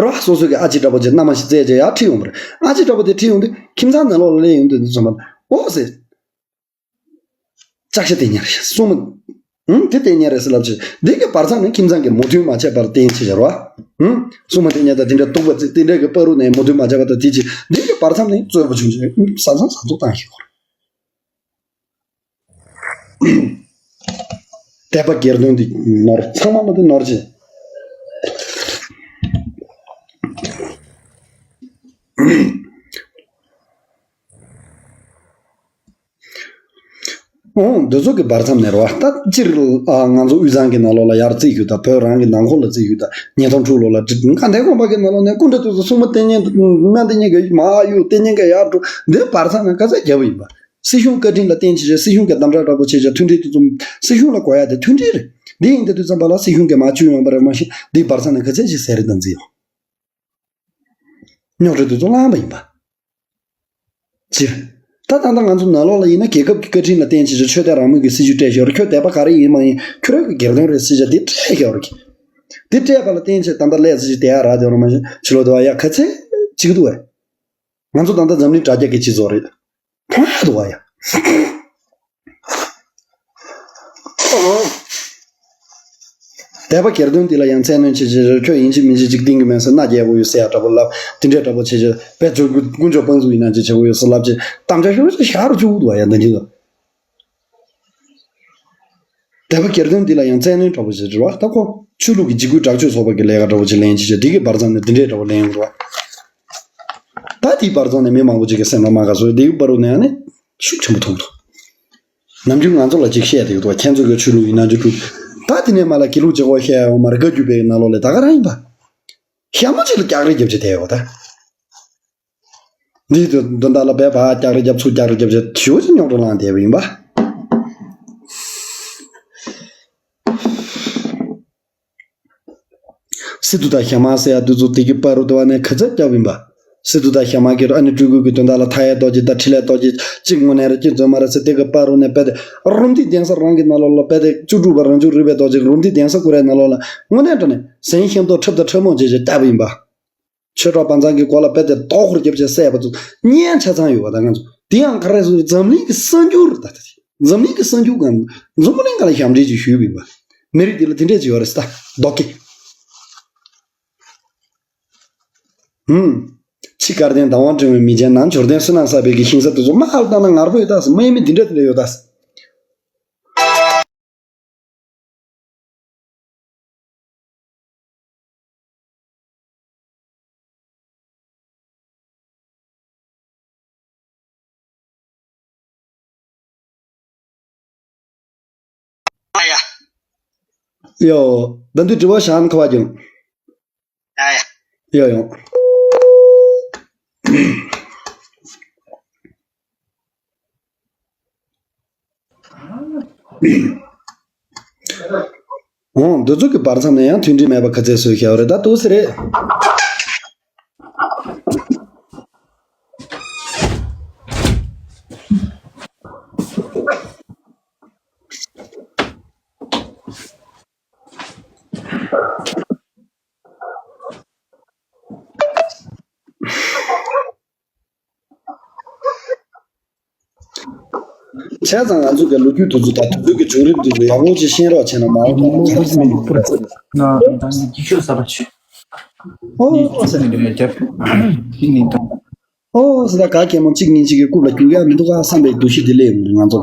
རོ་སོ་སོ་གི་ཨ་ཅེ་འདྲ་པོ་ཅིག་མནའ་མ་ཞིག་བཙལ་བྱས་ཡར་ཁྲིད་ཡོང་བ་རེད། ཨ་ཅེ་འདྲ་པོ་དེ་ཁྲིད་ཡོང་དུས་ཁྱིམ་ཚང་ནང་ལོགས་ལ་སླེབས་ཡོང་དུས་འདི་ཚོ་མ་ཨོ་ཟེར། ལྕགས་ཤ་དེ་ཉར་ཤག་སྲུང་མ། ཧུམ། དེ་དེ་ཉར་རེད་ཟེར་ལབ་ཅིག་འདི་གི་བར་མཚམས་ནས་ཁྱིམ་ཚང་གི་མོས་མཐུན་མ་བྱས་པར་བརྟེན་ཅིག་བྱ་རོ། ཧུམ། སྲུང་མ་དེ་ཉར་དང་དེ་འདྲ་གཏུག་པ་ཅིག་དེ་འདྲ་གི་བར་དུ་ནས་མོས་མཐུན་མ་བྱས་པ་དང་དེ་ཅིག་འདི་གི་བར་མཚམས་ནས་རྩོད་པ་བྱུང་ཅིག་བཟའ་ཚང་བཟའ་གཏོར་བཏང་ཤིག་ཧོར། དད་པ་སྒེར་དོན་འདི་ནོར། ཚང་མ་ལ་འདི་ནོར་ཅིག་ཨོ་འདི་ཚོ་གི་བར་མཚམས་ནས་རེད་བ། ད་སྤྱིར་ཨ་ང་ཚོ་དབུས་གཙང་གི་ནང་ལོགས་ལ་ཡར་རྩིས་ཞུ་དང་། བོད་རང་གི་ནང་ཁོངས་ལ་རྩིས་ཞུ་དང་། ཉིས་སྟོང་དྲུག་ལོ་ལ་དགའ་ལྡན་དགོན་པ་གི་ནང་ལོགས་ནས་སྐུ་འདྲ་དེ་ཚོ་སྲུང་མ་བསྟེན་མཁན་སྨན་བསྟེན་མཁན་གྱི་མར་གཡུག་བསྟེན་མཁན་གྱི་ཡར་འགྲོ། འདི་བར་མཚམས་ནས་ག་ཚད་རྒྱབ་ཡིན་པ། སྲིད་གཞུང་བཀའ་དྲིན་ལ་བརྟེན་བྱས་བྱས། སྲིད་གཞུང་གི་དམ་དྲག་འདྲ་པོ་བྱས་བྱས། མཐུན་སྒྲིལ་དེ་ཚོ་སྲིད་གཞུང་ལ་གོ་ཡ་དེ་མཐུན་སྒྲིལ་རེད། འདི་ཡིན་དུས་དུས་ཙམ་པ་ལ་སྲིད་གཞུང་གི་མར་བཅུག་ཡོང་པ་རེད། མ་གཞི་འདི་བར་མཚམས་ནས་ག་ཚད་ཅིག་ཟས་རིགས་དང་རྩིས་ཡོང་། རྙོག་དྲ་དེ་ཚོ་བསླངས་པ་ཡིན་པ། སྤྱིར། ད་ད་ལྟ་ང་ཚོ་ནང་ལོགས་ལ་ཡིན་ན། རྒྱལ་ཁབ་ཀྱི་བཀའ་དྲིན་ལ་བརྟེན་བྱས་བྱས་ཆོས་དད་རང་མོས་ཀྱི་སྲིད་བྱུས་སྤྲད་བཞག་རེད། ཁྱོད་དད་པ་ག་རེ་ཡིན་མ་ཡིན། ཁྱོད་རང་གི་སྒེར་དོན་རེད་ཟེར་བྱས་དེ་སྤྲད་བཞག་རེད། དེ་སྤྲད་པ་ལ་བརྟེན་བྱས་ད་ལྟ་ལས་ཟེར་བྱས་དེ་ཡ་རག་དེ་རུ་མ་གཞི་ཕྱི་ལོགས་དུ་བ་ཡ་ག་ཚད་གཅིག་འདུག་བས། ང་ཚོ་ད་ལྟ་འཛམ་གླིང་དྲ་རྒྱ་གི་སྤྱི་ཚོགས་རེད། མཐོང་ཡ་འདུག་བ་ཡ། དད་པ་སྒེར་དོན་འདི་ལ་ཡང་བཙན་གནོན་བྱེད་བྱེད། ཁྱོད་ཡིན་གཅིག་མིན་གཅིག་ཅིག་བསྟེན་གི་མེད་ཟེར། མནའ་རྒྱལ་པོ་ཡོད་ཟེར་ཡ་འདྲ་པོ་ལབ། དེ་འདྲས་འདྲ་པོ་བྱེད་བྱེད། དཔེ་ཚོ་དཀོན་མཆོག་དཔང་བཙུགས་ཡིན་ན་ཅིག་བྱེད་པོ་ཡོད་ཟེར་ལབ་བྱེད། དམ་བཅའ་ཤོར་བྱེད་ཤར་བཅུག་འདུག་བ་ཡ། འདི་འདི་ལ། དད་པ་སྒེར་དོན་འདི་ལ་ཡང་བཙན་གནོན་འདྲ་པོ་བྱེད་རེད་བ། ད་ཁོ་ཆོས་ལུགས་ཀྱི་འཇིགས་སྐུལ་དྲག་སྤྱོད་ཚོགས་པ་གི་ལས་ཀ་འདྲ་པོ་ཅིག་ལེན་བྱེད་བྱེད། འདི་གི་བར་མཚམས་ནས་འདི་འདྲས་འདྲ་པོ་ལེན་ཡོང་འདུག་བ། ད་དེའི་བར་མཚམས་ནས་མི་མང་པོ་ཅིག་གི་སེམས་ལ་མ་དགའ་སོང་། འདི་གི་བར་དུ་ནས་ཡང་ནས་ཤུགས་ཆེན་པོ་ཐོན་འདུག་ནམ་རྒྱུན་ང་ཚོ་ལ་ཅིག་བཤད་དེ་ཡོད་དོ། ཁྱེད་ཚོ་གི་ཆོས་ལུགས་ཡིན་ན་ཅིག་ཐུག་ད་དེ་ནས་མ་ལ་དགེ་ལུགས་ཅིག་གོ་བཤད་ཡོང་མ་རེད། བཀའ་བརྒྱུད་པའི་ནང་ལོགས་ལས་ད་ག་རང་ཡིན་པ། ཞྭ་མོ་ཅིག་ལ་སྐྱག་རིལ་རྒྱབ་བྱས་བསྡད་ཡོད་ད། འདིའི་དོན་དག་ལ་བས་ཕར་སྐྱག་རིལ་རྒྱབ་ཚུར་སྐྱག་རིལ་རྒྱབ་བྱས་ཞེ་པོ་ཅིག་རྙོག་དྲ་ལངས་བསྡད་པ་ཡིན་པ། སི་ཏུ་དང་ཞྭ་དམར་ཟེར་ཡ་དེ་ཚོ་དེ་གི་བར་དུ་བ་ནས་ག་ཚད་བརྒྱབ་ཡིན་པ། སི་ཏུ་དང་ཞྭ་དམར་གྱི་ཨ་ནི་སྤྲུལ་སྐུ་གི་དོན་དག་ལ་མཐའ་ཡས་རྡོ་རྗེ་དང་ཕྲིན་ལས་རྡོ་རྗེ་གཅིག་དངོས་གནས་རེད། གཅིག་རྫུན་མ་རེད་ཟེར། དེ་གི་བར་དུ་ནས་རྦད་དེ་རུམ་བཏེག་གདན་ས་རང་གི་ནང་ལོགས་ལ་རྦད་དེ་བཅུ་དྲུག་པ་རང་བྱུང་རིག་པའི་རྡོ་རྗེ་རུམ་བཏེག་གདན་ས་བསྐོར་ཡའི་ནང་ལོགས་ལ་དངོས་གནས་དྲང་གནས་ཟན་ཤིང་ཏོག་ཁྲབ་དང་ཁྲབ་མོ་བྱས་བྱས་བཏབ་པ་ཡིན་པ། ཆོས་གྲོགས་བ་ཚང་གི་མགོ་ལ་རྦད་དེ་རྡོ་ཁུར་རྒྱབ་བྱས་བསད་པ་ཚོ་བརྙན་ཆ་ཚང་ཡོད་པ་ད་ང་ཚོ། དེ་ཡང་ག་རེ་ཟེར། འཛམ་གླིང་གི་གསར་འགྱུར་རེད་ད། ད་དེ་འཛམ་གླིང་གི་གསར་འགྱུར་གང་། འཛམ་བུ་གླིང་ག་ལ་ཞབས་འདྲེན་ཅིག་ཞུས་པ་ཡིན་པ། མི་རིགས་འདི་ལ་དེ་འདྲས་ཅིག་ཡོད་རེད་ཟེར་ད་རྡོ་སྐྱེས། ཧུམ། ཕྱི་དཀར་ལྡན་ཟླ་བ་འབྲིང་བའི་མི་ཆེན། ནང་འབྱོར་ལྡན་བསོད་ནམས་བསགས་པའི་གི་ཞིང་ས་དེ་ཚོ་མར་ལྟ་ན་ངར་པོ་ཡོད་ད་ཟེར། མ་ཡིན་མིན་དེ་འདྲ་དེ་འདྲ་ཡོད་ད་ཟེར། ཡོ། ད་འདི་དྲི་བ་བཞག་ན་ཁ་བ་ཀྱང་། ཡ་ཡ། ཡོ་ཡོ། འོང་། འདི་ཚོ་གི་བར་མཚམས་ནས་ཡང་མཐུན་སྒྲིལ་མེད་པ་ག་ཚད་བཟོས་བཞག་པ་རེད། ད་འདུག་སེ་རེད། བྱས་ཙང་ང་ཚོ་གི་ལོ་རྒྱུས་དེ་ཚོ་དང་དེ་ཚོ་གི་བྱུང་རིམ་དེ་ཚོ་ཡག་པོ་ཅིག་ཤེས་རོགས་བྱས་ན་མ་འོངས་པ་ལ་ཁྱད་མཚར་མང་པོ་འཕྲད་ཚེ། ཨོ་ཨོ་ཟེར་ད་ག་གེ་མོ་གཅིག་གཉིས་གཅིག་གི་རྐུབ་ལ་རྒྱུག་ཡ་མི་འདུག་ག་བསམ་པའི་འདུ་ཤེས་དེ་སླེབས་ཡོང་ང་ཚོ།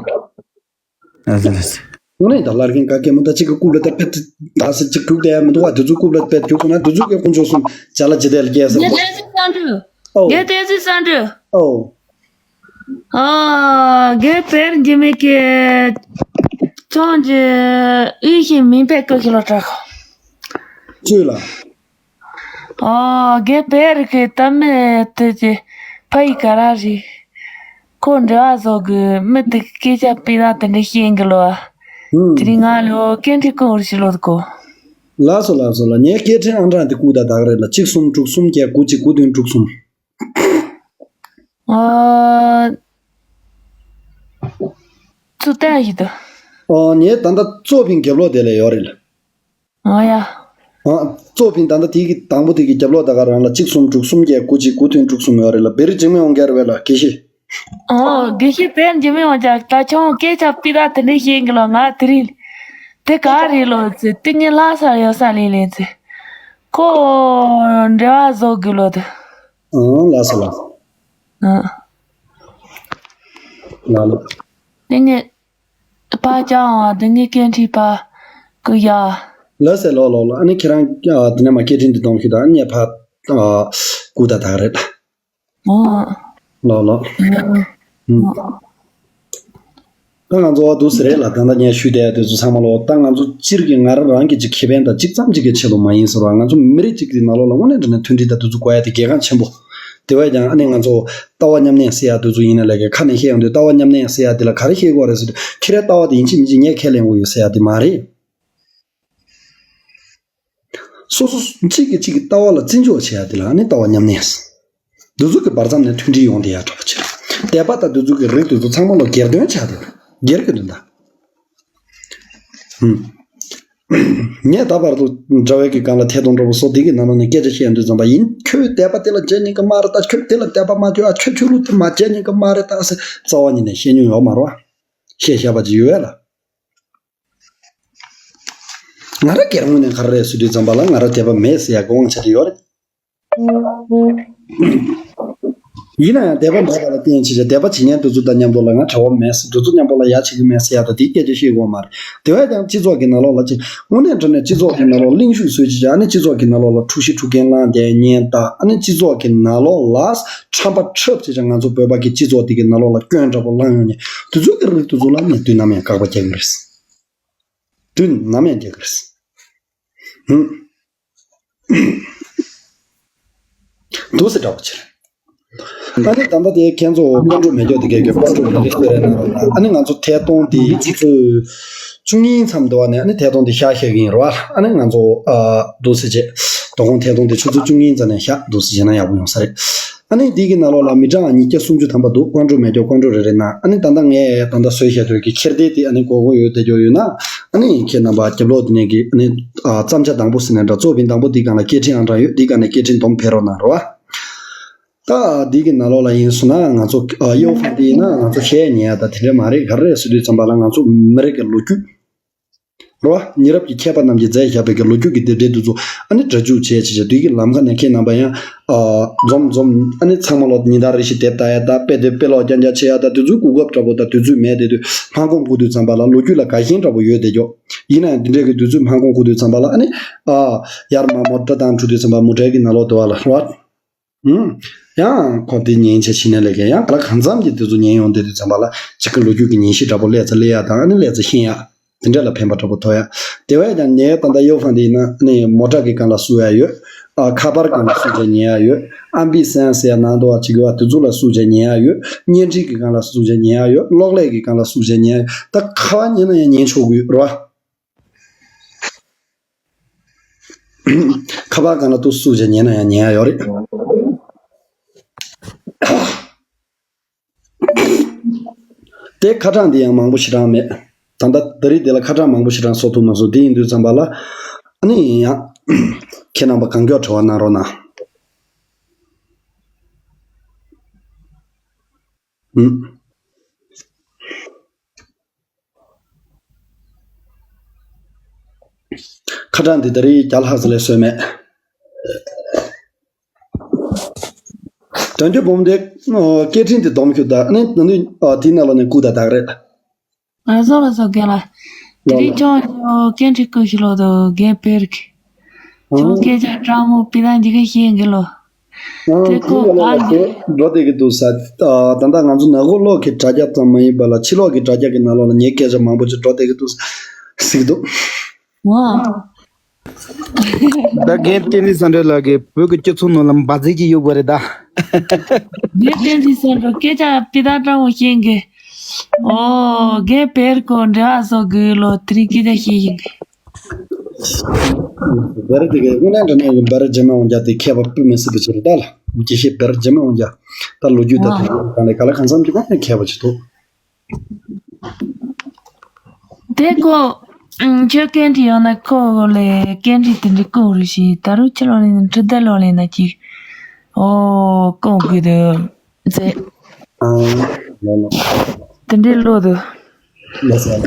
ཨ་ཙི་ལ་ཙི། དངོས་གནས་ད་ལར་ཁན་ག་གེ་མོ་ད་གཅིག་གི་རྐུབ་ལ་ད་པད་ད་སི་གཅིག་རྒྱུག་བསྡད་ཡ་མི་འདུག་ག་དེ་ཚོའི་རྐུབ་ལ་པད་རྒྱུག་སོང་ན་དེ་ཚོ་གི་དཀོན་མཆོག་གསུམ་བྱ་ལ་ཇི་ལྟར་རྒྱལ་ཟེར་ངས་བོ། བསྟན་འཛིན་བསམ་འགྲུབ། ཨོ། ངས་བསྟན་འཛིན་བསམ་འགྲུབ། ཨོ། ཨ། རྒན་བེར་འཇིགས་མེད་ཀྱི་ཅང་གི་ཨི་ཤི་མིང་པད་ཀི་ཤི་ལོ་དྲག་ཅོས་ལ། ཨོ། རྒན་བེར་གི་ད་མི་དེ་ཅི་ཕ་ཡི་ག་ར་རེད། ཁོ་འབྲེལ་བ་བཟོ་དགོས། མི་དེ་སྐད་ཆ་སྤེལ་ན་དེ་འདྲ་ཤེས་གི་ལོ། ཧུམ། དེ་རིང་ང་ལོ་སྐད་འཕྲིན་བསྐུར་ཞིག་ལོ་གོ། ལགས་སོ་ལགས་སོ་ལགས། ངའི་སྐད་འཕྲིན་ཨང་གྲངས་དེ་བསྐུར་ད་དག་རེད་ལ། གཅིག་གསུམ་དྲུག་གསུམ་བརྒྱད་དགུ་གཅིག་དགུ་བདུན་དྲུག་གསུམ། ཨོ། ཚུར་བལྟས་ཡིན་ད། ཨོ། ངས་ད་ལྟ་གཙོ་ཕིང་རྒྱབ་ལོགས་དེ་ལ་ཡོད་རེད་ལ། ཨོ་ཡ། ཨོ། གཙོ་ཕིང་ད་ལྟ་དེ་གི་དང་པོ་དེ་གི་རྒྱབ་ལོགས་ད་ག་རང་ལ་གཅིག་གསུམ་དྲུག་གསུམ་བརྒྱད་དགུ་གཅིག་དགུ་བདུན་དྲུག་གསུམ་ཡོད་རེད་ལ། བེ་རི་འཇིགས་མེད་དབང་རྒྱལ་རེད་པས་ལ། དགེ་བཤེས། ཨོ། དགེ་བཤེས་བེར་འཇིགས་མེད་དབང་རྒྱལ། ད་ཁྱོད་སྐད་ཆ་སྤེལ་ད་དེ་འདྲ་ཤེས་གི་ལོ། ང་དེ་རིང་དེ་ག་རེད་ལོ་ཚེ་དེ་ངས་ལྷ་ས་ཡོད་ས་ལེན་ལེན་ཚེ་ཁོ་འབྲེལ་བ་བཟོ་དགོས་ལོ་དེ། ཨང་། ལགས་སོ་ལགས་སོ། ཨ། ལགས་ལགས། དེ་ངས་ཕར་བཅར་འོང་། དེ་ངས་སྐད་འཕྲིན་ཕར་བསྐུར་ཡ། ལགས་སེ། ལོ་ལོ་ལོ། ཨ་ནི་ཁྱེད་རང་ཨ་དེ་ནས་མར་སྐད་འཕྲིན་འདི་གཏོང་ཤིག་དང་། ཨ་ནི་ཕར་ཨ་བསྐུར་ད་ད་རེད། ཨོ། ལོ་ལོ། ཨ། ཨུ། ཨོ། ད་ང་ཚོ་འདུག་སེ་རེད་ལ། ད་ལྟ་ངས་ཞུས་བསྡད་ཡ་དེ་ཚོ་ཚང་མ་ལོ། ད་ང་ཚོ་སྤྱིར་གྱི་ང་རང་རང་གི་ཅིག་ཁེ་ཕན་དང་ཅིག་ཙམ་ཅིག་གི་ཆེད་དུ་མ་ཡིན་ཟེར་བ། ང་ཚོ་མི་རིགས་ཅིག་གི་ནང་ལོགས་ལ་དངོས་གནས་དྲང་གནས་མཐུན་སྒྲིལ་དང་དེ་ཚོ་དགོས་ཡ་དེ་གལ་འགངས་ཆེན་པོ། དེ་བས་ཀྱང་ཨ་ནི་ང་ཚོ་ལྟ་བ་མཉམ་གནས་ཟེར་ཡ་དེ་ཚོ་ཡིན་ན་ལས་ཀའི་ཁ་ནས་བཤད་ཡོང་དུས། ལྟ་བ་མཉམ་གནས་ཟེར་ཡ་དེ་ལ་ག་རེ་བཤད་དགོས་རེད་ཟེར་དུས། ཁྱེད་རའི་ལྟ་བ་དེ་ཡིན་གཅིག་མིན་གཅིག་ངས་ཁས་ལེན་དགོས་ཡོད་ཟེར་ཡ་དེ་མ་རེད། སོ་སོ་གཅིག་གིས་གཅིག་གི་ལྟ་བ་ལ་བརྩི་འཇོག་བྱེད་ཡ་དེ་ལ་ཨ་ནི་ལྟ་བ་མཉམ་གནས། འདི་ཚོ་གི་བར་མཚམས་ནས་མཐུན་སྒྲིལ་ཡོང་བསྡད་ཡ་འདྲ་པོ་ཅིག། དད་པ་དང་འདི་ཚོ་གི་རིགས་དེ་ཚོ་ཚང་མ་ལ་སྒེར་དོན་ཆགས་བསྡད་པ། སྒེར་གྱི་དོན་དག། ཧུམ། ངས་ད་བར་དུ་དྲ་བའི་གི་སྒང་ལ་ཐད་གཏོང་འདྲ་པོ་སོགས་འདི་གི་ནང་ལོགས་ནས་སྐད་ཆ་བཤད་ཡོང་དུས་ཙམ་པ་ཡིན། ཁྱོད་དད་པ་དེ་ལ་བྱེད་ཉན་གི་མ་རེད་ད། ཁྱོད་དེ་ལ་དད་པ་མ་བྱོས་ཨ། ཁྱོད་ཆོས་ལུགས་དེ་མ་བྱེད་ཉན་གི་མ་རེད་ད་ཟེར་རྩ་བ་ཉིད་ནས་བཤད་མྱོང་ཡོད་མ་རེད་བ། བཤད་བཞག་པ་ཅིག་ཡོད་ལ། ང་རང་སྒེར་ངོས་ནས་ག་རེ་རེད་ཟེར་དུས་ཙམ་པ་ལ་ང་རང་དད་པ་མེད་ཟེར་ཡ་གི་དབང་ཆ་དེ་ཡོད་རེད། ཡིན་ན་ཡང་དད་པ་མེད་པ་ལ་བརྟེན་བྱས་བྱས་དད་པ་བྱེད་མཁན་དེ་ཚོ་དང་མཉམ་དུ་ལ་ང་འབྲེལ་བ་མེད་ཟེར། དེ་ཚོ་མཉམ་པོ་ལ་ཡ་བྱེད་ཀྱི་མེད་ཟེར་ཡ་ད་དེའི་སྐད་ཆ་བཤད་དགོས་མ་རེད། དེ་བས་ཀྱང་སྤྱི་ཚོགས་ཀྱི་ནང་ལོགས་ལ་ཅིག་དངོས་གནས་དྲང་གནས་སྤྱི་ཚོགས་ཀྱི་ནང་ལོགས་གླེང་ཤུགས་བཟོས་བྱས་བྱས། ཨ་ནི་སྤྱི་ཚོགས་ཀྱི་ནང་ལོགས་ལ་འཁྲུག་གཞི་འཁྲུག་རྐྱེན་བསླངས་བསྡད་མཁན་དང་། ཨ་ནི་སྤྱི་ཚོགས་ཀྱི་ནང་ལོགས་ལ་ཁྲམ་པ་འཁྲབ་བྱས་བྱས། ང་ཚོ་བོད་པ་གི་སྤྱི་ཚོགས་འདི་གི་ནང་ལོགས་ལ་སྐྱོན་འདྲ་པོ་བསླངས་ཡོང་མཁན་དེ་ཚོ་གི་རིགས་དེ་ཚོ་ལ་ངས་དུས་ནམ་ཡང་དགག་པ་རྒྱག་གི་རེད། དུས་ནམ་ཡང་རྒྱག་གི་རེད། ཧུམ། འདུག་སེ་འདྲ་པོ་ཅིག་རེད། ཨ་ནི་ད་ལྟ་དེ་ཁྱེད་ཚོ་ཀོང་ཀྲུག་མེ་སྒྱོགས་དེ་གས་ཀྱི་ཀོང་ཀྲུག་མེ་རིག་སྤེལ་རེད་ན་རོགས་ལ། ཨ་ནི་ང་ཚོ་ཐད་གཏོང་དེ་ཆུ་ཚོད་བཅུ་གཉིས་མཚམས་འདུག་བ་ནས་ཨ་ནི་ཐད་གཏོང་དེ་བཞག་བཞག་གི་ཡིན་རོགས། ཨ་ནི་ང་ཚོ་ཨ་འདུག་སེ་བྱས། དོ་དགོང་ཐད་གཏོང་དེ་ཆུ་ཚོད་བཅུ་གཉིས་ཙམ་ནས་བཞག་འདུག་སེ་བྱས་ན་ཡག་པོ་ཡོང་ས་རེད། ཨ་ནི་འདི་གི་ནང་ལོགས་ལ་མི་གྲངས་ཉིས་བརྒྱ་སུམ་ཅུ་ཐམ་པ་འདུག་ཀོང་ཀྲུག་མེ་སྒྱོགས་ཀོང་ཀྲུག་རེ་རེ་ན། ཨ་ནི་ད་ལྟ་ངས་ད་ལྟ་བཟོས་བཞག་དུས་ཀྱི་འཁྱེར་འདས་དེ་ཨ་ནི་དགོས་མཁོ་ཡོད་བསྡད་ཀྱོག་ཡོད་ན། ཨ་ནི་ཁྱེད་རྣམ་པ་རྒྱབ་ལོགས་དེ་ནས་ཀྱི་ཨ་ནི་ཨ་བརྩམས་བྱ་དང་པོ་ཟེར་ནས་འདྲ། གཙོ་བོ་དང་པོ་འདི་སྒང་ལ་སྐད་འཕྲིན་ཨང་གྲངས་ཡོད། འདི་སྒང་ནས་སྐད་འཕྲིན་སྡོམ་ཕེབས་རོགས་གནང་རོགས། ད་འདི་གི་ནང་ལོགས་ལ་ཡིན་སོང་ན་ང་ཚོ་ཨ་ཡོ་ཧྥང་དེ་ཡིན་ན་ང་ཚོ་བཤད་ཉན་ཡ་ད་དེ་འདྲ་མ་རེད། ག་རེ་རེད་ཟེར་དུས་ཙམ་པ་ལ་ང་ཚོ་མི་རིགས་ཀྱི་ལོ་རྒྱུས། རོ། ཉེ་རབས་ཀྱི་མཁས་པ་རྣམས་ཀྱིས་མཛད་བཞག་པའི་གི་ལོ་རྒྱུས་ཀྱི་དེབ་ཕྲེང་དེ་ཚོ་ཨ་ནི་སྒྲ་འཇུག་བྱས་བྱས་བྱས། དུས་ཀྱི་ལམ་ཁ་ནས་ཁྱེད་རྣམ་པ་ཡང་ཨ་འཛོམས་འཛོམས། ཨ་ནི་ཚང་མ་ལོ་ཉིན་ལྟར་རེ་བཞིན་དེབ་ལྟ་ཡ་དང་དཔེ་དེབ་དཔེ་ཀློག་རྐྱང་རྐྱང་བྱེད་ཡ་དང་། དུས་ཚོད་གོ་སྐབས་འདྲ་པོ་དང་དུས་ཚོད་མེད་བསྡད་དུས་མ་འགོང་དགོས་དུས་ཙམ་པ་ལ་ལོ་རྒྱུས་ལ་དགའ་ཞེན་འདྲ་པོ་ཡོད་བསྡད་ཀྱོག། ཡིན་ན་ཡང་འདི་འདྲའི་གི་དུས་ཚོད་མ་འགོང་དགོས་དུས་ཙམ་པ་ལ་ཨ་ནི་ཨ་ཡར་མར་མོ་ཊ་དང་འགྲོ་དུས་ཙམ་པ་མོ་ཊའི་གི་ནང་ལོགས་དུ་བ་ལ་རོ། ཧུམ། ཡང་ཁོ་དེ་ཉན་བྱས་ཕྱིན་ནས་ལས་ཀ་ཡང་ག་ལ་གང་འཚམ་གྱི་དེ་ཚོ་ཉན་ཡོང་དེ་དུས་ཙམ་པ་ལ་གཅིག་གི་ལོ་རྒྱུས་ཀྱི་ཉན་ཤེས་འདྲ་པོ་ལས་ཙ་ལས་ཡ་དང་། ཨ་ནི་ལས་ཙ་ཤེས་ཡ་དེ་འདྲ་ལ་ཕན་པ་འདྲ་པོ་ཐོགས་ཡ། དེ་བས་ཀྱང་ངས་ད་ལྟ་ཡོ་ཧྥང་དེ་ཡིན་ན་ཨ་ནི་མོ་ཊ་གི་སྒང་ལ་བསུ་ཡ་ཡོད། ཨ་ཁ་པར་སྒང་ལ་བསུ་བྱས་ཉན་ཡ་ཡོད། ཨམ་བི་སན་ཟེར་ཡ་ནང་དུ་བ་གཅིག་གི་བ་དེ་ཚོ་ལ་བསུ་བྱས་ཉན་ཡ་ཡོད། བརྙན་འཕྲིན་གི་སྒང་ལ་བསུ་བྱས་ཉན་ཡ་ཡོད། གློག་ཀླད་གི་སྒང་ལ་བསུ་བྱས་ཉན་ཡ་ཡོད། ད་ག་བ་ཉན་ན་ཡང་ཉན་ཆོག་གི་ཡོད་རེད་བ། ཁ་པར་སྒང་ལ་ཏུ་བསུ་བྱས་ཉན་ན་ཡང་ཉན་ཡ་ཡོད་རེད། དེ་ཁ་གྲངས་འདི་ཡང་མང་པོ་ཞེ་དྲག་མེད། ད་ལྟ་ད་རེས་འདི་ལ་ཁ་གྲངས་མང་པོ་ཞེ་དྲག་བཟོ་ཐུབ་མ་སོང་། དེ་ཡིན་དུས་ཙམ་པ་ལ་ཨ་ནི་ཡང་ཁྱེད་རྣམ་པ་གང་མགྱོགས་དྲི་བ་གནང་རོགས་གནང་། ཨུམ། ཁ་གྲངས་འདི་ད་རེས་བརྒྱ་ལྷག་ཙམ་ལས་སོན་མེད། དོན་དུ་བུམ་འདི་སྐད་འཕྲིན་འདི་སྡོམ་ཤུགས་དང་ནི་ནི་དེའི་ནང་ལ་ནི་སྐུ་དང་དག་རེད། ང་ཚོ་ལ་སོགས་རྒན་ལ། དེ་རིང་ལ་ལ་ཅོག་ཅོག་སྐད་འཕྲིན་བསྐུར་ཞིག་ལོ་དོ་རྒན་བེར་གི། ཨང་། ཅོག་སྐད་ཆ་དྲང་མོ་པི་ཏང་འཇིགས་ཤེས་གི་ལོ། ཨང་། དེ་ཁོ་དེའི་ནང་ལ་གང་གི་ལ་འགྲོ་བསྡད་ཀྱི་འདུག་ས། ད་ལྟ་ང་ཚོ་ནང་ཁོག་ལོག་གི་དྲ་རྒྱ་ཙམ་མ་ཡིན་པ་ལ་ཕྱི་ལོག་གི་དྲ་རྒྱ་གི་ནང་ལོགས་ལ་ངའི་སྐད་ཆ་མང་པོ་ཅིག་འགྲོ་བསྡད་ཀྱི་འདུག་ཟེར་གྱི་འདུག། ཝ། ད་རྒན་བསྟན་འཛིན་བསམ་གྲུབ་ལགས་ཀྱིས་བོད་ཀྱི་སྤྱི་ཚོགས་ནང་ལ་འབའ་ཚིག་ཅིག་ཡོད་པ་རེད་ད། རྒན་བསྟན་འཛིན་བསམ་གྲུབ་སྐད་ཆ་སྤི་དག་དྲང་བོ་བཤད་གི། ཨོ་རྒན་བེར་ཀོ་འདྲ་བ་བཟོ་གི་ལོ་དེ་རིང་སྐད་ཆ་བཤད་བཞིན་གི། བེར་དེ་གའི་དངོས་གནས་དྲང་གནས་ཀྱི་བེར་རྗེས་མ་འོང་རྒྱ་དེ་མཁས་པ་དཔེ་མི་སྲིད་པ་ཅིག་རེད་ད་ལ། དགེ་བཤེས་བེར་རྗེས་མ་འོང་རྒྱ། ད་ལོ་རྒྱུས་ད་ཨ་དེ་གང་ལས་ག་ལ་གང་འཚམ་གྱི་དངོས་གནས་མཁས་པ་ཅིག་འདུག། དེ་ཁོ། ཁྱོད་སྐད་འཕྲིན་ཡོང་ན་ཁོ་ལས་སྐད་འཕྲིན་དེ་འདྲའི་བསྐུར་རེ་ཞིག་ད་རུང་ཕྱི་ལོགས་ལ་ཡིན་ན་འཕྲིན་སྟེགས་ལོགས་ལ་ཡིན་ན་ཅིག་ཨོ་བསྐུར་དགོས་འདུག་ཟེར། ཨང་། ལོ་ལོ། དེ་འདྲའི་བློ་འདུག། ལོ་ཟེར།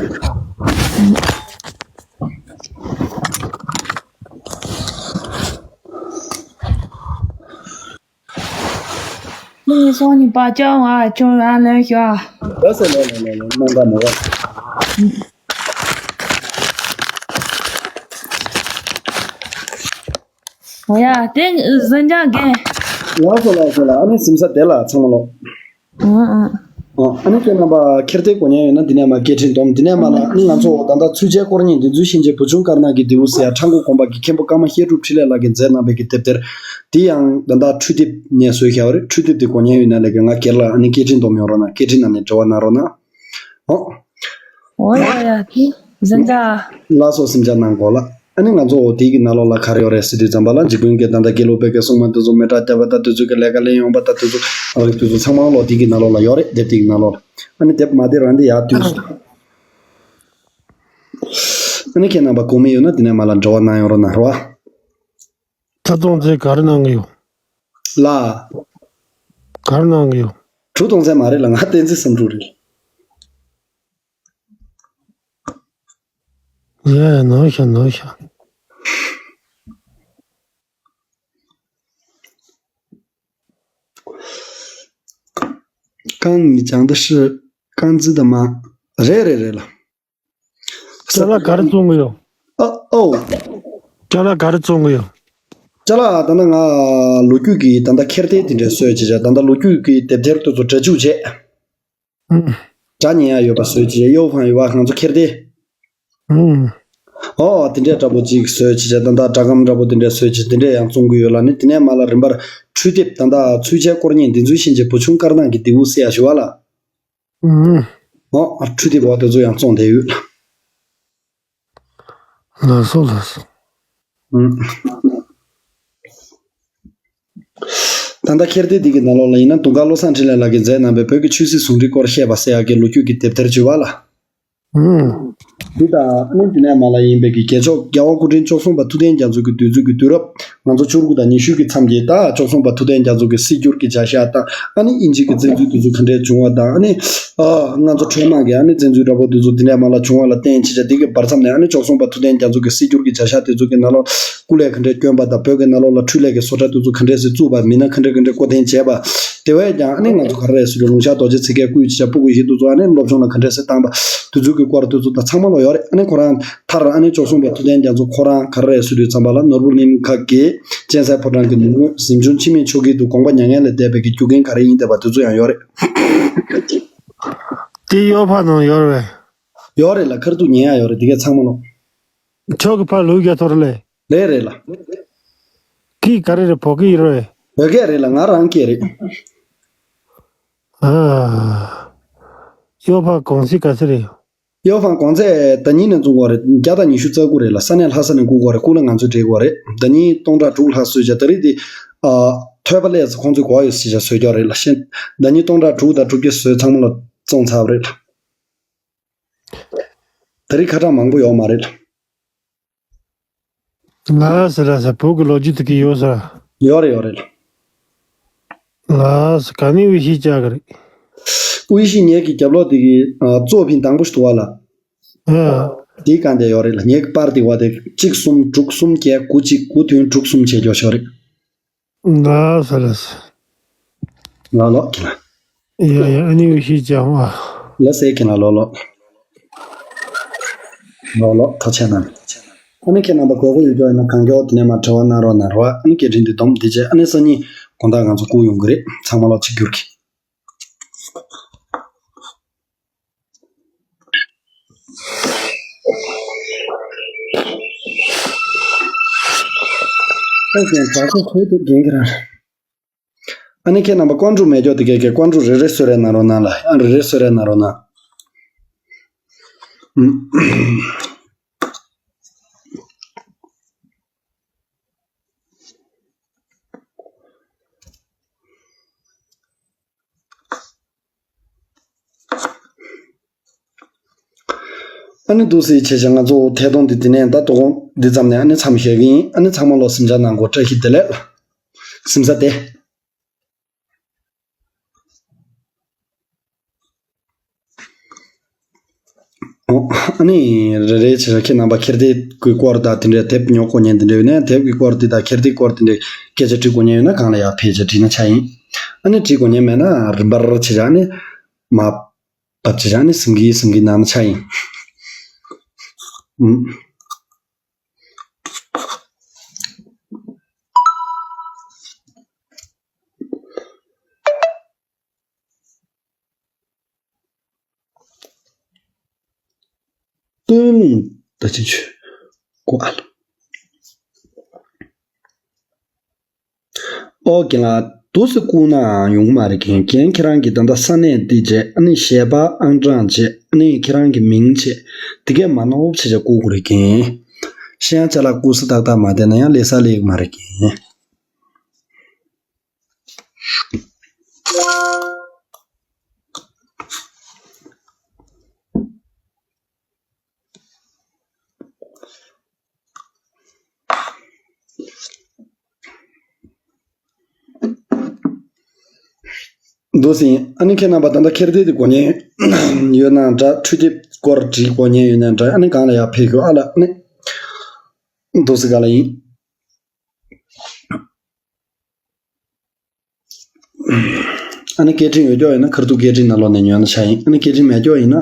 ངའི་སོང་ནི་པ་ཅང་ཨ་ཅང་ཨ་ལན་ཤོ། ལོ་ཟེར་ལོ་ལོ་ལོ་ལོ་མ་འདྲ་མ་འདྲ། ཨོ་ཡ་དེ་གཟིམ་འཇག་རྒན། ལགས་སོ་ལགས་སོ་ལགས། ཨ་ནི་གཟིམ་ས་དེ་ལ་ཚང་མ་ལོ། ཨང་ཨང་། ཨོ། ཨ་ནི་ཁྱེད་རྣམ་པ་ཁྱེར་བདེ་གོ་མཁན་ཡོད་ན་འདི་ནས་མར་སྐད་འཕྲིན་སྡོམ། འདི་ནས་མར་ལ་ཨ་ནི་ང་ཚོ་ད་ལྟ་ཚུལ་འཆལ་དཀོར་ཉེས་འདི་ཚོའི་ཤན་འབྱེད་བུ་ཆུང་དཀར་ནག་གི་རྡེའུ་ཟེར་ཡ་ཁྲ་འགུ་དགོན་པ་གི་མཁན་པོ་ཀརྨ་བཤད་སྒྲུབ་འཕྲིན་ལས་ལགས་ཀྱིས་མཛད་གནང་བའི་གི་དེབ་ཐེར། འདི་ཡང་ད་ལྟ་འཕྲུལ་དེབ་ནས་བཟོས་བཞག་པ་རེད། འཕྲུལ་དེབ་འདི་གོ་མཁན་ཡོད་ན་ལས་ཀ་ང་སྒེར་ལ་ཨ་ནི་སྐད་འཕྲིན་སྡོམ་ཡོང་རོགས་གནང་། སྐད་འཕྲིན་ནང་ནས་འབྲེལ་བ་གནང་རོགས་གནང་། ཨོ། ཨོ་ཡ་ཡ་དེ་འཛིན་གྲྭ། ལགས་སོ། སེམས་ཆུང་གནང་གོ་ལགས། ཨ་ནི་ང་ཚོ་འོ་དེ་གི་ནང་ལོགས་ལ་ག་རེ་ཡོད་རེད་ཟེར་དུས་ཙམ་པ་ལ་འཇིགས་སྐུལ་གྱི་ད་ལྟ་དགེ་ལུགས་པའི་གི་སྲུང་མ་དེ་ཚོ་མེ་སྲེག་བརྒྱབ་པ་དང་དེ་ཚོ་གི་ལས་ཀ་ལས་ཡོང་པ་དང་དེ་ཚོ་ཨ་རིག་དེ་ཚོ་ཚང་མ་ལོ་དེ་གི་ནང་ལོགས་ལ་ཡོད་རེད། དེབ་དེ་གི་ནང་ལོགས་ལ། ཨ་ནི་དེབ་མ་དེ་རང་དེ་ཡར་བཏུས་སོང་། ཨ་ནི་ཁྱེད་རྣམ་པ་གོ་མི་ཡོད་ན་དེ་ནས་མར་ལ་འབྲེལ་བ་གནང་ཡོང་རོགས་གནང་རོགས། ད་ཐོང་ཚེ་ག་རེ་གནང་གི་ཡོད། ལ། ག་རེ་གནང་གི་ཡོད། གྲུ་གཏོང་ཚད་མ་རེད་ལ། ང་བསྟན་འཛིན་བསམ་གྲུབ་རེད། ཡ་ཡ་ནོར་ཤག་ནོར་ཤག 刚你讲的是刚子的吗？རེད་རེད་རེད་ལ། ཅ་ལག་ག་རེ་བཙོང་གི་ཡོད། ཨ་ཨོ། ཅ་ལག་ག་རེ་བཙོང་གི་ཡོད། ཅ་ལག་ད་ལྟ་ང་ལོ་རྒྱུས་ཀྱི་ད་ལྟ་ཁྱེར་བདེ་དེ་འདྲ་བཟོས་བྱས་བྱས། ད་ལྟ་ལོ་རྒྱུས་ཀྱི་དེབ་ཐེར་དེ་ཚོ་སྒྲ་འཇུག་བྱས། ཨུམ། སྒྲ་ཉན་ཡ་ཡོད་པ་བཟོས་བྱས། གཡོ་ཕང་ཡོད་པ་ང་ཚོ་ཁྱེར་བདེ། ཨུམ། ཨོ་དེ་འདྲའི་འདྲ་པོ་ཅིག་བཟོས་བྱས་བྱས། ད་ལྟ་སྒྲ་སྒམ་འདྲ་པོ་དེ་འདྲ་བཟོས་བྱས་དེ་འདྲ་ཡང་བཙོང་གི་ཡོད་ལ། ནི་དེ་ནས་མར་ལ་རིམ་པར་འཕྲུལ་དེབ་ད་ལྟ་ཚུལ་འཆལ་དཀོར་ཉེས་འདི་ཚོའི་ཤན་འབྱེད་བུ་ཆུང་དཀར་ནག་གི་རྡེའུ་ཟེར་ཡ་ཞུ་བ་ལ། ཨུམ། ཨོ། འཕྲུལ་དེབ་འོ་དེ་ཚོ་ཡང་བཙོང་བསྡད་ཡོད། ལགས་སོ་ལགས་སོ། ཨུམ། ད་ལྟ་ཁྱེར་བདེ་འདི་གི་ནང་ལོགས་ལ་ཡིན་ན་དུང་དཀར་བློ་བཟང་འཕྲིན་ལས་ལགས་ཀྱིས་མཛད་གནང་བའི་བོད་ཀྱི་ཆོས་སྲིད་ཟུང་འབྲེལ་སྐོར་བཤད་པ་ཟེར་ཡག་གི་ལོ་རྒྱུས་ཀྱི་དེབ་ཐེར་བྱུང་བ་ལ། ཨུམ། འདི་དང་ཨ་ནི་འདི་ནས་མར་ལ་ཡིན་པའི་གི་རྒྱལ་མཆོག་རྒྱལ་བ་སྐུ་ཕྲེང་བཅུ་གསུམ་པ་ཐུབ་བསྟན་རྒྱ་མཚོ་གི་འདུལ་ཚུལ་གྱི་དུས་རབས་ང་ཚོ་བཅུ་དགུ་དང་ཉི་ཤུ་གི་མཚམས་ཀྱི་ད་བཅུ་གསུམ་པ་ཐུབ་བསྟན་རྒྱ་མཚོ་གི་སྲིད་སྒྱུར་གྱི་བྱ་གཞག་དང་། ཨ་ནི་དབྱིན་ཇི་གི་བཙན་འཛུལ་དེ་ཚོ་ག་འདྲས་བྱུང་བ་དང་། ཨ་ནི་ཨ་ང་ཚོ་ཁྲོས་དམག་གི་ཨ་ནི་བཙན་འཛུལ་འདྲ་པོ་དེ་ཚོ་འདི་ནས་མར་ལ་བྱུང་བ་ལ་བརྟེན་བྱས་བྱས། དེ་གི་བར་མཚམས་ནས་ཨ་ནི་བཅུ་གསུམ་པ་ཐུབ་བསྟན་རྒྱ་མཚོ་གི་སྲིད་སྒྱུར་གྱི་བྱ་གཞག་དེ་ཚོ་གི་ནང་ལོགས་སྐུ་ལས་ག་འདྲས་བསྐྱོན་པ་དང་། བོད་ཀྱི་ནང་ལོགས་ལ་འཕྲུལ་ལས་ཀྱི་བཟོ་གྲྭ་དེ་ཚོ་ག་འདྲས་སེ་བཙུགས་པ། མི་སྣ་ག་འདྲས་ག་འདྲས་བསྐོ་འཐེན་བྱས་པ། དེ་བས་ཀྱང་ཨ་ནི་ང་ཚོ་ག་རེ་རེད་ཟེར་དུས་ལུང་ཤར་རྡོ་རྗེ་ཚེ་རྒྱལ་སྐུ་ཡི་ཆེ་ཆ་སྤུ་གུ་བཞི་དེ་ཚོ་ཨ་ནི་སློབ་ཆུང་ལ་ག་འདྲས་སེ་བཏང་པ་དེ་ཚོ་གི་སྐོར་དེ་ཚོ་དང་ཚང་མ་ལོ་ཡོད་རེད། ཨ་ནི་ཁོ་རང་མཐར་ཨ་ནི་བཅུ་གསུམ་པ་ཐུབ་བསྟན་རྒྱ་མཚོ་ཁོ་རང་ག་རེ་རེད་ཟེར་དུས་ཙམ་པ་ལ་ནོར་བུ་གླིང་ཁ་གི་གཅན་གཟན་ཕོ་བྲང་གི་ནུབ་ངོས་གཟིམ་ཆུང་འཆི་མེད་ཆོས་སྐྱིད་དུ་དགོངས་པ་མྱ་ངན་ལས་འདས་པའི་གི་རྒྱུ་རྐྱེན་ག་རེ་ཡིན་བསྡད་པ་དེ་ཚོ་ཡང་ཡོད་རེད། དེ་གཡོ་ཕ་ནང་ཡོད་རེད། ཡོད་རེད་ལ། ཁར་ཐུག་ཉན་ཡ་ཡོད་རེད། དེ་གས་ཚང་མ་ལོ། ཁྱོད་ཀྱི་ཕ་ལུག་རྒྱ་ཐོར་ལེ། ལེ་རེད་ལ། ཁྱི་ག་རེ་རེད། བོད་སྐད་རེད་རེད། བོད་སྐད་རེད་ལ། ང་རང་སྐད་རེད། ཨ། གཡོ་ཕ་གོང་ཚད་ག་ཚད་རེད། གཡོ་ཕ་གོང་ཚད་ཟླ་ཉིན་ནས་བཙོང་གི་རེད། བརྒྱ་དང་ཉི་ཤུ་རྩ་དགུ་རེད་ལ། ས་གནས་ལྷ་ས་ནས་བསྐུར་གི་རེད། སྐུ་ལ་ང་ཚོས་སྤྲད་གི་རེད། ཟླ་ཉིན་སྟོང་ཕྲག་དྲུག་ལྷག་བཟོས་བྱས། ད་རེས་དེ་ཨ་ཐོས་པ་ལས་ཚེ་ཁོང་ཚོས་གོ་ཡོད་ཟེར་བྱས་བཟོས་ཀྱི་རེད་ལ། ཤེས། ཟླ་ཉིན་སྟོང་ཕྲག་དྲུག་དང་དྲུག་བརྒྱ་བཟོས་ཚང་མ་ལ་བཙོང་ཚར་བ་རེད་ལ། ད་རེས་ཁ་གྲངས་མང་པོ་ཡོད་མ་རེད། ལགས་སོ་ལགས་སོ། བོད་ཀྱི་ལོ་རྒྱུས་དེ་གི་ཡོད་ས། ཡོད་རེད་ཡོད་རེད། ལགས་སོ། ག་ནས་དབྱེ་ཞིབ་བྱ་གི་རེད། དབྱེ་ཞིབ་ངེད་ཀྱི་རྒྱབ་ལོགས་དེ་གི་ཨ་གཙོ་ཕིན་དང་པོ་ཞིག་འདུག་བ་ལ། ཨ། དེའི་སྒང་དེ་ཡོད་རེད་ལ། ངེད་ཀྱི་པར་དེ་བ་དེ་གཅིག་གསུམ་དྲུག་གསུམ་བརྒྱད་དགུ་གཅིག་དགུ་བདུན་དྲུག་གསུམ་བྱས་ཀྱོག་ཤོག་རེད། ལགས་སོ་ལགས་སོ། ལགས་ལོ་ཁྱེད་ལ། ཡ་ཡ། ཨ་ནི་འུ་ཤི་ཅང་བ། ལགས་སེ་ཁྱེད་ལ་ལོ་ལོ། ལོ་ལོ་ཐུགས་རྗེ་གནང་། ཨ་ནི་ཁྱེད་རྣམ་པ་དགོས་མཁོ་ཡོད་ཀྱོག་ཡིན་ན་གང་མགྱོགས་དེ་ནས་མར་དྲི་བ་གནང་རོགས་གནང་རོགས། ཨ་ནི་སྐད་འཕྲིན་འདི་སྡོམ་འདི་བྱས། ཨ་ནི་སང་ཉིན་དགོང་དག་ང་ཚོ་སྒུག་ཡོང་གི་རེད། ཚང་མ་ལོ་གཅིག་གྱུར་གྱིས། ཨ་ནི་ཁྱེད་རྣམ་པ་ཀོན་ཀྲུ་མེད་ཀྱོག་དེ་གས་ཀྱི་ཀོན་ཀྲུ་རེ་རེ་གསོལ་རས་གནང་རོགས་གནང་ལ། ཨ་རེ་རེ་གསོལ་རས་གནང་རོགས་གནང་། ཨ་ནི་འདུག་སེ་བྱས་བྱས་ང་ཚོ་ཐད་གཏོང་འདི་འདི་ནས་ད་དོ་དགོང་འདི་ཙམ་ནས་ཨ་ནི་མཚམས་བཞག་གི་ཡིན། ཨ་ནི་ཚང་མ་ལོ་གཟིམ་འཇག་གནང་དགོས། བཀྲ་ཤིས་བདེ་ལེགས། གཟིམ་ས་བདེ། ཨོ། ཨ་ནི་རེ་རེ་བྱས་ཁྱེད་རྣམ་པ་ཁྱེར་བདེ་གི་སྐོར་དང་དེ་འདྲའི་དེབ་ཉོ་དགོས་མཁན་དེ་འདྲ་ཡོད་ན་དེབ་ཀྱི་སྐོར་དེ་དང་ཁྱེར་བདེ་སྐོར་དེ་འདྲའི་སྐད་ཆ་དྲི་དགོས་མཁན་ཡོད་ན་གང་ལ་ཡང་ཕལ་ཆེར་དྲིས་ན་ཆ་ཡིན། ཨ་ནི་དྲི་དགོས་མཁན་མེད་ན་རིམ་པར་བྱས་བྱས་ཨ་ནི་མ་བབས་བྱས་བྱས་ཨ་ནི་སིམ་གི་སིམ་གི་གནང་ན་ཆ་ཡིན། ཨུམ། ཅི་ཆུ་ཀོ་ཨ་ལ། ཨོ་རྒན་ལགས། དུ་སི་བསྐུར་ནའང་ཡོང་གི་མ་རེད་རྒན། རྒན་ཁྱེད་རང་གིས་ད་ལྟ་ས་གནས་འདི་བྱས། ཨ་ནི་ཞལ་པར་ཨང་གྲངས་བྱས། ཨ་ནི་ཁྱེད་རང་གི་མིང་བྱས། དེ་གས་མ་ནོར་བྱས་བྱས་བསྐུར་དགོས་རེད་རྒན། ཤེས་ཡང་ཅ་ལག་བསྐུར་ས་ཏག་ཏག་མ་བསྡད་ན་ཡང་ལས་ས་ལས་ཀྱི་མ་རེད་རྒན། འདུག་སེ་ཡིན། ཨ་ནི་ཁྱེད་རྣམ་པ་ད་ལྟ་ཁྱེར་བདེ་དེ་གོ་མཁན་ཡོད་ན་འདྲ། འཕྲུལ་དེབ་སྐོར་བྲིས་གོ་མཁན་ཡོད་ན་འདྲ། ཨ་ནི་གང་ལ་ཡར་ཕེབས་ཤོག་ཨ་ལ། ཨ་ནི་འདུག་སེ་ག་ལ་ཡིན། ཨ་ནི་སྐད་འཕྲིན་ཡོད་ཀྱོག་ཡིན་ན་ཁར་ཐུག་སྐད་འཕྲིན་ནང་ལོགས་ནས་ཉོས་ན་ཆ་ཡིན། ཨ་ནི་སྐད་འཕྲིན་མེད་ཀྱོག་ཡིན་ན་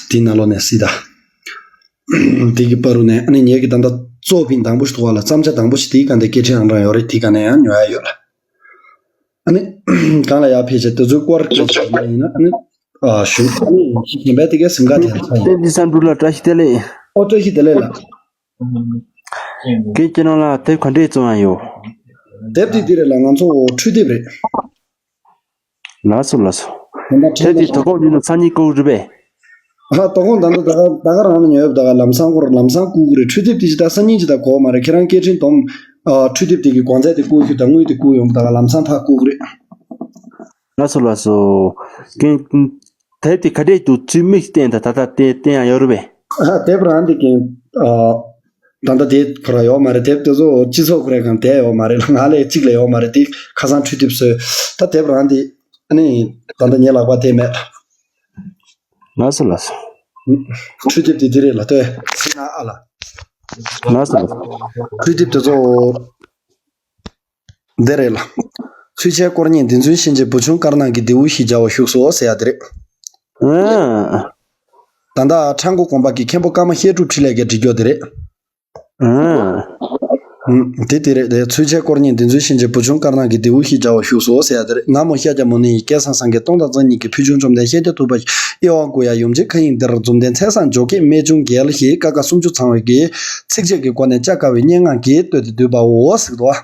དེའི་ནང་ལོགས་ནས་སྲིད་ད། དེ་གི་པ་རུ་ནས་ཨ་ནི་ངེད་ཀྱི་ད་ལྟ་གཙོ་ཕིང་དང་པོ་ཞིག་འདུག་བ་ལ། བརྩམ་བྱ་དང་པོ་ཞིག་དེའི་སྒང་དེ་སྐད་འཕྲིན་ཨང་གྲངས་ཡོད་རེད། དེའི་སྒང་ནས་ཡང་ཉོ་ཡ་ཡོད་ལ། ཨ་ནི་གང་ལ་ཡར་ཕེབས་བྱས་དེ་ཚོའི་སྐོར་སྐད་ཆ་བྱས་ན་ཡིན་ན། ཨ་ནི་ཨ་ཞུ། ཨ་ནི་གཞན་པའི་དེ་གའི་སེམས་ཁ་དེ་ལ་ཆ་ཡིན། ཏན་ཏན་བསམ་འགྲུབ་ལ་བཀྲ་ཤིས་བདེ་ལེགས། ཨོ་བཀྲ་ཤིས་བདེ་ལེགས་ལགས། རྒན་སྤྱི་ནོར་ལགས། དེབ་ག་འདྲས་བཙོང་ཡ་ཡོད། དེབ་དེ་འདི་རེད་ལགས། ང་ཚོ་འཕྲུལ་དེབ་རེད། ལགས་སོ་ལགས་སོ། དེབ་དེ་དོ་དགོང་ཉིན་ལ་སང་ཉིན་བསྐུར་རེད་པས། ཨ་དོ་དགོང་ད་ལྟ་ད་ག་ད་ག་རང་ལ་ཉོས་ཡོད། ད་ག་ལམ་སང་བསྐུར། ལམ་སང་བསྐུར་གི་རེད། འཕྲུལ་དེབ་དེ་ཅི་ད་སང་ཉིན་ཅི་ད་གོ་མ་རེད། ཁྱེད་རང་སྐད་འཕྲིན་སྡོམ། ཨ་འཕྲུལ་དེབ་དེ་གི་གོང་ཚད་དེ་བསྐུར་ཤོག་ད་དངུལ་དེ་བསྐུར་ཡོང་། ད་ག་ལམ་སང་ཕར་བསྐུར་གི་རེད། ལགས་སོ་ལགས་སོ། རྒན། དེབ་དེ་ག་འདྲས་འདུག་ཚུལ་མིག་བསྟན་དང་ད་ལྟ་བསྟན་བསྟན་ཡ་ཡོད་རེད་པས། ཨ་དེབ་རང་དེ་རྒན། ཨ་ད་ལྟ་དེ་ཁོ་ར་ཡོད་མ་རེད། དེབ་དེ་ཚོ་སྤྱི་ཚོགས་ཁོ་རའི་སྒང་བསྡད་ཡོད་མ་རེད་ལ། ང་ལས་གཅིག་ལས་ཡོད་མ་རེད། དེ་ཁ་སང་འཕྲུལ་དེབ་བཟོས། ད་དེབ་རང་དེ་ཨ་ནི་ད་ལྟ་ངའི་ལག་པ་དེ་མེད། ལགས་སོ་ལགས་སོ། འཕྲུལ་དེབ་དེ་འདི་རེད་ལ། ལྟོས་ཟིན་ན་ཨ་ལ། ལགས་སོ་ལགས་སོ། འཕྲུལ་དེབ་དེ་ཚོ། འདི་རེད་ལ། ཚུལ་འཆལ་དཀོར་གཉེར་འདི་ཚོའི་ཤན་འབྱེད་བུ་ཆུང་དཀར་ནག་གི་རྡེའུ་བཞི་སྦྱར་བ་བཞུགས་སོ་ཟེར་ཡ་དེ་རེད། ཨ། ད་ལྟ་ཁྲ་མགོ་དགོན་པ་གི་མཁན་པོ་ཀརྨ་བཤད་སྒྲུབ་འཕྲིན་ལས་ཀྱིས་བྲིས་རྒྱུ་དེ་རེད། ཨ། ཨུམ། དེ་དེ་རེད་དེ། ཚུལ་འཆལ་དཀོར་གཉེར་འདི་ཚོའི་ཤན་འབྱེད་བུ་ཆུང་དཀར་ནག་གི་རྡེའུ་བཞི་སྦྱར་བ་བཞུགས་སོ་ཟེར་ཡ་དེ་རེད། ན་མོ་ཤཱཀྱ་མུ་ནེ་ཡིས། སྐལ་བཟང་སངས་རྒྱས་སྟོང་དང་རྩ་གཉིས་ཀྱིས། ཕུལ་བྱུང་བཅོམ་ལྡན་ཤཱཀྱ་ཐུབ་པ་ཡི། དབྱེ་བ་དགུ་ཡང་ཡུམ་ཆེན་མཁའ་དབྱིངས་འདིར། འཛུམ་ལྡན་ཚེས་བཟང་ཇོ་བོ་རྒྱལ་ཞེས། ཀ་ཁ་སུམ་ཅུ་ཚང་བའི་གི། ཚིགས་བཅད་ཀྱི་སྒོ་ནས་སྐྱ་ཀ་བའི་སྙན་ངག་གིས་བསྟོད་དེ་བསྡུས་པའོ་ཟེར་གི་འདུག་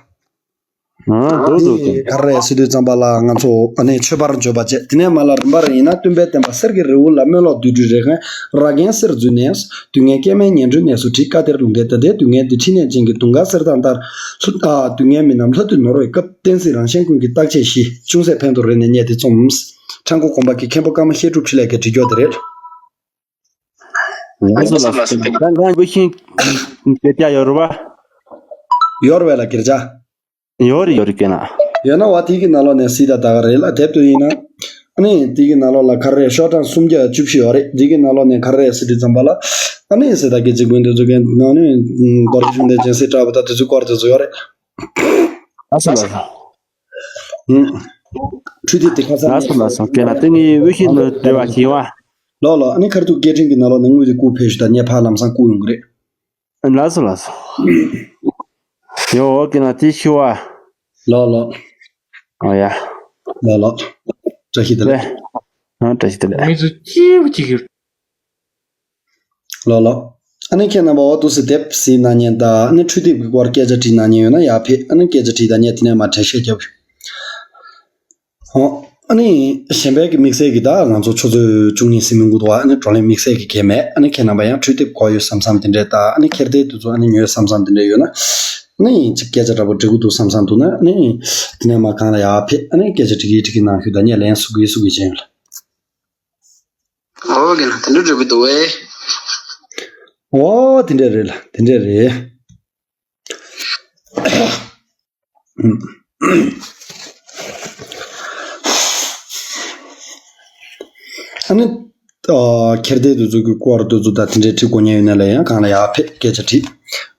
བ། ཨ་འདུག་འདུག་འདུག། ག་རེ་ཟེར་དུས་ཙམ་པ་ལ་ང་ཚོ་ཨ་ནི་མཆོད་པར་བརྗོད་པ་བཅས། དེ་ནས་མ་ལ་རིམ་པར་ཡིན་ན། སྟོན་པའི་བསྟན་པ་གསེར་གྱི་རི་བོ་ལ། སྨོན་ལོག་བདུད་འདུལ་རེ་ཁན་ར་གན་གསེར་འཛུལ་ནས། དུས་ངན་སྐྱེ་མེད་ངན་འགྲོའི་གནས་སུ་ཁྲིད། བཀའ་གཏེར་ལུང་བསྟན་ད་ལྟའི་དུས་ངན་འདི། ཕྲིན་ལས་ཅན་གྱི་དུང་དཀར་གསེར་དང་ལྟར། ཨ་དུས་ངན་མི་རྣམས་སླར་དུ་ནོར་བའི་སྐབས། བསྟན་སྲིད་རང་གཞན་ཀུན་གྱི་བརྟག་དཔྱད་བཞི། ཅུང་ཟད་ཕན་དུ་རེ་ནས་རྙེད་དེ་རྩོམ། ཁྲ་མགོ་དགོན་པ་གི་མཁན་པོ་ཀརྨ་བཤད་སྒྲུབ་འཕྲིན་ལས་ཀྱིས་བྲིས་རྒྱུ་དེ་རེད། ལགས་སོ་ལགས་སོ། ད་ང་བུ་ཤིང་དེ་ལྟ་ཡོད་རེད་བ། ཡོད་རེད་བས་ལ་སྐྱེར་ཆ། ཡོད་རེད་ཡོད་རེད་སྐད་ན། ཡོད་ན་བ་དེ་གི་ནང་ལོགས་ནས་སྲིད་ད་ད་ག་རེད་ལ། དེབ་ཏུ་ཡིན་ན། ཨ་ནི་དེ་གི་ནང་ལོགས་ལ་ག་རེ་ཤོག་གྲངས་སུམ་བརྒྱ་བཅུ་བཞི་ཡོད་རེད། དེ་གི་ནང་ལོགས་ནས་ག་རེ་ཟེར་དུས་ཙམ་པ་ལ། ཨ་ནི་ཟེར་ད་གི་འཇིག་རྟེན་དུ་འཛུགས་མཁན་ནང་ནས་རྡོ་རྗེ་གཞུང་ལྡན་སྦྱིན་སྲེག་བྲག་པ་དང་དེ་ཚོའི་སྐོར་དེ་ཚོ་ཡོད་རེད། ཨ་སོ་ལ་སོ། ཨུ། འཕྲུལ་དེབ་དེ་ཁ་སང་ལ་སོ་ལ་སོ་སྐད་ན་ཏིང་ངེ་ཝེ་ཤིན་ནོ་འབྲེལ་བ་བྱིན་བ། ལོ་ལོ། ཨ་ནི་ཁར་ཐུག་སྐད་འཕྲིན་གི་ནང་ལོགས་ནས་དངུལ་དེ་བསྐུར་ཕེབས་ཤོག་ད་ངས་ཕར་ལམ་སང་བསྐུར་ཡོང་གི་རེད། ལགས་སོ་ལགས་སོ། ཡོ་འོ་ཀེ་ན་དེ་ཤི་བ། ལོ་ལོ། ཨ་ཡ། ལོ་ལོ། བཀྲ་ཤིས་བདེ་ལེགས། ཨ་བཀྲ་ཤིས་བདེ་ལེགས། མི་ཚོ་སྐྱིད་པོ་ཅིག་ཡོད། ལོ་ལོ། ཨ་ནི་ཁྱེད་རྣམ་པ་འོ་འདུག་སེ་དེབ་གཟིགས་གནང་མཁན་དང་། ཨ་ནི་འཕྲུལ་དེབ་ཀྱི་སྐོར་སྐད་ཆ་དྲིས་གནང་མཁན་ཡོད་ན་ཡར་ཕེབས། ཨ་ནི་སྐད་ཆ་དྲིས་དང་ངས་དེ་ནས་མར་འགྲེལ་བཤད་རྒྱབ། ཨོ། ཨ་ནི་གཞན་པའི་གི་དམིགས་བསལ་གི་ད་ང་ཚོ་ཆུ་ཚོད་བཅུ་གཉིས་ཟིན་མི་འགོར་འདུག་ཨ་ནི་བགྲོ་གླེང་དམིགས་བསལ་གི་གལ་མེད། ཨ་ནི་ཁྱེད་རྣམ་པ་ཡང་འཕྲུལ་དེབ་དགོས་ཡོད་བསམ་བསམ་དེ་འདྲས་དང་། ཨ་ནི་ཁྱེར་བདེ་དེ་ཚོ་ཨ་ནི་ཉོས་བསམ་བསམ་དེ་འདྲས་ཡོད་ན། ཨ་ནི་ཅིག་སྐད་ཆ་འདྲ་པོ་འདྲི་དགོས་འདུག་བསམ་བསམ་འདུག་ན། ཨ་ནི་དེ་ནས་མར་སྒང་ལ་ཡར་ཕེབས། ཨ་ནི་སྐད་ཆ་དྲི་གི་དྲི་གི་གནང་ཤོག་ད་ངས་ལན་གསུང་གི་གསུང་གི་བྱས་ཡོད་ལ། ཨོ་རྒན་ལགས་དེ་འདྲ་འགྲིག་གི་འདུག་བས། ཨོ་དེ་འདྲ་རེད་ལ། དེ་འདྲ་རེད། ཨ་ནི། ཨ་ཁྱེར་བདེ་དེ་ཚོ་གི་སྐོར་དེ་ཚོ་ད་དེ་འདྲའི་དྲི་དགོས་མཁན་ཡོད་ན་ལ་ཡང་སྒང་ལ་ཡར་ཕེབས་སྐད་ཆ་དྲིས།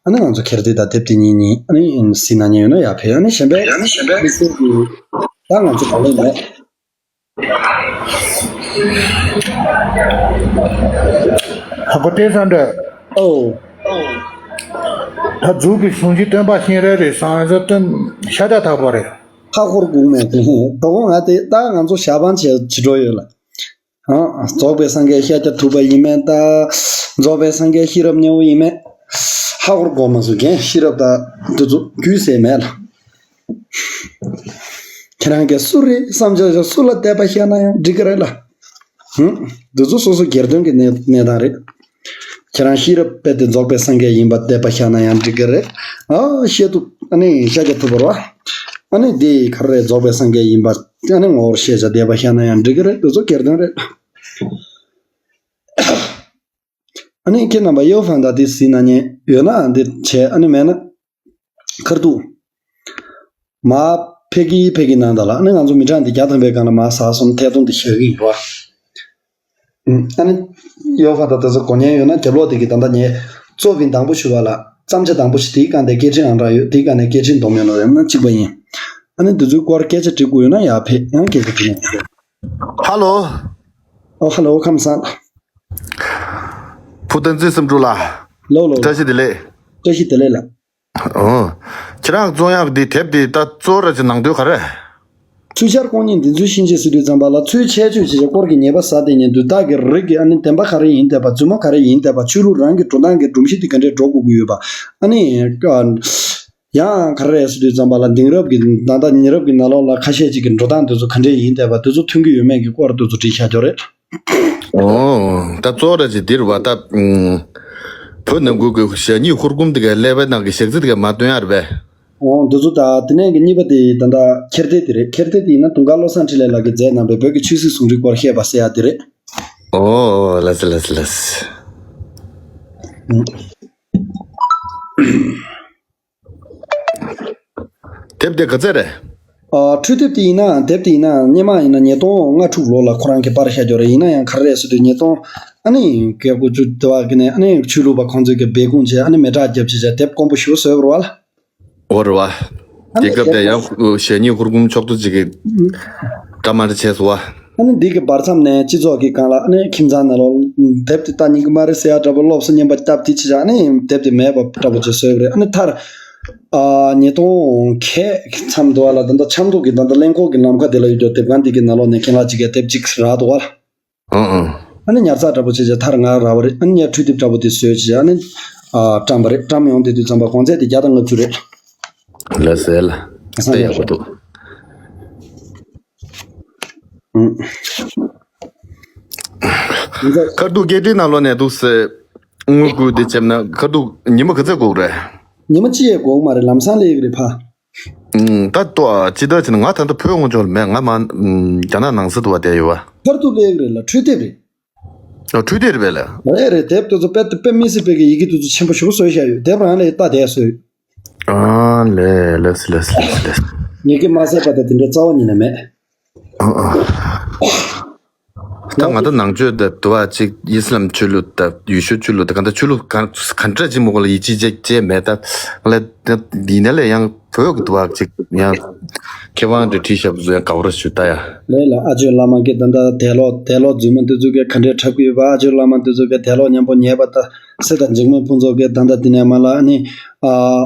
ཨ་ནི་ང་ཚོ་ཁྱེར་བདེ་དང་དེབ་དེ་གཉིས་གཉིས་ཨ་ནི་གཟིགས་གནང་མཁན་ཡོད་ན་ཡར་ཕེབས། ཨ་ནི་གཞན་པའི་ཨ་ནི་གཞན་པའི་མི་སེར་གྱི་ད་ང་ཚོ་ག་ལེར་མེད། ཧ་གོ་ཏེ་ས་འདྲ། ཨོ། ད་འཛུགས་པའི་གཞུང་གི་སྟོན་པ་སྤྱན་རས་རེད་བསམ་ཡ་སྟོན་ཤ་སྟག་དག་པ་རེད། ཁ་ཁོར་སྒུག་མེད་དེ། དོ་དགོང་ང་དེ་ད་ང་ཚོ་ཞལ་པང་བྱེད་བྱེད་འགྲོ་ཡོད་ལ། ཨ། རྫོགས་པའི་སངས་རྒྱས་ཤཱཀྱ་ཐུབ་པ་ཡིན་མིན་ལྟ། རྫོགས་པའི་སངས་རྒྱས་ཤེས་རབ་སྙིང་པོ་ཡིན་མིན། ཧ་གོ་གོ་མ་སོང་། རྒན་ཤེས་རབ་དང་འདི་ཚོ་རྒྱུས་ཟེར་མེད་ལ། ཁྱེད་རང་གིས་སུ་རེད་བསམ་བྱས་བྱས་སུ་ལ་དད་པ་བཞག་ན་ཡང་འགྲིག་གི་རེད་ལ། ཧུམ། འདི་ཚོ་སོ་སོ་སྒེར་དོན་གྱི་གནས་གནས་སྟངས་རེད། ཁྱེད་རང་ཤེས་རབ་དཔེ་དེ་རྫོགས་པའི་སངས་རྒྱས་ཡིན་པ་དད་པ་བཞག་ན་ཡང་འགྲིག་གི་རེད། ཨ། བཤད་ཐུབ། ཨ་ནི་ཤཱཀྱ་ཐུབ་པ་རེད་བ། ཨ་ནི་དེ་ག་རེ་རེད། རྫོགས་པའི་སངས་རྒྱས་ཡིན་པ་ཨ་ནི་ངོ་བོར་བཤད་བྱས་དད་པ་བཞག་ན་ཡང་འགྲིག་གི་རེད། འདི་ཚོ་སྒེར་དོན་རེད། ཨ་ནི་ཁྱེད་རྣམ་པ་ཡོ་ཧྥང་ད་དེ་གཟིགས་གནང་མཁན་ཡོད་ན་འདི་བྱས། ཨ་ནི་མེད་ན་ཁར་ཐུག་མ་ཕེ་གི་ཕེ་གི་གནང་དང་ལ། ཨ་ནི་ང་ཚོ་མི་གྲངས་འདི་བརྒྱ་ཐམ་པའི་སྒང་ལ་མ་ཟ་སོང་ཐད་གཏོང་འདི་བཞག་གི་ཡིན་རོ། ཨ་ནི་ཡོ་ཧྥང་ད་དེ་ཚོ་གོ་མཁན་ཡོད་ན་རྒྱབ་ལོག་དེ་གི་ད་ལྟ་ངས་གཙོ་བིན་དང་པོ་ཞུ་བ་ལ་བརྩམས་བྱ་དང་པོ་ཞིག་དེའི་སྒང་དེ་སྐད་འཕྲིན་ཨང་གྲངས་ཡོད། དེའི་སྒང་ནས་སྐད་འཕྲིན་སྡོམ་ཡོད་ན་ཡང་ན་གཅིག་པ་ཡིན། ཨ་ནི་འདི་ཚོའི་སྐོར་སྐད་ཆ་དྲི་དགོས་ཡོད་ན་ཡར་ཕེབས། ཡང་སྐད་ཆ་དྲི་ན། ཧ་ལོ། ཨོ་ཧ་ལོ། ཁམས་བཟང་། བུ་བསྟན་འཛིན་བསམ་གྲུབ་ལགས། ལོ་ལོ། བཀྲ་ཤིས་བདེ་ལེགས། བཀྲ་ཤིས་བདེ་ལེགས་ལགས། ཨོ། ཁྱེད་རང་རྩོམ་ཡག་འདི་དེབ་འདི་ད་གཙོ་བོ་ར་ཅིག་ནང་དོན་ག་རེ། ཚུལ་འཆར་ཀོང་རྙིང་འདི་ཚོའི་ཤིང་རྗེས་སུ་དུས་ཙམ་པ་ལ་ཚུལ་འཆལ་སྤྱོད་བྱེད་བྱེད་སྐོར་གྱི་ཉེས་པ་ཟ་དེ་ཉིད་དུ་བདག་གི་རིགས་ཀྱི་ཨ་ནི་བདེན་པ་ག་རེ་ཡིན་བསྡད་པ། རྫུན་མ་ག་རེ་ཡིན་བསྡད་པ། ཆོས་ལུགས་རང་གི་འགྲོ་སྟངས་ཀྱི་སྒྲོམ་གཞི་དེ་ག་འདྲས་འགྲོ་དགོས་ཀྱི་ཡོད་པ། ཨ་ནི། ཡང་ག་རེ་རེད་ཟེར་དུས་ཙམ་པ་ལ་དེང་རབས་ཀྱི་ད་ལྟ་ཉེ་རབས་ཀྱི་ནང་ལོགས་ལ་ཁ་ཤས་ཅིག་གི་འགྲོ་སྟངས་དེ་ཚོ་ག་འདྲས་ཡིན་བསྡད་པ་དེ་ཚོ་མཐུན་གྱི་ཡོད་མེད་ཀྱི་སྐོར་དེ་ཚོ་བྲིས་བཞག་རྒྱུ་རེད། ཨོ། ད་གཙོ་བོ་ར་ཅིག་འདིར་བ་ད། ཨུམ། བོད་ནང་ཁུལ་གྱི་ཞ་ཉི་ཧུར་གུམ་དེ་ག་ཀླད་པའི་ནང་གི་ཞག་རྩི་དེ་ག་མ་སྟོན་ཡ་རེད་པས། ཨོ། འདི་ཚོ་ད་དེ་ནས་ཀྱི་གཉིས་པ་དེ་ད་ལྟ་འཁྱེར་སྡེ་དེ་རེད། འཁྱེར་སྡེ་དེ་ཡིན་ན་དུང་དཀར་བློ་བཟང་འཕྲིན་ལས་ལགས་ཀྱིས་མཛད་གནང་བའི་བོད་ཀྱི་ཆོས་སྲིད་ཟུང་འབྲེལ་སྐོར་བཤད་པ་ཟེར་ཡ་དེ་རེད། ཨོ་ལགས་སེ་ལགས་སེ་ལགས་སེ། ཨུམ། དེབ་དེ་ག་ཚད་རེད། ཨ། འཕྲུལ་དེབ་དེ་ཡིན་ན་དེབ་དེ་ཡིན་ན་སྔོན་མ་ཡིན་ན་ཉིས་སྟོང་ལྔ་དྲུག་ལོ་ལ་ཁོ་རང་གིས་པར་བཞག་རྒྱུ་རེད། ཡིན་ན་ཡང་ག་རེ་རེད་ཟེར་དུས་ཉིས་སྟོང་ཨ་ནི་བརྒྱད་དགུ་བཅུ་དེ་བ་གི་ནས་ཨ་ནི་ཆོས་ལུགས་པ་ཁོང་ཚོས་ཀྱི་སྦས་སྐུང་བྱས། ཨ་ནི་མེ་སྲེག་བརྒྱབ་བྱས་བྱས་དེབ་དཀོན་པོ་ཞིག་བཟོས་པ་རེད་བ། འོ་རེད་བ། ཨ་ནི་དེ་སྐབས་དེ་ཡང་ཞ་ཉི་ཧུར་གུམ་ཕྱོགས་གཏོགས་ཅིག་གིས་འདྲ་མ་འདྲ་བྱས་སོང་བ། ཨ་ནི་འདི་གི་བར་མཚམས་ནས་སྤྱི་ཚོགས་ཀྱི་སྒང་ལ་ཨ་ནི་ཁྱིམ་ཚང་ནང་ལོགས་དེབ་དེ་ལྟ་ཉན་གི་མ་རེད་ཟེར་ཡ་འདྲ་པོ་སློབ་གསོ་ཉན་པ་སྟབས་བདེ་ཆེ་བྱས། ཨ་ནི་དེབ་དེ་མེད་པ་འདྲ་པོ་ཅིག་བཟོས་པ་རེད། ཨ་ནི་མཐར། ཨ། ཉིས་སྟོང་ཁལ་མཚམས་དུ་བ་ལ་ད་ལྟ་ཆབ་མདོ་གི་ད་ལྟ་གླིང་སྐོར་གྱི་ལམ་ཁ་དེ་ལ་ཡོད་རྒྱུ་དེབ་ཁང་དེ་གི་ནང་ལོགས་ནས་རྒན་ལགས་ཅིག་གིས་དེབ་ཅིག་རག་འདུག་བ། ཨང་ཨང་། ཨ་ནི་ཉར་ཚགས་འདྲ་པོ་བྱས་བྱས་མཐར་ང་རག་པ་རེད། ཨ་ནི་ངས་འཕྲུལ་དེབ་འདྲ་པོ་དེ་བཟོས་བྱས་ཨ་ནི། ཨ། བཀྲམ་པ་རེད། བཀྲམ་ཡོང་དེ་དུས་ཙམ་པ་གོང་ཚད་དེ་བརྒྱ་དང་ལྔ་བཅུ་རེད། ལགས་སེ་ལགས། དཔེ་ཡག་པོ་འདུག་ཨང་། ཁ་ཐུག་སྐད་འཕྲིན་ནང་ལོགས་ནས་འདུག་སེ། དངུལ་བསྐུར་དེ་བྱས་ན་ཁ་ཐུག་ཉི་མ་ག་ཚོད་འགོར་གི་རེད། ཉི་མ་གཅིག་ཡས་འགོར་གི་མ་རེད། ལམ་སང་སླེབས་ཀྱི་རེད་ཕ། ཨུམ། ད་ལྟོ་ཅི་ལྟར་བྱས་ན་ང་ད་ལྟ་བོད་ཡོང་ཆོག་ལ་མེད། ང་མ་ཨུམ་རྒྱ་ནག་ནང་ས་དུ་བ་བསྡད་ཡོད་བ། ཁ་ཐུག་སླེབས་ཀྱི་རེད་ལ། འཕྲུལ་དེབ་རེད། ཨ། འཕྲུལ་དེབ་རེད་པས་ལ། རེད་རེད། དེབ་དེ་ཚོ་དཔེ་དཔེ་མི་སྲིད་པའི་གི་ཡི་གེ་དེ་ཚོ་ཆེན་པོ་ཞེ་པོ་བཟོས་བཞག་ཡོད། དེབ་རང་ལ་ལྟ་བསྡད་བཟོས་ཡོད། ཨ་ལས་ལས་ལས་ལས་ལས། ངེད་ཀྱིས་མ་བསད་པ་དང་དེ་འདྲའི་རྩ་བ་ཉིད་ནས་མེད། ཨ་ཨ། ད་ང་ད་ནང་ཆོས་དང་དུ་བ་ཅིག་ཨི་སི་ལམ་ཆོས་ལུགས་དང་ཡེ་ཤུ་ཆོས་ལུགས་དང་གང་ལྟར་ཆོས་ལུགས་གང་གང་འདྲ་ཅིག་མོ་གོ་ལ་ཡིད་ཆེས་བྱས་བྱས་མེད། ད་ལ་ད་འདི་ནས་ལས་ཡང་བོད་ཀྱི་དུ་བ་ཅིག་ཡང་མཁས་དབང་དེ་ཁྲིད་ཞབས་བཟོ་ཡང་དགའ་བོ་ར་ཞུ་ད་ཡ། ལས་ལ་ཨ་ཇོ་བླ་མ་གི་ད་ད་དད་ལོག་དད་ལོག་རྫུན་མ་འདི་ཚོ་གི་ག་འདྲའི་འཁྲབ་ཀྱི་ཡོད་པ། ཨ་ཇོ་བླ་མ་འདི་ཚོ་གི་དད་ལོག་མཉམ་པོ་ཉེས་པ་ད། སྲས་དང་འཇིགས་མེད་ཕུན་ཚོགས་ཀྱིས་ད་ལྟ་དེ་ནས་མ་ལ་ཨ་ནི། ཨ།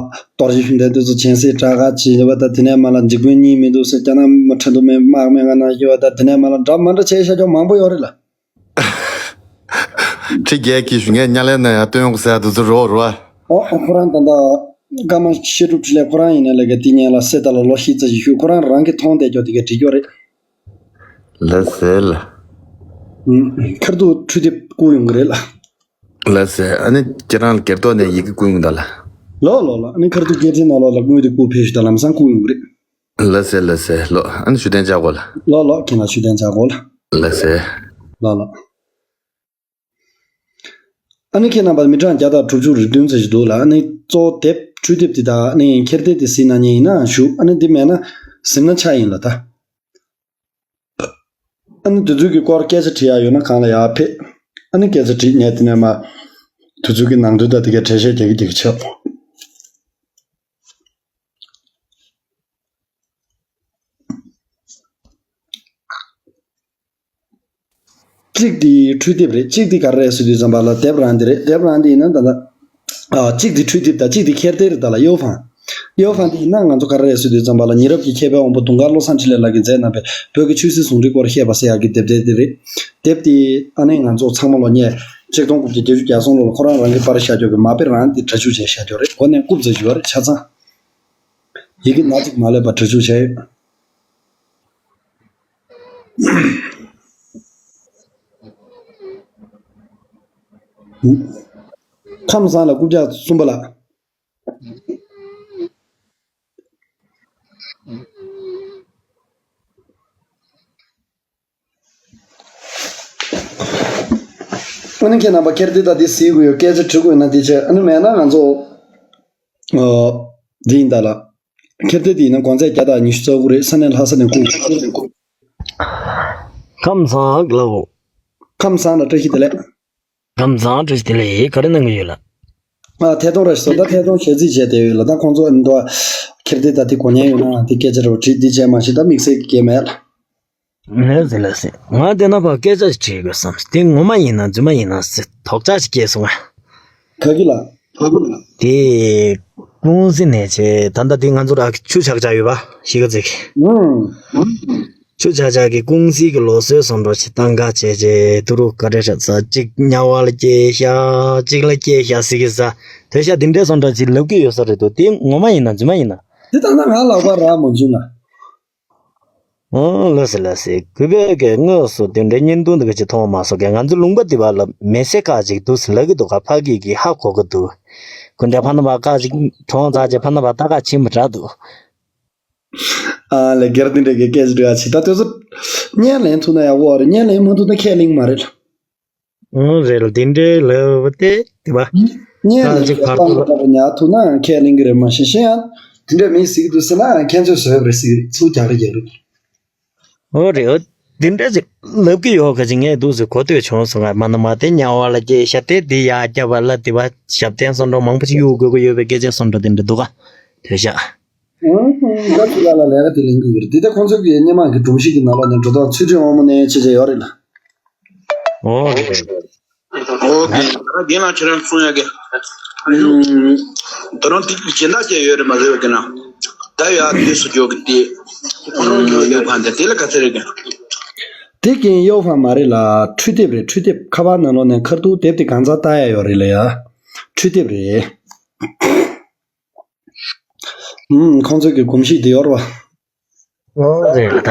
གཏོར་བཤིག་འདི་དུས་སུ་སྦྱིན་སྲེག་དྲག་ག་བྱེད་པ་དང་དེ་ནས་མ་ལ་འཇིགས་སྐུལ་གཉིས་མི་འདུག་ཟེར། རྒྱ་ནག་མི་ཁྲིན་ཏུ་མེ་དམག་མེ་ང་ན་ཞུ་བ་དང་དེ་ནས་མ་ལ་འདྲ་མ་འདྲ་བྱས་ཤ་ཅོག་མང་པོ་ཡོད་རེད་ལ། ཁྲི་བརྒྱད་ཀྱི་ཞུ་ངས་ཉ་ལེན་ན་ཡང་སྟོན་ཡོང་ཟེར་དུས་ཚོད་རོ་རོ། ཨོ་ཁོ་རང་ད་ལྟ་ཀརྨ་བཤད་སྒྲུབ་འཕྲིན་ལས་ཁོ་རང་ཡིན་ན་ལ་ག་དེ་ཉན་ལ་སྲས་ད་ལ་ལོ་བཞི་ཙམ་ཞིག་བཞུགས། ཁོ་རང་རང་གི་མཐོང་བསྡད་ཀྱོག་དེ་ག་བྲིས་ཀྱོག་རེད། ལ་ཟེར་ལ། ཁར་དུ་འཕྲུལ་དེབ་བསྐུར་ཡོང་གི་རེད་ལ། ལགས་སེ། ཨ་ནི་ཁྱེད་རང་ལ་སྒེར་ཐོག་ནས་ཡི་གེ་བསྐུར་ཡོང་ད་ལ། ལོ་ལོ་ལོ། ཨ་ནི་ཁར་ཐུག་སྐད་འཕྲིན་ནང་ལོགས་ལ་དངུལ་དེ་བསྐུར་ཕེབས་ཤིག་དང་ལམ་སང་བསྐུར་ཡོང་གི་རེད། ལགས་སེ་ལགས་སེ་ལོ། ཨ་ནི་ཞུ་དན་བྱ་དགོས་ལ། ལོ་ལོ། ཁྱེད་ལ་ཞུ་དན་བྱ་དགོས་ལ། ལགས་སེ། ལོ་ལོ། ཨ་ནི་ཁྱེད་རྣམ་པ་མི་གྲངས་བརྒྱ་དང་དྲུག་ཅུ་རེ་བདུན་ཙམ་ཞིག་འདུག་ལ། ཨ་ནི་གཙོ་བོ་དེབ་འཕྲུལ་དེབ་དེ་དག་ཨ་ནི་ཁྱེར་དེ་དེ་གཟིགས་གནང་མཁན་ཡིན་ན་ཞུ། ཨ་ནི་འདི་མེད་ན་གཟིགས་ན་ཆ་ཡིན་ལ་ད། ཨ་ནི་དེ་ཚོའི་གི་སྐོར་སྐད་ཆ་དྲི་ཡ་ཡོད་ན་གང་ལ་ཡར་ཕེབས། ཨ་ནི་སྐད་ཆ་དྲིས་ནས་དེ་ནས་མ། དེ་ཚོའི་གི་ནང་དོན་དང་དེ་གའི་འགྲེལ་བཤད་རྒྱག་གི་རྒྱག་གི་ཆོག་གཅིག་དེ་འཕྲུལ་དེབ་རེད། གཅིག་དེ་ག་རེ་རེད་ཟེར་དུས་ཙམ་པ་ལ་དེབ་རང་དེ་རེད། དེབ་རང་དེ་ཡིན་ན་ད་ལྟ། ཨ། གཅིག་དེ་འཕྲུལ་དེབ་དང་གཅིག་དེ་ཁྱེར་དེབ་རེད་ད་ལ་གཡོ་ཕང་། ཡོ་ཧྥན་དེ་ཡིན་ན་ང་ཚོ་ག་རེ་རེད་ཟེར་དུས་ཙམ་པ་ལ། ཉེ་རབས་ཀྱི་མཁས་པའི་དབང་པོ་དུང་དཀར་བློ་བཟང་འཕྲིན་ལས་ལགས་ཀྱིས་མཛད་གནང་བའི་བོད་ཀྱི་ཆོས་སྲིད་ཟུང་འབྲེལ་སྐོར་བཤད་པ་ཟེར་ཡག་གི་དེབ་དེ་དེ་རེད། དེབ་དེ་ཨ་ནི་ང་ཚོ་ཚང་མ་ལོ་ཉེས་ཆིག་སྟོང་དགུ་བརྒྱ་བརྒྱད་ཅུ་གྱ་གསུམ་ལོ་ལ་ཁོ་རང་རང་གི་པར་བཞག་རྒྱུ་གི་མ་དཔེ་རང་དེ་སྒྲ་འཇུག་བྱས་བཞག་རྒྱུ་རེད། གོ་ནས་རྐུབ་ཙམ་ཞིག་ཡོད་རེད་ཆ་ཚང་། ཡི་གེ་སྣ་གཅིག་མ་ལུས་པ་སྒྲ་འཇུག་བྱས་ཡོད། ཁམས་བཟང་ལ་རྐུབ་བཀྱག་གསུམ་པ་ལ། ཨ་ནི་ཁྱེད་རྣམ་པ་ཁེར་བདེ་ད་འདི་གཟིགས་དགོས་ཡོད། སྐད་ཆ་དྲི་དགོས་ན་འདི་བྱས། ཨ་ནི་མེད་ན་ང་ཚོ་ཨ་འདི་ཡིན་ད་ལ། ཁེར་བདེ་འདི་ཡིན་ན་གོང་ཚད་བརྒྱ་དང་ཉི་ཤུ་རྩ་དགུ་རེད། ས་གནས་ལྷ་ས་ནས་བསྐུར། ཁམས་བཟང་ལགས། ཁམས་བཟང་ལ་བཀྲ་ཤིས་བདེ་ལེགས། ཁམས་བཟང་བཀྲ་ཤིས་བདེ་ལེགས། ག་རེ་གནང་གི་ཡོད་ལགས། ཨ་ཐད་གཏོང་རེད་ཟེར། ད་ཐད་གཏོང་བྱས་རྩིས་བྱས་བསྡད་ཡོད་ལ། ད་ཁོང་ཚོ་ཨ་ནི་འདུག་ཨ། ཁེར་བདེ་ད་དེ་གོ་མཁན་ཡོད་ན་དེ་སྐད་ཆ་རེ་བ་དྲིས་འདི་བྱས་མ་ཤེས། ད་དམིགས་བསལ་གྱི་སྐད་མེད་ལ། ལགས་སེ་ལགས་སེ། ང་དེ་ན་ཕར་སྐད་ཆ་ཞིག་དྲིས་དགོས་བསམ། དེ་ངོ་མ་ཡིན་ན་རྫུན་མ་ཡིན་ན་ཟེར་དོགས་ཆ་ཞིག་སྐྱེས་སོང་ང་། ག་གི་ལ། དེ་ཀུང་སི་ནས་བྱས། ད་ལྟ་དེ་ང་ཚོ་ར་ཆུ་ཆག་ཆག་ཡོད་པ་གཞིས་ཀ་རྩེ་གི། ཨང་། ཆུ་ཆག་ཆག་གི་ཀུང་སི་གི་ལུགས་སྲོལ་བཟོ་འདྲ་ཞིག་བཏང་ག་བྱས་བྱས། དུ་རུ་ག་རེ་ར་ཟ། གཅིག་དམྱལ་བ་ལ་སྐྱེས་ཤག་གཅིག་ལ་སྐྱེས་ཤག་ཟེར་གི་ཟ། དེ་ཤག་དེ་འདྲའི་བཟོ་འདྲ་ཞིག་ལབ་གི་ཡོད་ས་རེད་འདུག་དེ་ངོ་མ་ཡིན་ན་རྫུན་མ་ཡིན་ན། དེ་ལྟ་ན་ང་ལག་པ་རག་མ་བྱུང་ང་། ཨང་། ལགས་སེ་ལགས་སེ། གུས་པས་ཀྱི་དངོས་སུ་དེ་འདྲའི་བརྙན་ཐུང་འདི་ག་ཅིག་མཐོང་བ་མ་སོང་གི། ང་ཚོ་ལུང་པ་འདི་བ་ལ་མེ་སེ་ཁ་ཅིག་འདུག་ཟེར་ལབ་ཀྱི་འདུག་ག་ཕ་གི་གི་ཧ་གོ་གི་འདུག་ཁོ་འདྲ་ཕ་ན་བ་ཀ་ཅིག་གྲོང་ཚ་ཅིག་ཕ་ན་བ་ཏ་ཀ་ཆེན་པོ་འདྲ་འདུག་ཨ་ལས་སྒེར་འདི་འདྲ་གི་སྐད་ཅིག་འདྲ་ཅིག་ད་དུས་སུ་བརྙན་ལེན་ཐུབ་ན་ཡག་པོ་རེད། བརྙན་ལེན་མ་ཐུབ་ན་ཁས་ལེན་མ་རེད། ཨང་རེད་ལ། དེ་འདྲའི་ལབ་སྟེ་དེ་བ། ངས་ད་ལས་ཅིག་བར་དུ་ལ་ཉག་ཐུག་ན་ཁས་ལེན་གི་རེད། མ་གཞི་གཞན་ཡང་དེ་འདྲ་མི་ཟིག་འདུག་ཟེར་ན་ཁྱེད་ཚོས་བཟོས་པ་རེད་ཟེར་གི་རེད། ཚུར་རྒྱག་རེ་རྒྱག་རེད། ཨོ་རེད། ཨོ་དེ་འདྲ་ཅིག་ལབ་གི་ཡོད་ག་ཅིག་ངས་འདུག་ཟེར་གོ་ཐོས་བྱུང་སོང་ང་། མ་ན་མ་དེ་དམྱལ་བ་ལ་སྐྱེས་ཤག་དེ་དེ་ཡར་རྒྱབ་པ་ལ་དེ་བ་ཞབས་བརྟན་སོང་འགྲོ་མང་པོ་ཅིག་གཡུག་དགོས་ཀྱི་ཡོད་པའི་སྐད་ཆ་སོང་འགྲོ་དེ་འདྲ་འདུག་ག་དེ་ཤག་ཨང་། ད་ཚུར་ལ་ལ་ལས་ཀ་དེ་ལེན་དགོས་ཀྱི་རེད། དེ་ལྟ་ཁོང་ཚོ་གི་སྔོན་མ་གི་སྒྲོམ་གཞི་གི་ནང་ལོགས་ནས་འགྲོ་སྟངས་ཚུལ་ཁྲིམས་དབང་མོ་ནས་བྱེད་བྱེད་ཡོད་རེད་ལ། ཨོ་རེད། ཨོ་རྒན་རྒན་ལགས་ཁྱེད་རང་གསུང་ཡ་གི། ད་རུང་དེ་སྦྱིན་བདག་བཅས་ཡོད་རེད་མ་རེད་པ་རྒན་ལགས། ད་ཡ་དུས་སུ་འཇོག་གི་དེ། ཡོ་ཕན་དེ་དེ་ལ་ག་ཚོད་རེད་རྒན། དེ་རྒན་ཡོ་ཕན་མ་རེད་ལ། འཕྲུལ་དེབ་རེད། འཕྲུལ་དེབ་ཁ་པར་ནང་ལོགས་ནས་ཁར་ཐུག་དེབ་དེ་གང་ཚང་ལྟ་ཡ་ཡོད་རེད་ལ་ཡ། འཕྲུལ་དེབ་རེད། ཨུམ། ཁོང་ཚོས་ཀྱི་གོམས་གཤིས་དེ་ཡོད་རེད་པ། ཨོ་རེད། ད་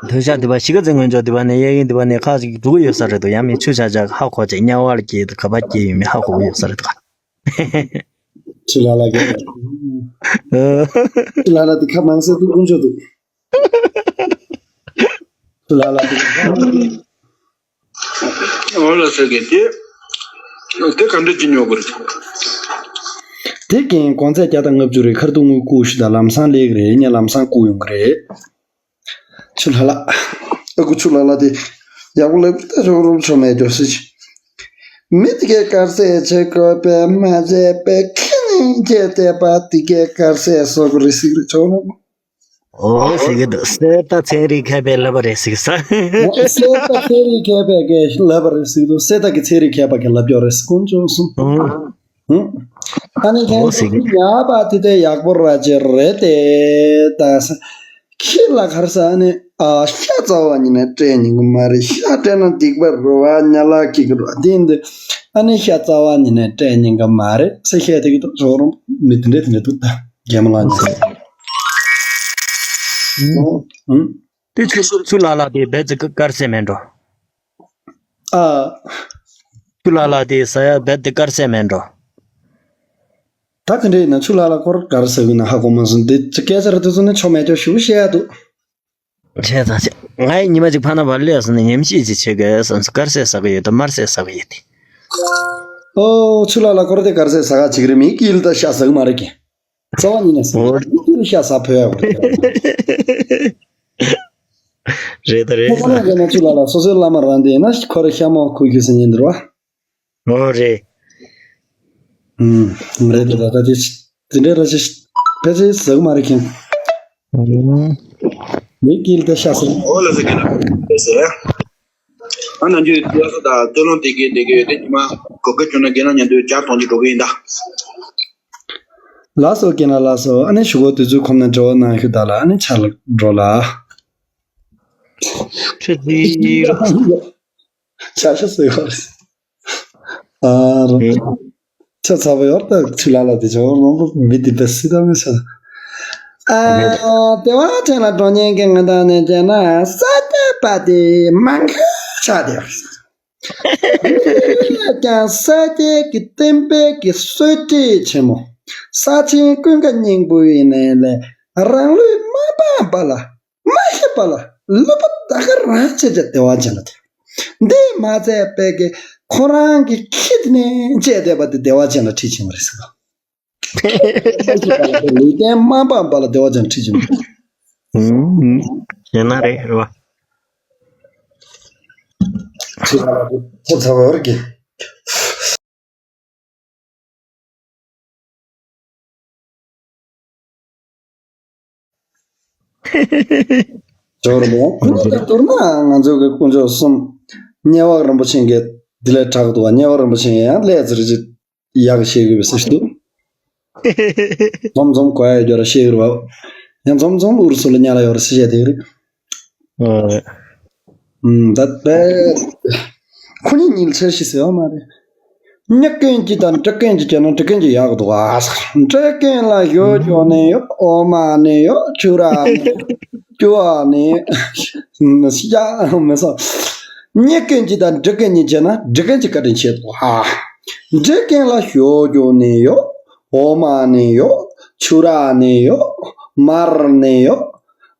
དུས་ཤག་དེ་བ་གཞིས་ཀ་རྩེ་སྔོན་ཕྱོགས་དེ་བ་ནས་གཡས་གཡོན་དེ་བ་ནས་ཁ་ཅིག་འགྲོ་གི་ཡོད་ས་རེད་འདུག་ཡང་མིན་ཆུ་ཆག་ཆག་ཧ་གོ་ཅིག་དམྱལ་བ་ལ་སྐྱེས་དང་ག་པར་སྐྱེས་ཡོད་མེད་ཧ་གོ་གི་ཡོད་ས་རེད་འདུག་ཆུ་ལ་ལ་གི། ཆུ་ལ་ལ་དེ་ཁ་མང་སེ་འདུག་དཀོན་མཆོག་འདུག་ཆུ་ལ་ལ་དེ། འོ་ལ་ཟེར་གི་དེ། དེ་ག་འདྲ་ཅིག་ཉོ་དགོས་རེད། དེ་རྒན་གོང་ཚད་བརྒྱ་དང་ལྔ་བཅུ་རེད། ཁར་ཐུག་དངུལ་བསྐུར་ཞུ་དང་ལམ་སང་སླེབས་ཀྱི་རེད། ངས་ལམ་སང་བསྐུར་ཡོང་གི་རེད། ཆུ་ལ་ལ། ཨ་ཁུ་ཆུ་ལ་ལ་དེ་ཡག་པོ་ལབ་ད་རོགས་རོགས་ཆོ་མེད་འགྲོ་སྲིད། མི་དེ་གས་དཀར་ཟས་བྱེད་དགོས་པས་མ་བྱས་པས་ཁྱི་ནི་ཁྱེད་བལྟས་པ་དེ་གས་དཀར་ཟས་བཟོ་དགོས་རེད་ཟེར་གི་རེད་ཆོག་རོགས། ཨོ་ཟེར་གི་འདུག་གསེར་རྟ་ཚན་རིག་མཁས་པས་ལབ་པ་རེད་ཟེར་གི་ས། གསེར་རྟ་ཚན་རིག་མཁས་པས་གས་ལབ་པ་རེད་ཟེར་གི་འདུག་གསེར་རྟ་གི་ཚན་རིག་མཁས་པ་གས་ལབ་ཀྱོག་རེད་ཟེར་དཀོན་མཆོག་གསུམ། ཨང་། ཨ་ནི་ཁྱེད་ཨོ་ཟེར་གི། ཉག་པ་དེ་ལྟ་ཡག་པོ་ར་ཅིག་རེད་དེ། ད་ས་ཁྱི་ལ་གར་ས་ནི་ཨ་ཤ་རྩ་བ་ཉིད་ནས་སྤྲད་ཉན་གི་མ་རེད། ཤ་སྤྲད་ན་སྡིག་པ་རུ་བ་ཉ་ལ་ཁྱི་གི་རུ་བ་དེ་འདི་ཨ་ནི་ཤ་རྩ་བ་ཉིད་ནས་སྤྲད་ཉན་གི་མ་རེད་ཟེར་བཤད་དེ་གི་འདུག་ཅོག་རོང་མི་དེ་འདྲས་དེ་འདྲས་འདུག་ད་རྒན་མོ་ལགས་ཉིད་ཟེར། ཨང་། དེ་ཆུ་ཆུ་ལ་ལ་དེ་རྦད་དེ་དཀར་ཟས་མེད་འགྲོ། ཨ། ཆུ་ལ་ལ་དེ་ཟ་ཡ་རྦད་དེ་དཀར་ཟས་མེད་འགྲོ། ད་ག་འདྲ་ཡིན་ན་ཆུ་ལ་ལ་སྐོར་ག་རེ་ཟ་གི་ན་ཧ་གོ་མ་སོང་། དེ་ཅི་སྐད་ཆ་རེ་དེ་ཚོ་ནི་ཆོ་མེད་ཅོ་ཞུ་བཤད་ཡ་འདུག་བྱས་ཙང་བྱས། ང་ཡི་ཉི་མ་ཅིག་ཕ་ན་བར་སླེབས་སོང་ན་ཉམས་ཞིབ་ཅིག་བྱེད་དགོས་བསམ་སོང་། དཀར་ཟས་ཟ་གི་ཡོད་དམ་དམར་ཟས་ཟ་གི་ཡོད་དེ། ཨོ་ཆུ་ལ་ལ་སྐོར་དེ་དཀར་ཟས་ཟ་ག་ཅིག་རེད། མི་དཀྱིལ་ད་ཤ་ཟ་གི་མ་རེད་ཀྱི། རྩ་བ་ཉིད་ནས་ཟ། ཨོ། དཀྱིལ་ཤ་ཟ་ཕོད་ཡ་གོ། རེད་ད་རེད། ཁོ་ན་ག་ན་ཆུ་ལ་ལ་སོ་སོའི་བླ་མ་རང་དེ་ཡིན་ན་ཁོ་རེ་ཤ་མོ་ཁུ་ཁུ་ཟེར་ཉན་འདུག་བ། ཨོ་རེད། ཨུམ། རེད་ད་ད་ད་དེ་དེ་འདྲའི་ར་ཅི་ཕལ་ཆེར་ཟ་གི་མ་རེད་ཁྱེད། ཨུམ། མི་དཀྱིལ་ད་ཤ་ཟ། ཨོ་ལ་ཟ་གི་ན་ཟེར། ཨ་ནང་རྒྱུ་ཡོད་ས་ད་སྟོད་ལུང་དེ་གའི་དེ་གའི་ཡོད་དེ་ཉི་མ་གོ་སྐབས་བྱུང་ན་རྒན་ལགས་མཉམ་དུ་ཇ་འཐུང་གི་འགྲོ་གི་ཡིན་ད། ལགས་སོ། རྒན་ལགས་ལགས་སོ། ཨ་ནི་གཞུག་གུ་དུས་ཚོད་ཁོམ་ན་འབྲེལ་བ་གནང་ཤོག་ད་ལ། ཨ་ནི་ཆ་ལ་འགྲོ་ལ། ཆ་ཆ་ཆ་ཆ་ཟེར་བ་རེད། ཨ་རོ། ཆ་ཚ་པོ་ཡོད་ད། ཆུ་ལ་ལ་དེ་ཆ་བོ་མང་པོ་མི་དེ་པས་སི་ད་མི་ཆ། ཨ་དེ་བ་ཆ་ན་གྲོང་ཉན་གི་ང་དང་ནས་བྱས་ན་ས་སྐྱ་པ་དེ་མང་ཁ་ཆ་དེ་ཡོད། ཀྱང་ས་སྐྱའི་གི་བསྟན་པའི་གི་སྲོལ་འབྲས་ཆེན་མོ། ས་ཆེན་ཀུན་དགའ་སྙིང་པོ་ཡིན་ནའི་ལས། རང་ལུས་མ་སྤངས་པ་ལ། མ་ཤི་བ་ལ། ལུས་པོ་ད་ག་རང་བྱེད་ཅེས་བདེ་བ་ཅན་ལ་ཐལ། འདི་མ་ཚད་པའི་གི་ཁོ་རང་གི་ཁྱི་དེ་ནས་བཅད་བསྡད་པ་དེ་བདེ་བ་ཅན་ལ་ཁྲིད་ཕྱིན་པ་རེད་ཟེར་གི། ལུས་རྟེན་མ་སྤངས་པ་ལ་བདེ་བ་ཅན་ཁྲིད་ཕྱིན་པ་རེད། ཨུམ། ཡིན་ན་རེད་རེད་བ། ཁྱི་ཚ་བ་རེད་གི། ཇོ་རུ་མོ། ཁོ་ལྟར་མདོར་ན་ང་ཚོའི་གི་དཀོན་མཆོག་གསུམ། ཉེ་བར་རིན་པོ་ཆེ་གི་འདི་ལས་དྲག་འདུག་བ། ཉེ་བར་རིན་པོ་ཆེ་ཡང་ལས་ཟེར་གྱི་ཡག་བཤད་དགོས་པའི་སྲིད་དུ། འཛོམས་འཛོམས་གོ་ཡ་ཡོད་ར་བཤད་གི་རེད་བ། ཡང་འཛོམས་འཛོམས་ཨུ་རུ་སུ་ལ་ཉ་ལ་ཡོད་ར་སྲིད་བཤད་དེ་རེད། ཨ་རེད། ཨུམ། ད་པས། ཁོ་གཉིས་གཉིས་ལ་འཆར་གཞི་ཟེར་བ་མ་རེད། མྱི་རྒན་གཅིག་དང་འབྲི་རྒན་གཅིག་བྱས་ན་འབྲི་རྒན་གཅིག་ཡག་འདུག་ཨ། འབྲི་རྒན་ལ་ཞོ་བཅུག་ནི་ཡོད། འོ་མ་ནི་ཡོད། ཆུ་ར་ནི་ཡོད། སྐྱུར་བ་ནི་ཡོད། ཤ་མི་སོང་། མྱི་རྒན་གཅིག་དང་འབྲི་རྒན་གཉིས་བྱས་ན་འབྲི་རྒན་གྱིས་བཀའ་དྲིན་ཆེ་འདུག་ཨ། འབྲི་རྒན་ལ་ཞོ་བཅུག་ནི་ཡོད། འོ་མ་ནི་ཡོད། ཆུ་ར་ནི་ཡོད། མར་ནི་ཡོད།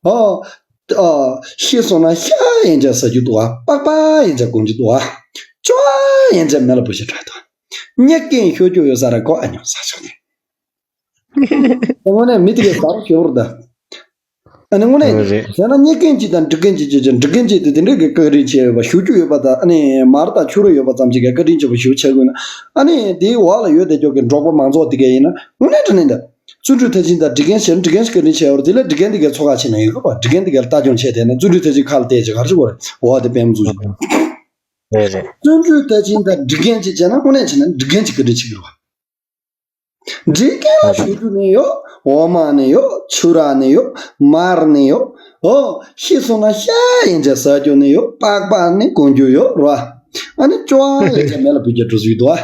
ཨོ། ཨ། ཤི་སོང་ན་ཤ་ཡན་ཆད་ཟ་རྒྱུ་འདུག་ཨ། པགས་པ་ཡན་ཆད་གོན་རྒྱུ་འདུག་ཨ། ཅོ་ཨ་ཡན་ཆད་མེ་ལ་བུ་ཞིག་དྲག་འདུག་ཨ། མྱི་རྒན་ཞོ་རྒྱུ་ཡོད་ས་ར་གོ་ཨ་ཉོ་ས་ཆོག་ནས། དངོས་གནས་མི་དེ་གའི་ཟ་ར་ཞོ་རུ་ད། ཨ་ནི་དངོས་གནས་རེད། བྱས་ན་མྱི་རྒན་གཅིག་དང་འབྲི་རྒན་གཅིག་བྱས་ཀྱང་འབྲི་རྒན་གཅིག་དེ་དེ་འདྲའི་གི་བཀའ་དྲིན་ཆེ་བ། ཞོ་རྒྱུ་ཡོད་པ་དང་ཨ་ནི་མར་དང་ཕྱུ་རུ་ཡོད་པ་ཙམ་ཅིག་གི་བཀའ་དྲིན་ཆེ་བ་ཞུ་བྱ་དགོས་ན། ཨ་ནི་དེའི་འོག་ལ་ཡོད་དེ་ཅོག་གི་འབྲོག་པ་མང་ཚོགས་དེ་གའི་ཡིན་ན་དངོས་གནས་དྲང་གནས་ད། བརྩོན་འགྲུས་མཐར་ཕྱིན་དང་འབྲི་རྒན་ཞེས་འབྲི་རྒན་ཞིག་བཀའ་དྲིན་ཆེ་བར་དེ་ལས་འབྲི་རྒན་དེ་གའི་ཚོགས་ཁག་ཆེ་ན་ཡོད་གི་བ། འབྲི་རྒན་དེ་གའི་ལྟ་སྐྱོང་བྱས་དེ་ན་བརྩོན་འགྲུས་མཐར་ཕྱིན་ཁ་ལ་བལྟས་ཀྱི་གར་ཞིག་བར་འོ་དེ་དཔེ་མ་བཟུང་ཞིག་རེད་རེད། བརྩོན་འགྲུས་མཐར་ཕྱིན་དང་འབྲི་རྒན་ཅིག་བྱས་ན་དངོས་གནས་བྱས་ན་འབྲི་རྒན་ཅིག་བཀའ་དྲིན་ཆེ་གི་རེད་བ། འབྲི་རྒན་ལ་ཞུ་རྒྱུ་ནི་ཡོད། འོ་མ་ནི་ཡོད། ཆུ་ར་ནི་ཡོད། མར་ནི་ཡོད། ཨོ། ཤི་སོང་ན་ཤ་ཡན་ཆད་ཟ་རྒྱུ་ནི་ཡོད། པགས་པ་ནི་གོན་རྒྱུ་ཡོད་ར། ཨ་ནི་ཅོ་ཨ་ཡན་ཆད་མེ་ལ་བུད་རྒྱུ་འགྲོ་སྲིད་འདུག་ཨ།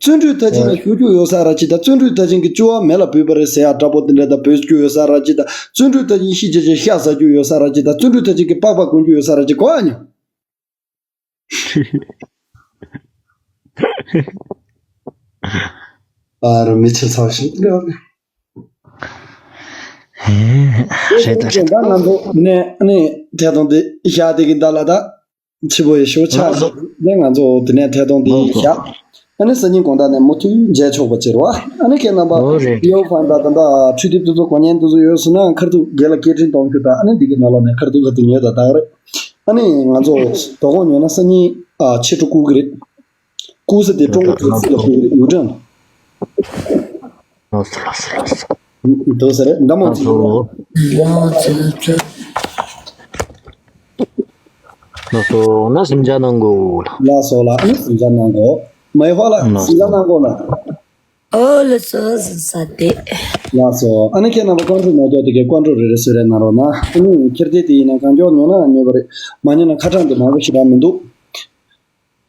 བརྩོན་འགྲུས་མཐར་ཕྱིན་ལ་ཞུ་རྒྱུ་ཡོད་ས་ར་ཅིག་དང་བརྩོན་འགྲུས་མཐར་ཕྱིན་གྱི་ཅོ་ཨ་མེ་ལ་བུད་པ་རེད་ཟེར་ཡ་འདྲ་པོ་དེ་འདྲ་དང་བོད་སྐྱོ་ཡོད་ས་ར་ཅིག་དང་བརྩོན་འགྲུས་མཐར་ཕྱིན་ཤི་རྗེས་ཅིག་ཤ་ཟ་རྒྱུ་ཡོད་ས་ར་ཅིག་དང་བརྩོན་འགྲུས་མཐར་ཕྱིན་གྱི་པགས་པ་གོན་རྒྱུ་ཡོད་ས་ར་ཅིག་གོ་ཨ་ཉོ། ཨ་རོ་མི་ཆེ་ཚགས་ཤིང་རེད། ཧེ། རེད་ད་རེད། ད་ང་ཚོ་ནས་ནས་ཐད་གཏོང་དེ་བཞག་དེ་གི་ད་ལ་ད་ཕྱི་པོ་ཡི་ཤོ་ཆགས་ལགས་སོ། ནས་ང་ཚོ་དེ་ནས་ཐད་གཏོང་དེ་ལགས་སོ། བཞག་ཨ་ནི་སང་ཉིན་དགོང་དག་ནས་མུ་མཐུད་མཇལ་ཆོག་པ་བྱེད་རོགས། ཨ་ནི་ཁྱེད་རྣམ་པ་འོ་རེད་རེད། ཡོ་ཕན་ད་ད་ད་འཕྲུལ་དེབ་དེ་ཚོ་གོ་ཉན་དེ་ཚོ་ཡོད་སོང་ན་ཁར་ཐུག་རྒན་ལ་སྐད་འཕྲིན་གཏོང་རྒྱུ་ད། ཨ་ནི་འདི་གི་ནང་ལོགས་ནས་ཁར་ཐུག་ཁར་ཐུག་ཉོས་ད་ད་ག་རེད། ཨ་ནི་ང་ཚོ་དོ་དགོང་ཉོས་ན་སང་ཉིན་ཨ་ཕྱི་དྲོ་སྐུ་གི་རེད། སྐུ་ས་དེ་ཀྲུང་གོ་ཐོག་སྲིད་ལ་སྐུ་གི་རེད་ཡུ་ཀྲེན། ལགས་སོ་ལགས་སོ་ལགས་སོ། འདུག་ཟེར་རེད་འདྲ་མོ་ལགས་ཅིག་སོ། ཡོད། ལགས་སོ་ན་སེམས་ཅན་ནང་གོ། ལགས་སོ་ལགས་ཨ་ནི་སེམས་ཅན་ནང་གོ། མ་ཡི་ཧོ་ལགས་ལགས་སེམས་ཅན་ནང་གོ་ལགས། ཨོ་ལགས་སོ་ཟིན་ས་དེ། ལགས་སོ། ཨ་ནི་ཁྱེད་རྣམ་པ་ཀོན་ཀྲོ་མེད་ཀྱོག་དེ་གའི་ཀོན་ཀྲོ་རེ་རེ་གསོལ་རས་གནང་རོགས་གནང་། ཨ་ནི་ཁྱེར་དེ་དེ་ཡིན་ན་གང་མགྱོགས་ཉོ་ན་ཉོས་པ་རེད། མ་ཉོས་ན་ཁ་གྲངས་དེ་མང་པོ་ཞེ་དྲག་མི་འདུག་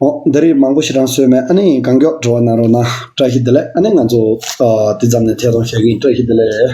ཨོ་འདི་རིགས་མང་པོ་ཞེ་དྲག་གསོལ་མེད། ཨ་ནི་གང་མགྱོགས་འགྲོ་བ་གནང་རོགས་གནང་། བཀྲ་ཤིས་བདེ་ལེགས། ཨ་ནི་ང་ཚོ་ཨ་དེ་ཙམ་ནས་ཐད་གཏོང་བྱ་གི་ཡིན། བཀྲ་ཤིས་བདེ་ལེགས།